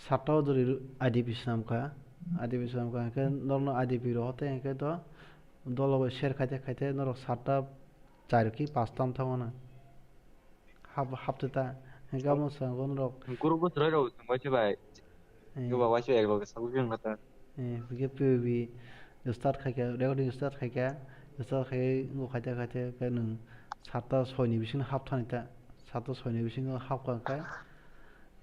satta o jori I D P swnam kha, I D P swnam kha, hwnkhe norokno I D P roho tei hwnkhe to dolo bai share khaite khaite norok satta char ki pasta wng thangmano. Hap-, hapte ta. Hingke amo swngo norok. Group bo chwrai rok chwng bai se bai. Eh. Hingke ba waisa ek loge sabu chwng kha ta. Eh, hingke P U B start khaikha, recording start khaikha, start khai wngkha khaite khaite khe nwng satta soi ni bisingo hap thani ta. Satta soi ni bisingo hap kha khe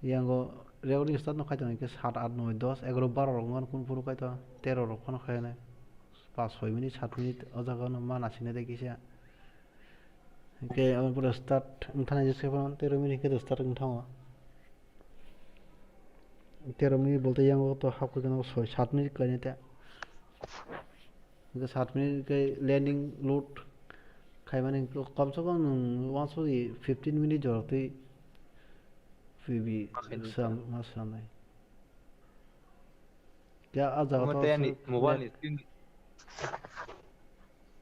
yango recording start no khai tongo hingke sat, at, noi, dos, egaro, baro rok wngkha kunu phuru kaitor tero rok phano khai nai. Pas soi minute, sat minute o jaga no ma naising nai de kisa. Hingke aboni pore start wngthana jeske phano tero minute hingke start wngthango. Tero minute bolte yango to hapkhe no soi sat minute khlainai ta. Hingke sat minute khe landing load khaimani komse kom nwng wansukdi fifteen minute jorotwi P B swrang ma swrangnai. Ya, ah, jaga omo to tei ani se mobile ni screen.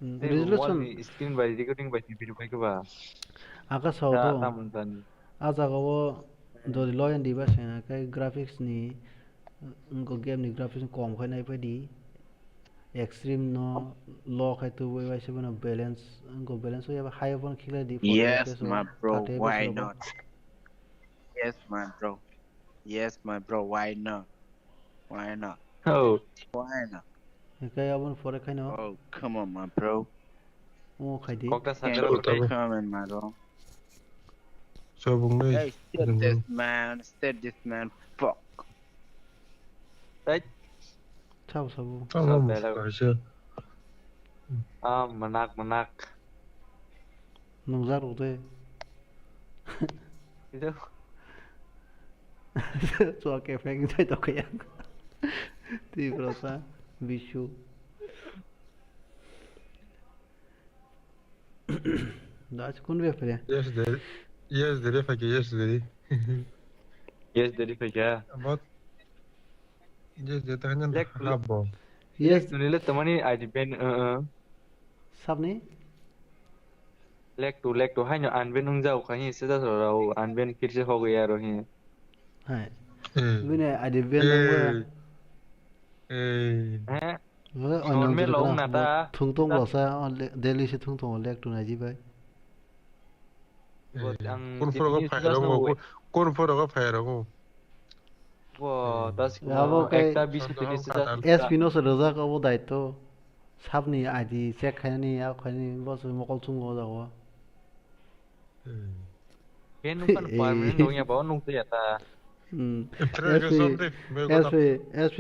Hmm, tei resolution mobile ni screen bai recording bai se video bai khe ba. Aka sao ta, to. Ta mun tani. Ah, jaga o jodi loyan diba se, kai graphics ni, mm, ko game ni graphics kom khai nai pai di. Extreme no low khai tu bai bai se bono balance, ko balance o ya ba high phone khila di. Yes, my bro, why not? Yes, my bro. Yes, my bro, why not? Why not? Oh. Why not? Hingke aboni pore khaino. Oh, come on, my bro. Omo khaidi. Kokta sakra. Thanks for the comment, my bro. Sobung dai. Hey, step this man, step this man, fuck. Hey. Sabo, sabo. Sabo, sabo, kaisa. Ah, manak, manak. Nungjak rok de. Ido. Chua kefeng jai tokya. Tiprasa, Bishu. Das kun be pare. Yes, deri. Yes, deri, pake, yes, deri. Yes, deri, pake. But Yes, je ta hanyan. Lek hap bo. Yes. Lek nunile tamani I D ban, uh, uh. Sabni? Lek tu, lek tu haino unban wng jao kha hi, status rao unban khe se hogwi aro hi. Hai. Eh. Bini I D ban nangba. Eh. Eh. He? Normal lo wng na ta. Thung tong lo sa, o le-, daily se thung tong lek tu nai ji bai. Bo ang kun phoro ko phai rongo, kun phoro ko phai rongo. Bo, hmm, das abo kai ekta bis tini sita. S P no se rwjak abo daitw. Sabni I D check khainani, a khainani, bo se mokol chungo o jaga o. Hmm. Ke nung kan permanent nung ya ba, nung ya ta. Hmm. S P, S P, S P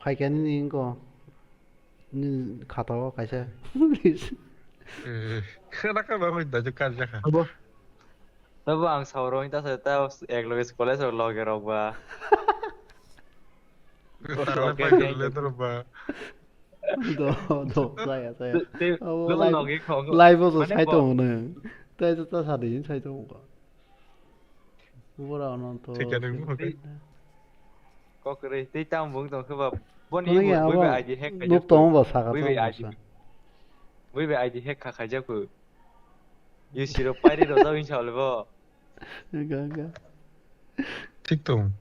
phaikani ni ko. Ni khatao kaisa. Eh, khana ka ba hoi da kar jakha. Abo. Tabo ang saurong ta sa ta ek loge college rok loge rok ba. Tarwai pai le to ba. Do, do, saya, saya. Abo live, live o sai tongo no. Tai ta sa de sai tongo. Bora ono to. Thik ya, nang buphang kai. Kok kwrwi tei tamo bung tong khe ba. Boni bui bai I D hack khaijak. Nuk tongo ba saka tamo sa. Bui bai I D hack kha khaijak ku. U C ro pairi rojak wngsa le bo. Ga ga. Thik tong.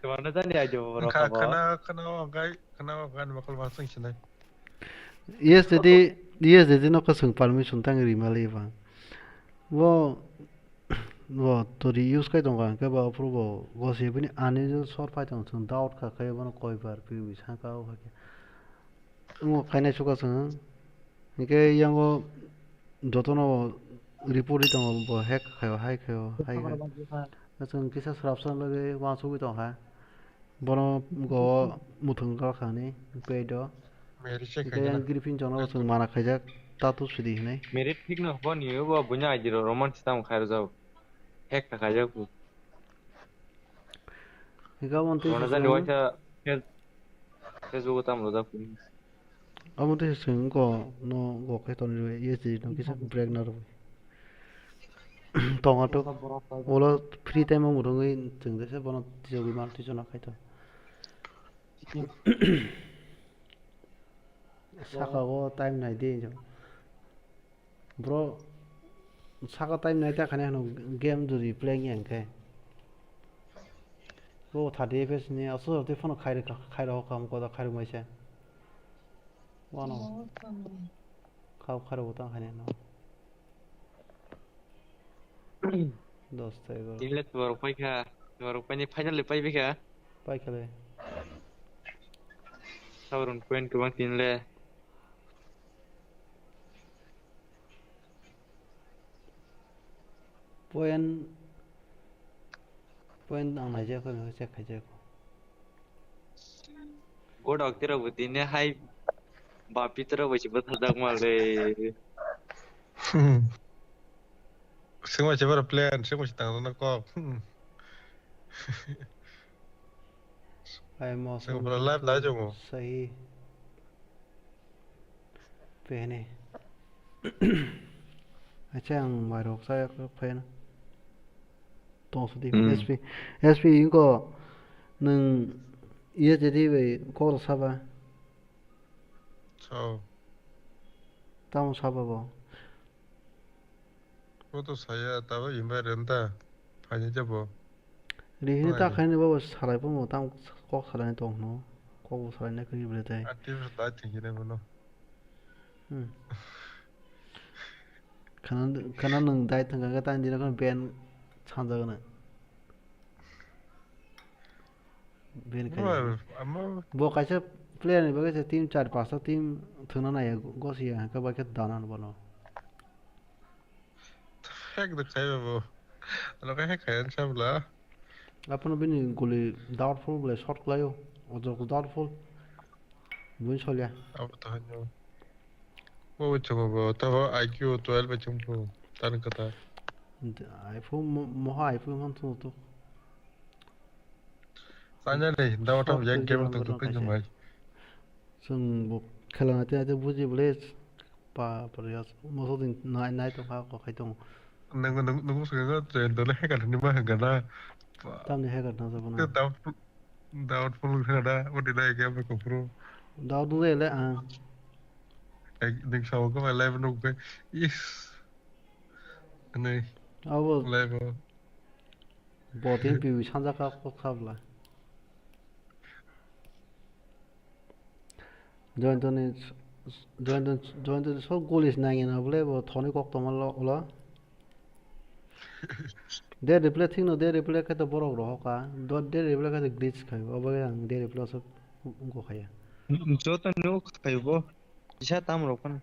Tuma na jani I D bo ro Kha kha bo. Khana khana o gai khana o gan bakal ma sing sinai. U S D T U S D T no kasung permission tang ri mali ba. Bo bo to ri use kai tong ka ke ba pro bo go se bini ani jo sor pai tong chung doubt kha kai bono koi bar pi wi sa ka o kha ke. Ngo khainai suka chwng. Hinkhe yango jotono report ri tongo bo hack khaio, hai khaio, hai khaio. Chwng kisa swrapsa logwi uansugwi tongkha. Bono go muthung rwkha hwnwi page o. Meri check Hinkhe yang Griffin chwngno chwng mana khaijak tattoo sidi hwnwi. Merit thik no bo ni bo bunya I D ro roman sitam khai rojak. Hack kha khaijak ku. Hinkhe abo twi Tuma na jani waisa Face- Facebook tam rojak ku. Abo twi chwng go no go khe tonwi rw S D no kisa break na rw. Tonga to ulo free time o mwrwngwi chwng jesa bono twijagwi mal twijana khai to. Saka o time nai di. Bro, saka time nai ta khani hano game jodi playing yang khe. Bo thirty F P S ni aso jodi phone khai khai rok kam koda khai rok maisa. Wano. Khao khai rok tang khani hano. Dos ta egaroh. Tinle tuarok paikha, tuarok paini finally paibikha. Paikha le. Sabrun point kwbang tinle. Point point ang naijak kho check khaijak kho. Godok tira butine hai bapi tira basi bwthajak male. Singma se bara plan singma se tang na kok. Ai mo Singma bara live lai jongo. Sahi. Pehne. Acha ang mairok sa yak phen. Tong sudi S P S P inko nung iye jadi bai kor saba. So. Tamo saba bo. Bo to saya tabo invite renta. Phanya jabo. Rihini ta khaini bo salai phano tam kok salai tong no. Kok bo salai na kri bre tai. Active dai thing ne bono. Hmm. Khana khana nung dai thang ga tan dina kan ben chanja gana. Ben khaini. Amo Bo kaisa player ni bagwi se team char pasta team thwngna naiya gosi ya hwnkhe bai khe dana bono. Hack da khai bo. Ano kai hack khai an sabla. Aphano bini guli doubtful ble shot khlaio. Ojok doubtful. Buin solya. Abo to hanyo. Bo chungo bo to I Q twelve ba chungpo. Tan kata. Iphone moha iphone han tu tu. Tanya le da wata yak game to tu pin mai. Chwng bo khelana te te buji ble pa pa ya moso din nai nai to kha ko khai tong. Nang nang nang sing ga train to le hacker ni ma hacker na. Tamni hacker na jabo na. Doubtful doubtful ga da. What did I get ko pro? Doubt nung le ah. Ek din sa ko live no ke. Is. Ani Abo live. Botin piwi sanja ka kok sabla. Jointoni jointon jointoni sok golis nangina bole bo thoni kok tongma lo ulo. De replay thikno de replay khe to borok rohoka. Do de replay khe to glitch khai. Obo ang de replay sok go khaya. Joto no khaibo. Isa tam rok pan.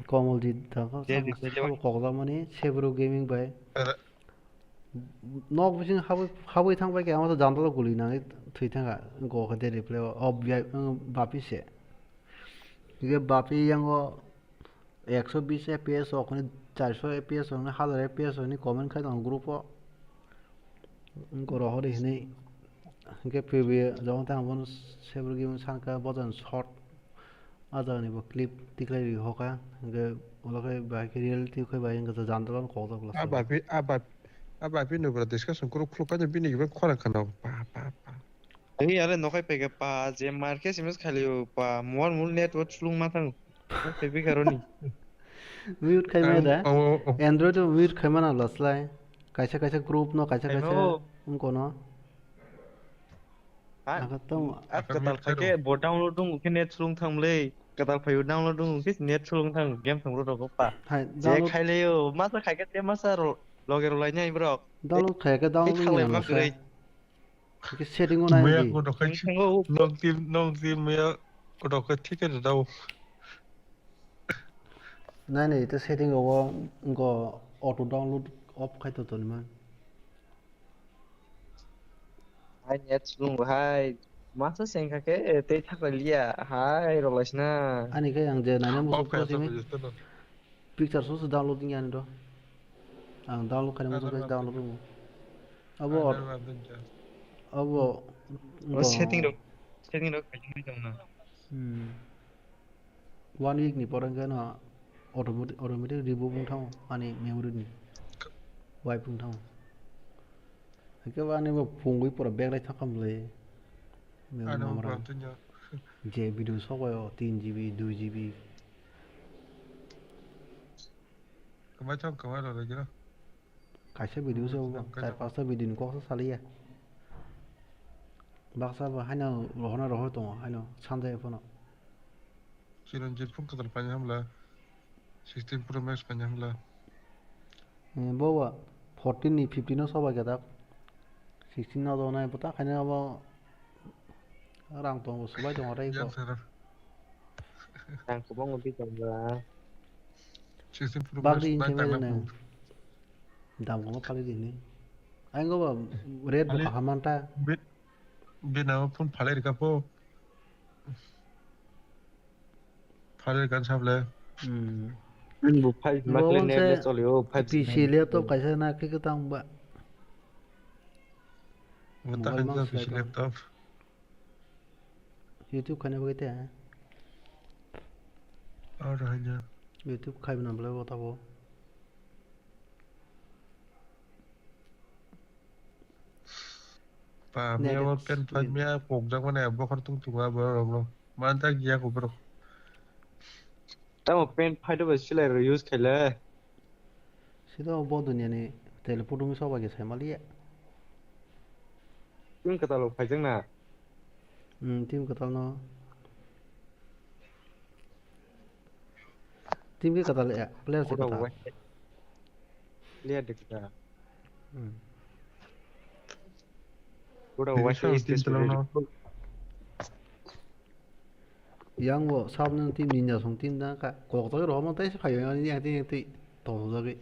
Komoljit da ko De replay sabo kokjakmani Sebro Gaming bai. Nok bising habwi habwi thang bai khe ama to jandalo guli nangwi thwi thangkha go khe de replay o, o bia- o bapi se. Ge bapi yango ekso bis F P S o khoni charso F P S o khoni hazar F P S o khoni comment khai tongo group o. Goro hori hinwi hwnkhe P B jong tang bono Sebro Gaming sankha bojan short. Ah jagani bo clip tikhlai ri hoka, hwnkhe ulo khe bahai khe reality khe bahai wngkha jandalo kokjak A lasa. bapi a bap a bapi no bra discussion kuru khuluk kanya bini gibe khora khana pa pa pa. Ei are nokai pege pa je mar khe simis khali pa muar mul network slung ma thang. Tei bikaroni. Mute khai maya da? Android o mute khai mana laslai. Kaisa kaisa group no, kaisa kaisa wngko no. Ang tamo. Kwtal khai khe bo download wng khe net slung thang le. Kwtal phai download wng khe net slung thang game thang rok pa. Hai, je download khai le o masa khai khe te masa ro loge rw lai nai borok. Download khai khe download wng khe setting o nai. Maya di. Kotok khai nong tim nong tim maya kotok khai thik khe dao. Nai nai ito setting rogo wngkha auto download off khai to toni man. Hai net slung hai masa sengkha khe tei thakra liya hai rok laisna. Ani khe ang je naina muchung off khai to simi. Picture so se download ni ani do. Ang download khai muchung khai download mo. Abo abo. Setting rok setting rok khai tong na. Hmm. One week ni pore hwnkhe no automatic, automatic remove wng thango ani memory ni wipe wng thango. Hwnkhe bo ani bo phungwi pura bag lai thangkha bwlai. Memory ani bo namara. Pura tanya. Je video sok bai o tin G B, dui G B. Kwmai thang kwmai rw lai gino. Kaisa video se bo, char pasta video ni kok sa saliya. Baksa bo haino rohorna rohor tongo, haino sanjaya phano. Chiranjit phone kwtal paina hamla, sixteen Pro Max paina hamla. Eh, bo ba fourteen ni fifteen no soba gada, sixteen no do nai bota khaina abo. Rang tongo, subai tongo, rei ko. Rang kwbangma bichar ba. Sixteen Pro Max bagri bai inse mai paima rene. Dam kwbangma phalwi rini. Ang go ba rate bo kaham manta. Bit bit na phone phalwi rika po. Phalwi kan sable. Hmm. Ang bo five Max le net le choli o, five P C laptop kaisa na khe kwtang ba. Mobile mang P C select laptop. YouTube khaina bagwi te. Aro haino. YouTube khai bwnam le bo tabo. Pa miya bo pen phai miya pokjak mani bokhor tung tunga borok rok no. Man ta giya ko borok. Tamo pen phai do ba silai ro use khaile. Sida bo duniya ni teleport wngwi sok bai khe sai maliya. Team kwtal rok phaijak na? Hmm, team kwtal no. Team khe kwtal ya, player se kwtal. Player de kwtal. Hmm. Yang bo sab nung team ninja song team da ka kok jagwi rohorma tei se phaio yang yang tei tei tong jagwi.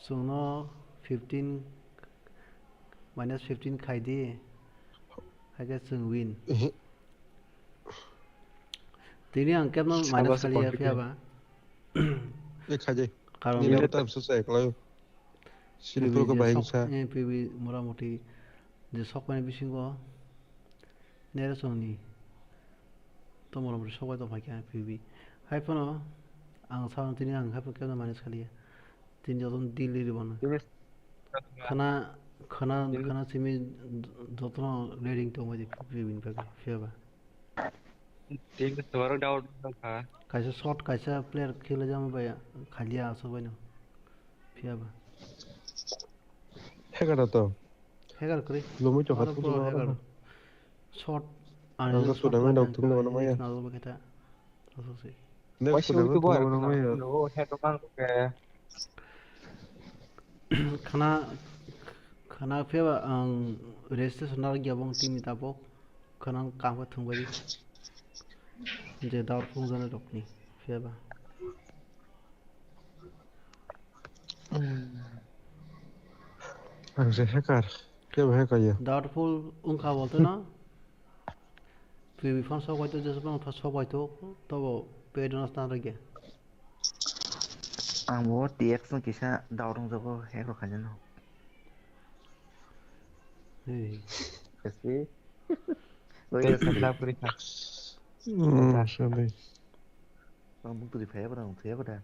Chwngno fifteen minus fifteen khai di. Hai khe chwng win. Tini ang kebno minus khaliya phiya ba. Karon nini tam susa eklai. Sini purko bahing sa. P B mora moti je sok mani bisingo nere songni tomoro mori sok bai tong phaikha P B. Hai phano ang sao tini ang hai phano kebno minus khaliya. Tini jotono deal ribana. Khana khana khana simi jotono reading tong bai P B ni bagwi phiya ba. Team se tobaro doubt wngkha. Kaisa shot, kaisa player khela jama bai khaliya aswk bai no. Phiya ba. Hacker to. Hacker kwrwi. Lomwi to khatungma hacker. Shot. Ang no suda mendo thung no maya. Aswk se. Waisa YouTube o no maya. Khana khana phiya ba ang registration narwkya bong team ni tabok. Khana ang kam khe thwngbai di. Je dawr phunukjani rokni phiya ba. Ang se hacker. Kebo hacker ya. Doubtful wngkha bo teno. P B phone sok bai to, jesu phone sok bai to, tobo pay donas na rege. Ang bo T X no kisa download jago, hack rok khaina no. Hey. Kasi. Oi, sa lap kri kha. Hmm, sabi. Ang buk tu di phaya ko dang, phaya ko da.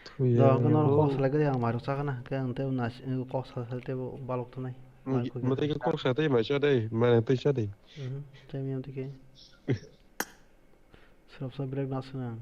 Thuya. Da, ang no kok salai kri ang mairok sakana, ke ang te nas, kok salai te balok tanai. Mwtai khe kok sa tei mai cha dei, mai tei cha dei. Mhm, chai miyam tike. Srapsa break na swnam.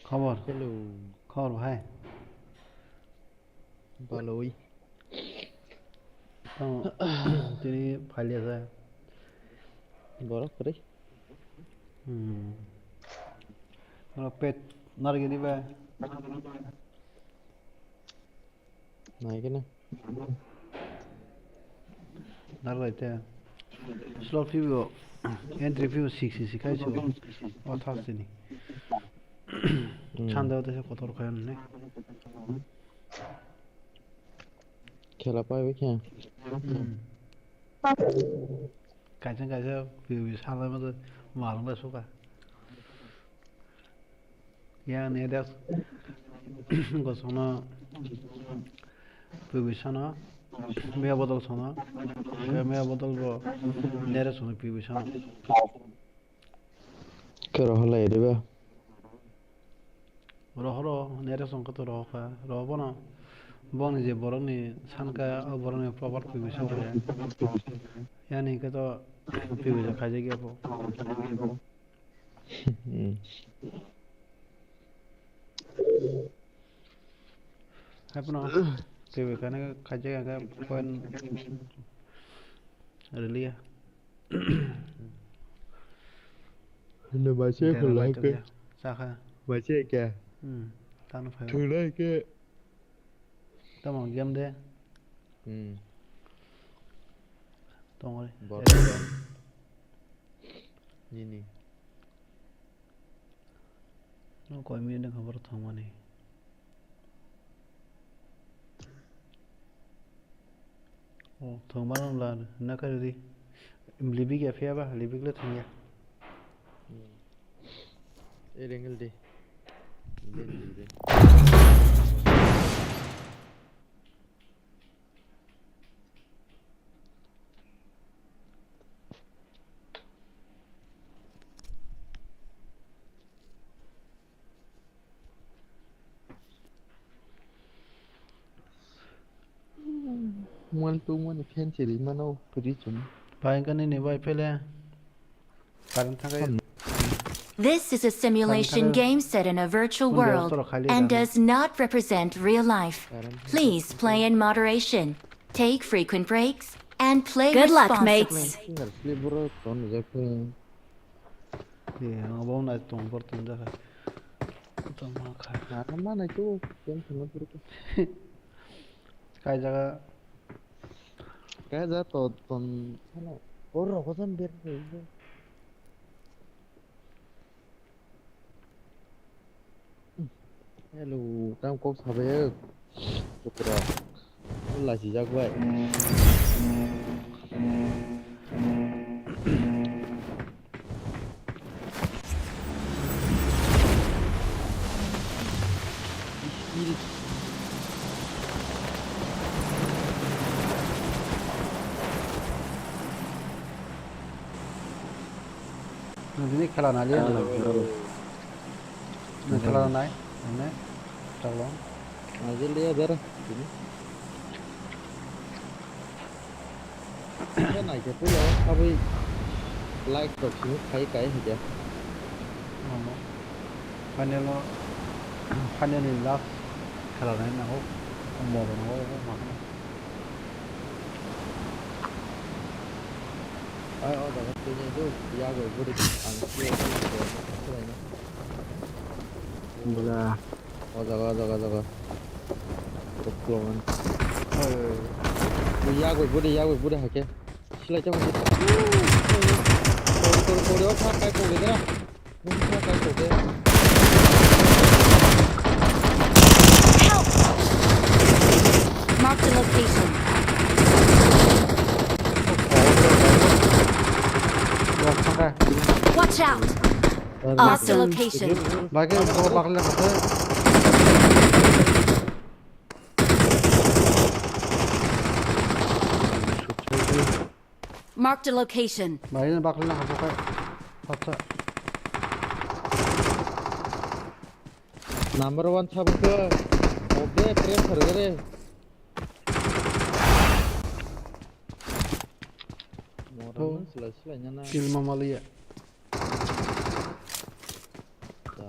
Khobor? Hello. Khobor bhai? Baloi. Tamo, tini phalia sa. Borok kwrwi. Hmm. Oro pet nargini ba? Naikhe na. Narwai te. Slot fee bo, entry fee bo six six kai se. O thas tini. Hmm. Chanda o te kotor khayan ne. Khela pai bai khe. Hmm. Kaisa kaisa fee bo salai ma malung da suka. Yang ni ada gosokno pibisano, mea bodol sono, mea bodol bo nere sono pibisano. Kero halai diba? Rohoro nere song kato rohoka, rohobono boni je borokni sanka, o borokni proper pibisa. Yani kato pibisa khaijak ya bo. Hmm. Haipno, twi bai kane khaijak ang khe point rwliya. Hwnwi bai se khwlai khe. Chakha. Bai se khe. Hmm, tamo phai. Thwlai khe. Tamo game de. Hmm. Tongoi. Bor. Nini. No koi minute wngkha borok thangmani. O thangmano wngla nakha rwdi. Libik ya phiya ba, libik le thangya. E rengil di. Di, di, di. Mual tungmani fan chiri mano fridge chum. Bai kani ni bai phele. Current thakai. This is a simulation game set in a virtual world and does not represent real life. Please play in moderation, take frequent breaks, and play responsibly. Good luck, mates. Singer slip bro ton jak. Ye, ang bo nai tong bor tong jak. Tong ma kha. Mana mana tu game sana bro. Kai jaga. Kai jaga to ton sana. Bor rok jan ber. Hello, tam kok sabai. Putra. Lachijak bai. Nini khela nai liya. Nini khela nai, nini. Chalo. Nai liya ber. Nini. Nai ke puyo, abui like rok sini khai kai hija. Mama. Final o, final ni last khela nai na ho. Moro na ho, ho, ma. Ai, o jaga twi nai do, ya go buri ang twi nai do, twi nai. Bula. O jaga, o jaga, o jaga. Ruklo man. Oi, oi, oi. Ya go buri, ya go buri hake. Silai chamo. Kori, kori, kori, o kha kai ko gedra. Help! Marked a location. Watch out! Marked a location. Marked a location. Bai, na bakla na hapo kai. Acha. Number one sabo ke. Obe, press kar gare. Moran silai silai na na. Kill mamaliya. Ta.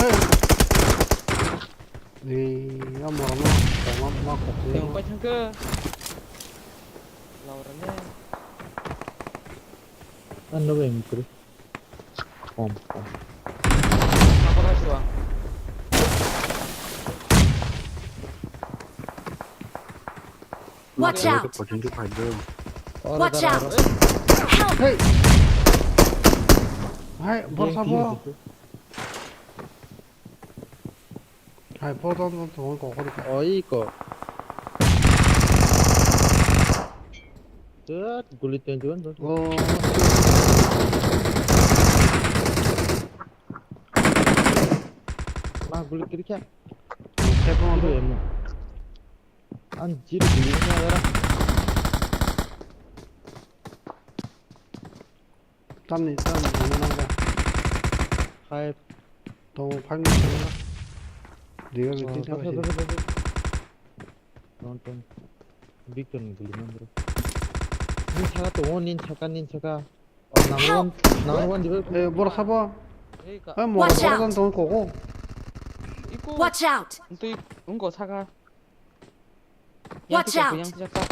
Hey. Ni, ya, morma, morma, ma, kok, ni. Yang paithangkhe. Laurane. Ano ba yang kiri. Kom, kom. Apa kasih, Bang? Watch out! Watch out! Help! Hey! Hai, borsa bo. Hai, bo don don don kok kori ka. Oi ko. Tet, guli twenty one. Oh. Ma guli kiri kya? Kiri emo. An jiri guli na gara. Tamni, tamni, ano nangga. Five. Tongo, five minute tongo. Diga bitin tama si. Ton, ton. Victor ni guli nang bro. Nin saka tongo, nin saka, nin saka. Oh, number one, number one diba. Eh, borok sabo. Eh, ka- Eh, mora Watch out. Borok tongo koko. Iku. Watch out! Ntui, ungko saka. Watch out! Yang saka.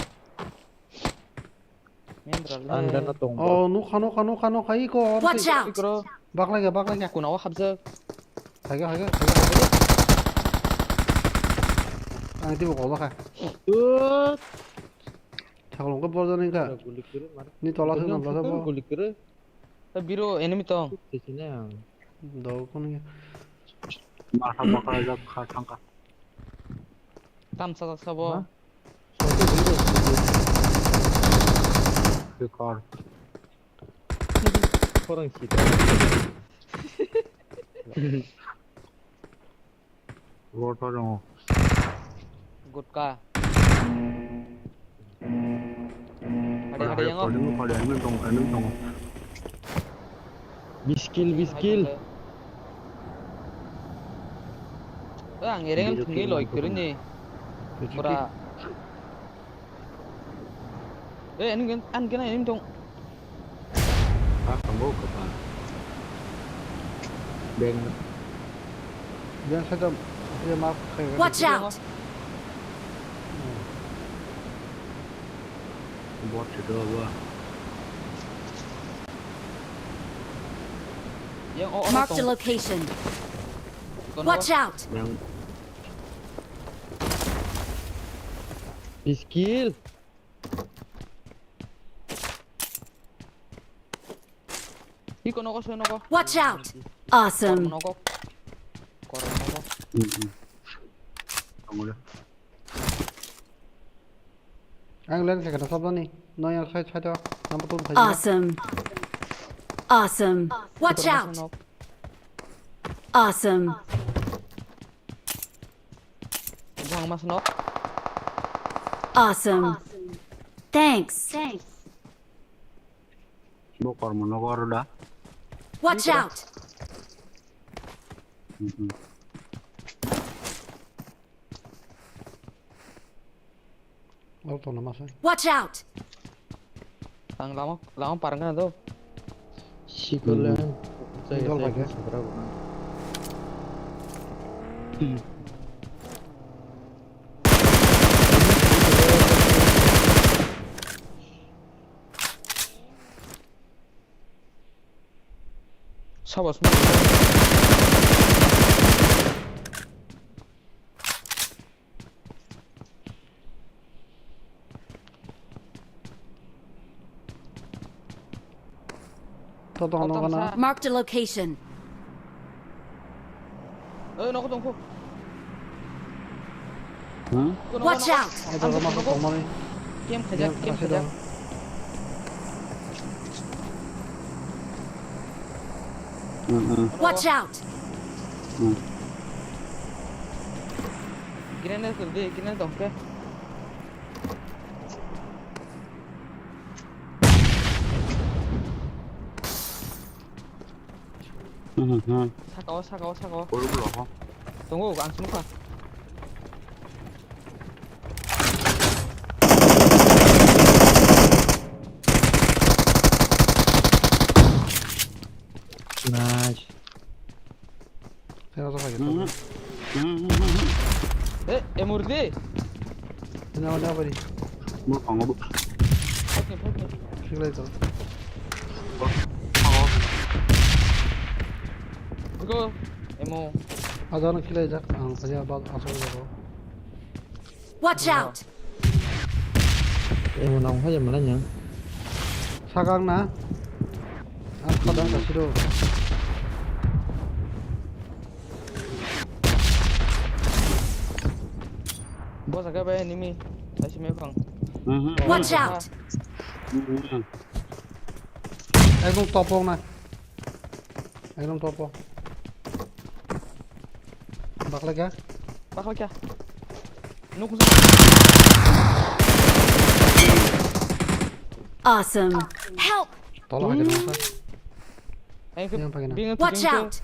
Mendra le. Ang dana tong. Oh, nukha, nukha, nukha, nukha, iko, oro Watch twi. Out! Ikro. Baklai ga, baklai ga. Kuna o habjak. Haiga, haiga, haiga, haiga. Ang tibo kobo kha. Tut. Thaklong ko borjani kha. Guli kiri mar. Ni tola thang nam lasa bo. Guli kiri. Ta biro enemy tong. Sisi ne ang. Dog kono ya. Masa bakla jak kha thangka. Tam sa sa bo. Ha? Bekar. Korang sida. Rotor rongo. Gutka. Ada ada yang. Ada yang tong, ada yang tong. Biskil, biskil. Eh, ang ereng thungni loi kiri ni. Pura. Eh, ani gen, ani gen, ani tong. Ah, tong go kapa. Beng. Beng side of, ye mark khai. Watch out! Bot side of. Yang, oh, oh, mark the location. Watch out! Yang. Skill. Iko nogo, soi nogo. Watch out! Awesome. Kormo nogo. Kormo nogo. Hmm, hmm. Tongole. Ang len khe kata sabani. No yang side side o. Number two phai. Awesome. Awesome. Watch out! Awesome. Bang mas nok. Awesome. Thanks. Bo kormo nogo aro da. Watch out! Mhm. Aro tongna masa. Watch out! Ang lama, lama parang kana do. Sikolan. Hmm. Saya, saya, saya, saya. Sabas. To tong nogo na. Marked a location. Oi, nogo tongkho. Hmm? Watch out! Oi, to tong nogo. Kem khajak, kem khajak. Hmm, hmm. Watch out! Hmm. Grenade tongdi, grenade tongkhe. Mhm, mhm. Saka o, saka o, saka o. Oro ulo ho. Tongo, ang sumkha. Nice. Tengah tu lagi. Mhm. Mhm, mhm, mhm. Eh, M O R D. Ini ada apa ni? Mau kang apa? Oke, oke. Sini lagi tu. Oh. Go. M O. Ada orang kira aja. Ang saja bal asal jago. Watch out! Emo nang hoi mana nya? Sakang na? Ang khadang ka siro. Bo jaga bai enemy. Taisi me phang. Mhm. Watch out! Mhm. Ekdom top o na. Ekdom top o. Bakla kya? Bakla kya? Nuk. Awesome. Help! Tolo hai kena sa. Ayo ke. Yang pakai na. Watch out!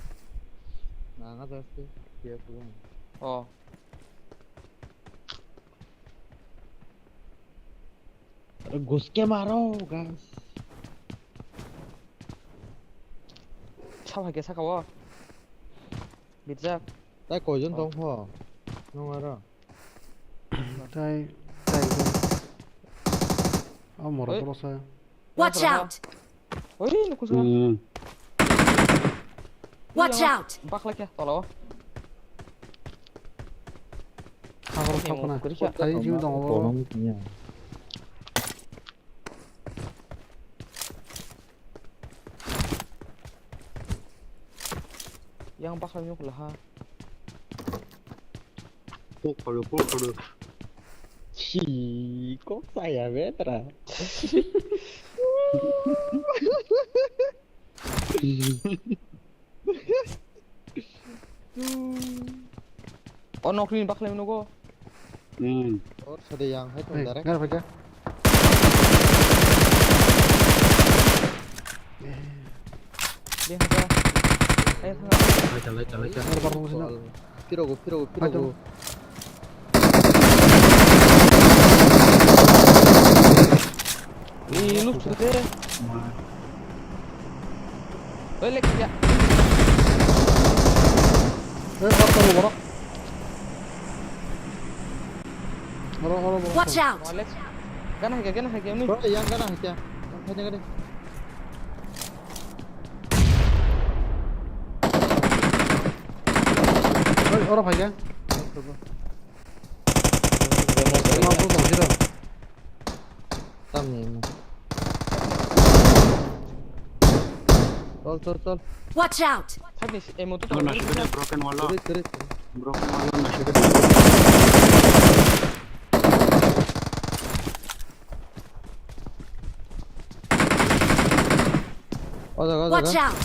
Nah, nggak tahu sih. Dia pulang. Oh. Ghus ke maro, guys. Sabo hai khe saka o. Birjak. Tai koijon tong pho? Nung aro. Tai, tai. Oh, moro toro sa. Watch out! Oi, nukusa. Hmm. Watch out! Bakla kya, tolo. Hagor thokna. Tari jiu dong. Yang bakla nyuk laha. Pokoro, pokoro. Chi, kok saya betra. O nokni bakla nugo. Hmm. Or sade yang hai tong direct. Ngar baja. Dia haja. Ayo, tengah. Laita, laita, laita. Ngar barong sini. Pirogo, pirogo, pirogo. Ih, lu sudah deh. Oi, lek ya. Eh, kau tahu borok. Borok, borok, borok. Watch out! Gana hai, gana hai, ni. Borok yang gana hai. Yang hai, gana. Oi, oro phai khe. Tamo tong siro. Tamni. Chol, chol, chol. Watch out! Thani emote to na shikete broken wall. Kere, kere, kere. Broken wall na shikete. O jaga, o jaga. Watch out!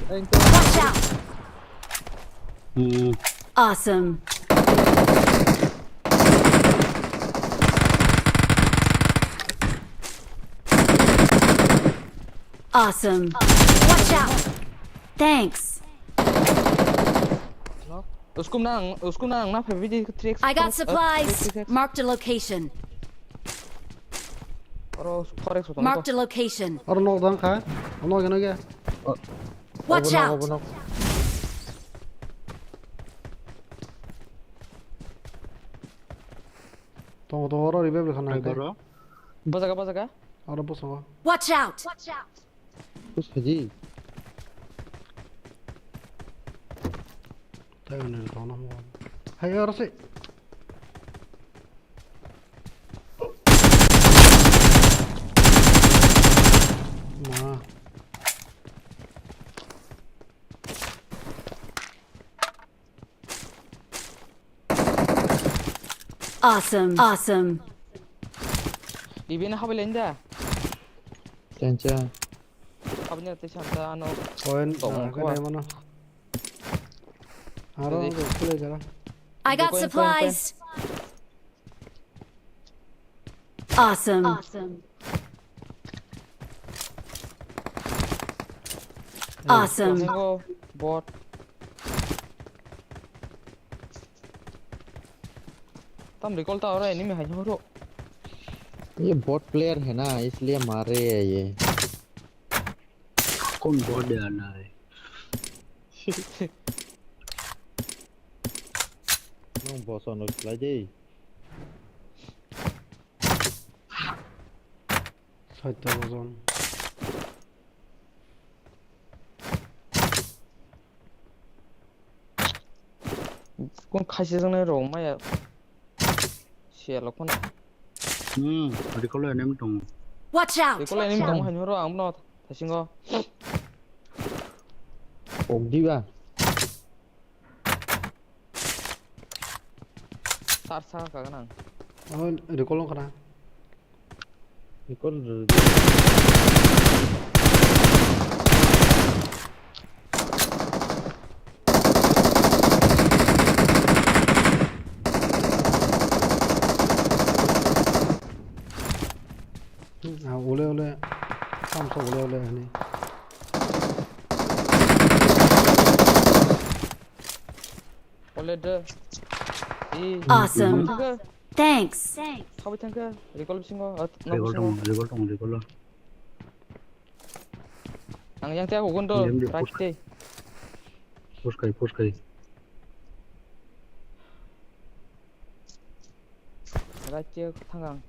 Watch out! Hmm. Awesome. Awesome. Watch out. Thanks. Uskum nang, uskum nang na fifty three. I got supplies. Marked a location. Oro four X. Marked a location. Oro nok dang kha. Nok, nok ya. Watch out. Tongo, tongo, oro revive le khana. Ai, boro. Bajaga, bajaga. Oro bosongo. Watch out. Watch out. Kus haji. Tai one le tongo mo. Hai, oro se. Ma. Awesome. Awesome. Ibini habai lain da. Tencha. Abini rati santa ano. Point, tong ah, kua. Kene mano. Aro, ready. Kule jara. I got supplies. Awesome. Awesome. Awesome. Tango bot. Tam recall ta ora enemy hai horo. ये bot player है ना, इसलिए मार रहे हैं ये। Kon bot de anai. Nung boso no slai de. Saita boson. Kon khaisi jang nai rong maya. Siya lokon. Hmm, recall enemy tong. Watch out! Recall enemy tong, hai horo ang no thasingo. Pok diba. Tar sa ka nang. Oh, recall kana. Recall. Hmm, ah, ole, ole. Samsa ole, ole, hani. Ole de. I. Awesome. Thanks. Thanks. Thabai thangkha. Recall bisingo. Recall tong, recall tong, recall. Ang yang tiya hugun do. Yang di push. Right day. Push kai, push kai. Right day thangang.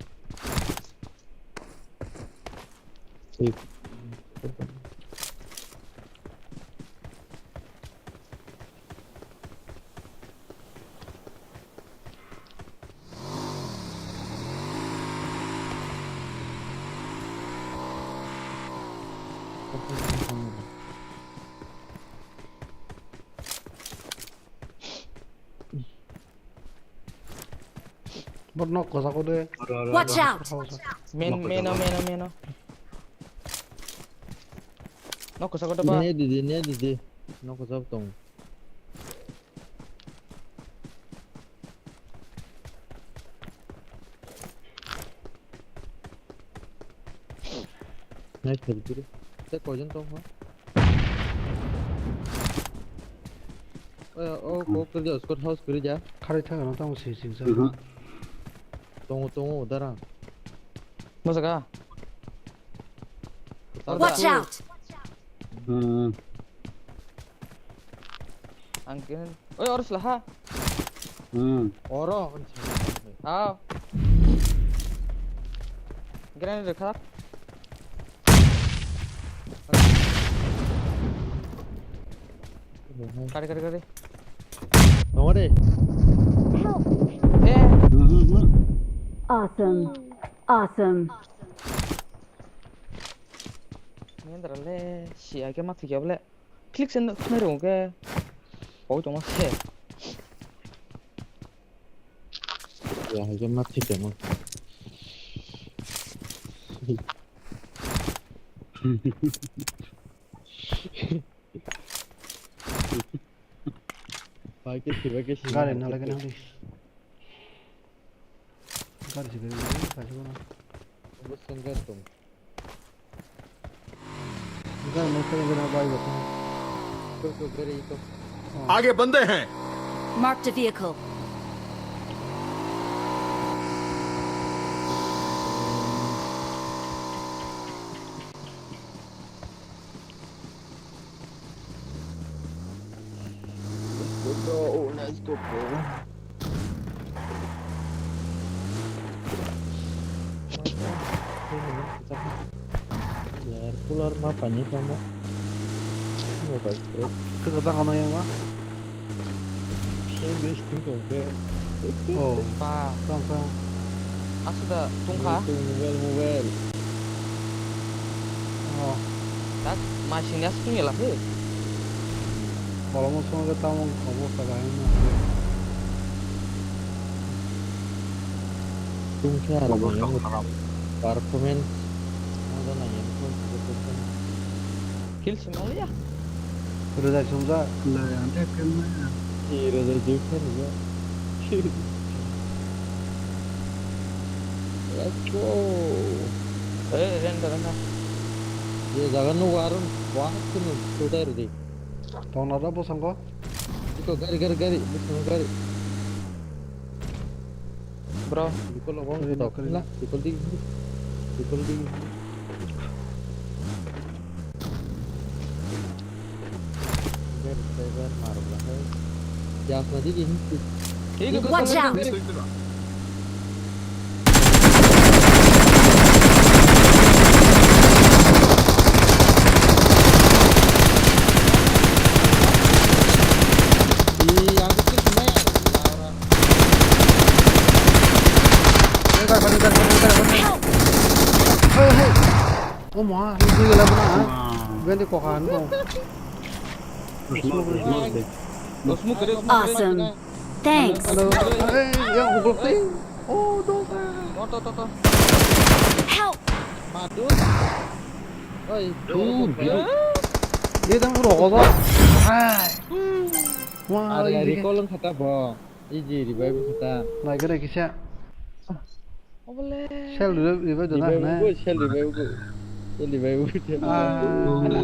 Bot nok kosa ko de. Watch out! Main, main, main, main. Nok kosa ko de ba. Ne didi, ne didi. Nok kosa tong. Nai phel diri. Te koijon tong ho? O, o, ko kiri ja, squad house kiri ja. Khari thang ano tamo sing sing sa. Tongo, tongo, darang. Mo jaga. Watch out! Hmm. Ang kene. Oi, oro sila ha. Hmm. Oro. Aw. Grenade rekha. Kari, kari, kari. Tongore. Eh. Awesome. Awesome. Ngendra le, si ake ma thikya bole. Click sen khmai rong ke. Pau tong ma se. Ya, ake ma thikya ma. Bai ke si, bai ke si. Gari na lagi na di. Gari si, gari na lagi, gari na. Bus kan gari tong. Gari na lagi na bai ko. Ko, ko, gari ko. आगे बंदे हैं। Marked a vehicle. Let's go, bro. Let's go, bro. Yaar, cooler ma pani kamo. Mobile pro. Kata kano yang ma? Same base tu kau ke. Oh. Pa. Kang, kang. Aswk da tungkha? Mobile, mobile. Oh. Tak masing ni aswk tungya lakhe. Kolom song ke tamung obo sabai no. Tungkha aro. Obo bini song kharap. Performance. Moja nai ya. Kill sing ya. Rwjak sumjak. Lai, ang thep khe maya. Ee, rwjak jui khe rwjak. Let's go. Ee, renda, renda. Ye jaga nugo aro wah kunu tutai rwdi. Tongna da bosongo? Iko gari, gari, gari. Bosongo gari. Bro. Recall lo, recall di. Recall di. Gari driver marok lahai. Watch out! Help! Hey, hey. Oh, ma, ini gue lama na. Gue di kokan kong. Awesome. Thanks. Hello. Hey, ya, buklok sih. Oh, dosa. Help! Madut. Oi, tuh. Ye, tang udah kotor. Hai. Wah, ada ini recall kata, Bro. Easy, revive kata. Lagi ada kisah. Obole. Shell revive, revive dona, revive na? Ko, shell revive ko. Shell revive ko. Ah. Hello.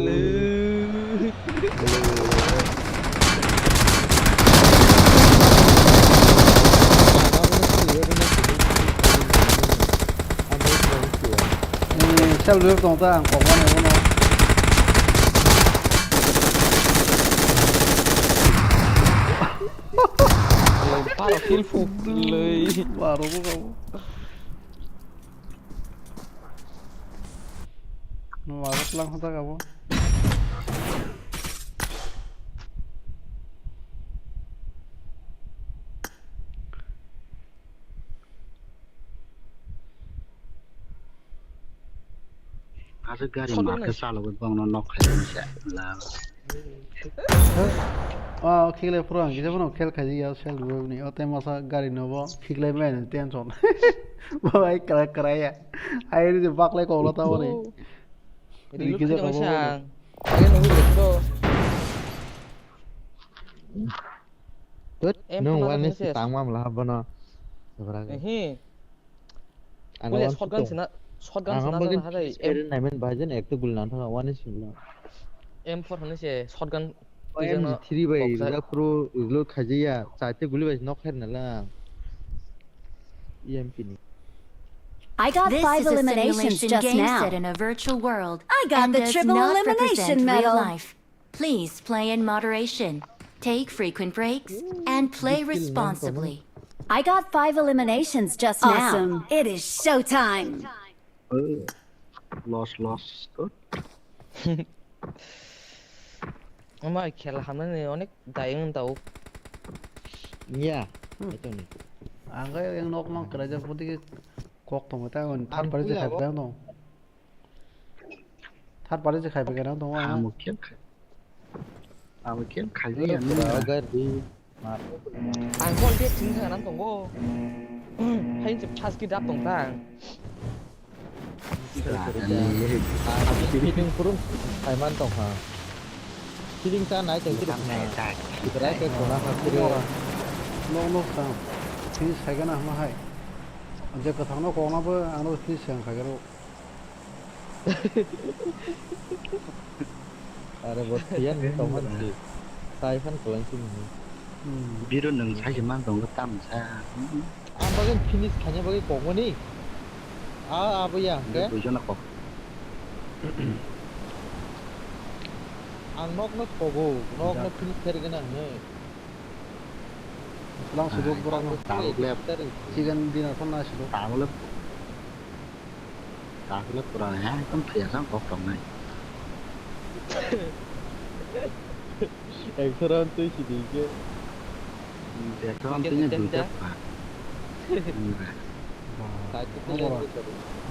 Ni shell revive tong ta, ang kok mano, mano. Lei, paro kill fu, lei. Paro ko kamu. No, agak lang hota kamu. Aswk gari ma khe chalogwi bongno nok khaijani se. Ah, khiklai phuru ang kisa phano khel khaijak ya, sel rwbani. O tei masa gari no bo khiklai mani tension. Bo ai kra kra ya. Ai ri baklai kok lo ta boni. Ri kisa kok. Thut, nwng wani se tangma mla bono. Hi. Ang wani shotgun sina, shotgun sina ang harai. Spirit naiman bai jen ekta guli nang thang wani sila. M four hwnwi se shotgun. M three bai rwjak phuru reload khaijakya, chaite guli bai nok khairna lang. E M P ni. I got five eliminations just now. Set in a virtual world. I got the triple elimination medal. Please play in moderation, take frequent breaks, and play responsibly. I got five eliminations just now. Awesome. It is showtime. Loss, loss. Good. Ama khela hamnani onek dayung tau. Ya, hmm. Itu nih. Angkai yang nok nok kerja putih kok tong ta on thar pari je khai bang dong. Thar pari je khai bang dong. Amo kian khai. Amo kian khai ya ni. Agar di. Ang kol dia sini sana tong go. Hai je pas ki dap tong tang. Kiting purun kaiman tong ha. Kiting ta nai tong kiting na. Kiting ta kona ha kiri. No no ta. Finish khai gana ma hai. Je ka thang no kona bo ano finish sang khai gana. Are bo tiyan ni tong man si. Sai phan kolai si ni. Biro nang sai man tong tam sa. Ang bagwi finish khaina bagwi kokmani. A, abo ya, hwnkhe? Duijon kok. Ang nokno kogo, nokno finish khairgwna hwnwi. Lang sujok borok no. Tabuk le. Chicken dinner phano naisilo. Tabuk le. Tabuk le pura, ha, ekdom thwiya sang kok tongnai. Eksoran twi sidi khe. Eksoran twi ne duita pa. Ba, abo ba.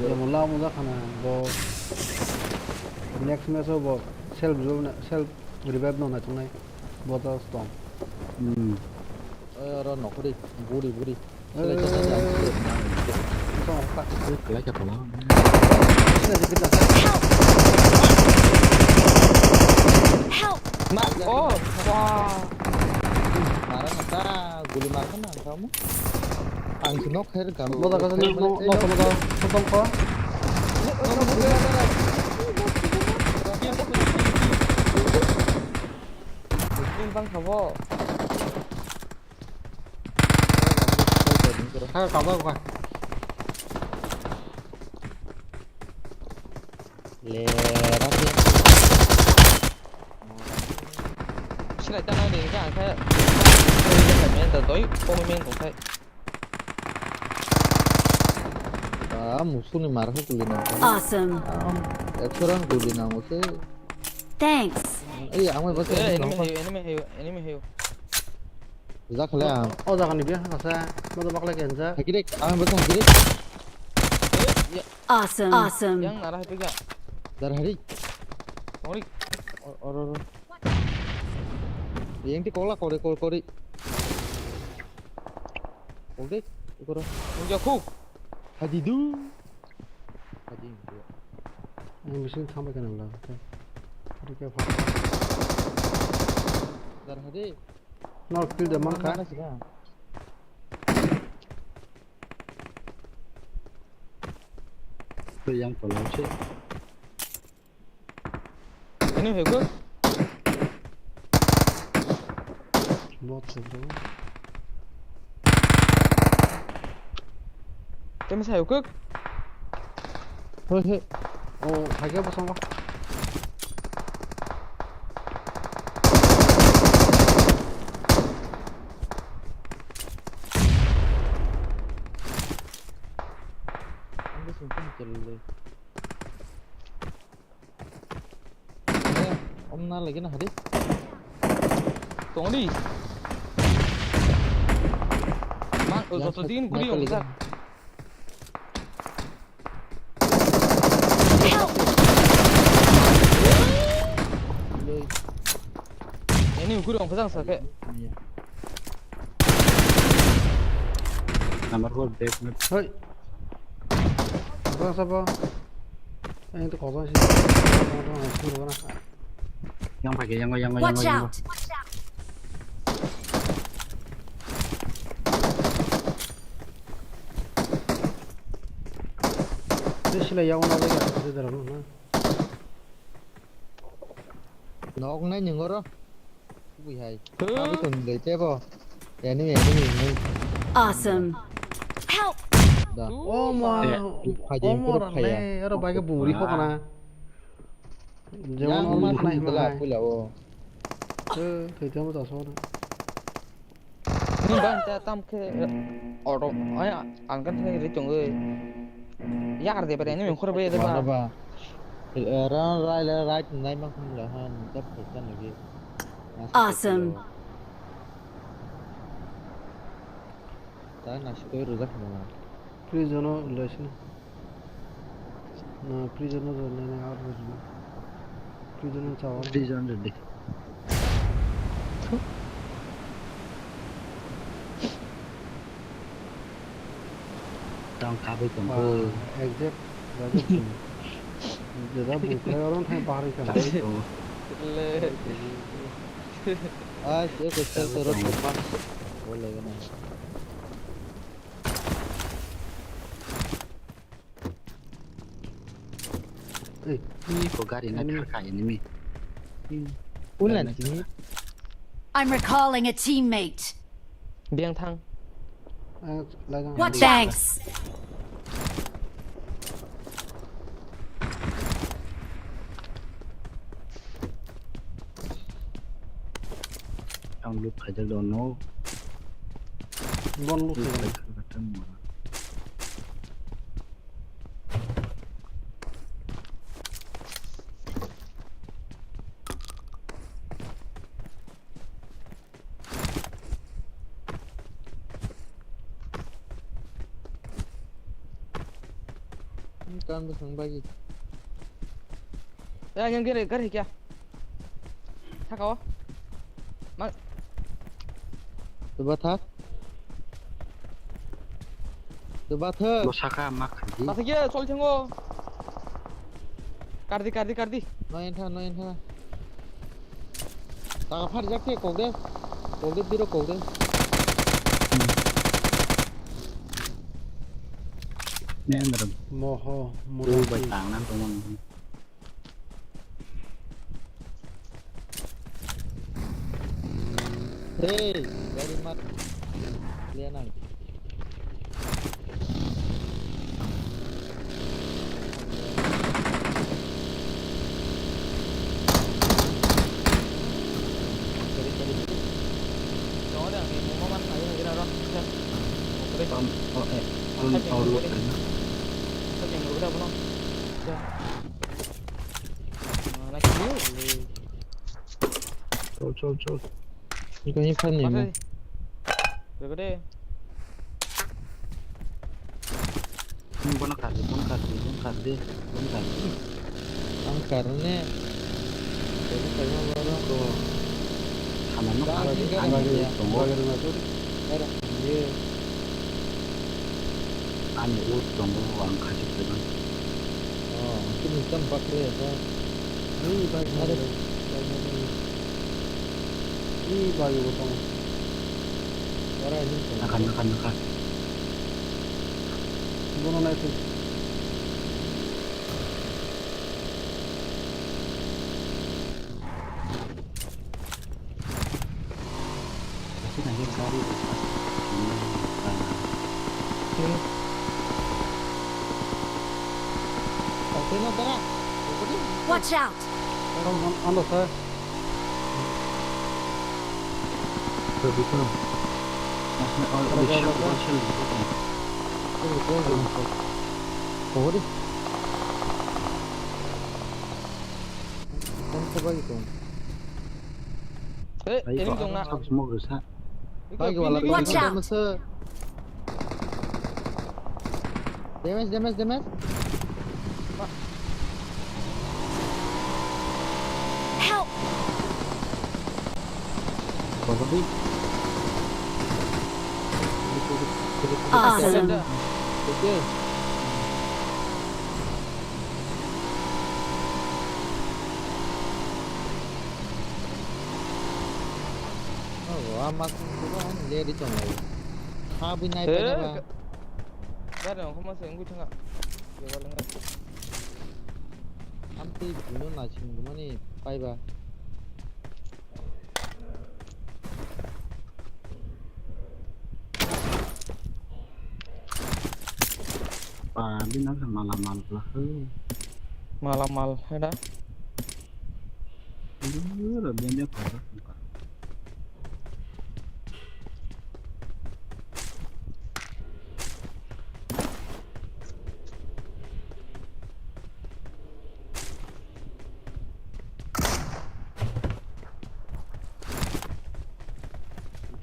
Ye mo la mo da khana bo. Next match o bo self revive na, self revive no na chungnai. Bo da stone. Hmm. Oro nokhori buri buri. Help! Ma, oh, wah. Mara kata, guli mara kena, kamu. Ang si nok her gam. Lo da kasa ni, lo, lo, lo da, lo da, lo da. Bang sabo. Ha, kaba, kaba. Le, rati. Silai tana de, ka, ka. Men ta doi, ko men tong kai. Ah, musuh ni marah tu lina. Awesome. Ah, eksoran tu lina musuh. Thanks. Iya, ang mai basa. Eh, enemy hayo, enemy hayo, enemy hayo. Jaga le ang. Oh, jaga ni biya kasa. Mata bakla kenja. Hakiri, ang mai basa hakiri. Eh, ya. Awesome. Awesome. Yang narah itu ya. Dar hari. Ori. Or, or, or. Yang ti kola kore, kore, kore. Oke, ikoro. Uja khu. Hadi du. Hadi du. Ini mesin sampai kena lah. Oke. Oke, apa? Dar hadi. Nol kill de man ka. Mana sih, Kang? Itu yang tolong sih. Ini hego. Bot se bro. Temi sa hego. Hoi hoi. Oh, hage bosong. Ang sungkun kelle. Eh, om na lagi na hari. Tongdi. Mang, oh, joto din guri om sa. Ini guri om sa ke. Number four back mid. Hoi. Apa sapa? Yang itu kosong sih. Yang pakai yang yang yang. Watch out! Ini sila yang mana lagi? Ada dalam mana? Nok nai ningoro. Bui hai. Huh? Abi tong dei tebo. Enemy, enemy, enemy. Awesome. Help! Da. Oh ma. Hai ding, oh ma, pura phaya. Aro bai ke buri phokna. Jemon yang oro ma nai thum ma dela hai. Pula o. Eh, thai thai mo ta so. Ni ban ta tam khe, eh, oro, ay, ang kan thai ri tong oi. Yar de bare ni khor be de ba. Ba. Eh, ran rai le rai nai ma khum la han, ta phai ta ni ge. Awesome. Ta nasikoi rwjak nang. Prison o lesson. Na prison o rwjak nang, out rwjak nang. Prison o chawa. Prison rwdi. Tang kabui tong. Ba, exact. Jeda bukhai oro thang bahari kha. Kabui tong. Le. Ah, se ko sel ko ro ma. Boleh kena. Ih, ko gari na thaka enemy. Ulan tini. I'm recalling a teammate. Biang thang. Watch out! Thanks. Ang loot khaijak do no. Bon loot khaijak. Kan bwswng bagwi. Ya, yang gere, gere kya? Thaka o. Ma. Tuba thak. Tuba thak. Bo saka mak khaji. Masa kya, chol thengo. Kardi, kardi, kardi. No entha, no entha. Taka phar jak khe kok de. Kok de, biro kok de. Moho, moho. Bai tang nang tong. Hey, gari mat. Liya nang. Chol, chol, chol. Ini kan ini kan ya. Bebe de. Bono kardi, bono kardi, bono kardi, bono kardi. Ang karne. Bono karne bono ko. Khamano kardi, ang kardi tongo. Ani ult tongo, ang khachi khaibang. Oh, kini tam bakre ya. Ini bike ada. Ini bagi botong. Ora ini. Nakha, nakha, nakha. Bono naising. Kasi nangin kari. Watch out! Ano, ano, sir? Sir, dito. Mas na all Ano, sir? Ano, sir? Ano, sir? Ano, sir? Ano, sir? Tamo sa bagwi tong. Eh, enemy tong na. Smoke rwsa. Bagwi wala. Watch out. Damage, damage, damage. Help! Awesome. Oh, ama sing ko ba ni le ri tong lai. Ha bui nai pa ba. Gari nang khoma se ngui thanga. Ye ba lenga. Am ti buno na sing mani pai ba. Ba, bini khe mala mal bwlak khe. Mala mal hai da. Dura bini khe.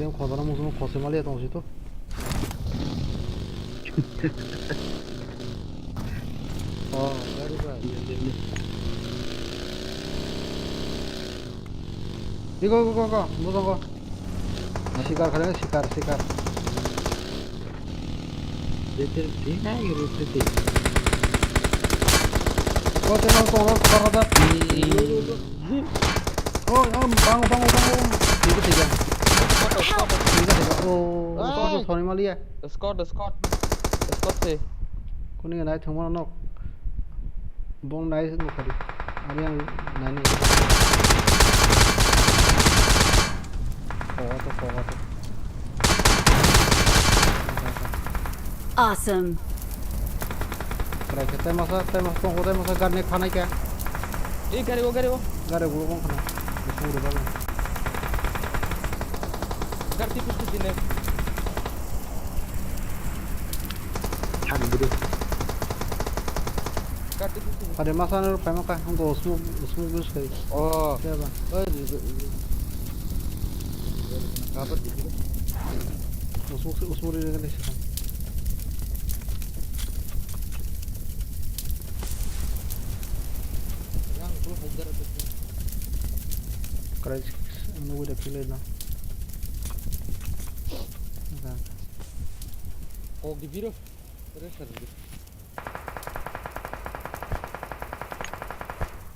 Yang khotoro musuno khosoi maliya tong sito. Oh, gari ba. Iko, iko, iko, iko, musuno. Sikar kare, sikar, sikar. Better be na, you will be. Oh, tengok, tengok, tengok, tengok. Oh, oh, bango, bango, bango. Tiga, tiga. Tiga, tiga. Oh, oh, sorry, sorry, maliya. Squad, squad. Squad se. Kuni nai thangma nok. Bong nai nukari. Ari ang nani. Oh, to, oh, to. Awesome. Krai khe tei masa, tei masa, tongkho tei masa, gari ni khanai khe. Ei, gari o, gari o. Gari o, bong khana. Bisi uri bang. Gari tipu tipu dine. Thang budi. Gari tipu tipu. Kade masa nang paima kha, hangko smoke, smoke use khai. Oh. Siya ba? Oi, di, di, di. Kabar di, di. Smoke, smoke ri ri ri. Krai, nugui da kile na. Kok di biro. Kere sar di.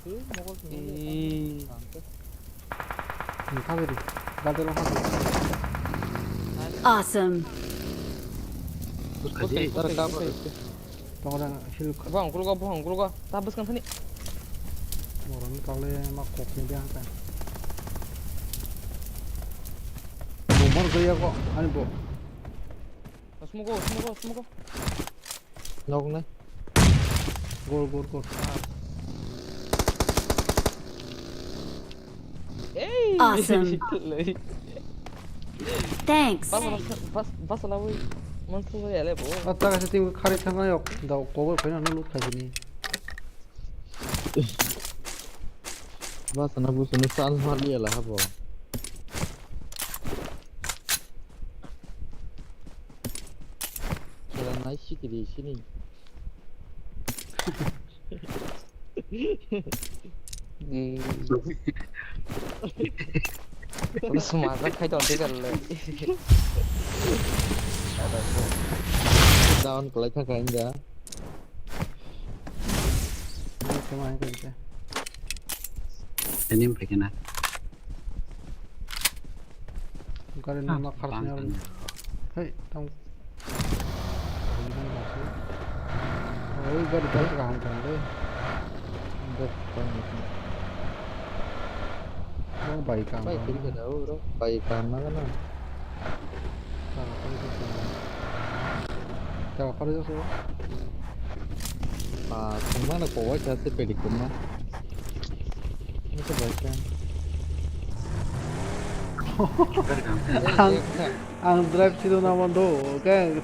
Tei mokol sini. Ih. Tangke. Ni khabe di. Galte lo khabe. Awesome. Bwskha di. Tar kabo. Tongo da hil. Bo ang kulgo, bo ang kulgo. Ta bwskang thani. Moroni kale ma kok ni dia ka. Bomber gaya ko ani bo. Smoke, smoke, smoke. Nok nai. Gol, gol, gol. Ei! Awesome. Lei. Thanks. Bas, bas, bas, bas la wei. Man thu wei ale bo. Atta ka setting khari thang yok. Da cover phai na lut khai ni. Bas na bu sunu chance mar liya la habo. Kela nai sikiri sini. Smaja khai tong de galle. Down kalai thangkha inda. Ini pakai na. Gari nang nak harus nyar. Hei, tang. Oi, gari tang kaham tang de. Bek tang. Bang bai kaham. Bai kaham. Bai kaham na na. Tang kori jaso. Ah, tang mana kowai sa se pedi kuma. Ini tuh baca. Ang, ang drive sido na mando, kayak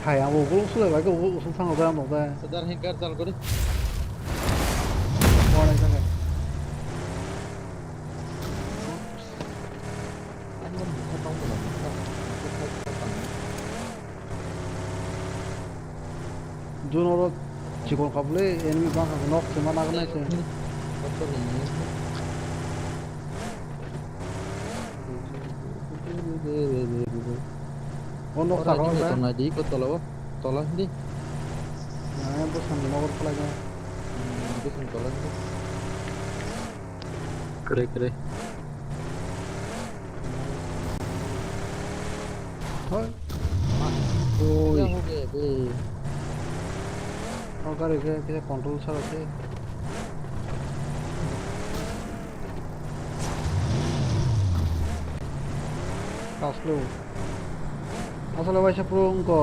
hayang ukuluk sudah baik ukuluk usung sang udah mau kayak. Sedar hengkar chal kori. Mau naik sana. Jun oro chikon kha bwle, enemy bang kha, nok se ma nang nai se. O nok ta kha ba. Tongnai di, ko tola o. Tola hindi. Na, bo samni nok oro khlai ja. Hmm, bo samni tola hindi. Kwrwi, kwrwi. Hoi. Oi. Kya ho gaya be? O gari khe, khe control chalo se. Kaslo. Asole waisa puro wngkha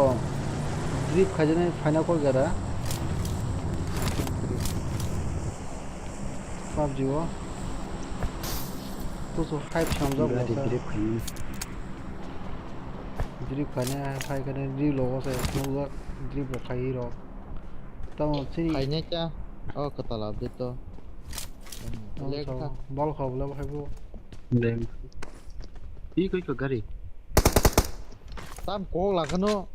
drift khaijani final kok jara. PUBG o. Kusu hype samjak bo khe. Drift khaini. Drift khaini, hai khaini, drift logo se, nukjak, drift rok khai rok. Tamo chini. Khaini kya? Oh, kwtal update to. Tamo leg chao. Kha. Bol kha bole bo khai bo. Leg. Ih, koi ko gari. Tam kok lakano.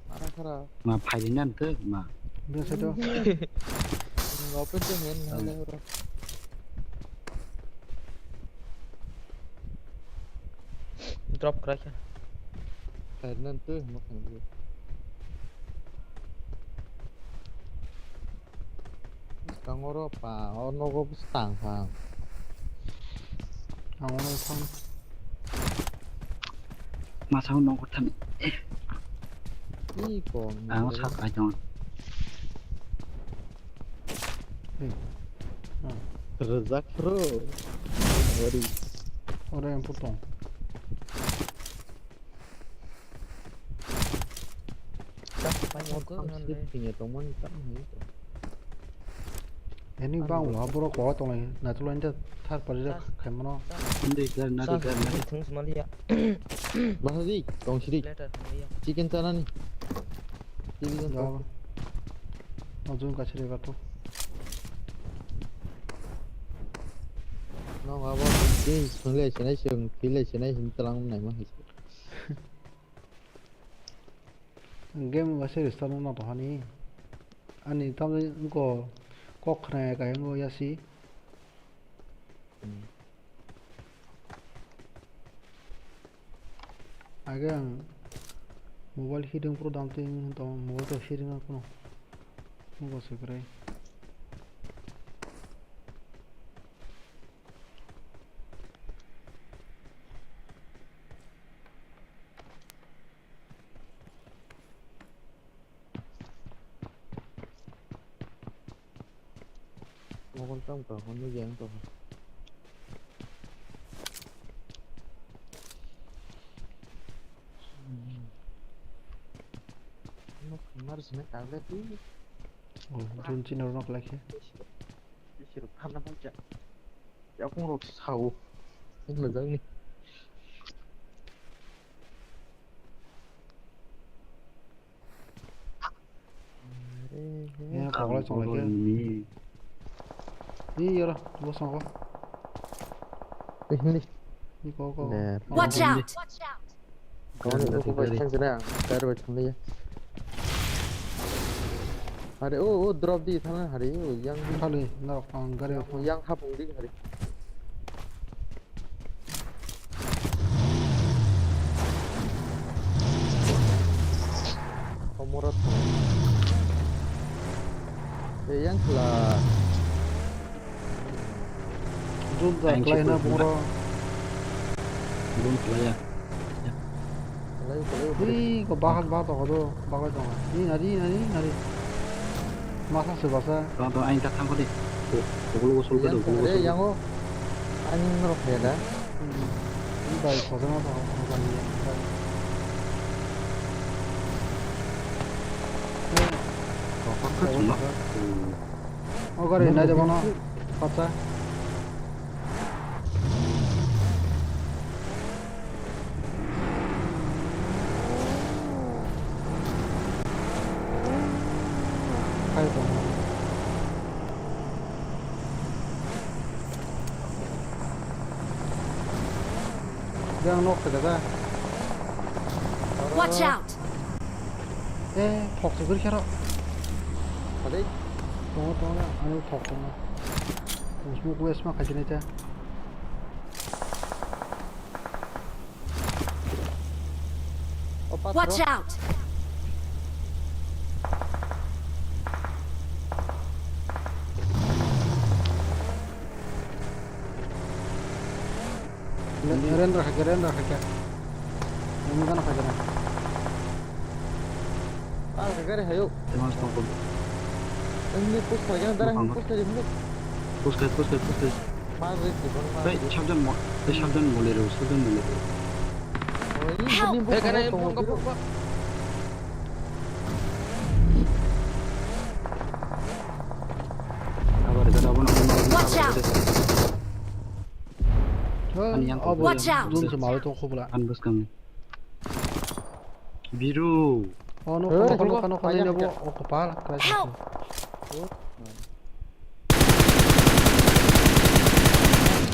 Ara khara. Ma phaidi nan to ma. Bese to. Open to men hele oro. Drop krai kha. Phaidi nan to ma khang. Tang oro pa, o nogo bwswk tang kha. Ang oro thang. Masa o nogo thani. Ih, kong. Ang sak ai tong. Hey. Ah. Rwjak bro. Ori. Oro yang putong. Tamo khe nang le. Tini tongmani tamo hinwi tong. Ani bang wa borok kowa tonglai, naitulai thar pari jak khaimano. Hindi kar nari kar nari. Thung smaliya. Bahadi, tong sidi. Letter thangya. Chicken chanani. Chicken chanani. Ojung kachiri gato. No, abo, jeans thunglai sinai sung, thilai sinai hin talang nai ma hai. Game ba se restart no to hani. Ani tamni ko kok khna ya kaya ngo yasi. Hmm. Age ang mobile hidung pro dam twi wng tong mobile to hidung ang kuno. Ngo se krai. Mokol tam ka hwn nw yang to. Nok mar sini kagle tu. Oh, jun chin rok lai khe. Sirok thana bai ja. Yakung rok sao. Ini lezang ni. Ya, pokla chong lai khe. Ni yara, bo songo. Eh, hindi. Ni ko ko. Watch out! Koni uku bai thang jana, gari bai thang liya. Hari, oh, oh, drop di thang hari, oh, yang di. Thali, norok ang gari. Yang, yang hapung di hari. Komoro thang. Eh, yang khla. Zoom ja khlai na boro. Zoom khlai ya. Hei, ko bahas ba to kodo, bahas to. Ni nari, nari, nari. Masa se basa. Tong, tong, aing ta thang kodi. Ko, ko, ko, ko, ko, ko, ko, ko. Yang o. Ani norok ya da. Hmm. Ini bai, ko, ko, ko, ko, ko, ko, ko. Ko, ko, ko, ko, ko. O gari nai de bono. Pacha. Kai tong. Yang nok khe da. Watch out! Eh, phok se guri khero. Padai. Tongo, tongo, ani phok tongo. Smoke west ma khaijini ta. Watch out! Ren rakha khe, ren rakha khe. Nini gana kha khe. Ah, gari hayo. Temas tong ko. Ini push kha khe, darah push kha khe. Push kha, push kha, push kha. Mas rit di, mas rit. Sabjan mo, sabjan mole ro, sabjan mole ro. Oh, ini, ini push kha khe. Watch out! Watch out! Dun se mawi tong khobla. An bwskang. Biru. Oh, no, no, no, no, no, no, no, no, oh, kopal. Help!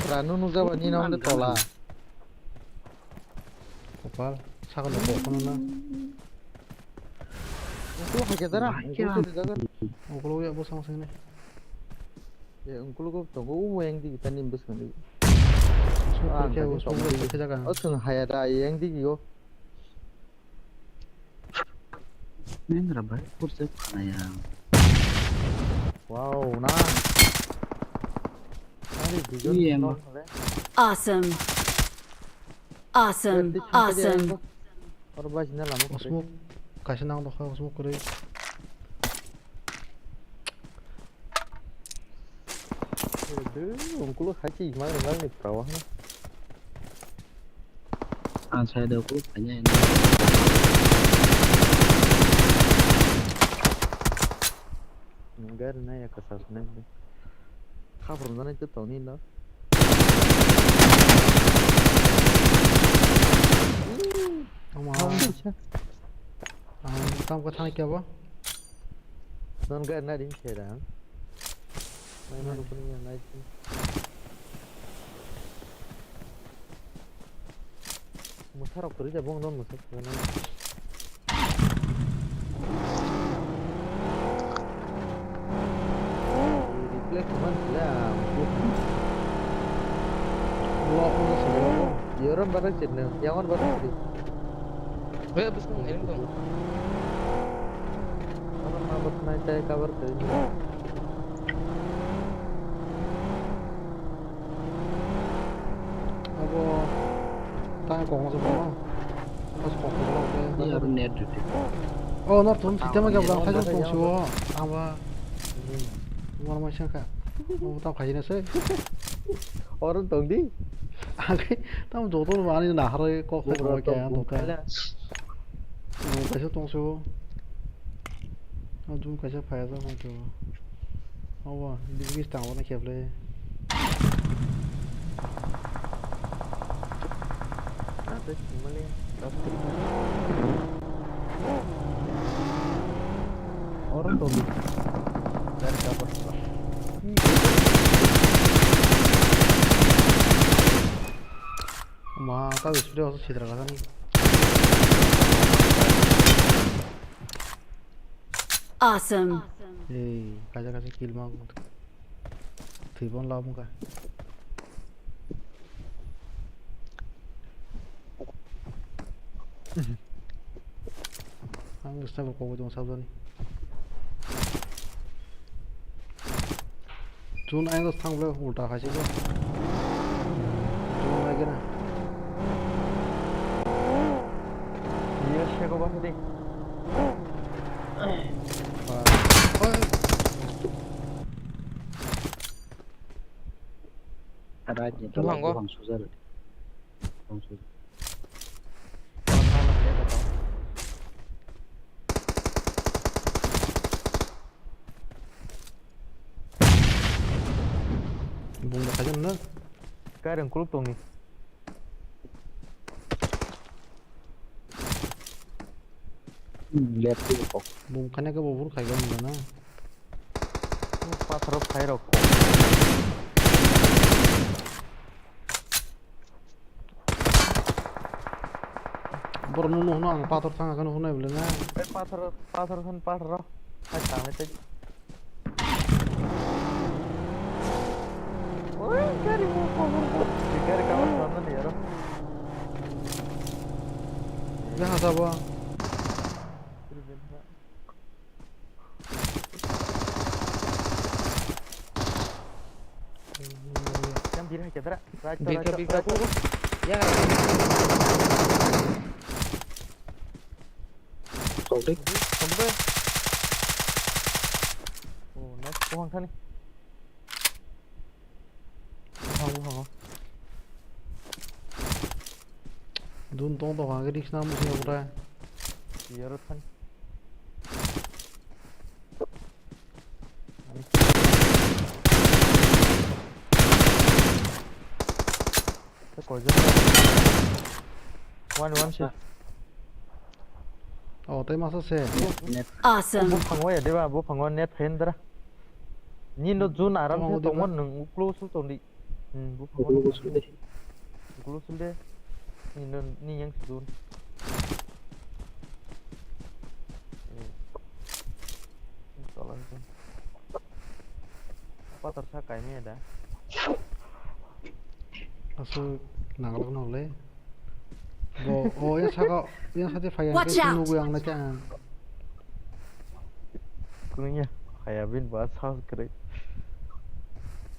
Ranu nujaba ni na onde tola. Kopal. Sakano kok phano na. Ungkulu hai khe dara, ungkulu se rijak. Ungkulu ya bo sang sini. Ye ungkulu ko tongo umo yang di tani bwskango. Smoke khe, smoke khe jaga. O chwng haya da yang di yo. Neng ra bai kurse khana ya. Wow, na. Ari bijon. Awesome. Awesome. Awesome. Oro bai sina lama kwrwi. Smoke kaisa nang dokha, smoke kwrwi. Ede, ungkulu hai chi ma rang ni prawa hana. Ang side o kulu phanya. Gari na ya kasa sna. Khaprumnani tei tongni no. Tamo. Hamdi sa. Ang tam ko thang kya bo? Non ga na ring se da. Nai ma rukuni ya nai. Mwsarok kwrwi da bong don mwsarok kwrwi. Replay khaman sila. Lo ko se lo. Yoram barak chitne, yawan barak chitne. Be bus kong elim dong. Orang mabuk nai tai kabar tadi. Abo tang kok ma sabo. Pas kok ma sabo. Iya, aro net rite. Oh, nor thum sitema gabla, khaijak tong siwo. Aba. Umar mai sangka. Oh, tao khaina se. Oro tong di. Age, tamo joto no ani naharoi kok kok kok kya tong kha. Kaisa tong siwo. Jun kaisa phai jak tong siwo. Obo, bigis tang wana kheble. Ate chumale, oro to. Ma, ta display oso sidra kasani. Awesome. Ei, kaisa kaisa kill ma. Thwibon la mungkha. Ang sniper kok tong sabjani. Jun ayang thang bole ulta khai se bo. Jun lagi na. Iya, siya ko ba tadi. Right ni. Buphang go. Buphang sujar. Buphang sujar. Bung da khajan na? Kairang kuluk tongni. Hmm, left tu kok. Bung khane ka bubur khai gam na. Pathor khai rok. Borok no nuhno ang pathor thang khe nuhno bole na. Eh, pathor, pathor khan pathor. Hai tang le. Oi, gari mo ko mo ko. Gari ka mo na ni yaro. Jaha sabo. Yang bir hai kedra. Right, right, right. Ya. Kau dek. Kau dek. Oh, nice. Buphang thani. Buphang, buphang. Dun tong tong kha khe risk nang musi nang bwtai. Yaro thani. One, one shot. Oh, tei masa se. Awesome. Buphango ya deba, buphango net phendra. Ni no jun aram se tongmon nung uklo sul tongdi. Hmm, buphango. Uklo sul de. Uklo sul de. Ni no, ni yang jun. Patar sa kaimaya da. Aswk nanglak no le. Bo, o yang saka, yang sate phai ang. Watch out! Nugui ang na kya ang. Kuning ya, phaya bin ba sa kre.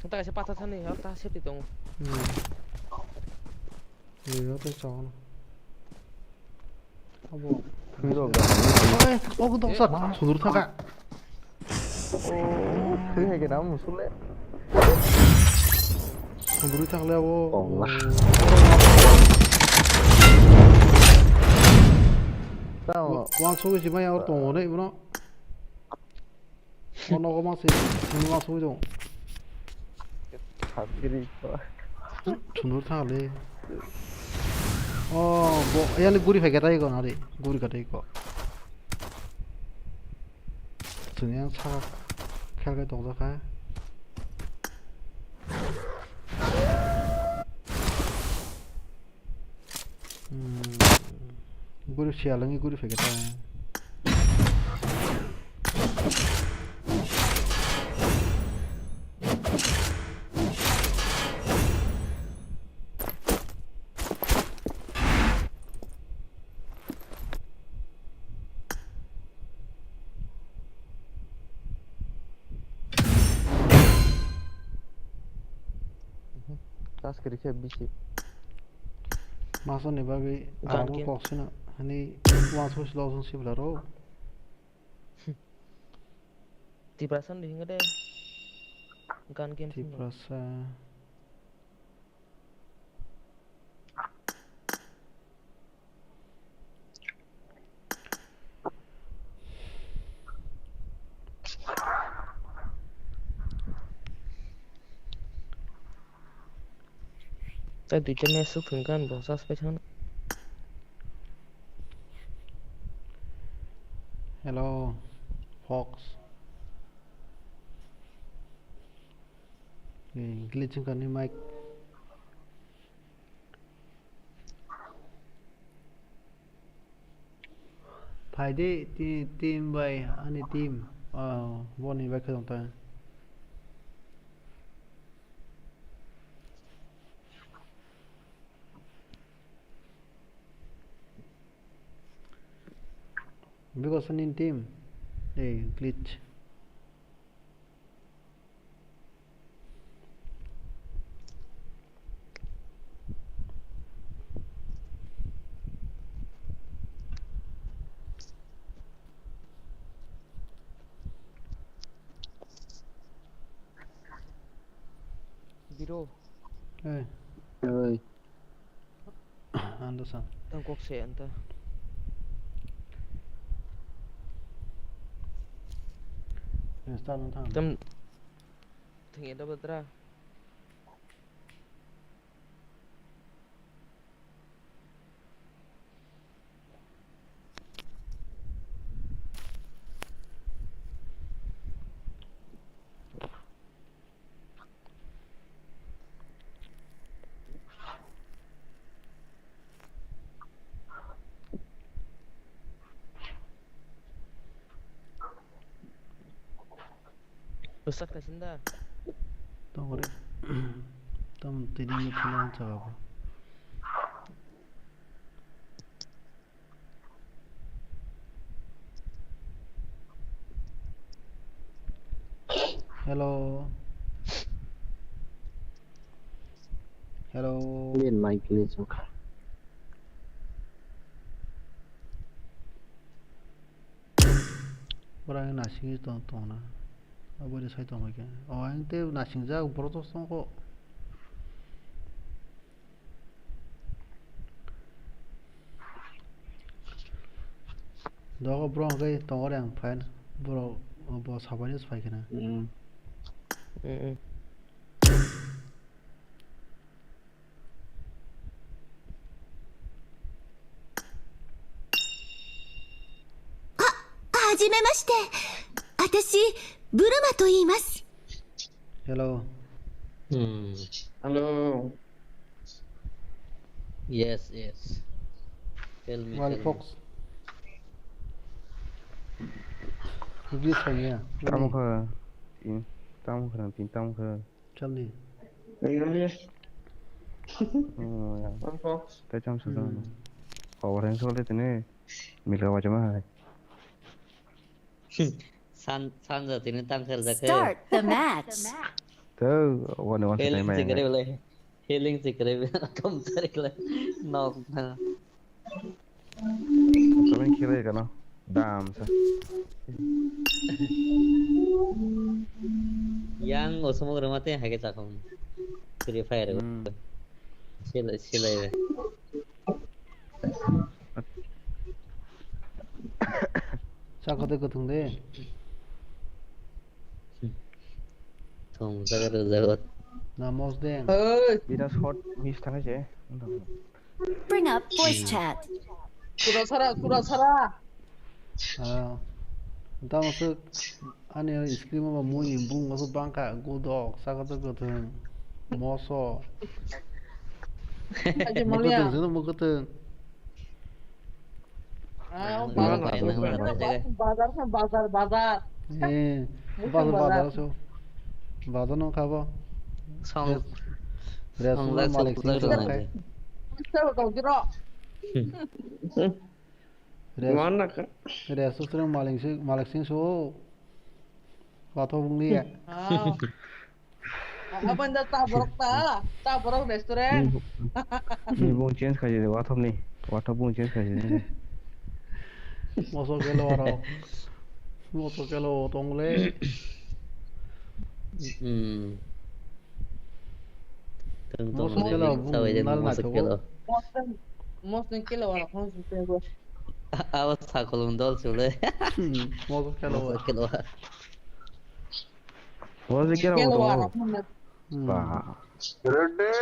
Santa kaisa patar thani, ha ta safety tongo. Hmm. Yo, yo, tei chao no. Abo. Hero ga. Oi, ogo dong sa. Sudur thaka. Oh, thwi hai kena musule. Sudur thakle abo. Ongla. Tamo. Wa, wa, sugi si mai or tongo ne, bro. O nogo ma se, sini ma sui dong. Habiri ko. Chunur thale. O, bo, yani guri phai katai ko nari, guri katai ko. Chwng yang sa khel kai tong kha. Hmm. Guri siya langi guri phai khe ta. Tas kiri khe bisi. Masoni bagwi gun abo game. Kok sino hani uansuk silo song sibla ro. Tiprasa ni hinga de. Gun game sino. Tiprasa. Tei duita match swk thwng kha, bo just paithakno. Hello, Fox. Eh, glitch wngkha ni mic. Phaidi ti-, team bai ani team. Oh, boni bai khwtwng ta. Because ani team. Ei, glitch. Biro. Hey. Oi. Ando san. Tang kok se anta. Restart no thang. Tam thing eda badra. Bwsak kaisa da. Tongore. Tam tini ni phone ang chaba. Hello. Hello. Din mic ni chukha. Ora nasing tong tong na. Abo ni sai tong khe. O ang te nasing jak borok to song ko. Dogo bro hwnkhe tongo re ang file. Bro, bo sabai phai kheno. Mm. Mm, mm. Ha, hajimemashite. Atashi, Buruma to iimasu. Hello. Hmm. Hello. Yes, yes. Tell me, Wild tell me. Fox. Release khaimya. Tamo kha, tin, tamo kha, tin, tamo kha. Chalni. Ayo, ayo. Oh, ya. Wild Fox. Tai cham sa Hmm. Power hand sole tene. Milka wajama hai. San, sanja tini tang kher jakhe. Start the match. To, one one Healing sai mai. Sikre bole. Healing sikre bole. Kom kare kle. Nok na. Kami kile kano. Dam sa. Yang osomok remate hage chakong. Free Fire. Hmm. Sila, sila. Chakotwi kwthwng de. Thong jaga rwjago. Namos de. Hey! Bida short miss thangwi se. Bring up voice chat. Sura sara, sura sara. Ah. Tamo se ani screen o mui bung so bangka godok chakotwi kwthwng. Moso. Aje malia. Mukotwng sino mukotwng. Ah, bazar, bazar, bazar, bazar. Eh, bazar, bazar so. Bazar no khabo. Song. Res-, res-, song malik sing so kai. Res-, res-, malik sing, malik sing so. Wathok bung liya. Ah. Apa nda ta borok ta, ta borok restaurant. Ni, ni bung change khai de, wathok ni, wathok bung change khai de. Moso kelo aro. Moso kelo tongle. Hmm. Moso kelo bung nal na chobo. Moso kelo aro khon su kelo. Awas sakolong dol chule. Moso kelo. Moso kelo. Wala kira wala. Ba. Rede,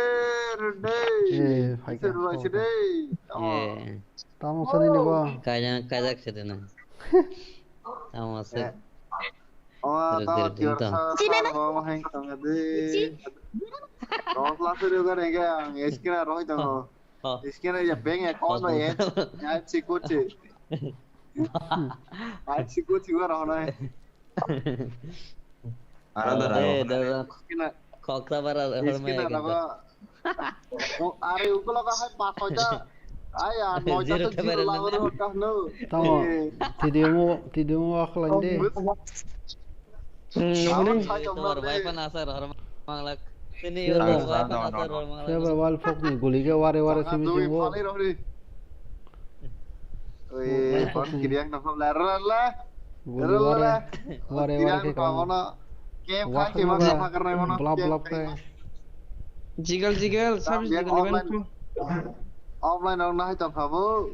rede. Eh, hai ka. Sir ba sire. Eh. Tamo sani ni ba. Kaya kajak sire na. Tamo se. Oh, tamo tiar sa. Tamo heng tong de. Tamo la sir ga ne ga. Eskina roh tong. Eskina ya bank account no ya. Ya chikuchi. Ai chikuchi ga roh na. Ara dara. Eh, dara. Koksa bara hormai na. Are ukulo ka hai pa khoja. Ai ya noja to zero lago ro ka no. Tamo, tidimu, tidimu akhlai de. Tomar wife na asar hormang lak. Tini wife na asar hormang lak. Khe ba wal phok ni guli ge ware ware simi simi bo. Oi, kon kiriak na phab la la. Guli ware, ware ware khe kon. Game kha khe ma kha kar nai mano. Blap blap khe. Jigal jigal, sab jigal jigal. Offline rok nahai tong kha bo.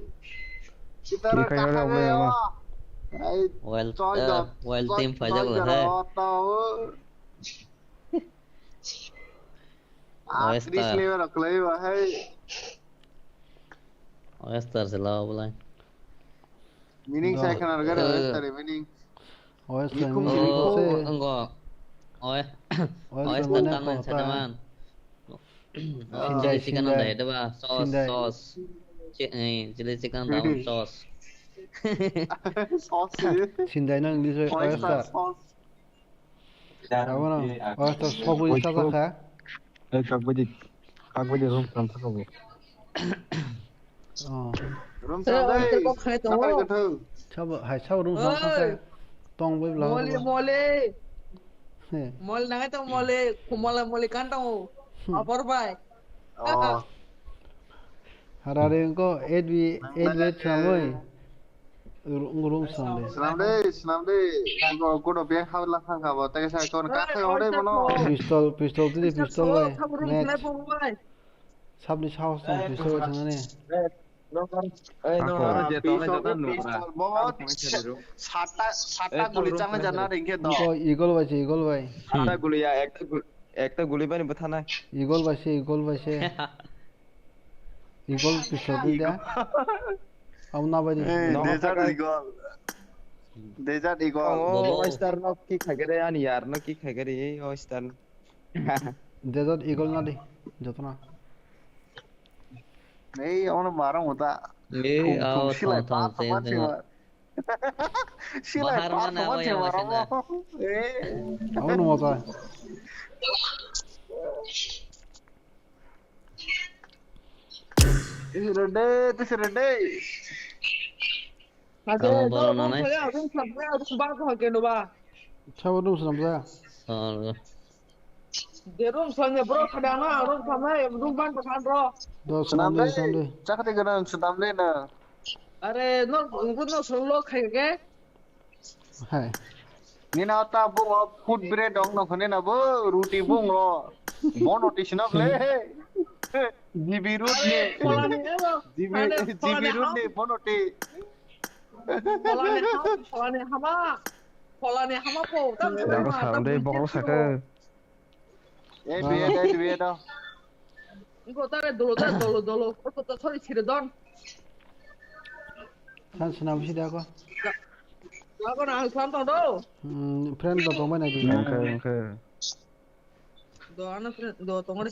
Kita rok kahar le. Ai, well, well team phai jak le hai. Atris level rok le ba hai. Oyster se lao bulai. Meaning sai khana rwgwi rw, oyster meaning. Oyster meaning kok se. Ango. Oy. Oyster mane kok ta. Sindai, chili chicken sindai. Dai, deba, sauce, sindai. Sauce. Chi-, eh, chili chicken daun sauce. Sauce. Sindai no English oi oyster. Sauce. Abono, oyster sogwi sajak kha. Eh, kakbidi. Kakbidi room samsa kabo. Oh. Room samsa. Sabo, hai sabo room samsa kha. Tong bai bla. Moli, moli. He. Moli nangai tong moli, kumola moli kan tong. Apor bai. Oh. Harare ko eight B, eight B samoi. Ru-, rum swnam de. Swnam de, swnam de. Go, go, beng habla khang kha bo. Tei sa kon ka khai ore bono. Pistol, pistol tidi, pistol bai. Net. Sabni sahos tong pistol bai thangani. Ei, no, je tole jata nukra. Bobo, sata, sata guli chang jana ringke do. Ko eagle bai se, eagle bai. Sata guli ya, ekta gul-, ekta guli bai ni bwthanai. Eagle bai se, eagle bai se. Eagle pistol twi da. Abo na bai di. Eh, no, desert eagle. Desert eagle. Oh, bobo. Star no kick khai kare ani yar no kick khai kare, oh, star. Desert eagle na di. Joto na. Ei, ono marang uta. Ei, thum, thum, ao, silai thum, thum, pa thum, thum, thum. Silai bahar pa mana thum, abo thum, yang marang masih uta. Eh. Ono moja. Tisi rede, tisi rede. Ade, kamu do, bolo nonai. Saya, room sebelah, room bang ko ke no ba. Sabo room sebelah. Oh. De room sebelah bro, kada na, room sebelah, room bang ko san bro. Do senam de, senam de. Chakri gana senam de na. Are, no, no solo khai ke. Hai. Nina ta bo food bread ong no khone na bo ruti bung ro. Bono ti sinok le. G B root ni. Polani ebo. G B, polani, G B polani root ham. Ni bono ti. Polani ham, polani hama. Polani hama po. Tam tam. Dago tam salam dei tam bokol tam saka. Eh, duya, eh, duya, da. Engko tare dolo, tare dolo, dolo. Ko to sorry, sire don. San sina bisi da ko. Lago na ang san tong do. Hmm, friend do tong bai na di. Engke, engke. Do ana friend do tong re.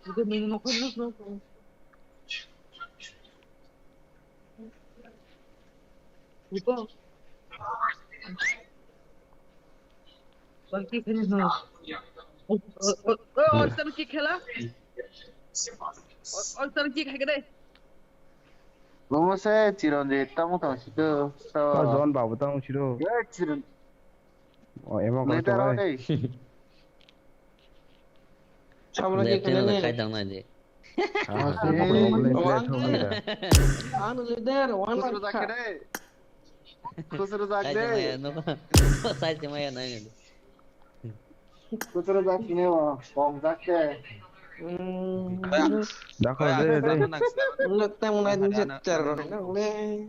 Itu mini no ko no. Uko. Bang ki khani no. O, o, o, o, oisan ki khela? O, oisan ki khai kade? Lomo se Chiranjit tamo tang sito. O John babu tamo sito. Ye Chiran. O emo ko. Leader to. Samla ki khela ne? Khai tang na je. Ah, ang leader, one. Khusru jak khe de. Khusru jak de. Sai se maya no. Sai se maya no. Khusru jak ne o, bom jak khe. Hmm. Dakho de de. Nak tang na din char ro na le.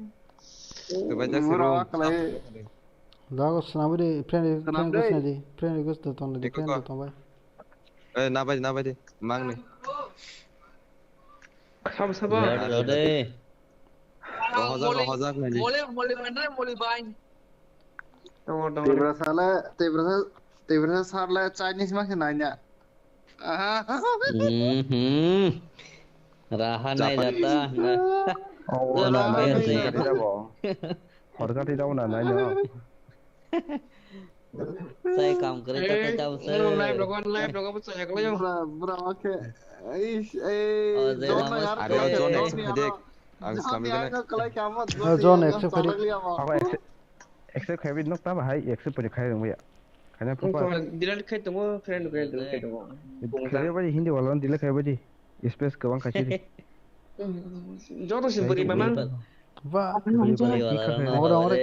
Dago swnamwi de, friend, friend request na di, friend request do tong di, friend do tong bai. Eh, nabai, nabai de, mangni. Sabo, sabo. Rohojak, rohojak nai di. Mole, mole bai nai, mole bai. Tibra sale, Tibra, Tibra sale Chinese ma khe nai nya. Mhm. Raha nai jata. Oh, na, na, na, na, na, na. Horkati dabo na, nai no. Sai kam kare ta ta kam se. Live rogo, live rogo, bwsa ya kalayo. Bra, bra, okay. Ei, ei, oh, John, John, are, John, accept khaide. Ang John, kami kene. Ang kalai kamo, John, accept khaide. Abo accept, accept khaide nok ta bahai, accept pori khai rung ya. Khaina proper. Delete khai tongo, friend request delete khai tongo. Khai baji Hindi wala delete khai baji. Space kwbang khaisidi. Joto se bwrwi mamang. Ba. Bwrwi wala rok no ore, ore.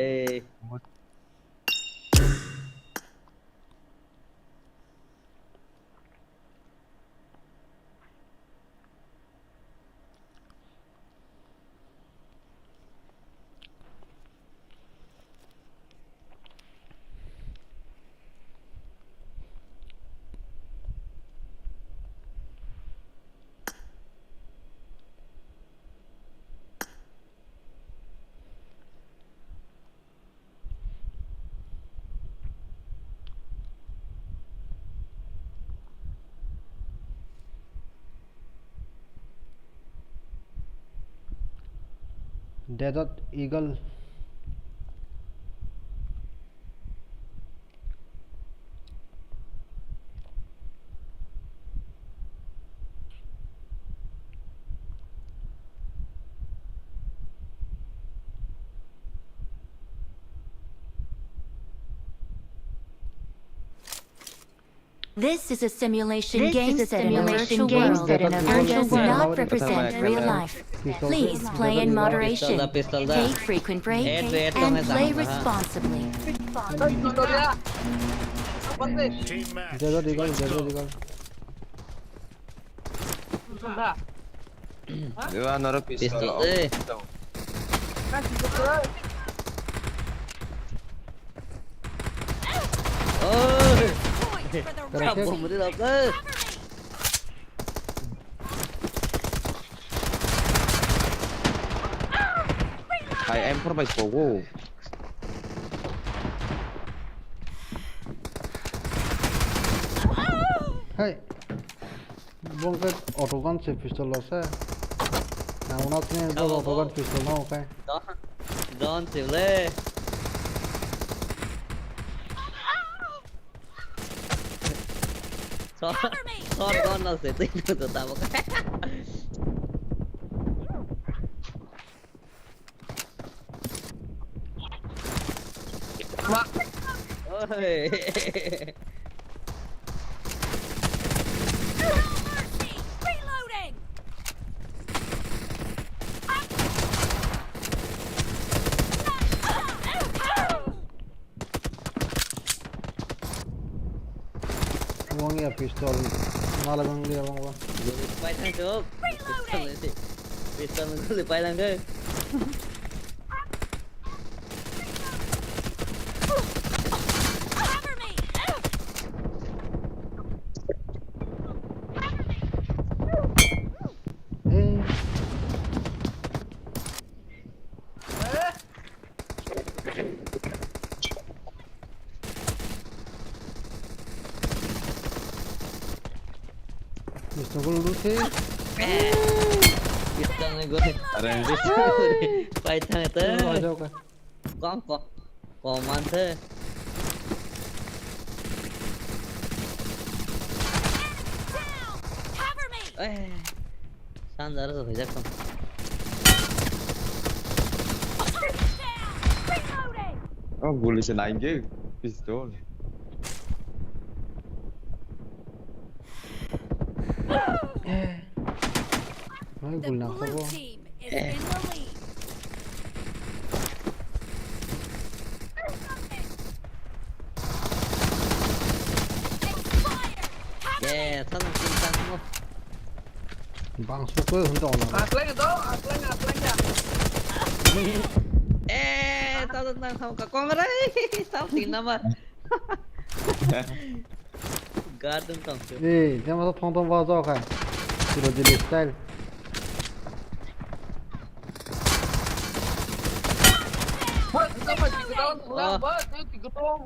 Desert Eagle. This is a simulation game set in a virtual world and does not represent real life. Please play in moderation, take frequent breaks, and play responsibly. Jaga di kau, jaga di kau. Dewa noro pistol. Pistol, eh. Oh. Bom di dok, eh. Hai, M four bai pogo. Hai. Bo khe auto gun se pistol lo se. Na, uno sini bo Abo auto gun bo. Pistol no khe. Don, don sile. Short, short gun no se, tei no to tabok. Oi. Wng ya pistol. Mala bang liya bang bang. Guli pai thang tok. Pistol ni, pistol ni guli pai lang ke. Eh. Pistol gol udu se. Pistol ni gol. Are. Pai thang ta. Kong, kong. Kong man se. Eh. Sanjar so hojak tong. Oh, guli se nai ge pistol. Nai gul na khabo. Ye, thang thang thang. Bang su ko hun dong na. Atlang do, atlang, atlang ya. Eh, ta ta nang thang ka kong rai. Thang tin na ma. Garden tong su. Eh, jama thong thong ba jo kha. Siro jili style. Wah, kita mah di gedong, pulang, Bah, kita di gedong.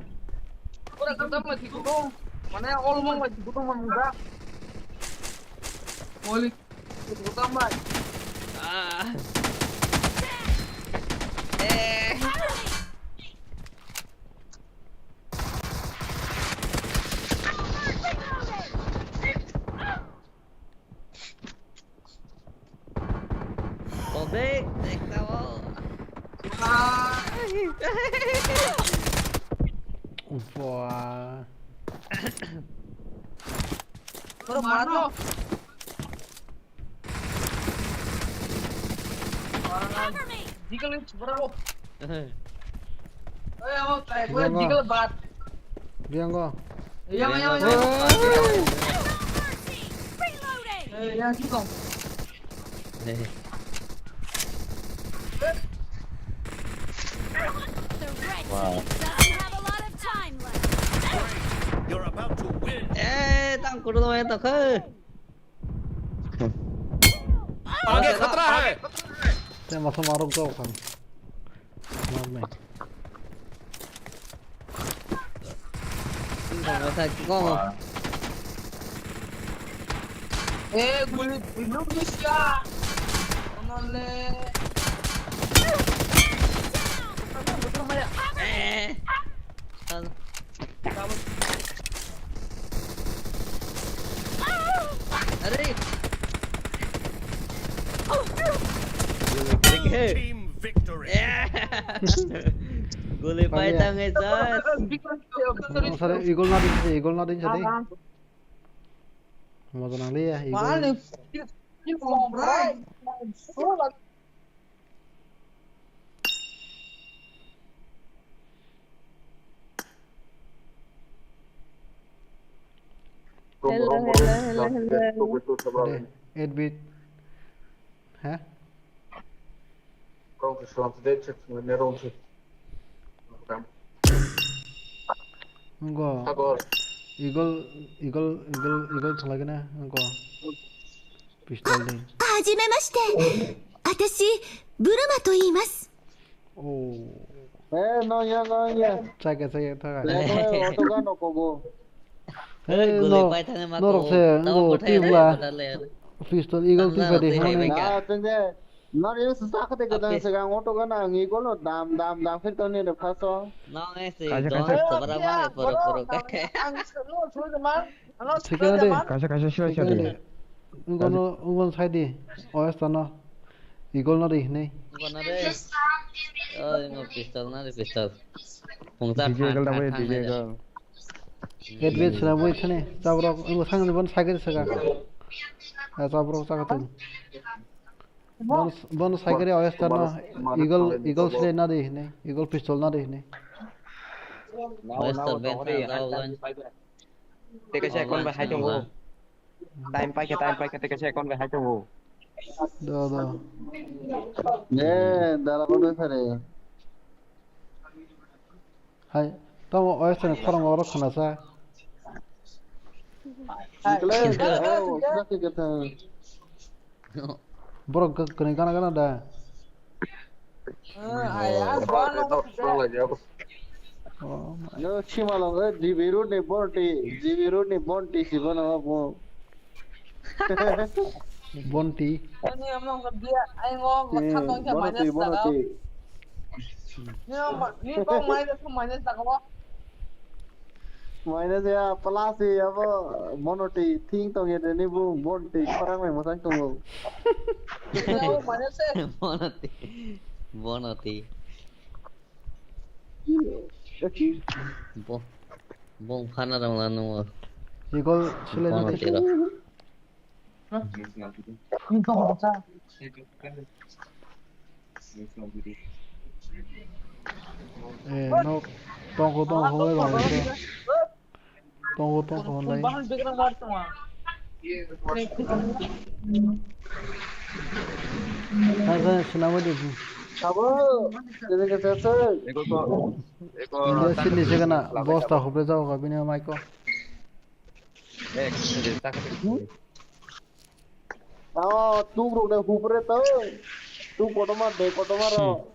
Kurang kita mah di gedong. Mana ya, all mah di gedong, mah muda. Molik, di gedong, mah. Ah. Eh. Obek, dekta wo. Wah. Bro, mano. Cover me. Deagle ni chubara o. Eh. Oi, amo tai, Biang o. Deagle bat. Biang o. Yang, yang, yang. Oi. Reloading. Eh, yang sih kong. Eh. The red team doesn't have a lot of time left. You're about to win. Eh, tang kudu lo ya to khe. आगे खतरा है। Te masa marok jao khan. Mar nai. Tong kha ki kong. Eh, guli, guli, guli, sia. Onole. Eh. Are. Blue team victory. Guli paitang e sas. Sare igol na din sade, igol na din sade. Moja nang liya, igol. Hello, hello, hello, hello. Eight bit. Hah? Ngo. Igol, igol, igol, igol salai kena ngo. Pistol ni. はじめまして。私、ブルマと言います。 Oh. Eh, no ya, no ya. Chake, chake, thaka. Leko, eh, otoga no kogo. Hey, guli no, pai thangwi ma norok ko, se, tamo no, bothai tibla. Bothai le. Pistol, eagle twi phai de, hwnwi. Tamo bothai bai ka. Na, chwng de, nor yung sa sakha de gadang se gang auto gana ang eagle no dam, dam, dam khe toni de phaso. No, eh, se, kaisa, don kaisa. Sabara ma, poro, poro, ka. Ang se, no, sui de man, ano sui de man. Kaisa, kaisa, sui de. Ngono, ngono sai di. O S tano. Eagle no ri hwnwi. Ngono re. Oh, ngo pistol no ri, pistol. Pungsa D J eagle da bai, D J eagle. Head base swnamwi thani, chabrok, wngbo thangni bono cycle saka. Ah, chabrok chaka tong. Bono, bono cycle ya, oyster no, eagle, eagle sle na di hine, eagle pistol na di hine. Oyster ben thang da offline. Teka se kon ba hai tongo. Time paikha, time paikha, teka se kon ba hai tongo. Do, do. Ne, dara kon ba phare. Hai, tamo oyster ni khorang oro khana sa. Ikle, oh, sakhe khe thang. Borok khe kwrwi gana gana da. Oh, ma- No, Simalong, eh, G B Road ni Bonti, G B Road ni Bonti si bono bo. Bonti. Ani among ko dia, ai ngo ko thang ko kya minus ta ko. Ni ma, ni ko minus ko minus ta ko. Minus ya, plus ya bo, Bonoti, thing tong ya ni bu, Bonti, parang mai masang tong bo. Ni minus eh. Bonoti. Bonoti. Bo, bong phana rong la nung. Eagle sile na tiro. Eh, no, tongko, tongko, wai, wai, wai. Tongo, tongo, online. Bahal begra mar tong. Hai, hai, swnamwi di. Abo, ini kata sir. Eko ko, eko. India sini segana, bosta hupre jago ka bini maiko. Eh, tak. Ah, tu bro de hupre to. Tu kotorma de, kotorma ro.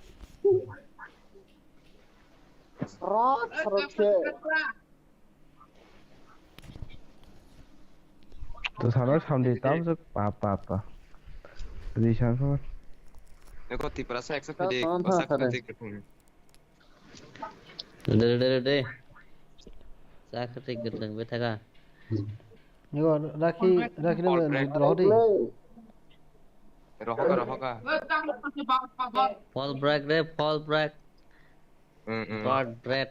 Rat, rat se. To sabar samdi tam suk pa pa pa. Di san sabar. Eko Tiprasa eksa phedi, ta, ta, ta, ta, ta. De, de, de, de. Sa khe thik gwnang bai thaga. Eko rakhi, rakhi le roho di. Rohoka, rohoka. Fall break re, fall break. Hmm, hmm. God break.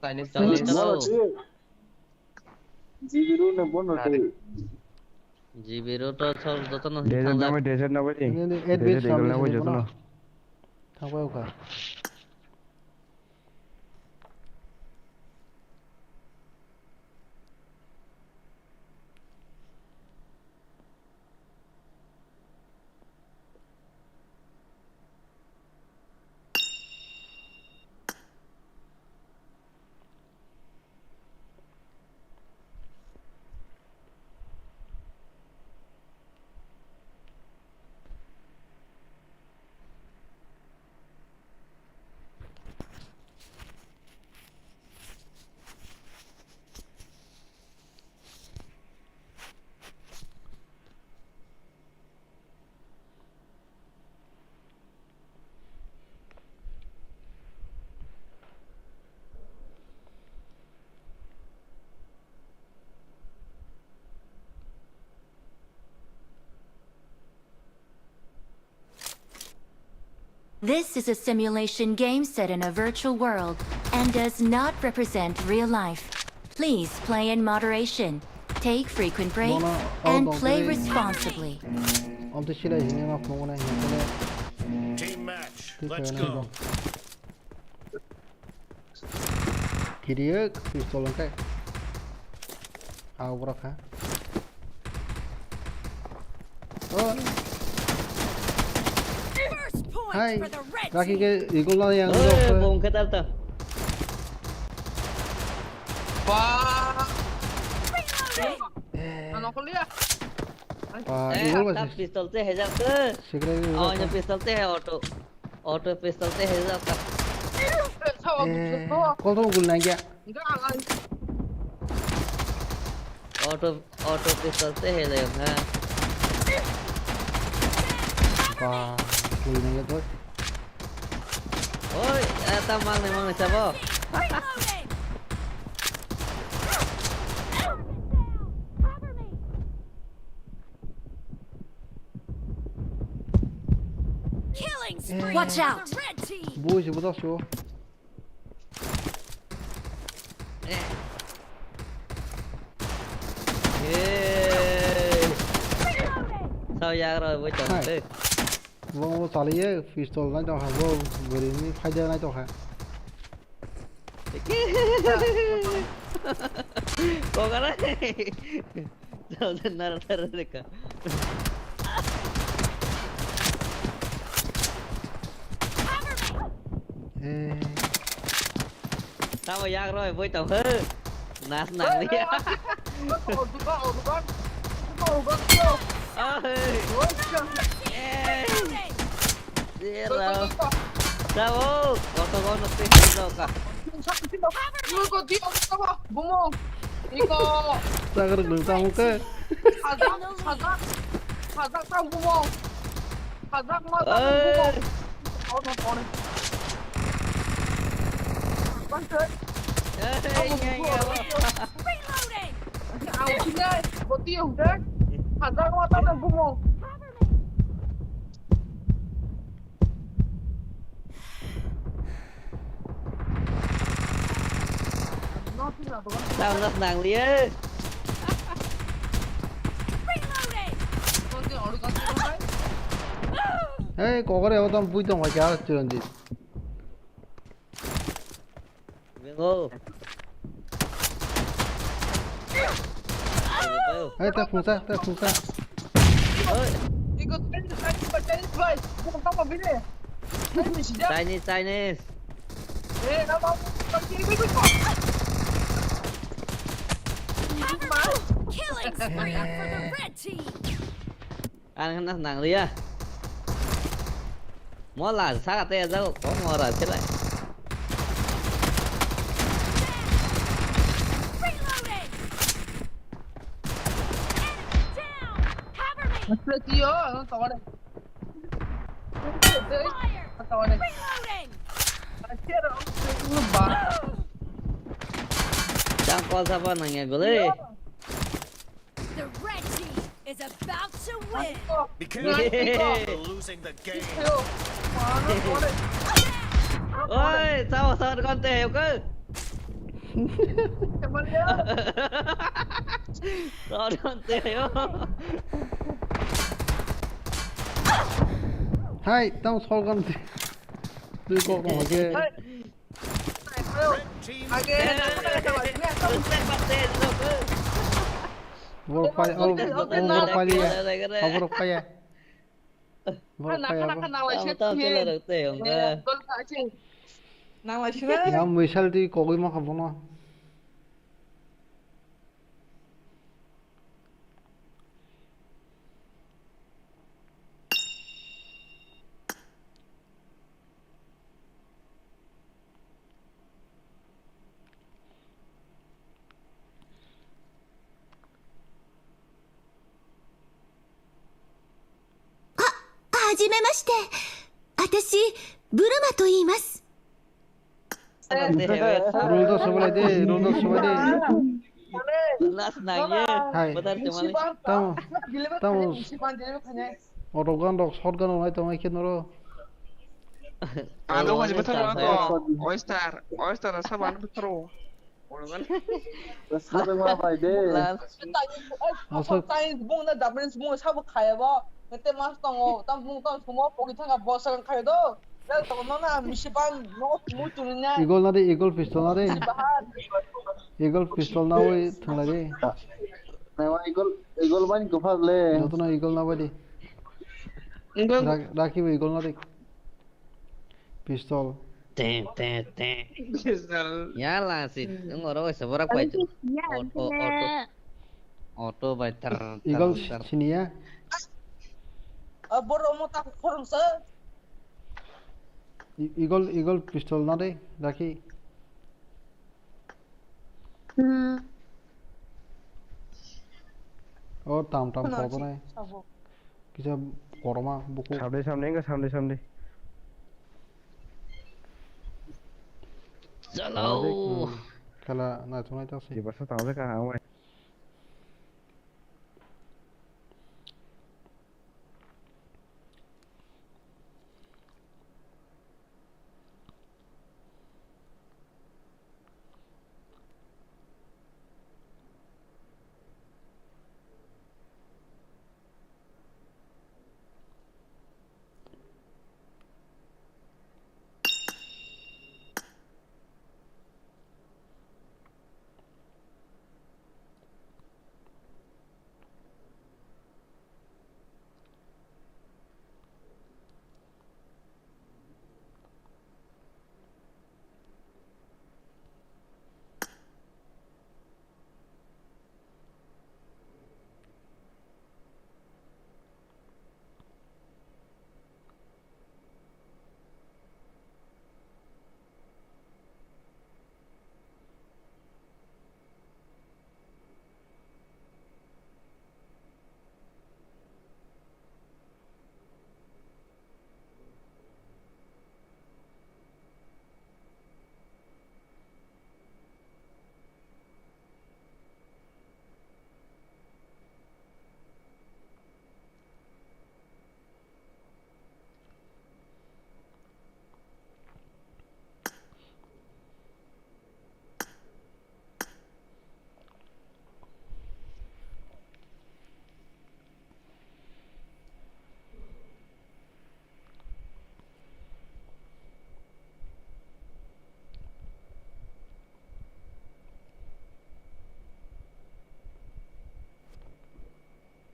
Chinese, chalo, Chinese. Chalo. G B Road ne bono de. G B Road to chal joto no desert thang na bai, desert na bai. Ni, ni, eight desert base eagle na bai joto no. Thang bai ukha. This is a simulation game set in a virtual world and does not represent real life. Please play in moderation, take frequent breaks, and play responsibly. Team match. Let's go. Kiriyo, pistol wngkha. Ah, borok ha. Oh. First point. Hai. For the red team. Rakhi ke eagle la yang. Oi, bom khe tar ta. Pa. Eh. Ano kuliah. Pa, eh, eagle ta pistol te hejak te. Sikra eagle. Oh, ta. Pistol te hai auto. Auto pistol te hejak ta. Eh, kol to gul nang ya. Enggak, enggak. Auto, auto pistol te hele ha. Ba, twi nai ya doi. Oi, eta mang ni mang ni sabo. Killing spree Watch for out. The red team. Bui si budak su. Sao yak roi bui chong Hai. Te. Bo bo chaliye pistol nai tong ha bo bwrwi ni phaida nai tong ha. Kok ana. Sao nara nara deka. Eh. Tamo yak roi boi tong he. Nas nang liya. Oh, hey. Eh. Zero. Tamo. Koto kono te hino ka. Bumung. Iko. Sagar nung tamo ke. Sajak, sajak. Sajak tamo bumung. Sajak ma tamo bumung. Kono kono. Bangke. Eh, iya, iya, iya. Ang sini, boti yung dek. Sajak ma tamo bumung. Tao nas nang liye. Hey, kokore abo tamo bui tong kha kya Chiranjit. Bingo. Hey, ta phungsa, ta phungsa. Oi. Iko Chinese, Chinese, Chinese, Chinese, Chinese, Chinese. Chinese, Chinese. Eh, na ba, ba, ba, ba, ba. Killing spree for the red team. Ang nas nang liya. Mo la saka te jago ko mo ra chilai. Reloading. Enemy down. Cover me. Masih lagi yo, ang tawa deh. Fire. Tawa deh. Reloading. Akhir aku lupa. Jang kol sapa nang ya gole. The red team is about to win. Be careful. You're losing the game. Oi, sao sao kon te ko. Sao kon te yo. Hai, tamo sol kon te. Tui kok no ke. Borok pai, oh, oh, borok pai ya. Oh, borok pai ya. Borok pai ya. Tamo, tamo, chela rok te, ongka. Yang misal di kogoi ma khabono. Hajime mashite. Atashi, Buruma to iimasu. Rul dos sobalai de, rul dos sobalai de. Last night ye. Hai. Badar chumali. Tamo, tamo. Auto gun rok, shot gun rok nai tongmai khe noro. Ano hajime tharo ako. Oyster, oyster saban tharo. Aswk. Science bung na Japanese bung sabo khaya bo. Nete mas tongo, tam bung tam sumo pogi thanga bosa kan khaya do. Dal to no na misi ban no mu tu na. Eagle na de, eagle pistol na de. Bahar. Eagle pistol na oi thangla de. Naiwa eagle, eagle ban gopha le. Joto na eagle na bai de. Eagle. Ra-, Raki bo eagle na de. Pistol. Te, te, te. Pistol. Yala si, ngoro se borak pai tu. Auto, auto. Auto bai tar, tar, Eagle tar. Sini ya. Ah, boro mo tak khorang sa. E-, Eagle, Eagle pistol na de, Raki. Hmm. O tam tam Kuno kotornai. Sabo. Kisa koroma buku. Samdi samdi wngkha samdi samdi. Chalo. Hmm. Kala naithok naithok se. Kibasa tangsa ka ang bai.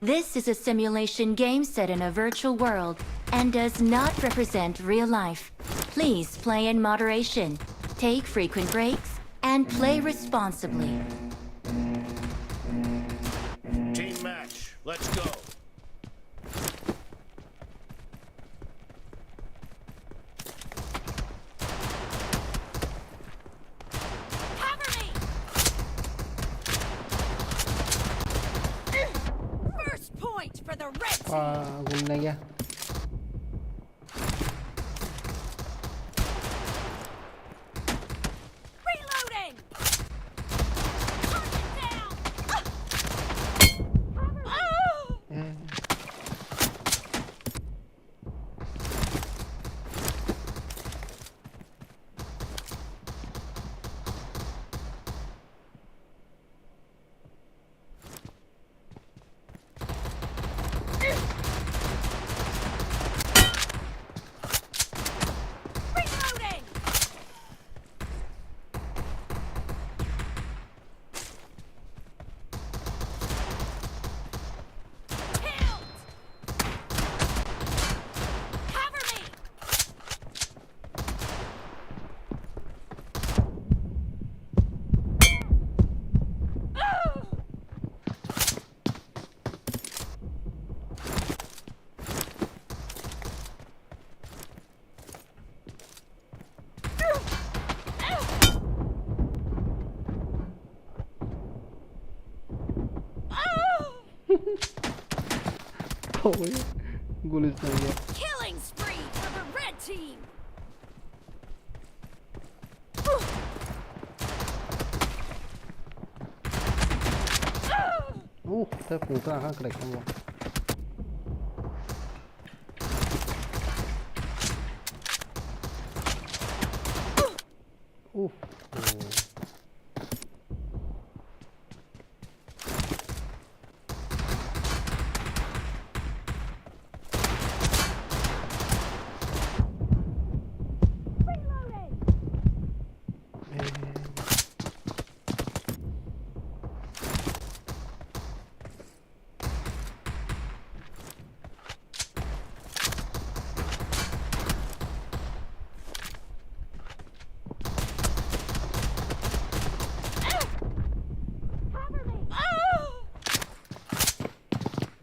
This is a simulation game set in a virtual world and does not represent real life. Please play in moderation, take frequent breaks, and play responsibly. Team match, let's go. Cover me! First point for the red team! Ah, gul na gaya. Reloading! Target down! Cover me! Eh. Reloading! Killed! Cover me! Oy, guli sniper. Killing spree for the red team. Uh, ta kung ta kang crack kang. Uh.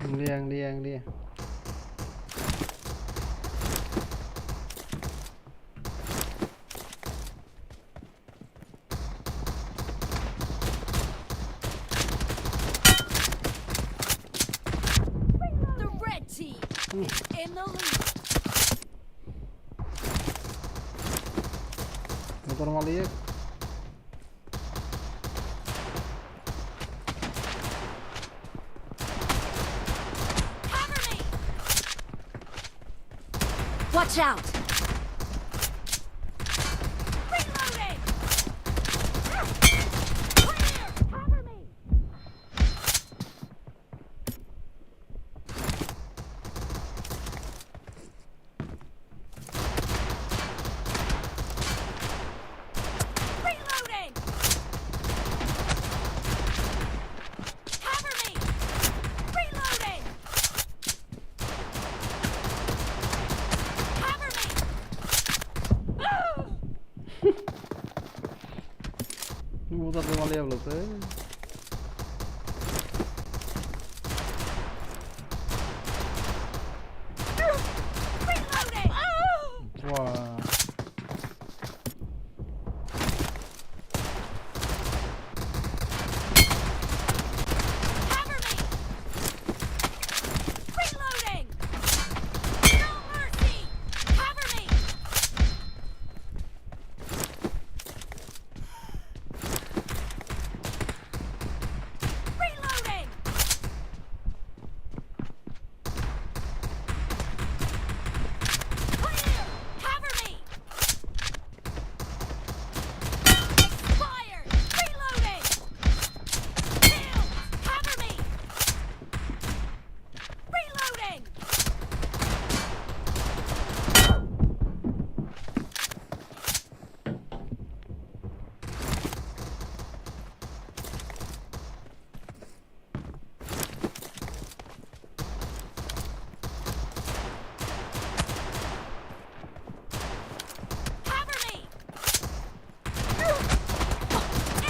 Ang dia, ang dia, ang dia. is in the lead. Motor malik. Cover me! Watch out! Reloading! Clear! Cover me! Reloading! Cover me! Reloading! Cover me! Puta, te mali hablo te. Reloading! Buah. Cover me! Reloading! No mercy! Cover me! Reloading! Clear! Cover me! Expired! Reloading! Killed! Cover me! Reloading! Cover me!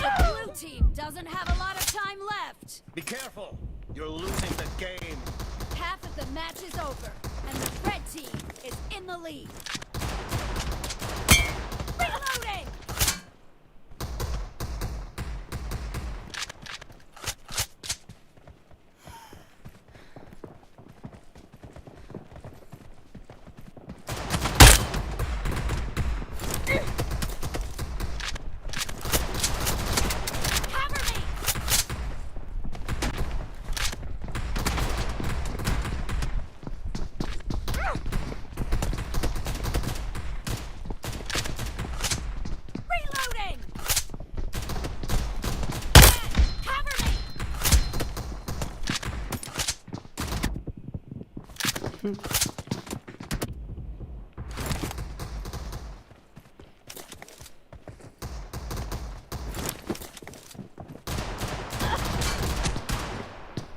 The blue team doesn't have a lot of time left. Be careful! You're losing the game. Half of the match is over, and the red team is in the lead. Reloading! Cover me! Reloading! Cover me!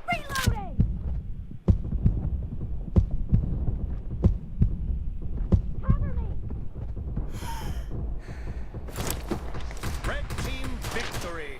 Reloading! Cover me! Red team victory!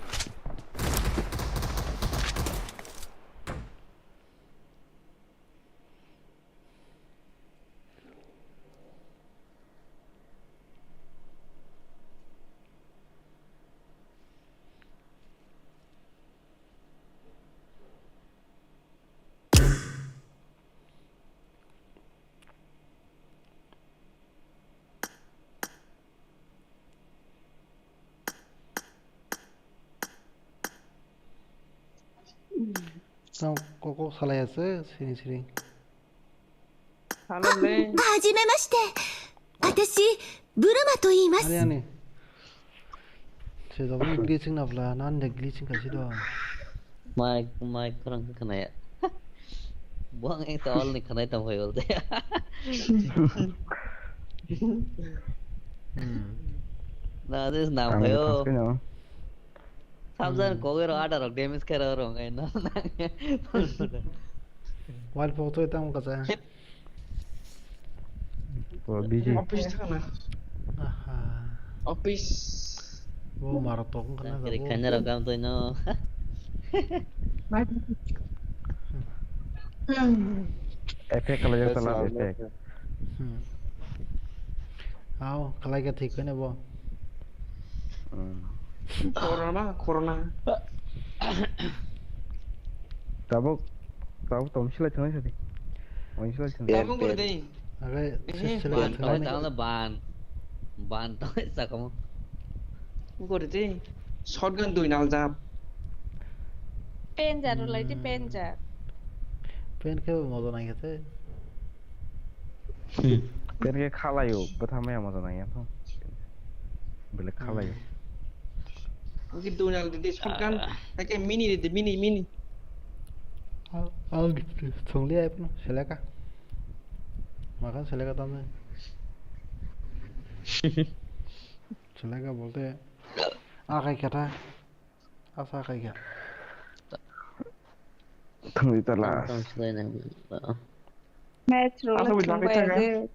Tamo kok kok salai aswk siring siring. Salai le. はじめまして。私、ブルマと言います。 Ani ani. Sejak ni glitching na bwla, nan de glitching kaisa do. Mic, mic khorang khe khwnaya. Buang ekta all ni khwnai tong phai bolte. Hmm. Na, this na Ang phayo. Thangse no. Samjan Hmm. Kogero ada rok damage khe rok rong ai no. Wild photo tamo kacha. O, busy. Office thangna. Aha. Office. Bo maro tong kana Kiri jago. Kanya rok kam toi no. Effect khalai jak tala effect. Hmm. Aw, khalai ka thik kene bo. Hmm. Corona, corona. Tabuk, tabuk tom silai thangnai sadi. Oinsola thang. Pen, Tabung guru pen. Dei. Age, Eh, se selai ban thang tawai nai. Tang ban. Ban tawai sakamo. Guru dei. Shotgun dui nal jab. Pen jar, ulai di pen jar. Pen khe modo nai khe. Pen khe khalaio, bwtha maya modo nai ya to. Bele khalaio. Oke, dui nal di shotgun. Ah. Ake mini di, mini, mini. Al, al, thungli ai pun, seleka. Makan seleka tamne. Seleka bolte, akai kata. Asa khaikha. Thangwi tala. Tang tang swlai nang. Match rok Asa le wngwi thang bagwi baya thaga. Je.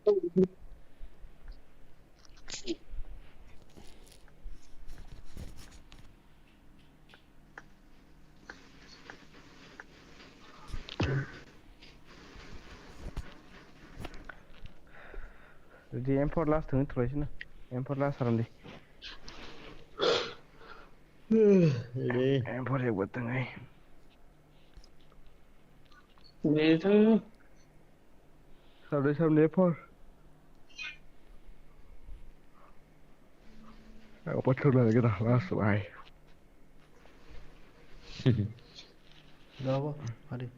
Di M four last thung thlai sina. M four last haram di. Re. M four yak batang ai. Re thang. Sabre samne por. Apa thula lagi dah last ai. Gabo, hari.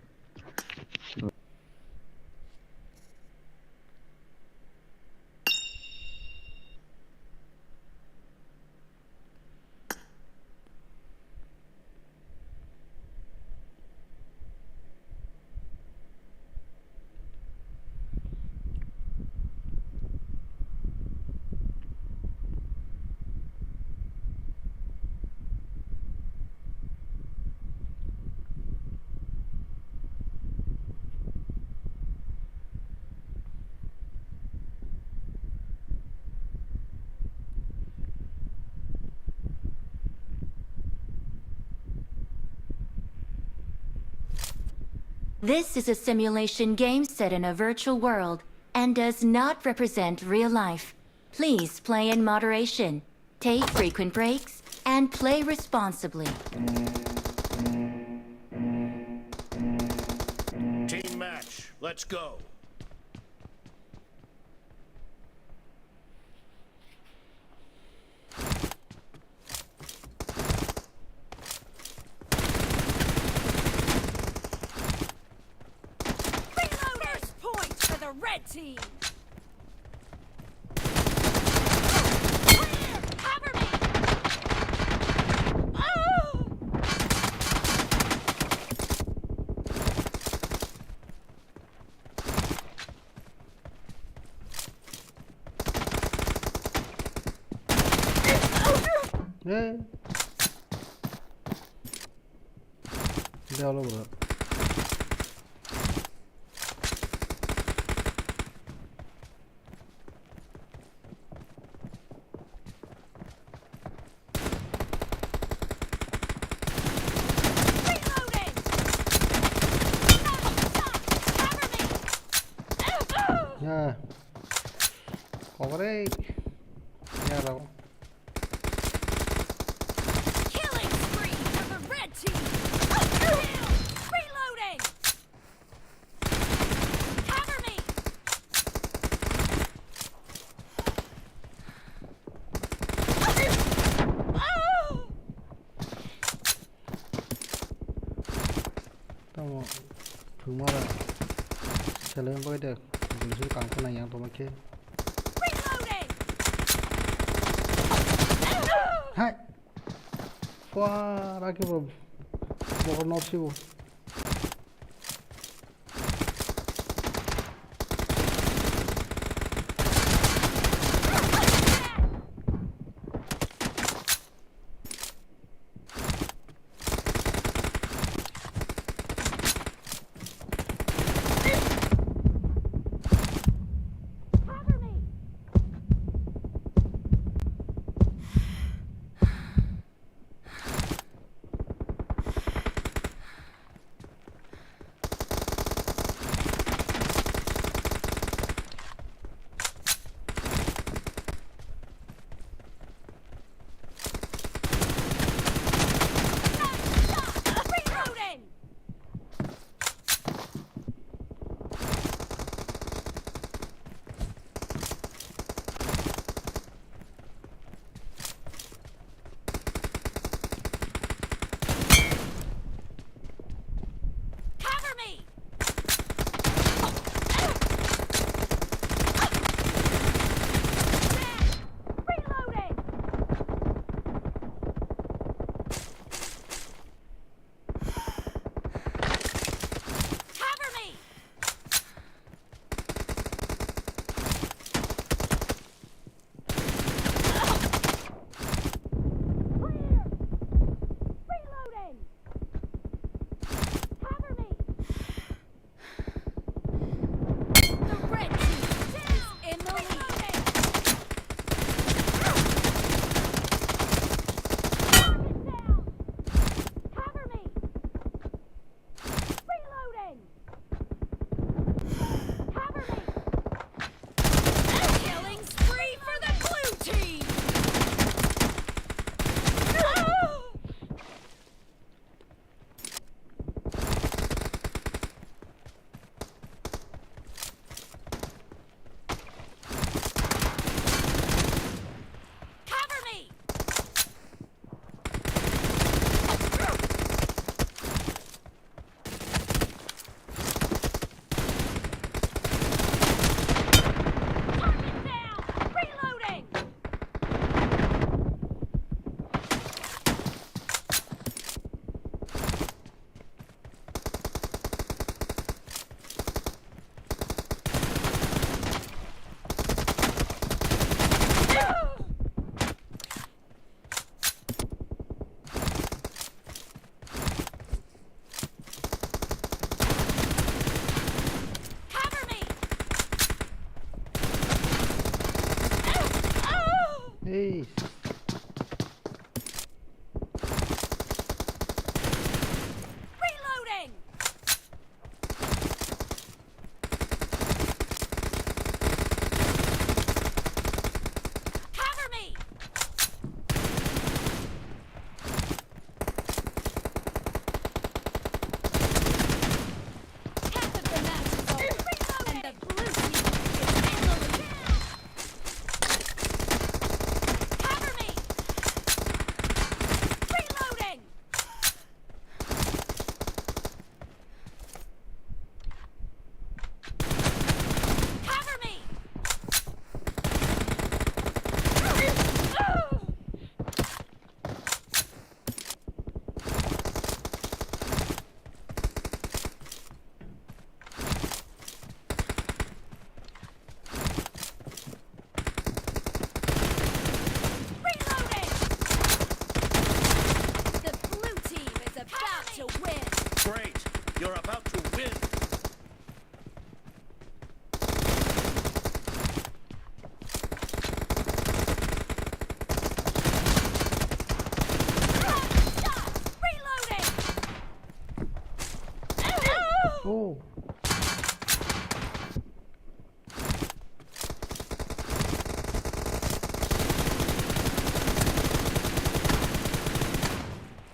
This is a simulation game set in a virtual world and does not represent real life. Please play in moderation, take frequent breaks, and play responsibly. Team match, let's go. Reload! First point for the red team. Clear! Cover me! Oh! Eh. Dalo bro. Reloading! Cover me! Yeah. Cover it. Yeah, bro. Killing spree for the red team! Reloading! Cover me! Oh! Tamo thwngmara seleng bai de, police kang khna yang tongma khe. Reloading! Hai! Fuck, raki bo, bo no si bo.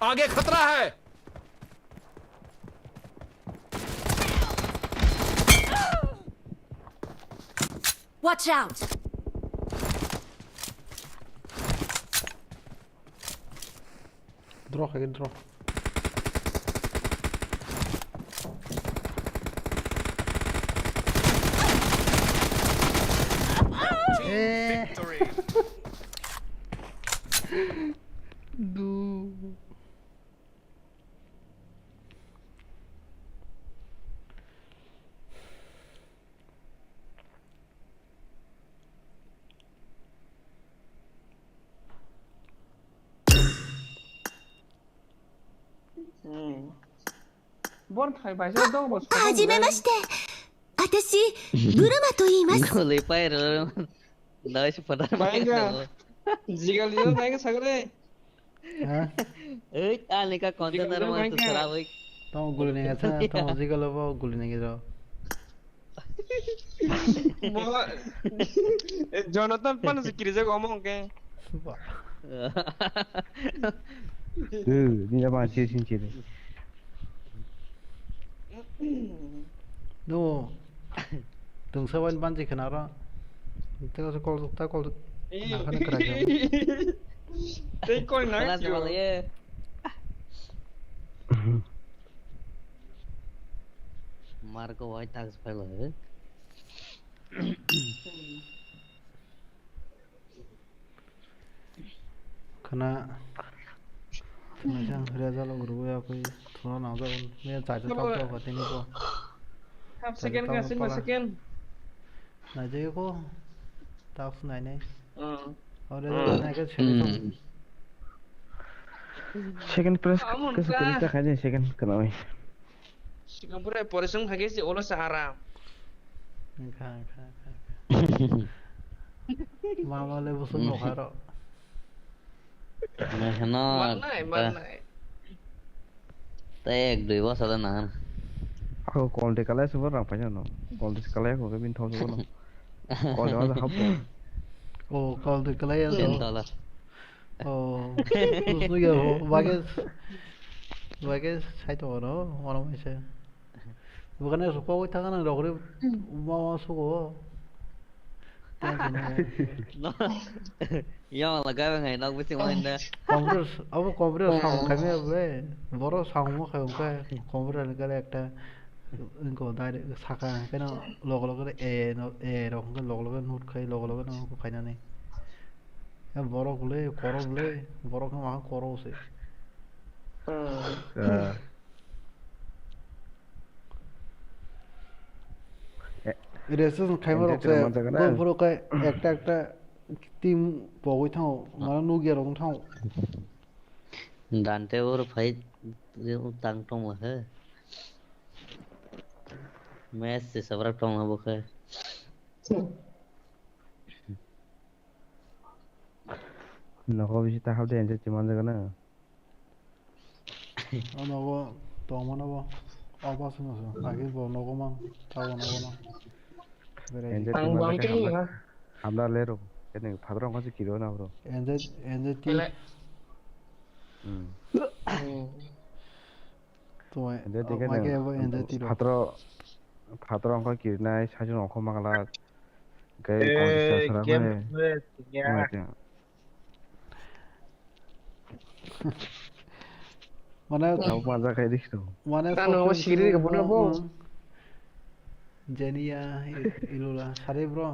आगे खतरा है। Watch out! Draw khaikhe draw. Eh. Du. Hmm. Bon thai bai sa dong bo. はじめまして。私、ブルマと言います。 Gulwi pai rw. Dawai se phatar. Bai ga. Jigal jigal bai ga sagre. Ha? Ei, ani ka container ma tu sara bai. Tamo guli nega sa, tamo jigalo bo guli nega jo. Mo-, Jonathan pan se kiri jago omo hwnkhe. Ba. Eh, ni da ba si sin chile. No. Tungsa wan ban jikha naro. Tengsa kol ta kol. Eh. Nakhani kra jam. Tei kol na. Kla se malai. Marco wai tax file hai. Khana. Khana jang reza lo guru ya koi. Thuna na jang. Me cha cha ta ta ka tini ko. Half second ka single second. Naijagwi ko. Task nainai. Hmm. Ore naikhe seri song. Second press kasa kari ta khaini second kana oi. Sikang pura porisong hage si olo sahara. Kha kha kha. Mama le busung no kharo. Mehnat. Mannai, mannai. Tei ek dui bosor de nahan. Ako kol de kalai subo rang paina no. Kol de kalai ako bin thau subo no. Kol de wala hapo. Oh, kol de kalai ya. Ten dollar. Oh, busnu ya ho. Bage, bage sai to no. Ono mai se. Bukan ya suko wai tangan rok re. Mau suko. No. Yang laga bang hai nok bising main da. Congress, abo Congress samung kami abe. Boro samung khai ungkai Congress ni kale ekta ingko direct saka keno log log e no e rok log log note khai log log no khainani. Ya borok le korok le borok no ma korok se. Hmm. Eh. Registration khaima rok se, entertainment manjak na? Bufuru khai ekta ekta team pogwi thango, mano nukya rok wng thango. Dante oro phai tang tongma khe. Match se sabrak tongma bo khe. Nogo bisi ta habde enjoy chi manjak na. O nogo tongmano bo. O bus no so. Agi bo nogo man. Tabo nogo man. Berai. Enjoy chi manjak na. Hamla lero. Kene phatrong kasi kiro na bro. Enjoy, enjoy ti. Hmm. Tumai. Enjoy ti kene. Phatro, phatro ongkho kirinai, sajung ongkho mangla. Gai kong sasara game mane. Mane. Mane, tamo manja khai dikhi to. Mane, tano sokse siri siri ke bono bo. Jeniya, i-, ilula, sari bro,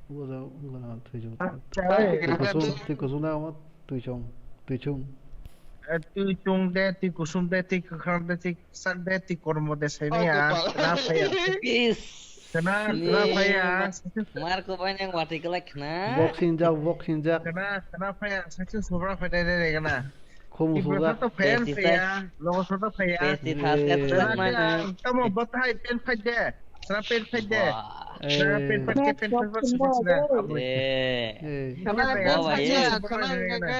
bojo, bojo, tuichung. Twi kusung, twi kusung na mo, tuichung, tuichung. Eh, twi chung de, twi kusum de, twi kwkhwrang de, twi kwchak de, twi kormo de, saimaya, na phaya. Is. Khna, khna phaiya. Marco bai nang watwi kwlai khna. Boxing jak, boxing jak. Khna, khna phaiya, sakhe sobra phai dai dai khna. Khum sujak. To phaiya, logo soto phaiya. Pesi thas ka thas mana. Tamo batai pen phai de. Sra pen phai de. Sra pen phai de, pen phai de, sra pen phai de. Eh. Khna, khna, khna.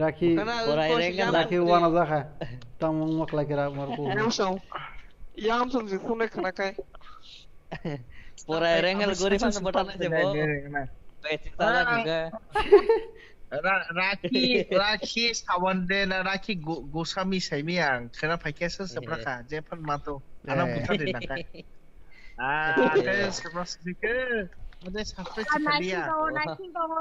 Rakhi, rakhi wana jakha. Tamo maklai kira Marco. Yam song. Yam song jisung le khna kai. Pura rengel gori phano bwtharnai se bo. Bai chwng tala khe. Ra-, Rakhi, Rakhi Sawande na Rakhi Go-, Gosami saimi ang khena phaikhe se sebra kha, je phan mato. Ana Eh. Buthar de nangkha. Ah, Eh. Ke sebra sini ke. Mode sapre Ah, sikali naising ya. Tong, naising tong.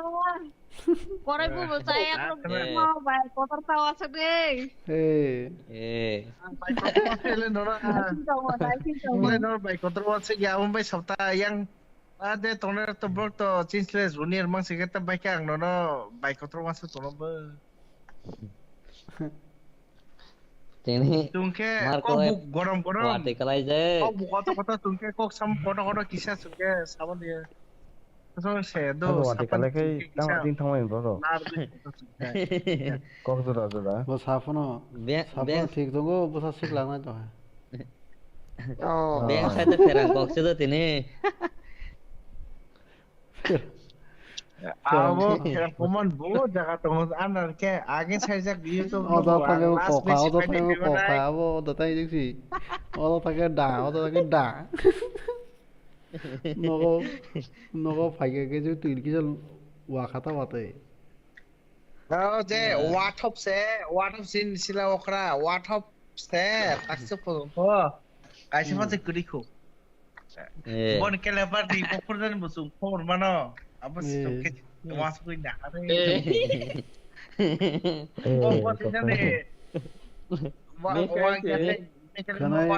Korai bu bo chaya. Ah, kro kena. Mau bai kotor tawa se de. Eh. Eh. Bai kotor se le nora. Naising tong, naising tong. Le nora bai kotor wa se ya, um bai sapta yang. Ah, de, tongnai to borok to chinchile junior mang se khe ta bai khe ang nono bai kotor uansuk tono bo. Tini tungkhe mar kok koi buk gorom gorom. Wati kalai je. Kok buk kotor kotor tungkhe kok sam kotor kotor kisa tungkhe sabon dia. Kotor se do. Wati kalai khe tamo tin thangmai bro. Nar de kotor tungkhe. Kok jora jora. Bo saphano. Be-, saphano beng. Thik tongo, bwsa sik langnai to. Oh. Beng sai ta pherang kok se do tini. Abo pherang koman bo jaga tongo, anar khe age sai jak YouTube. Odo thangke kokha, odo thangke kokha, abo odo thangke jiksi. Odo thangke da, odo thangke da. Nogo, nogo phaikhe khe je twi kisa wakha ta watwi. O je wathop se, wathop sin sila okra, wathop se, takse pho, pho. Kaisa ma se kwrwi khu. Eh. Bon kelebar di, bo purdan bo sung khobor mano. Abo si tong khe tongma sugui na hare. Eh. Bo, bo tinani. Wa, wa, khe, khanai,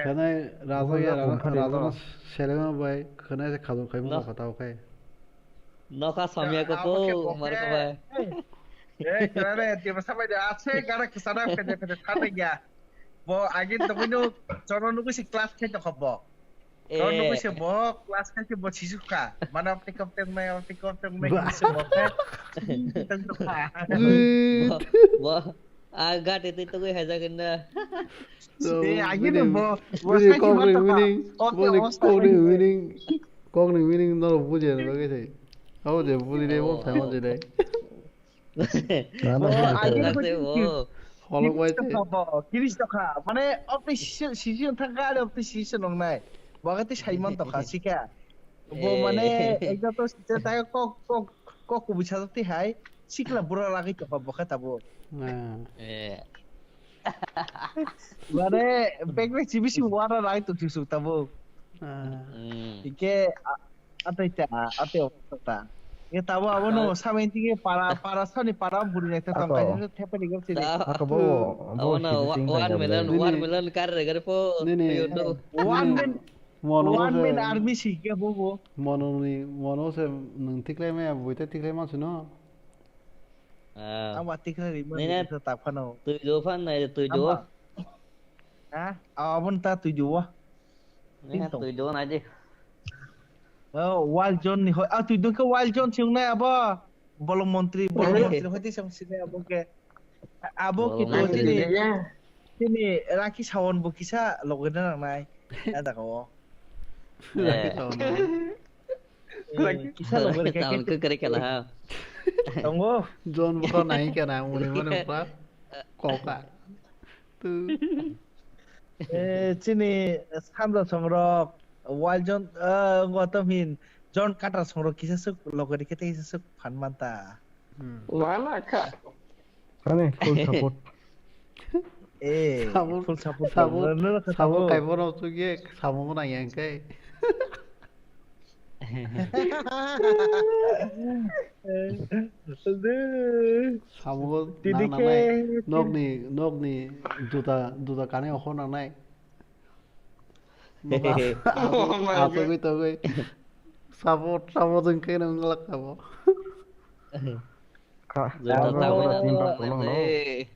khanai raja ya, raja no selema bai, khanai se khadon khai mo kha tao khai. Nokha samya ko ko, mar ko bai. Eh, kare, tiba samai de, ase, gara kesana, pede, pede, thana ya. Bo, age to kino, choro nugui si class khai to khobo. Choro nugui si bo, class khai si bo, chisu ka. Mana, pick up teng nai, pick up teng nai, chisu bo, teng to ka. Bo, bo, a, gate tei togoi hajakin da. Eh, agi ni bo, bo, bo, sai kok ni meaning, bo ni kok ni meaning, kok ni meaning no bujia ni bagwi sai. Abo je bujinai bo thangma jinai. Bo, agi ni bo, follow bai se. Kiris to kha, mane, opni sisi, sisi thang kha, opni sisi nongnai. Bo agati sai man to kha, sika. Bo, mane, ekta to sisi thang kok, kok, kok kubui sajak ti hai, sikla bura lagi to kha, bo kha tabo. Eh. Mane, pek pek chibi si wara rai to chisu tabo. Ah. Hmm. Ike, a-, atai ta, atai ta. Ye tabo abo no, ah, samen tike para, para sani para buri nai ta tong kai, thepe ni gam sini. Ako bo, bo abo na, one million, one million kar re gare po. Ne, ne. One million, one million army si ke bo bo. Mono ni, mono se nung tiklai me, buita tiklai ma suno. Ah. Ang wati khe ri mo ni ta phano. Twi do phan nai twi do. Ha? Abon ta twi do. Ni ha twi do nai di. Oh, Wal John ni hoi. Ah, twi do ke Wal John sing nai abo. Bolong montri, bolong montri hoi ti sing sini abo ke. Abo ki to tini. Tini Rakhi Sawan bo kisa loge na nang nai. Ada ko. Rakhi Sawan. Eh, kisa logo re khe. Taun khe kare kala ha. Tongo. John bo nai khe na, uni mane pa koka. Tu. Eh, chini Sanja Songrok, Wal John, eh, ngotom hin, John Carter Songrok kisa suk logo re khe tei kisa suk phan manta. Hmm. Wala kha. Ani full support. Eh, full support. Sabo, sabo kaibo rok chukye, sabo mo nang yang kai. Sabo nang nang nai. Nokni, nokni juta, juta kani okho nang nai. Asogwi togwi. Sabo, sabo jeng khe nang lak sabo. Ka-, Jota kalo tangwi oro nang team no bak tongma hwnwi.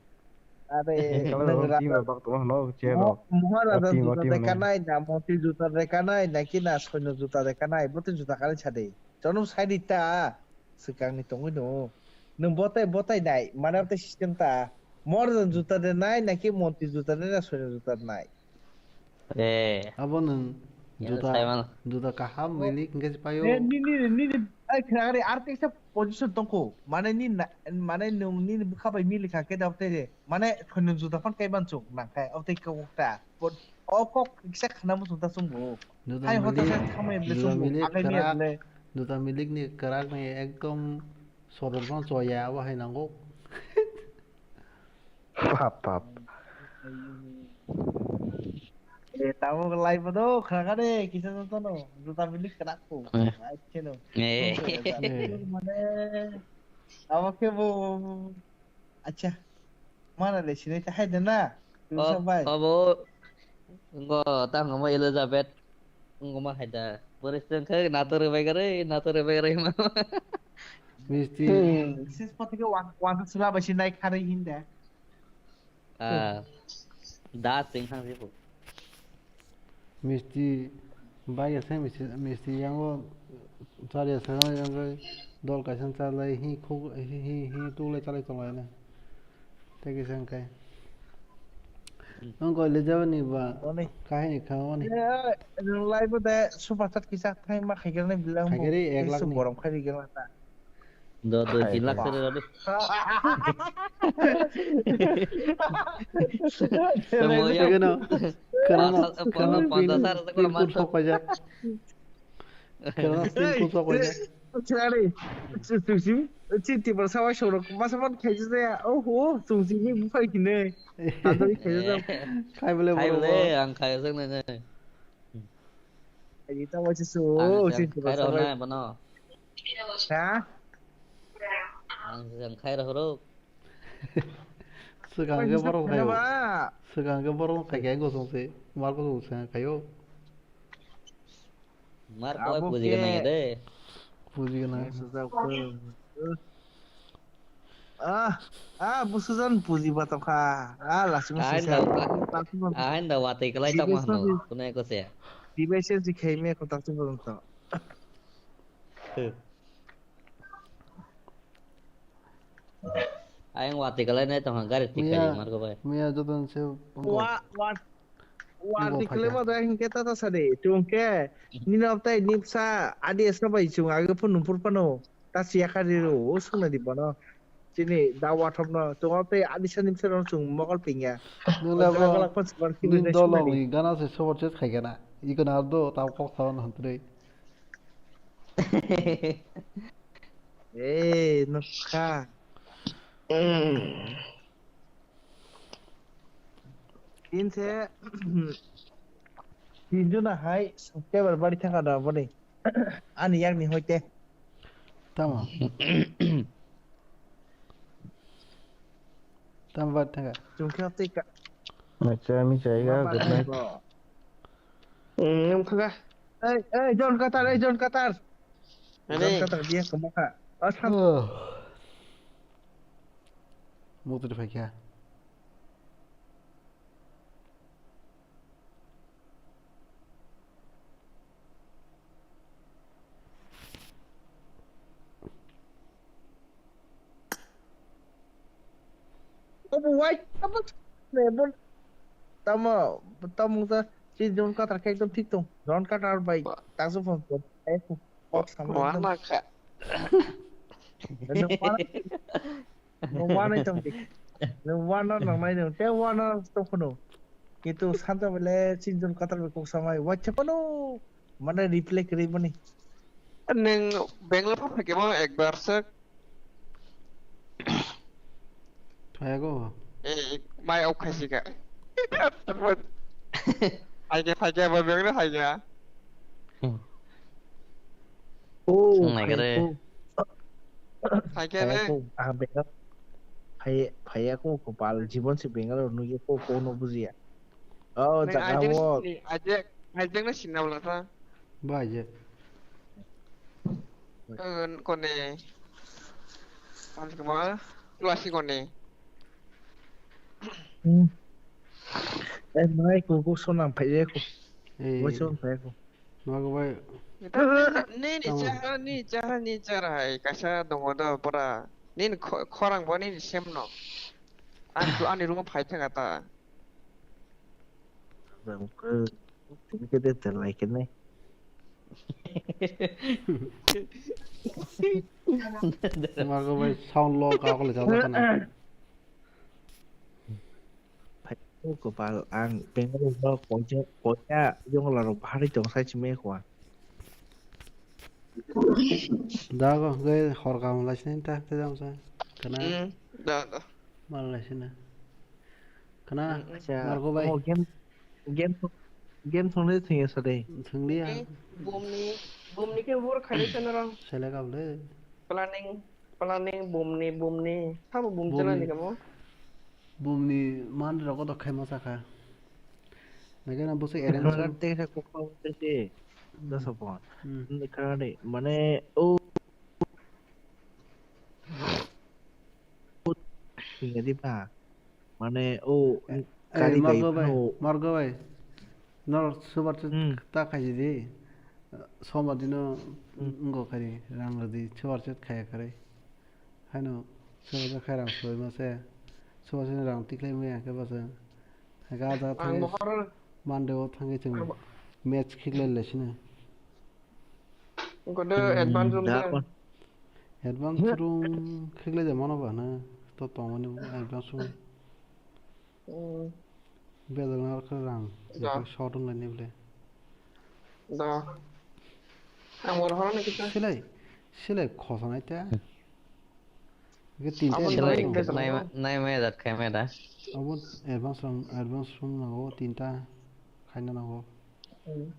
Are, kalo oro team rok bak tongma hwnwi, chair rok. Mo-, Moharaja juta de kanai na, Mantri juta de kanai na, ki na, Soino juta de kanai, bo tei juta kanai sa de. Jonom sai di ta, swkang ni tongwi no. Nwng botai, botai nai, mane tei system ta. Moharaja juta de nai, na ki Mantri juta de na, Soino juta de nai. Eh. Abo nwng juta, juta kaham milik hingke se paio. Eh, nini, nini, ai, khna gari, ar kaisa position tongkho. Mane ni na, mane nwng nini bwkha bai milikha khe da tei de. Mane khwnwi juta phan kai mansuk nang khe, o tei kok ta. O kok kisa khna muchung ta chwngbo. Juta milik, juta milik kwrak, juta milik ni kwrak ni ekdom Sorok no choya abo hai nango. Pap, pap. Eh, tamo live do khana de kisa to no. Juta milik kena ko. Eh. Ai, chelo. Eh. Eh. Mane, abo ke bo. Acha. Mana le sini ta hai de na. Ko, Yusuf bhai. Ko bo. Ngo ta ngo mo Elizabeth. Ngo ma hai da. Boris tong khe nato re bai gare, nato re bai gare ma. Misti. Hmm. Sis pati ke wan, wan sula basi nai khare hinda. Ah, da sing hang sipu. Misti, bai ya se misti, misti yango chari ya se yango dol kaisa chalai hi khuk hi hi hi tu le chalai tong lai ne. Tei kisa hwnkhe. Nwng koi le jabani ba. Oni. Kahini kha oni. Eh, nwng lai bo de super chat kisa thai ma khai gana bilang bo. Khai gari ek lakh ni. Borom khai gana ta. Do, do, hai, tin lakh ba. Sere rodi. Tamo ya. Kena, kena, kena pin, pin, pin thok paijak. Kena pin thok paijak. Chari, chungsi, chiti bar sawa shoro, masa man khaji ya. Oh, ho, chungsi ni bukai kine. Adoi khaji ya. Khai bole, khai bole, bole. Ang khai sang na. Ani ta wacha su, ang chini khai rw sabai. Na bono. Ha? Ang, ang khai rw ro. Swkang khe borok khai ba. Swkang khe borok khai khe gosong se. Mar gosong se khai o. Mar ko puji gana de. Puji gana. Ah, ah, busujan puji ba tokha. Ah, lasima sisa. Ahin da watwi kalai tamo hano, kunai ko se. Dibai se si khai me ko tak tu to. Ayang watwi kalai nai tamo gari ti khai mar ko bai. Miya joton se. Wa, wa. War tiklai ma da hinkhe tata sadi. Chungkhe nini obtai nipsa adi esna bai chung age phun numpur phano. Ta siya kha riro o sungna di bono. Chini da wathop no. Chung obtai adi sa nipsa no chung mokol pingya. Nula bro. Nini dolong ni gana se sobo chet khai gana. Iko na do ta kok sa hantri. Eh, nukha. Tin se, tin jona hai subscriber bari thangka da boni. Ani yakni hoite. Tamo. Tamo bari thangka. Chungkhe tei ka. Acha, mi chaiga, good night. Em, khaga. Ei, ei, John Qatar, ei, John Qatar. John Qatar, dia kemaka. Oh, sam. Mutu di phaikha. Obo wai, obo ne bon. Tamo, tamo ta si John Qatar khe ekdom thik tong. John Qatar bai taksu phone ko. Kok samung. Wana kha. Nwng wana tong di. Nwng wana nang nai nwng te wana tong phano. Kintu santa bele si John Qatar bai kok samai wacha phano. Mane reply kwrwi boni. Nwng Bangalore phai khe bo ekbar se. Phayago. Eh, mai ok khaisi ka. Phaikhe, phaikhe, bo Bangalore phaikhe. Oh, Songnai kare. Phaikhe ne. Phayago, ah, Bangalore. Phai-, phayago, Gopal, jibon se Bangalore nugya ko, kono bujiya. Oh, jaga wo. Ajek, ajek no sinna wala ta. Ba ajek. Eh, kone. Ang kema, klasi kone. Hmm. Eh, mai ko, ko sonam phai ko. Eh. Ko son phai ko. Mago bai. Ita ni, ni, ni chara, ni chara, ni chara hai. Kasa dongo do pura. Ni kho-, khorang bo ni sem no. Ang tu ani room phai thang ata. Bang ke, ini kita terlai kene. Mago bai sound low ka ko le jada kana. Phai ko Gopal ang Bangalore no koya, koya jongla rok bahari tong sai chime khwa. Dago, gai hor kam lai sini ta te jam sa. Kana Hmm, da, da. Mal lai sini. Kana Hmm, hmm. Acha, Margo bai. Oh, game, game, game thongle thwngya sa de. Thwngli ya. Bumni, bumni ke wor khani sana rang. Sele kable. Planning, planning bumni, bumni. Sabo bum Bumni. Chala ni kamo. Bumni man rogo to khaima sakha. Nagana bose arrange Khwrwng so. Tei sa kokma tei se. Hmm. Dasa pon. Hmm. Ni khwrwng ni, mane, o. Singadi ba. Mane, o, Eh, kari bai Margo bai, phano. Margo bai. Nor subar chat Hmm. Ta khaji di. Sombar dino Hmm. Ngo khari rang radi subar chat khaya khare. Haino soba khairang soi mase. Soba sini rang tiklai maya ke basa. Ga da Ang thangwi bohor Mande o thangwi chwng ang bo- match khiklai le sini. Godo Hmm, advance room da te. Kon. Advance room khiklai de mano ba na. To tongmani advance room. Hmm. Bejal na khe rang, Da. Jepho short wng laini bole. Da. Ang bor horo ni kita. Silai, silai khosa nai te. Ge tin ta Abo advance Silai, room. Bejal nai na. Ma-, nai ma jat khai ma da. Abo advance room, advance room nango, tin ta khaina nango. Hmm.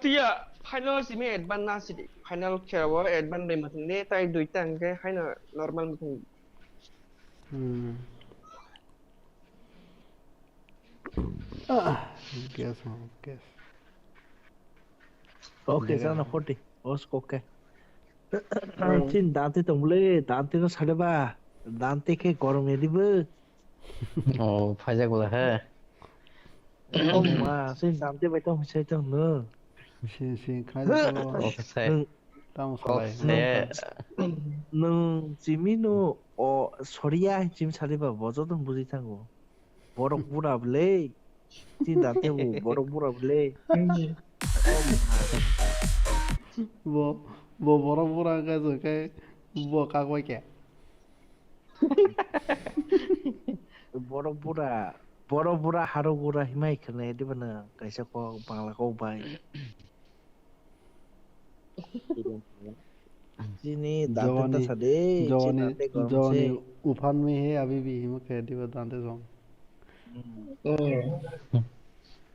Tiya final simi advance na sidi. Final khe abo advance bai muthung de, tai duita hwnkhe haino normal muthung. Hmm. Ah, guess, guess. Okay, Jaga sana na. Forty. Os, okay. Hmm. Tin dante tong bole, dante no sade ba. Dante khe gorom ya dibo. Oh, phaijak bole he. Oh, ma, tin dante bai tong sai tong no. Si, si, khai jalo. Okay, sai. Nwng Tamo Kok salai. Se. Nwng, nwng chimi no o soria chimi sadi ba bo joto buji thango. Borok bura bwle. Ti date bo borok bura bwle. Bo, bo borok bura ka je kai bo kagwai kya. Borok bura, borok bura haro bura himai khwlai diba na kaisa kok bangla kok bai. Chini dante ta Jawani, sade, jawani, chini dante gorom jawani se. Ufan mi he abi bi himo khe diba dante song. Hmm.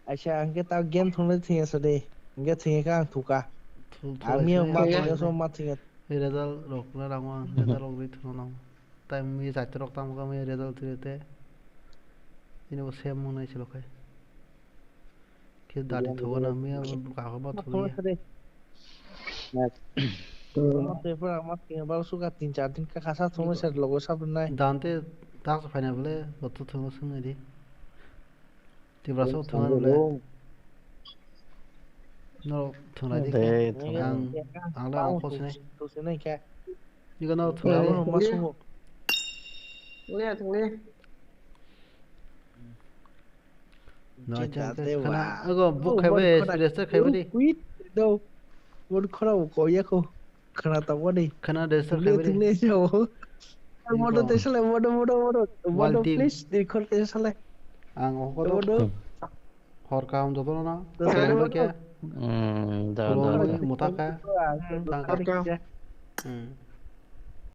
Aisa, angke ta game thungle thingya sade. Angke thingya ka ang thuka. Thu-, thu-, Ami ang thingya ma thingya. Thingya so ma thingya. He result rok na rang ang, result rok ri thungo nang. Tai mi jati rok tamo ka mi result thire te. Ini bo sem mung nai silo kai. Khe dati thogo na miya kago ba thuli. Tamo te pura mat khe bal suka tin char din ka khasa thungo ser logo sab nai. Dante tak sa phaina bole botu thungo sung nai di. Tibra so thungo bole. No thunglai di. Ang, ang la ang khosne. Thungo nai khe. Igo no thunglai. Thungo ma sungo. Thunglai, thunglai. No, Chin chang date te wa. Khana, ago, buk khai bai, register khai bai di. Wait, no. Mon khora ko ya ko. Khana ta wani. Khana register khai bai di. Tule, tule, jao. Modo te sale, modo, modo, modo. Modo, please, di khor te sale. Ang oko to. Modo. Hor kaham joto no na. Modo, modo. Hmm, da, da, da. Mutaka. Tangka. Hmm.